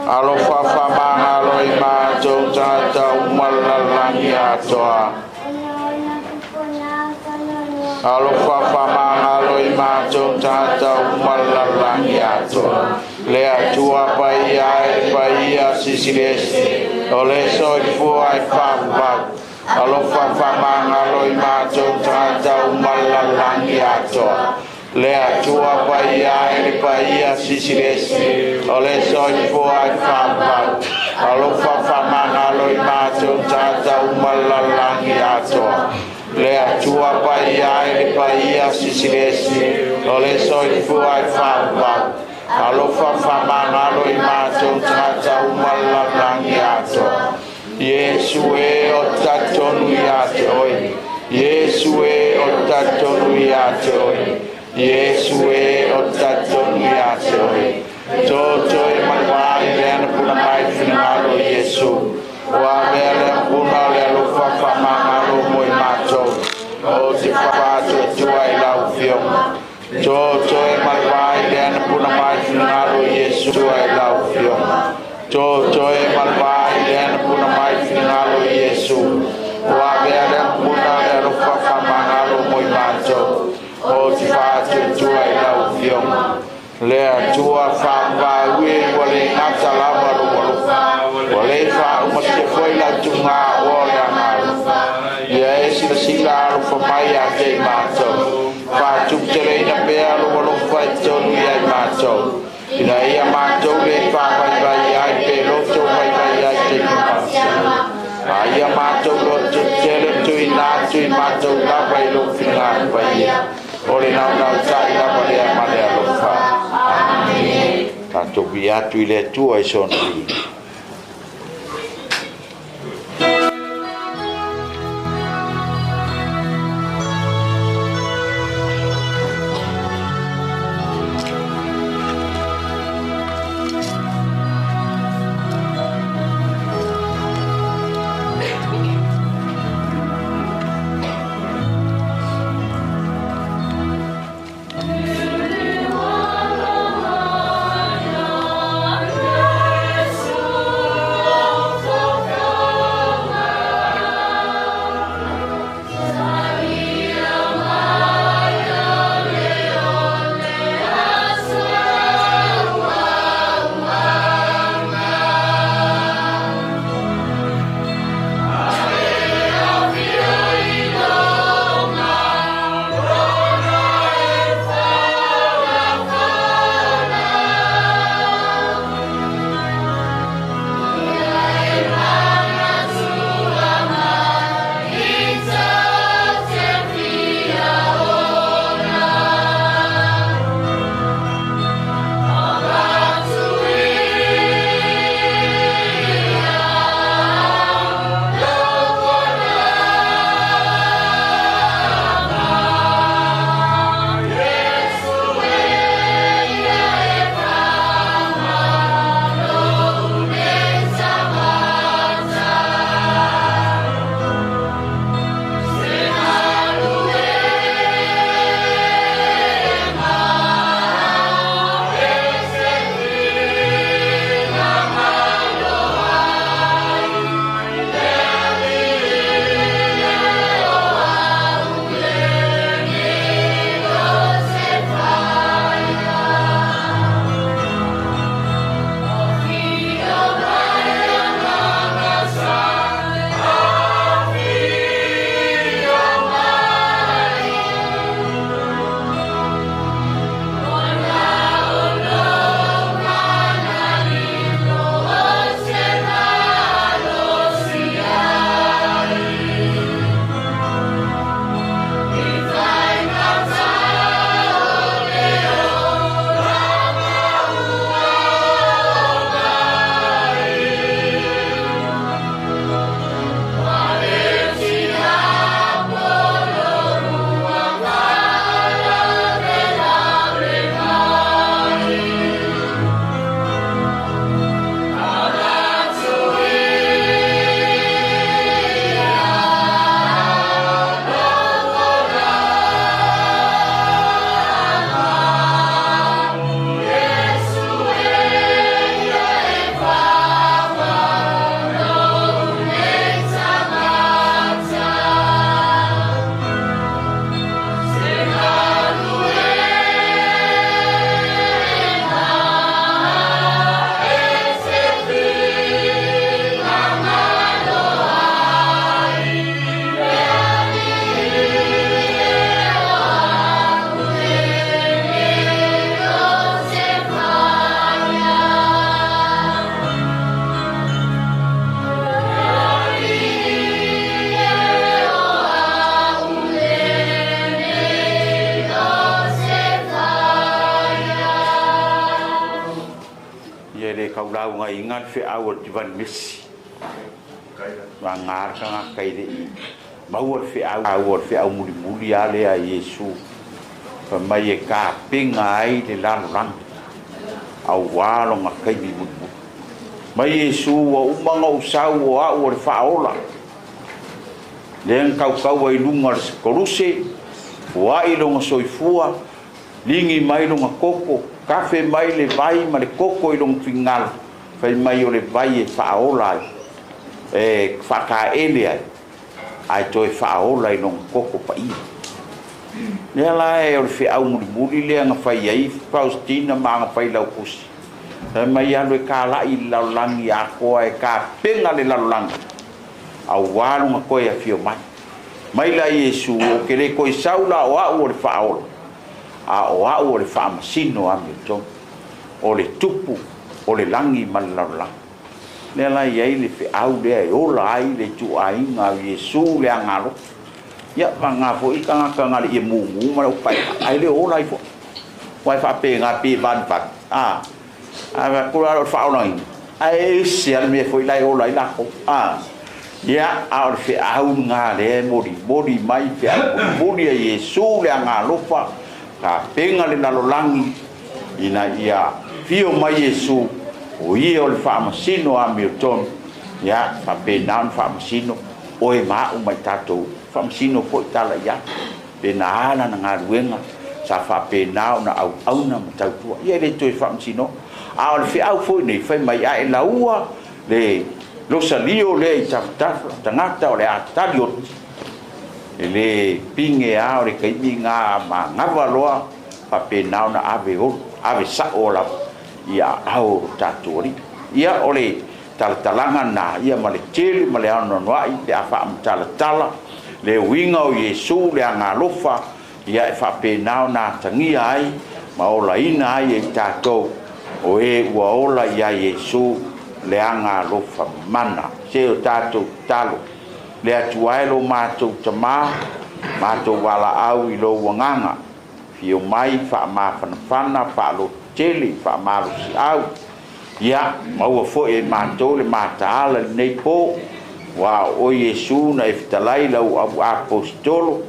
Alofa whamangalo i mātou tagata uma le lalolagi atoa. Alofa whamangalo faamagalo i matou tagata uma le lalolagi atoa. Le Atua paia e le paia sisilesi, o le soifua e faavavau. Alofa faamagalo i matou tagata uma le lalolagi atoa. Le Atua paia e le paia sisilesi, o le soifua e faavavau. Alofa faamagalo i matou tagata uma le lalolagi atoa. Le Atua paia e le paia sisilesi, o le soifua e faavavau. Alofa faamagalo i matou tagata uma le lalolagi atoa. Iesu e o tatonu ia te oe. Iesu e o tatonu ia te oe. Iesu e o tatonu ia te oe. Toto e malwai le ana puna mai finagalo Iesu. O a mea le puna o le alofa faamagalo mo i matou. O te whaatu e tua i lau fioga. Toto e malwai le ana puna mai finagalo Iesu tua i lau fioga. Toto e malwai le ana puna mai finagalo Iesu. O a mea le puna o le alofa faamagalo mo i matou. O te whaatu e tua i lau fioga. Le Atua faavaue ua le gata lava lou alofa. Ua le faaumasia foi lau tugā o le agalofa. Ia e silasila alofa mai ia te i matou. Faatuputeleina pea lou alofa i totonu ia i matou. Ina ia matou le faavaivai ai pe loto vaivai ai taimi masani. A ia matou loto tele tuuina atu i matou lava i lou finagalo paia. O le naunautai lava lea ma le alofa. Amene. Tatou viia atu i le Atua i sona viiga. Yes. Lauga inga le feau o le tivani mesi vagā le tagata i le'i maua le feau ua le feau mulimuli a lea Iesu faimai e kapega ai le lalolagi auā loga taimi mulimuli mai Iesu ua uma ona ou sau o a'u o le fa'aola lea na tautau ai luga o le koluse foa'i loga soifua ligi mai loga koko kafe mai le vai ma le koko i loga figalo fai mai o le vai e fa'aola ai e fa'ataele ai ae toe fa'aola i loga koko pa'ia lea la e o le feau mulimuli lea na fai ai Faustina ma aga fai laupusi fai mai alu e kala'i le lalolagi atoa e kapega le lalolagi auā loga toe afio mai mai la Iesu o ke lē toe sau la o a'u o le fa'aola a o a'u o le fa'amasino amiotonu o le tupu o le lagi ma le lalolagi lea la iai le feau lea e ola ai le itu'aiga o Iesu le agalofa ia pagā fo'i tagata na le ia mumu ma le upae ae le ola ai fo'i uae fa'apegā pe vanivani a a kula o le fa'aolagiga ae ese a le mea fo'i lae ola ai lakou a ia a o le feau lagā lea e molimoli mai feau mulimuli a Iesu le agalofa kapega le lalolagi ina ia fio mai Iesu o ia o le fa'amasino amiotonu ia fa'apena ona fa'amasino oe ma a'u mai tatou fa'amasino fo'i tala i ai pena ala na galuega sa fa'apena ona au'auna ma tautua ia e lē toe fa'amasino a o le feau fo'i nei fai mai a'e laua le losalio lea i tafatafa tagata o le a tali oti e lē pige a o le kaimi gā magava loa fa'apena ona ave olo ave sa'o lava ia aao o lo tatou alii ia o le talatalaga na ia ma le tele ma le anoanoa'i pe a fa'amatalatala le uiga o Iesu le agalofa ia e fa'apena ona atagia ai ma olaina ai e tatou o e ua ola iā Iesu le agalofa mana se o tatou tatalo le Atua e lo matou tamā matou valaau i lou agaga fio mai fa'amafanafana fa'alototele fa'amalosi'au ia maua fo'i e matou le mataala lenei pō ua o Iesu na e fetalai lau au aposetolo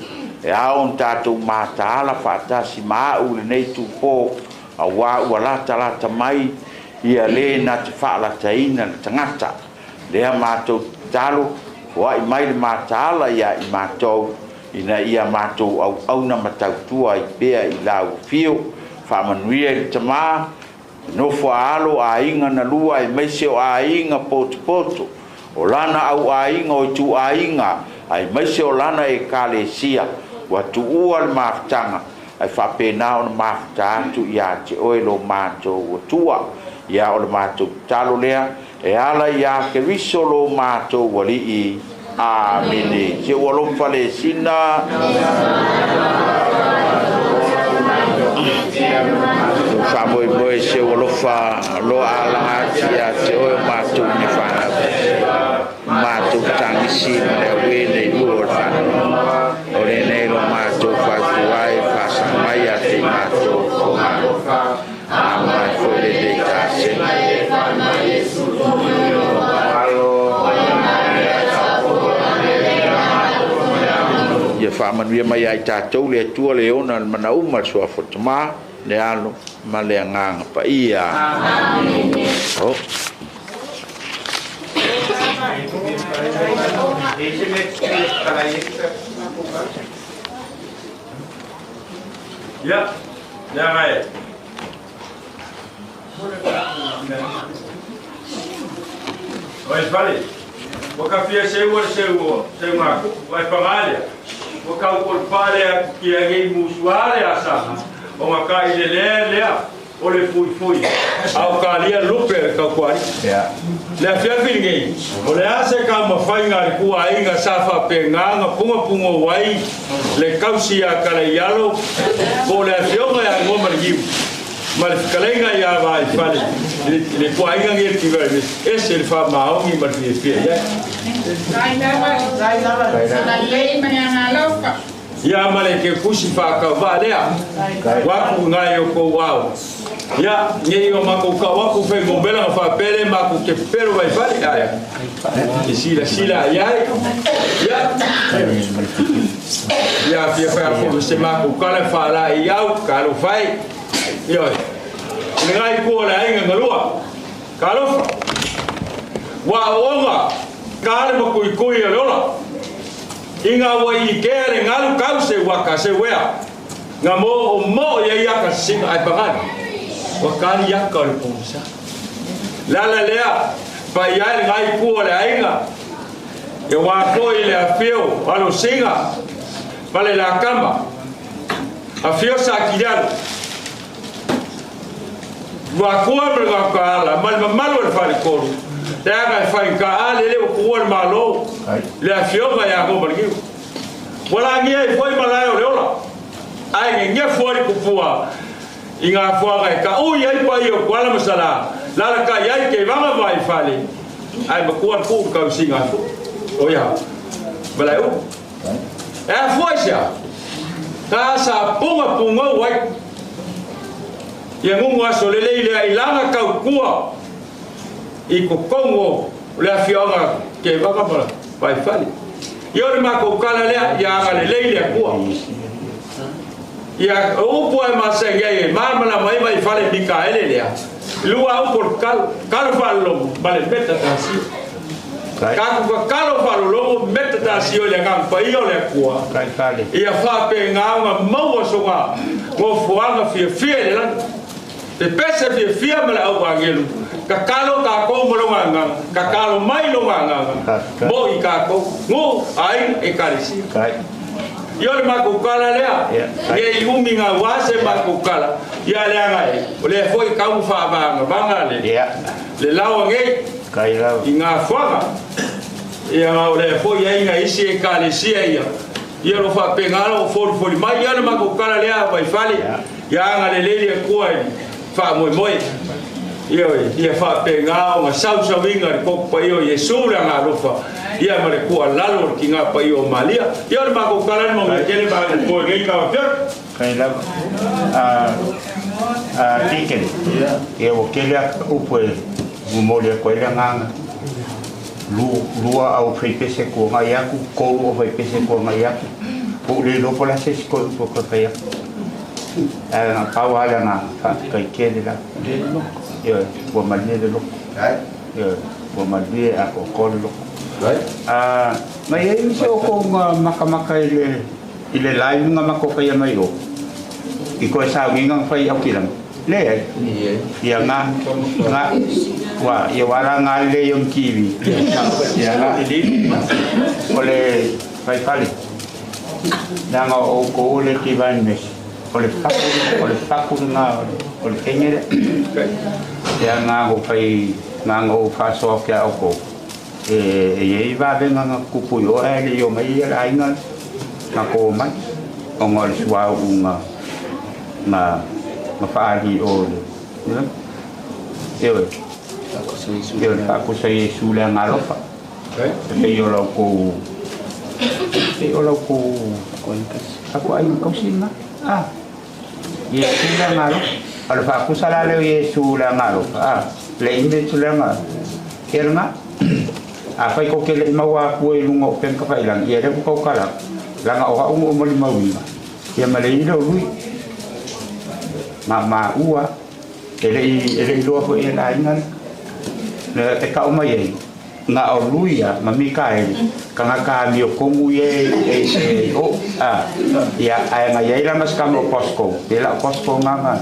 e ao ona tatou mataala fa'atasi ma a'u lenei tupō auā ua latalata mai ia lē na te fa'alataina le tagata lea matou tatalo foa'i mai le mataala iā i matou ina ia matou au'auna ma tautua ai pea i lau afio fa'amanuia i le tamā nofo alo aiga na lua e maise o aiga potopoto o lana au aiga o itu'aiga ai maise o lana ekalesia ua tu'ua le mafutaga ae fa'apena ona mafuta atu iā te oe lo matou atua ia o le matou tatalo lea e ala iā Keriso lo matou ali'i. Amene. Se ua lofa le sina fa'amoemoe se ua lofa lo alaga ati iā te oe o matou ne fa'anau matou tagisi ma le auē nei lua o le fa'anoa o lenei lo matou fautua ai fa'asaga mai ia te i matou foga amai fo'i lenei tasega. Ia fa'amanuia mai ai tatou le Atua le ona le manauma le suafa tamā le alo ma le agaga paia. Oh. Ia, lea gae. Oi fale. Ua ka fia seu le seu seu ngā wai pangalia. Ua kau kol pale a ki a ngei musuale a sa. O ngā ka i le lea lea o le fui fui. Au ka lia lupe ka kuari. Le afia fili ngei. O le ase ka mawhai ngā le kua ai ngā safa pe ngā ngā punga punga wai le kausi a kala ialo. Po le afionga ya ngoma le giu. Ma le fikalenga ia vai fale. Le kua ai ngā ngi tiva e ese le wha maongi ma le fia fia. Ia ma le ke kusi whakau wā lea. Waku ngai o kou wau. Ia, nei o makou kau aku fai ngomela nga whapele makou ke pero vai whare aia. Ke sila sila ai ai. Ia. Ia fia whai afu se makou kala whala i au, ka alo whai. Ia oi. Le ngai kua le ainga ngalua. Ka alofa. Wa onga, ka ale makui kui o le ola. Inga wa i kea le ngalu kau se waka se wea. Ngā mō o mō ia ia ka singa ai pagani. Wa kani ia ka o le pongsa. Lala lea, pai ai le ngai kua le ainga. E wā koi le awhio, alo singa. Pale la kama. Awhio sa kirialu. Wā kua me ngā ka ala, mali mamalu le whare koru. Te anga e whai ka ale le o kua le malo. Le awhio nga ia kō marikiu. Wala ngia i whai malae o le ola. Ai nge fuari kupua i ngā fuanga e ka ui ai pai o kuala masala lala ka iai ke vanga vai fale ai makua ku ka usinga fu o ia malai u e a fua sia ka sa punga punga wai ia ngungu aso lele i lea i langa kau kua i kokongo le afioga ke vanga mala vai fale i ore mako kala lea ia anga lele i lea kua. Ia upu e maseng ia mamala mai mai fale Mikaele lea. Lua upu kalo kalo falo male meta tasio. Ka ku kalo falo lomo meta tasio le ngang pa io le kua. Ia fa pe nganga maua songa ngo fuanga fia fia le lan. Te pese fia fia mala au angelu. Ka kalo ka ko mo nganga ka kalo mai lo nganga. Mo i ka ko ngo ai e karisi. Ia le makukala lea, ia i umi ngā wase makukala, ia lea ngai, o lea foi kau whaavanga, vanga le, le lawa ngei, i ngā whanga, ia ngā o lea foi ai ngā isi e kalesia ia, ia lo whapengalo o fori fori mai, ia le makukala lea vai fale, ia anga le lele e kua i wha moe moe, ia ia whapengao ngā sausawinga le kokupa ia o Yesu le ngā lofa. Ia ma le kua lalo ki ngā pai o Malia. Ia le mako kala mo ngai kele ba ko ngai ka wa. Kai la a tiken. Ia o kele upo e mo le ko ile nganga. Lu lua au fei pese ko ngai aku, ko o fei pese ko ngai aku. Ko le lo pola se ko ko ko kai. A pa wa la nga fa kai kele la. Ia ko malie le lo. Ia ko malie a ko ko lo. Mai ai se o ko makamaka i le lai ngā mako kai mai o. I koe sa ngi whai au kirang. Le ai. Ia ngā wa ia wara ngā le yong kiwi. Ia ngā o le whai pale. Nanga o ko o le kiwan mes. O le paku ngā o le kenyere. Ia ngā o whai ngā o whasoa kia o ko. E i vavenga ngā kupu i oa ele i o mai ia la inga ngā kō mai o ngā le sua u ngā whaali o le ewe e le whakusa Yesu le ngā lofa e pei o lau kou e o lau kou aku ai kausi ngā ah Yesu le ngā lofa o le whakusa la leo Yesu le ngā lofa ah le ime tu le ngā e ngā a whai ko kele maua kua i lunga o penka whailang, ia reku kau kala, langa o haungu o moli mauinga. Ia male i leo lui, ma ua, ele i loa fo e la inga, e ka umai ei, ngā o lui a, ma Mikaele, ka ngā ka mio kongu e, e, o, a, ia, ae ngā iai lama skama o Costco, e la o Costco ngā ngā,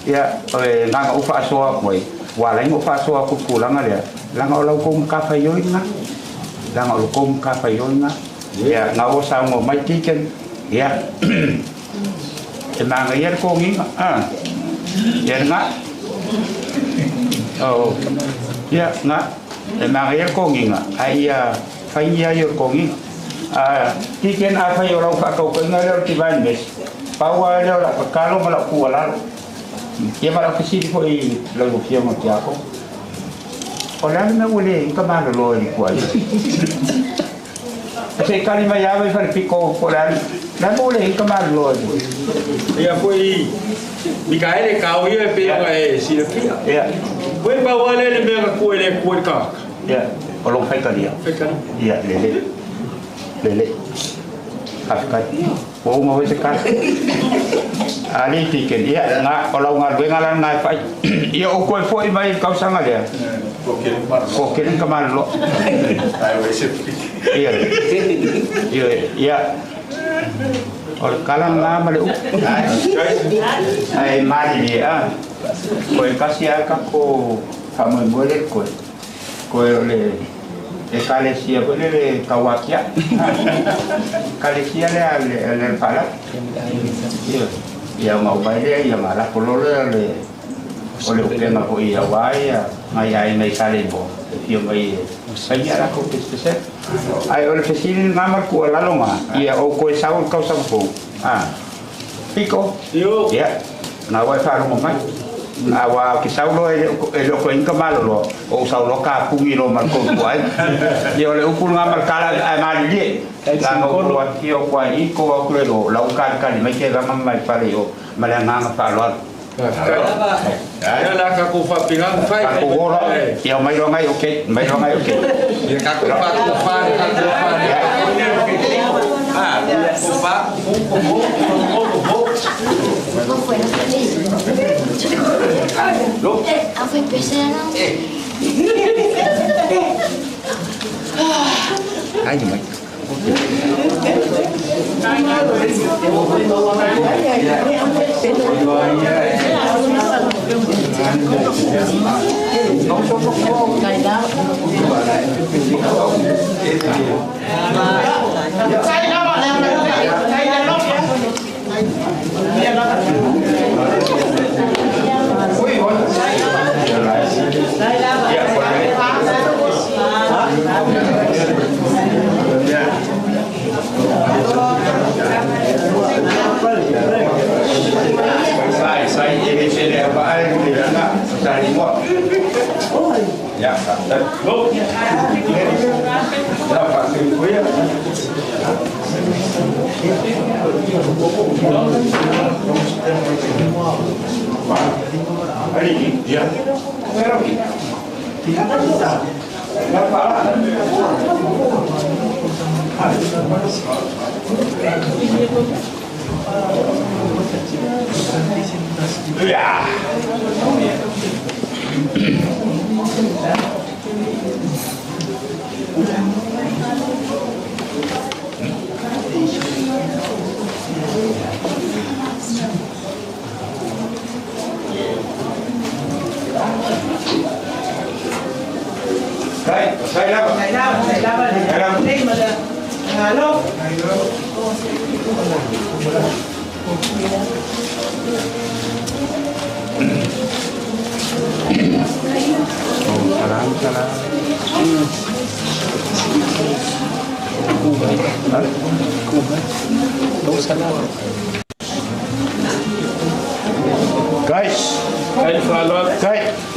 ia, ngā ngā uwha asoa koe, wā lai ngā uwha asoa kuku langa lea, langa o lau kou ka whai oinga, langa o lau kou ka whai oinga, ia, ngā o sa ngō mai tiken, ia, e manga ia le kōnginga, ia ngā, o, ia, ngā, e manga ia le kōnginga, ai ia, whai ia ia le kōnginga, tiken a whai o lau whakaukainga leo ki vain mes, paua leo la whakalo ma lau kua lalo, ia ma lau kisiri fo i lau fia mo te ako. O le mea ua le ka malolo e le kuai. Se kali mai ava i fale piko po la. La mo le ka malo. Ia foi Mikaele ka o ia pe e silafia. Ia. Koe pa wale le mea ka koe le koe ka. Ia, o lo fai kalia. Fai kalia. Ia, lele. Lele. Afkai. O mo se ka. Ali tiken ia nga o lau nga luenga la nga fai. Ia o koe foi mai kausanga lea. Ko kere ka malo. Ai o se. Ia. Ia, ia. O le kala ngā ma le upu. Ai mari ni a. Koe kasi a ka ko whamoemoe le koe. Koe o le e kalesia koe le le kawakia. Kalesia le a le le pala. Ia ngau mai le ia ngā lako lolo le o le upenga ko ia wai a ngai ai nei sale bo. E fio mai e sai a lako pespese. Ai o le fesili ngā marku o lalonga. Ia o koe sau kau sau pou. Ah. Piko. Yo. Ia. Ngā wai wharongo mai. Ngā wā ki sau lo e le ko inka malo lo. O sau lo ka pungi lo mar kou ai. Ia o le upu ngā mar kala ai mari lie. Ngā ngau kua ki o kua i ko au kure lo. Lau kari kari mai ke rama mai pare o. Male ngā ngā wharoa. Ia la ka ko whapinga whai. Ka ko hora. Ia mai rongai oke. Mai rongai oke. Ia ka ko wha ko wha ka ko wha. Ah, ko wha ko ko ko ko ko. Ai mai. Guys, Yeah.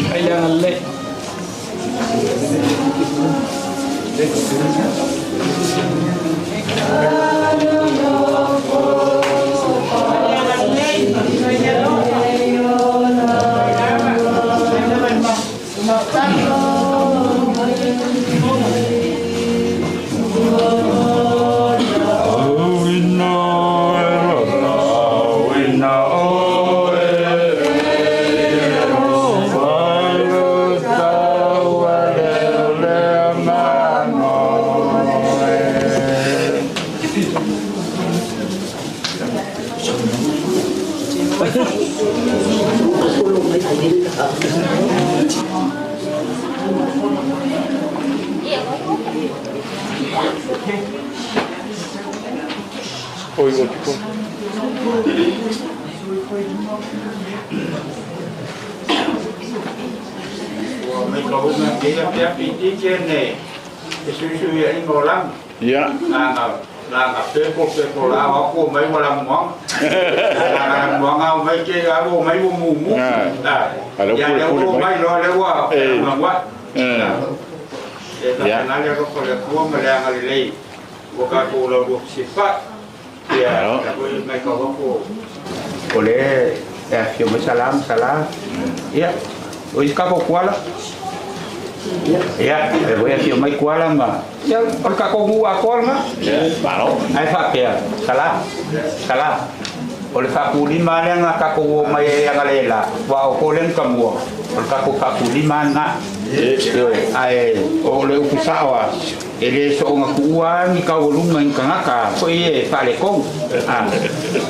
Ua tatou laulua fesilafai. Ia, la foi mai kau aku o le e afio mai Sala ma Sala. Ia, o isi kako kuala. Ia, e voi afio mai kuala ma. Ia, o le kako mua atoa lena. Ai faapea, Sala, Sala. O le faakulima lea na tatou o mai ai agale la, ua o ko lea na tamua, o le tatou faakulima lena. Ioe, ae o le upu sao a, e le soonga kuua ni kaualuga i ni tagata foi e faaletonu. A,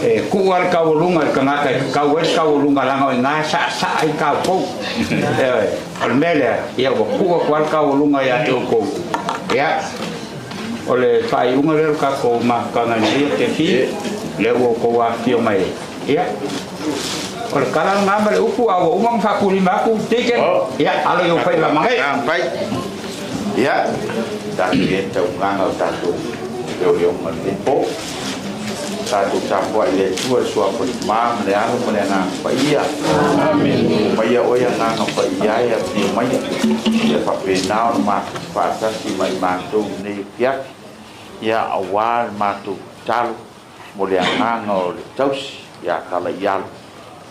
e kuu a le kaualuga i le tagata e tatau ai le kaualuga laga o iga e saasaa ai tatou. Ioe, o le mea lea, ia ua kuu atu a le kaualuga ia te outou. Ia, o le faaiuga lea o le tatou mafutaga i lenei afiafi, lea ua outou afifio mai ai. Ia, o le tala lena ma le upu, a ua uma ona faakulima atu, Deacon, ia, alo i ou faiva magai. Ia, tatou i ai taugaga o tatou leoleoga i lenei po. Tatou tapuai i le Atua i le suafa o le Tama ma le Alo ma le Agaga Paia. Amene. Maia oe Agaga Paia e afio maia. Ia faapena ona matou faatasi ma i matou i lenei afiafi. Ia aua le matou tatalo mo le agaga o le tausi ia Talaialo.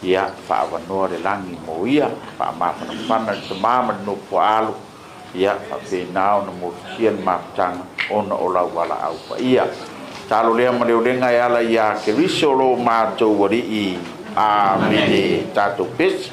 Ia faaavanoa le lagi mo ia, faamafanafana le tama ma le nofo alo. Ia faapena ona motusia le mafutaga ona o lau valaau paia. Talo lea ma le olega e ala iā Keriso lo matou Alii. Amene. Tatou pese.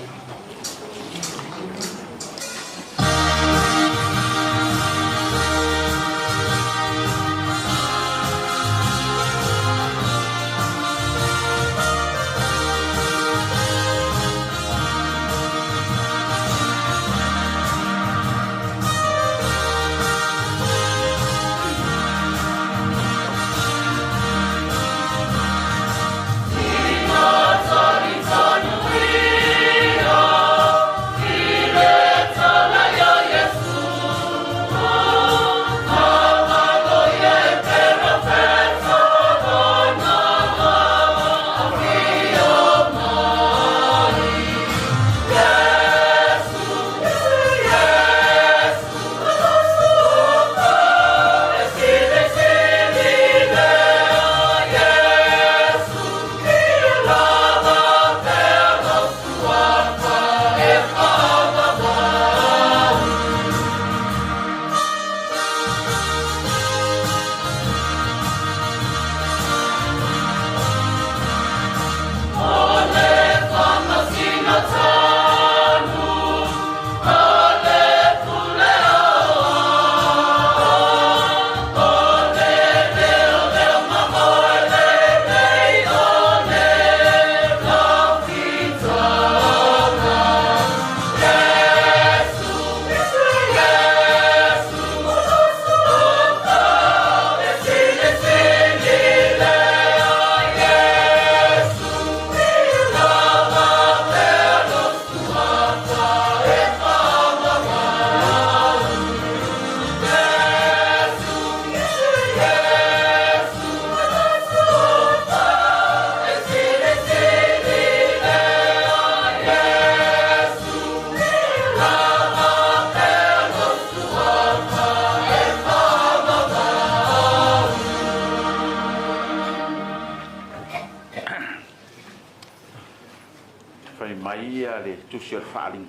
Fai mai ia le tusi o le faaaliga,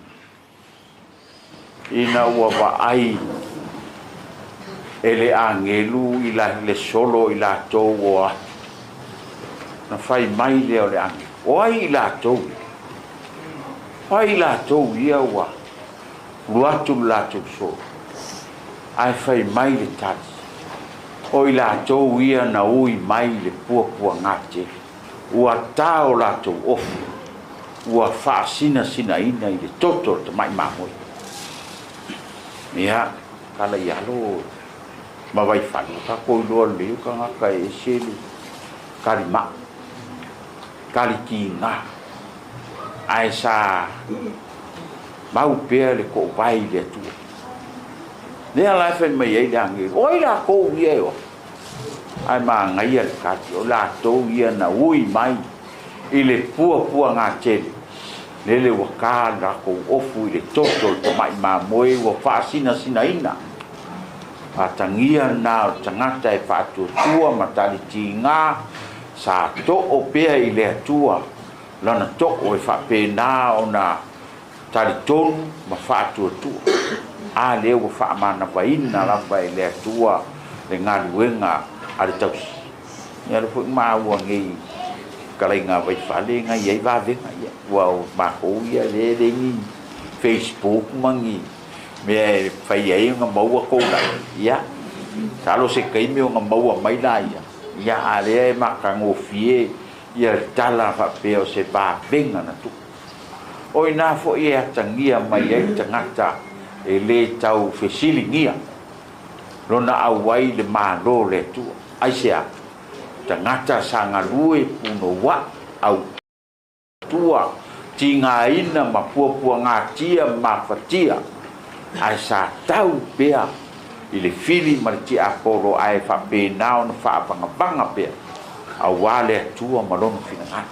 ina ua vaai e le agelu i le solo i latou o atu, na fai mai lea o le agelu, o ai i latou ia? O ai i latou ia ua alu atu le latou solo? Ae fai mai le tali, o i latou ia na ui mai i le puapuaga tele, ua ta o latou ofu, ua faasinasinaina i le toto o le tamai mamoe. Ia, tala i alo ma Vaifale, ua tatou iloa lelei o tagata e ese le kalimau, kalikiga, ae sa mau pea le toovae i le Atua. Lea la e fai mai ai le agelu, o ai latou ia e o atu? Ae manaia le tali, o latou ia na ui mai i le puapuaga tele, lele ua ta le latou ofu i le toto o le tamai mamoe ua faasinasinaina. Atagia lena o le tagata e faatuatua ma talitiga sa to'o pea i le Atua lana to'o e faapena ona talitonu ma faatuatua. A lea ua faamanavaina lava e le Atua le galuega a le tausi. Ia le fo'i maua nei kalaiga vaifale na iai vavega ia ua o makou ia lea le ni Facebook ma ni mea e fai ai ona maua kou lagi ia salo se taimi ona maua mai la ia ia a lea e matagofie ia le tala faapea o se vavega na tuu. O ina fo'i e atagia mai ai tagata e lē tau fesiligia lona auai le mālō le Atua. Aisea? Tagata sa galue punoua'i autua tigaina ma puapuagatia ma mafatia ae sa tau pea i le fili ma le tiapolo ae faapena ona faavagavaga pea auā le Atua ma lona finagalo.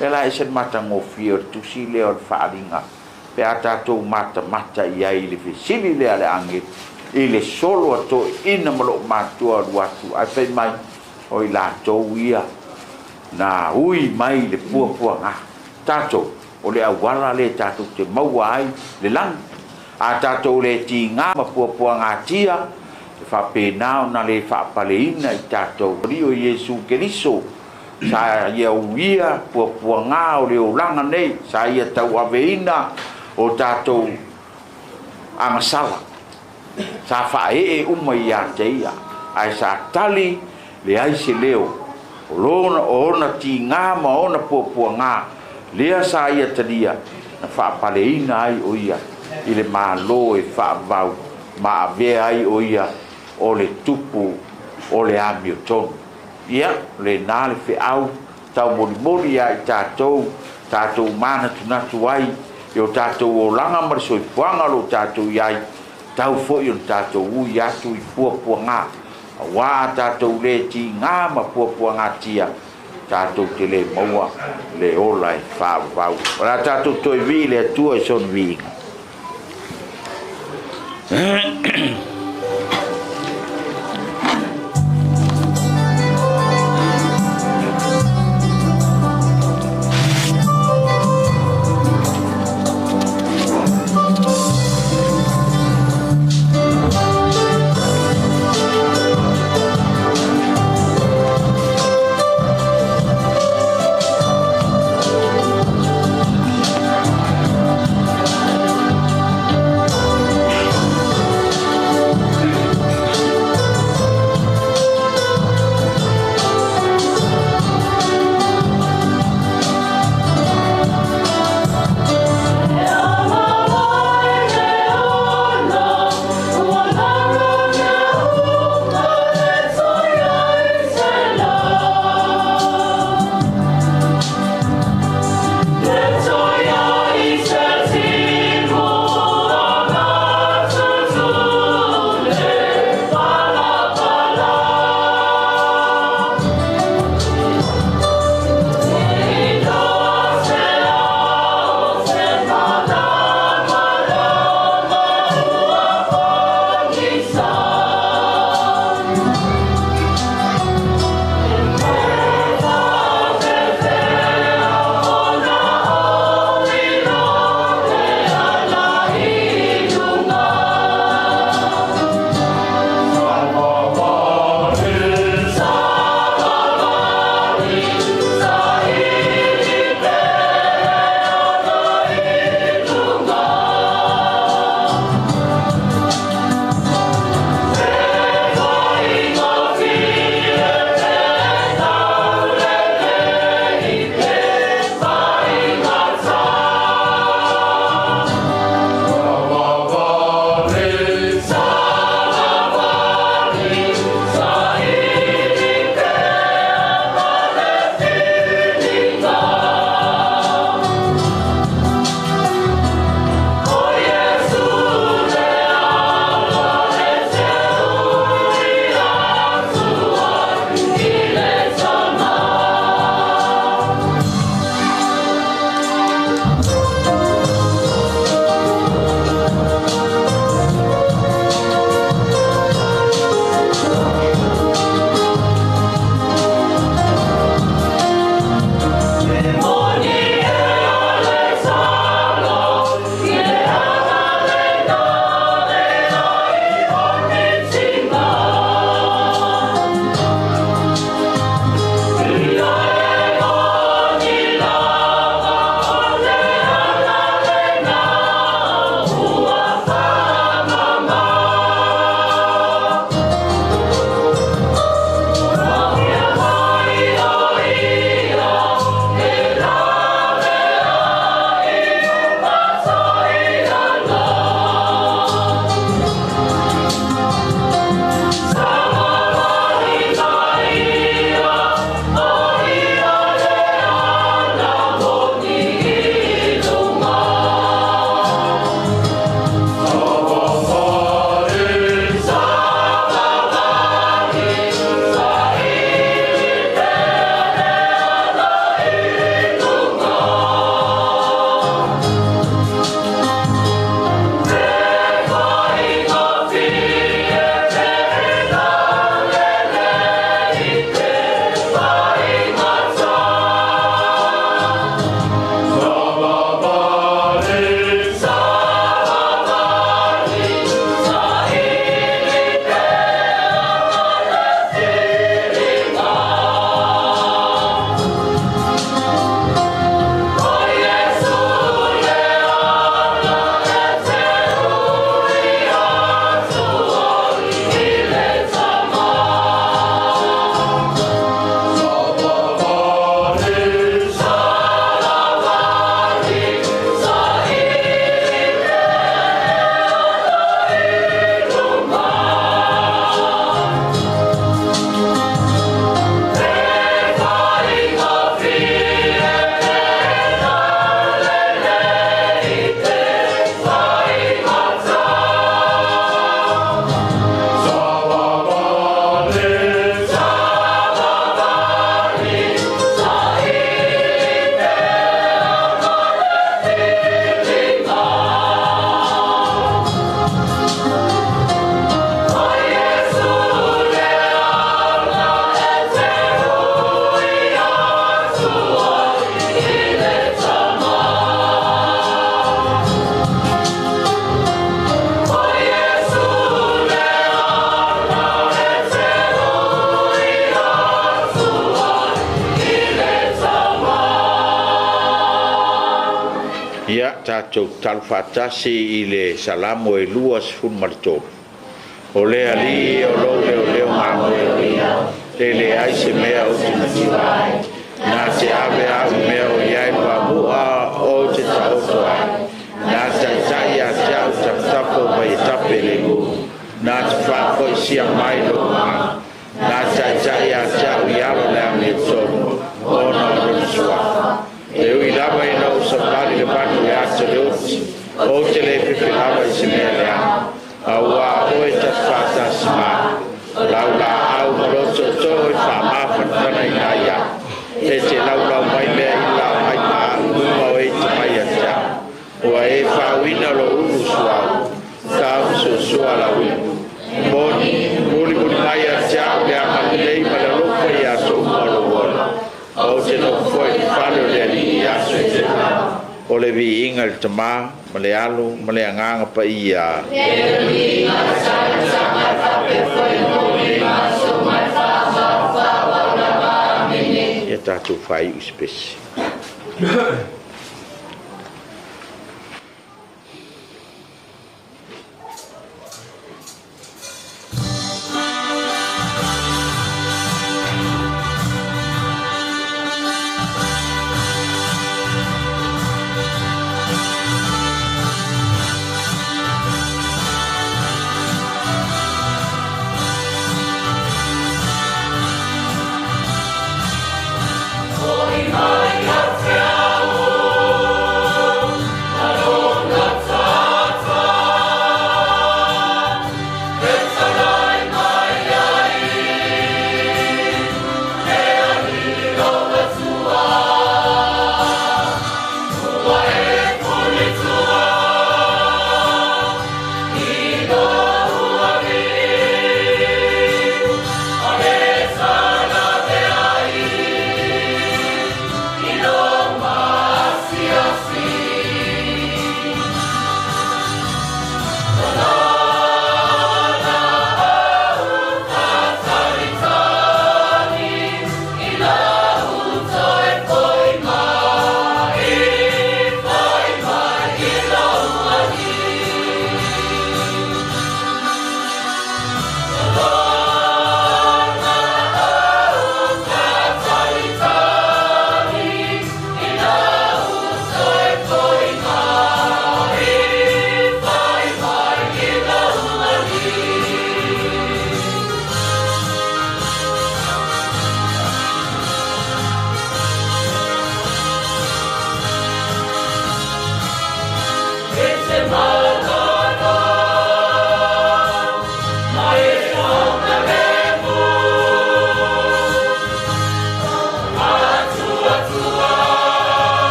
E la ese le matagofie o le tusi lea o le faaliga pe a tatou matamata i ai i le fesili lea a le agelu i le solo a toeʻina ma loo matua alu atu ae fai mai o i latou ia na ui mai le puapuagā. Tatou o le auala lē tatou te maua ai le lagi a tatou lē tigā ma puapuagatia e faapena ona lē faapaleina i tatou alii o Iesu Keriso sa ia uia puapuagā o le olaga nei sa ia tauaveina o tatou agasala sa faaee uma iā te ia ae sa tali leai se leo o lona o ona tigā ma ona puapuagā lea sa ia talia na faapaleina ai o ia i le mālō e faavau ma avea ai o ia o le tupu o le amiotonu. Ia lenā le feau taumolimoli ia i tatou tatou manatunatu ai i o tatou olaga ma le soifuaga o loo tatou iai tau fo'i ona tatou ui atu i puapuagā auā a tatou lē tigā ma puapuagatia tatou te lē maua le ola e faavavau. O le a tatou toe vii le Atua i sona viiga. Tatou tatalo faatasi i le Salamo e 23. O le Alii o lou leoleo gamoeoina, e leai se mea ou te mativa ai. Na te ave au i mea o i ai le vamu'a ou te taoto ai. Na taitai ia te au tafatafa o vai e tape lemu. Na te faafoisia mai lou agaga. Na taitai ia te au i alo le amiotonu, ona o lona suafa. E ui lava ina ou savali le vanu e ata le oti, ou te le fefe lava i se mea leaga. Auā oe ta te faatasi ma au. O lau laau ma lou tootoo e faamafanafanaina ai au. E te laulau mai mea i la o ai ma au luma o e te mai ia te au. Ua e faauina lou ulu suauu, tau ma lau ipu. Moni, mulimuli mai ia te au le agalelei ma le alofa ia aso uma o lou ola. Ou te nofo foi i le fale o le Alii i aso e tele. O le viiga i le Tamā ma le Alo ma le Agaga Paia. Ia tatou faaiu i se pese.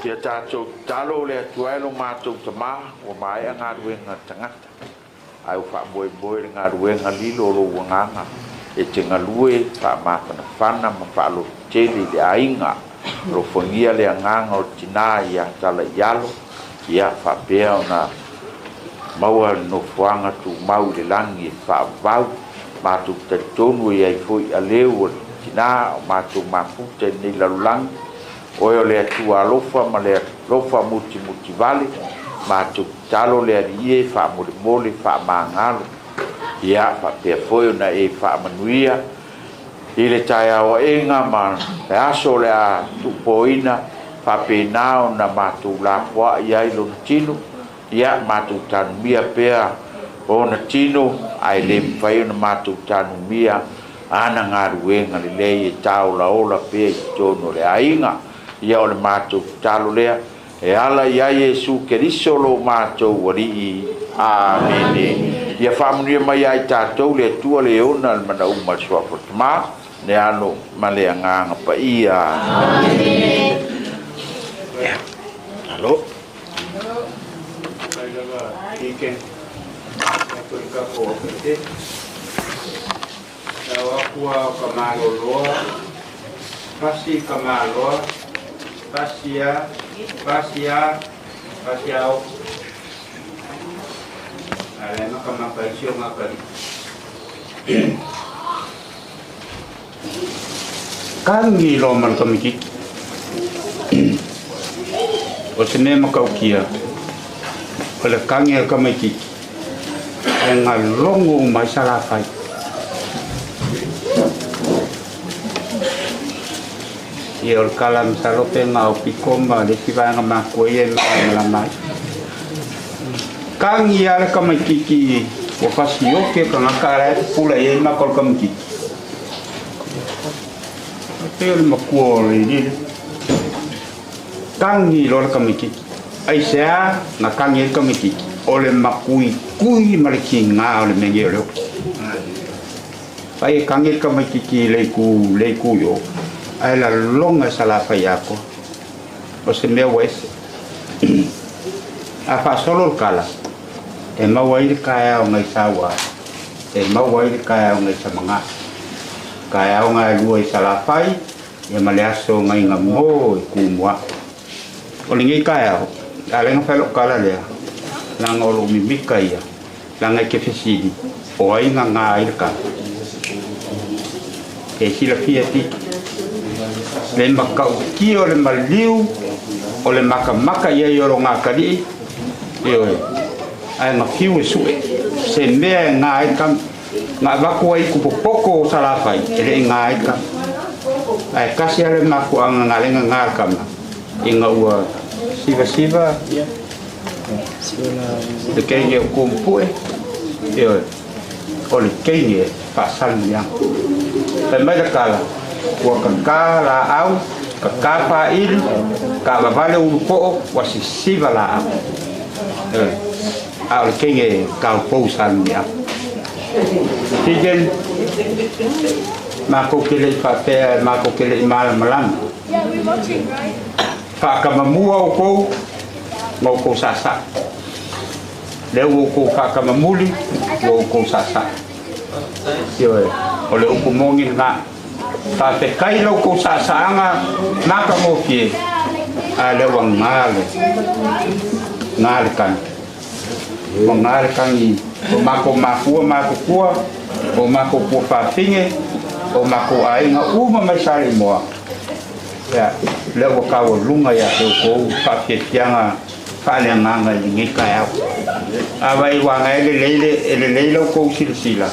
Ia tatou tatalo o le Atua e lo matou Tamā, ua maea galuega a le tagata, ae ua faamoemoe le galuega lilo o lou agaga e te galue faamafanafana ma faalototele i le aiga. Alofagia le agaga o le tinā ia tala i alo, ia faapea ona maua le nofoaga tumau i le lagi e faavavau. Matou talitonu e i ai foi aleu o le tinā o matou mafuta i lenei lalolagi. Oe o le Atua alofa ma le alofa mutimutivale, matou tatalo le Alii e faamolemole faamagalo. Ia faapea foi ona e faamanuia i le taeao aega ma le aso o le a tuupoina Faapena ona matou lafoai ai lona tino, ia matou tanumia pea ona tino, ae le mafai ona matou tanumia ana galuega lelei e taolaola pea i totonu o le aiga. Ia o le matou tatalo lea e ala i ai Iesu Keriso lo matou Alii. Amene. Ia faamanuia mai ia i tatou le Atua le ona le manauma le suafa o le Tama, le Alo ma le Agaga Paia. Amene. Alo. Lau akua o ka maloloa, pasi ka maloa, pasia, pasia, pasiao. Ale maka maka isio ngakali. Kangi lo man kamiki. O se mea makaukia, o le kangi al kamiki. E ngā longo mai salafai. Ia o le kala masalope ngā o piko ma le sivaega makua ia e malamalama ai. Kangi a le kamaititi ua fasioki e tagata ala e pupula i ai maka o le kamaititi. Pei o le makua o le lile. Kangi loa le kamaititi. Aisea na kangi ai le kamaititi? O le makuikui ma le kigā o le mea nei o le oki. Fai e kangi le kamaititi i le itu le itu i o. Ae laloga e salafai atoa. O se mea ua ese. A faasolo le kala, e maua ai le taeaoga i saua, e maua ai le taeaoga i samagā. Taeaoga e lua i salafai, ia ma le aso gaiga mo e kumuaʻu. O lenei taeao, a le ga fai lou kala lea, laga o lou mimika ia, laga e te fesili, o ai gagā ai le kala. E silafia tiki. Le makautia o le maliu, o le makamaka ia i o lo ngākalii, e oe, ae gafiu e suʻe, se mea e gā ai kama. Ga avaku ai kupopoko o salafai, e leʻi gā ai kama. Ae kasi ale mafuaʻaga galega gā le kama, ina ua sivasiva le keine o kumupue, e oe, o le keine e faasalimiaga. Fai mai le kala, ua kakā laau, kakā fāili, kaavavale ulupoo, ua sisiva laau. A o le keine e kaupou salimiaga. Tiken, mākou ke leʻi faapea, mākou ke leʻi malamalama. Faakamamua oukou ma oukou sasaʻa. Lea ua oukou faakamamuli, ua oukou sasaʻa. Ioe, o le upu moni lenā. Faafetai la oukou saasaaga makagofie, a lea ua gā le, gā le kagi. Ua gā le kagi o makou mafua makukua, o makou pua faafine, o makou aiga uma mai sa le imoa. Ia, lea ua kaualuga iā te oukou faafiafiaga faaleagaga i lenei taeao. Afai uaga e lelei le e lelei la oukou silasila,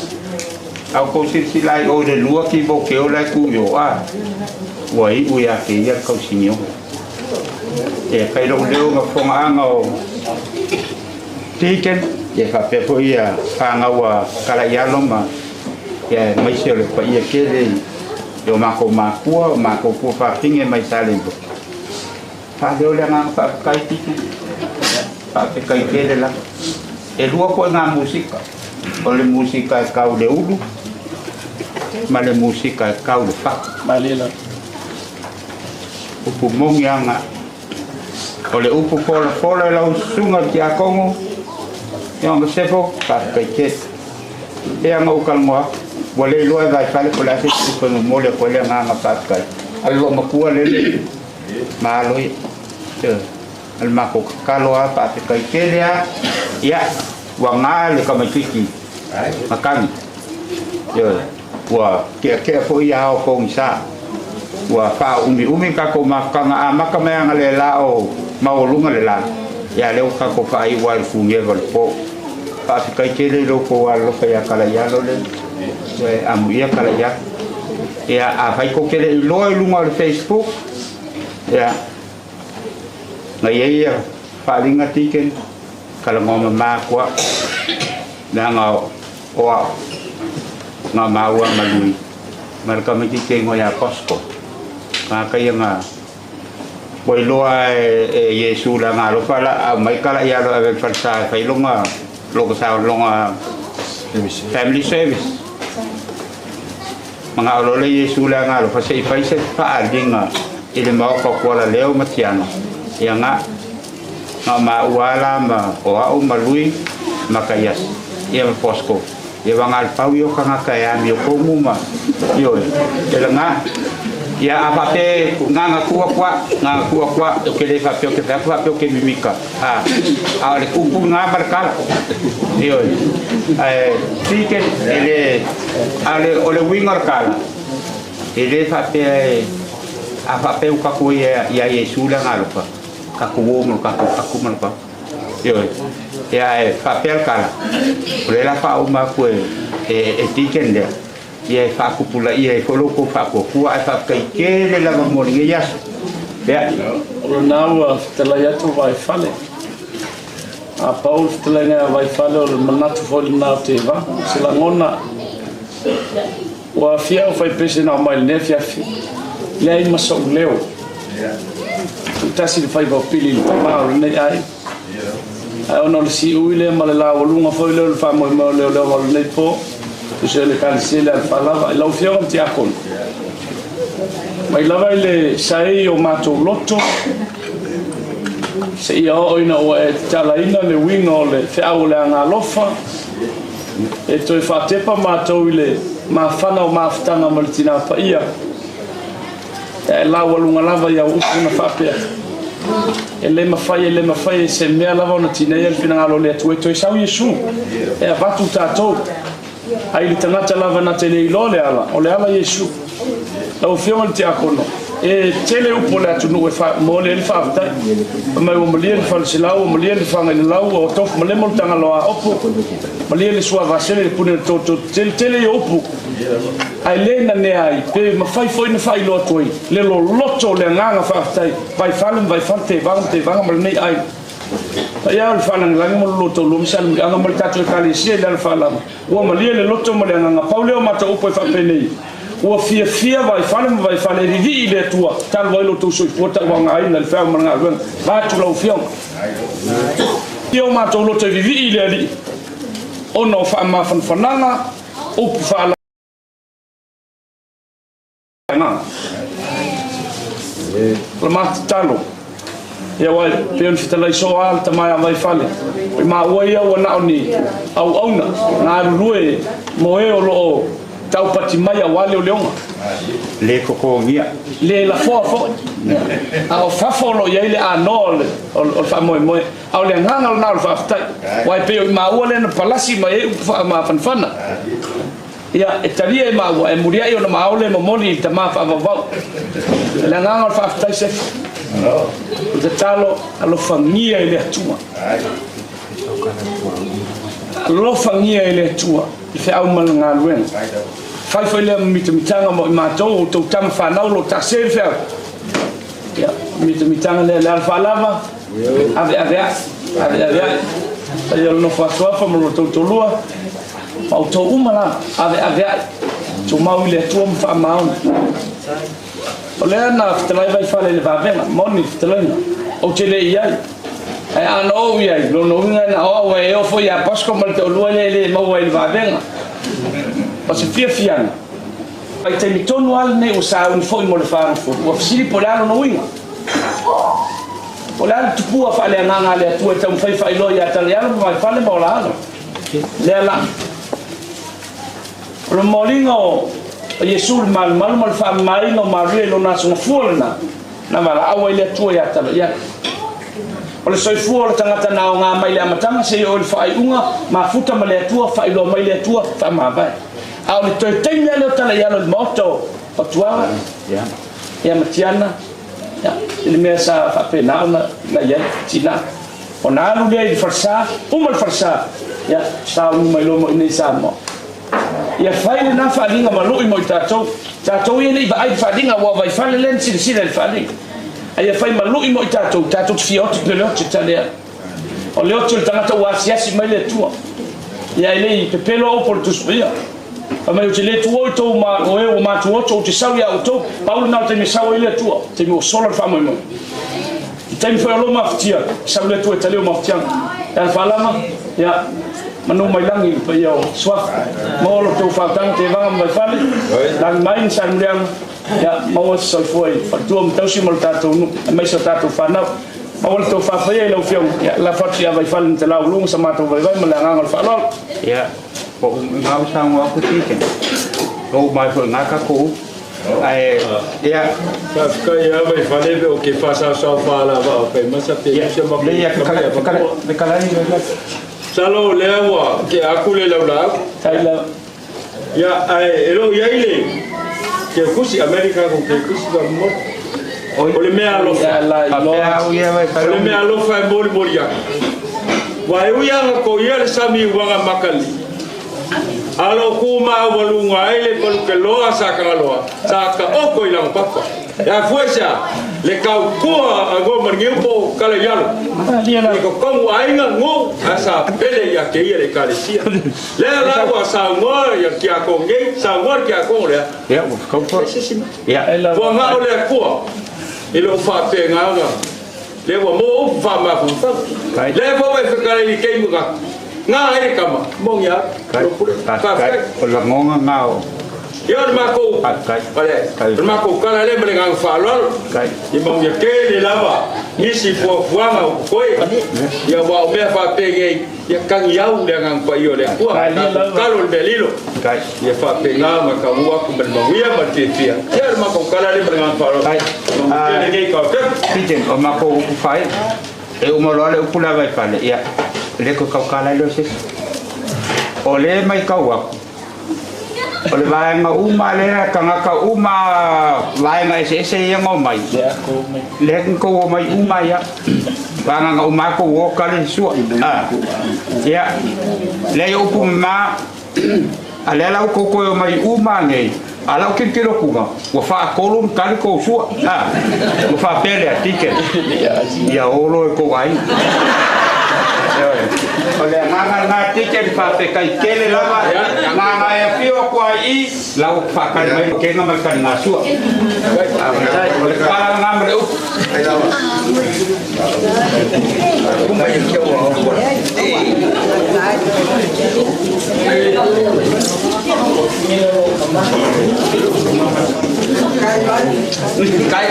a oukou silasila ai oi le lua kivo ke ola e ku i o a, ua iʻu iā te ia le kausigioga. E fai lou leo ma fogaaga o Deacon, ia faapea foi ia fāgau a Kalaialo ma ia aemaise o le paia tele i o makou makua, o makou pua faafine mai sa le faaleo le agaga faafetai Deacon. Faafetai tele lava. E lua foʻi gā musika. O le musika e kau le ulu ma le musika e kau le faa. Upu mogi aga. O le upu folafola e lau susuga le tiakono, ia ona sefo, faafetai tele. E aga ou talanoa atu, ua le iloa e vaifale po o le a se isi upu e momoli atu ai le agaga faafetai. A le loomatua lele, malo ia. Ioe, o le matou tatalo lava faafetai tele lava, ia, ua gā le tamaitiiti matagi. Ioe, ua keakea foi ia ao pogisa. Ua faaumiumi tatou mafutaga amata mai aga le la o maualuga le la. Ia lea ua tatou faaiu ai le fugeva o le po. Faafetai tele i loutou alolofa iā Kalaialo le. Ioe, amuia Kalaialo. Ia, afai tou te le iloa i luga o le Facebook, ia, Ngai ai ia faaaliga tikeni kalagoa mamā aku a'u leaga o a'u na maua malui ma le tamaititi e igoa iā Bosco tagata ia na ua iloa e Iesu le agalofa la aumai kala ia alo ave i le falesa e fai loga loga sa loga family service maga'o loa le Iesu le agalofa se'i fai se fa'aaliga i le maoka o Kualaleo ma Tiaga ia ga na o maua la ma o a'u ma Lui ma Kaiasi ia ma Bosco ia vaga le pau ia o tagata e amio komu ma ioe e lagā ia a faapea gaga tuu atu a gaga tuu atu a ou te lē faapea ou te fai atu faapea ou te mimika a a o le upu lagā ma le kala ioe ae tike e lē a o le uiga o le kala e lē faapea e a faapea ua tatou ia iā Iesu le agalofa tatou o ma le tatou atu ma le tatou ioe ia ae faapea le kala o lea la faauma atu e e tikeni lea ia e faapupulaia ai foi lo outou faatuatua ae faafetai tele lava mo lenei aso. Ia. O lena ua fetalai atu Vaifale. A pau le fetalaiga ia Vaifale o le manatu foi lena o Tevaga. O se lagona ua afia au faipese na omai i lenei afiafi. Leai ma sou leo. Tuutasi le faiva o pili i le tama o lenei aiga. Ae ona o le siui lea ma le laualuga foi lea o le faamoemoe o leoleoga o lenei po, tusa ai o le Ekalesia le Alofaalava, i lau Afioga ma Tiakono, mai lava i le saei o matou loto, seia oo ina ua e tatalaina le uiga o le feau o le agaalofa, e toe faatepa matou i le mafana o mafutaga ma le Tina Paia, Ae laualuga lava i au upu na faapea, E le mafai, e le mafai e se mea lava ona tineia le finagalo o le Atua e toe sau Iesu e avatu tatou. Ai le tagata lava na te le iloa le ala, o le ala Iesu. Lau Afioga i le Tiakono, e tele upu o le atunuu e momoli ai le faafetai. Fai mai ua malie le Faleselau, ua malie le Fagailalau, ua tofu malemo le Tagaloa Opo, malie le Suavasele, le Pune o le Toto, tele tele ia upu. Ae le nanea ai, pe mafai foi ona faailoa atu ai le loloto o le agaga faafetai, Vaifale ma Vaifale, Tevaga ma Tevaga ma lenei aiga. Paia o le faalagilagi ma lo lua taulua ma Salemuliaga ma le tatou Ekalesia i le alofaalava, ua malie le loto ma le agaga. Pau lea o matou upu e faapenei, ua fiafia Vaifale ma Vaifale e vivii i le Atua, talu ai lo outou soifua tauagaina i le feau ma le galuega. Vaeatu lau Afioga. Ia o matou loto e vivii i le Alii, ona o faamafanafanaga, upu faalaga. O le ma tatalo, ia aua e pei ona fetalai soo lava le tama ia Vaifale, o maua ia ua na o ni auauna galulue mo e o lo o taupati mai aua leoleoga. Le totogia. Le lafoa foi. A o fafo o lo o i ai le anoa o le faamoemoe. A o le agaga lena o le faafetai. Aua e pei o i maua lea na palasi mai ai upu faamafanafana. Ia, e talia e maua, e muliai ona maole e momoli i le tama faavauvau. O le agaga o le faafetai Sefu. O le tatalo, alofagia e le Atua. Alofagia e le Atua le feau ma le galuega. Fai foi lea ma mitamitaga mo i matou, o outou tama fanau o lo o taase le feau. Ia, mitamitaga lea le alofaalava, ave ave ae, ave ave ae. Paia o le nofo asuafa ma lo outou toalua, ma outou uma lava, ave ave ae. Tumau i le Atua ma faamaoni. O lea na fetalai Vaifale i le vavega, moni le fetalaiga, ou te le i ai. Ae a na ou i ai, lona uiga na o au e oo foi ia Pasco ma le toalua lea e le maua ai i le vavega. O se fiafiaga, i taimi tonu lava lenei ua sauni foi mo le fagafulu, ua fesili po o le a lona uiga. Po o le a le tupua faaleagaga a le Atua e taumafai e faailoa ia Talialo ma Vaifale ma Olaalo. Lea la. O le momoliga o Iesu i le malumalu ma le faamamaina o Maria i lona aso gafua lena, na valaau ai le Atua ia Talaiala. O le soifua o le tagata na aoga mai le amataga seia oo i le faaiuga, mafuta ma le Atua, faailoa mai le Atua, faamavae. A o le toe taimi lava lea o Talaiala i le maota o Fatuaga, ia ma Tiana, ia, i le mea sa faapena ona na i ai, tina. Ona alu lea i le falesa, uma le falesa, ia, sauni mai loa mo i inei i Samoa. Ia fai lena faaaliga ma lui mo i tatou. Tatou ia e le i vaai i le faaaliga, aua o Vaifale lea na silasila i le faaaliga. Ai fai malu i mo i tātou, tātou te fia oti pe le oti talea. O le oti o le tangata ua asiasi mai le tua. Ia ele i pepelo au po le tusuia. A mai o te le tua i tau ma o e o mātu oto o te sau ia o tau. Paulu nā o te me sau i le tua. Te me o sola le whaamoi moi. I taimi whai alo mafutia, sau le tua e taleo mafutianga. Ia whaalama, ia manu mai langi pa ia o suafa. Maua lo tau whautanga te vanga mai whale. Langi mai ni sa mureanga. Ia maua se soifua i whatua matausi mo le tātou nu. Mai sa tātou whanau. Maua le tau whawhaia i lau whionga. Ia la whatu ia vai whale ni te lau lunga sa mātou vai vai ma le anganga o le whaalalo. Ia, po ngau sa ngau aku tike. Lou mai fo ngā kako. Ai, ia. Faafetai lava i fale o ke faasaosao faalava o faimasa pe usia ma Lea fekalai salo lea ua ke aku le laulaau ia ae e lou iai le ke kusi Amerika ko ke kusi faamomo o le mea alofa o le mea alofa e molimoli atu ua e ui aga ko ia le sami uaga makali alo kuma walunga ai le paluke loa sa kangaloa sa ka oko i langa papa ya fuesa le kau kua a go marngeu po kala yalo le ko kongu ainga ngo asa pele ya ke ia le kalesia le la wa sa ngo ya kia ko nge sa ngo kia ko le ya ko ko ya wa nga o le kua i lo fa pe nga nga le wa mo fa ma fu fa le fo we kala i ke muka ngā hele kama, mong ia, o la ngonga ngao. Ia o le mākou, o le mākou kala le ma le ngā whaalalo. I maungia ke le lava, nisi fuafuaga o koe. Ia wā o mea whāpenge, ia kangi au le ngā whai o le kua. Kalo le mea lilo. Ia whāpenga ma ka mua ku ma le maungia ma le fiafia. Ia o le mākou kala le ma le ngā whaalalo. Maungia le nei ka o te. Piten, o mākou uku whai, e umaloa le upu lava i whale, ia. Le ko kau kala lo se o le mai kau aku o le vaenga uma le kanga uma vaenga ese ese ia ngau mai le ko mai uma ia vaenga uma ko wo kale sua ia le upu ma ale la ko ko mai uma nei ala o kilo kuga wa fa kolum kali ko sua wa fa pele atike ia olo ko ai o le nganga ngā tike le whawhekai kele lava ngā ngā e whio kua i lau whakari mai ke ngā mai kari ngā sua o le kala ngā mare upu Kai.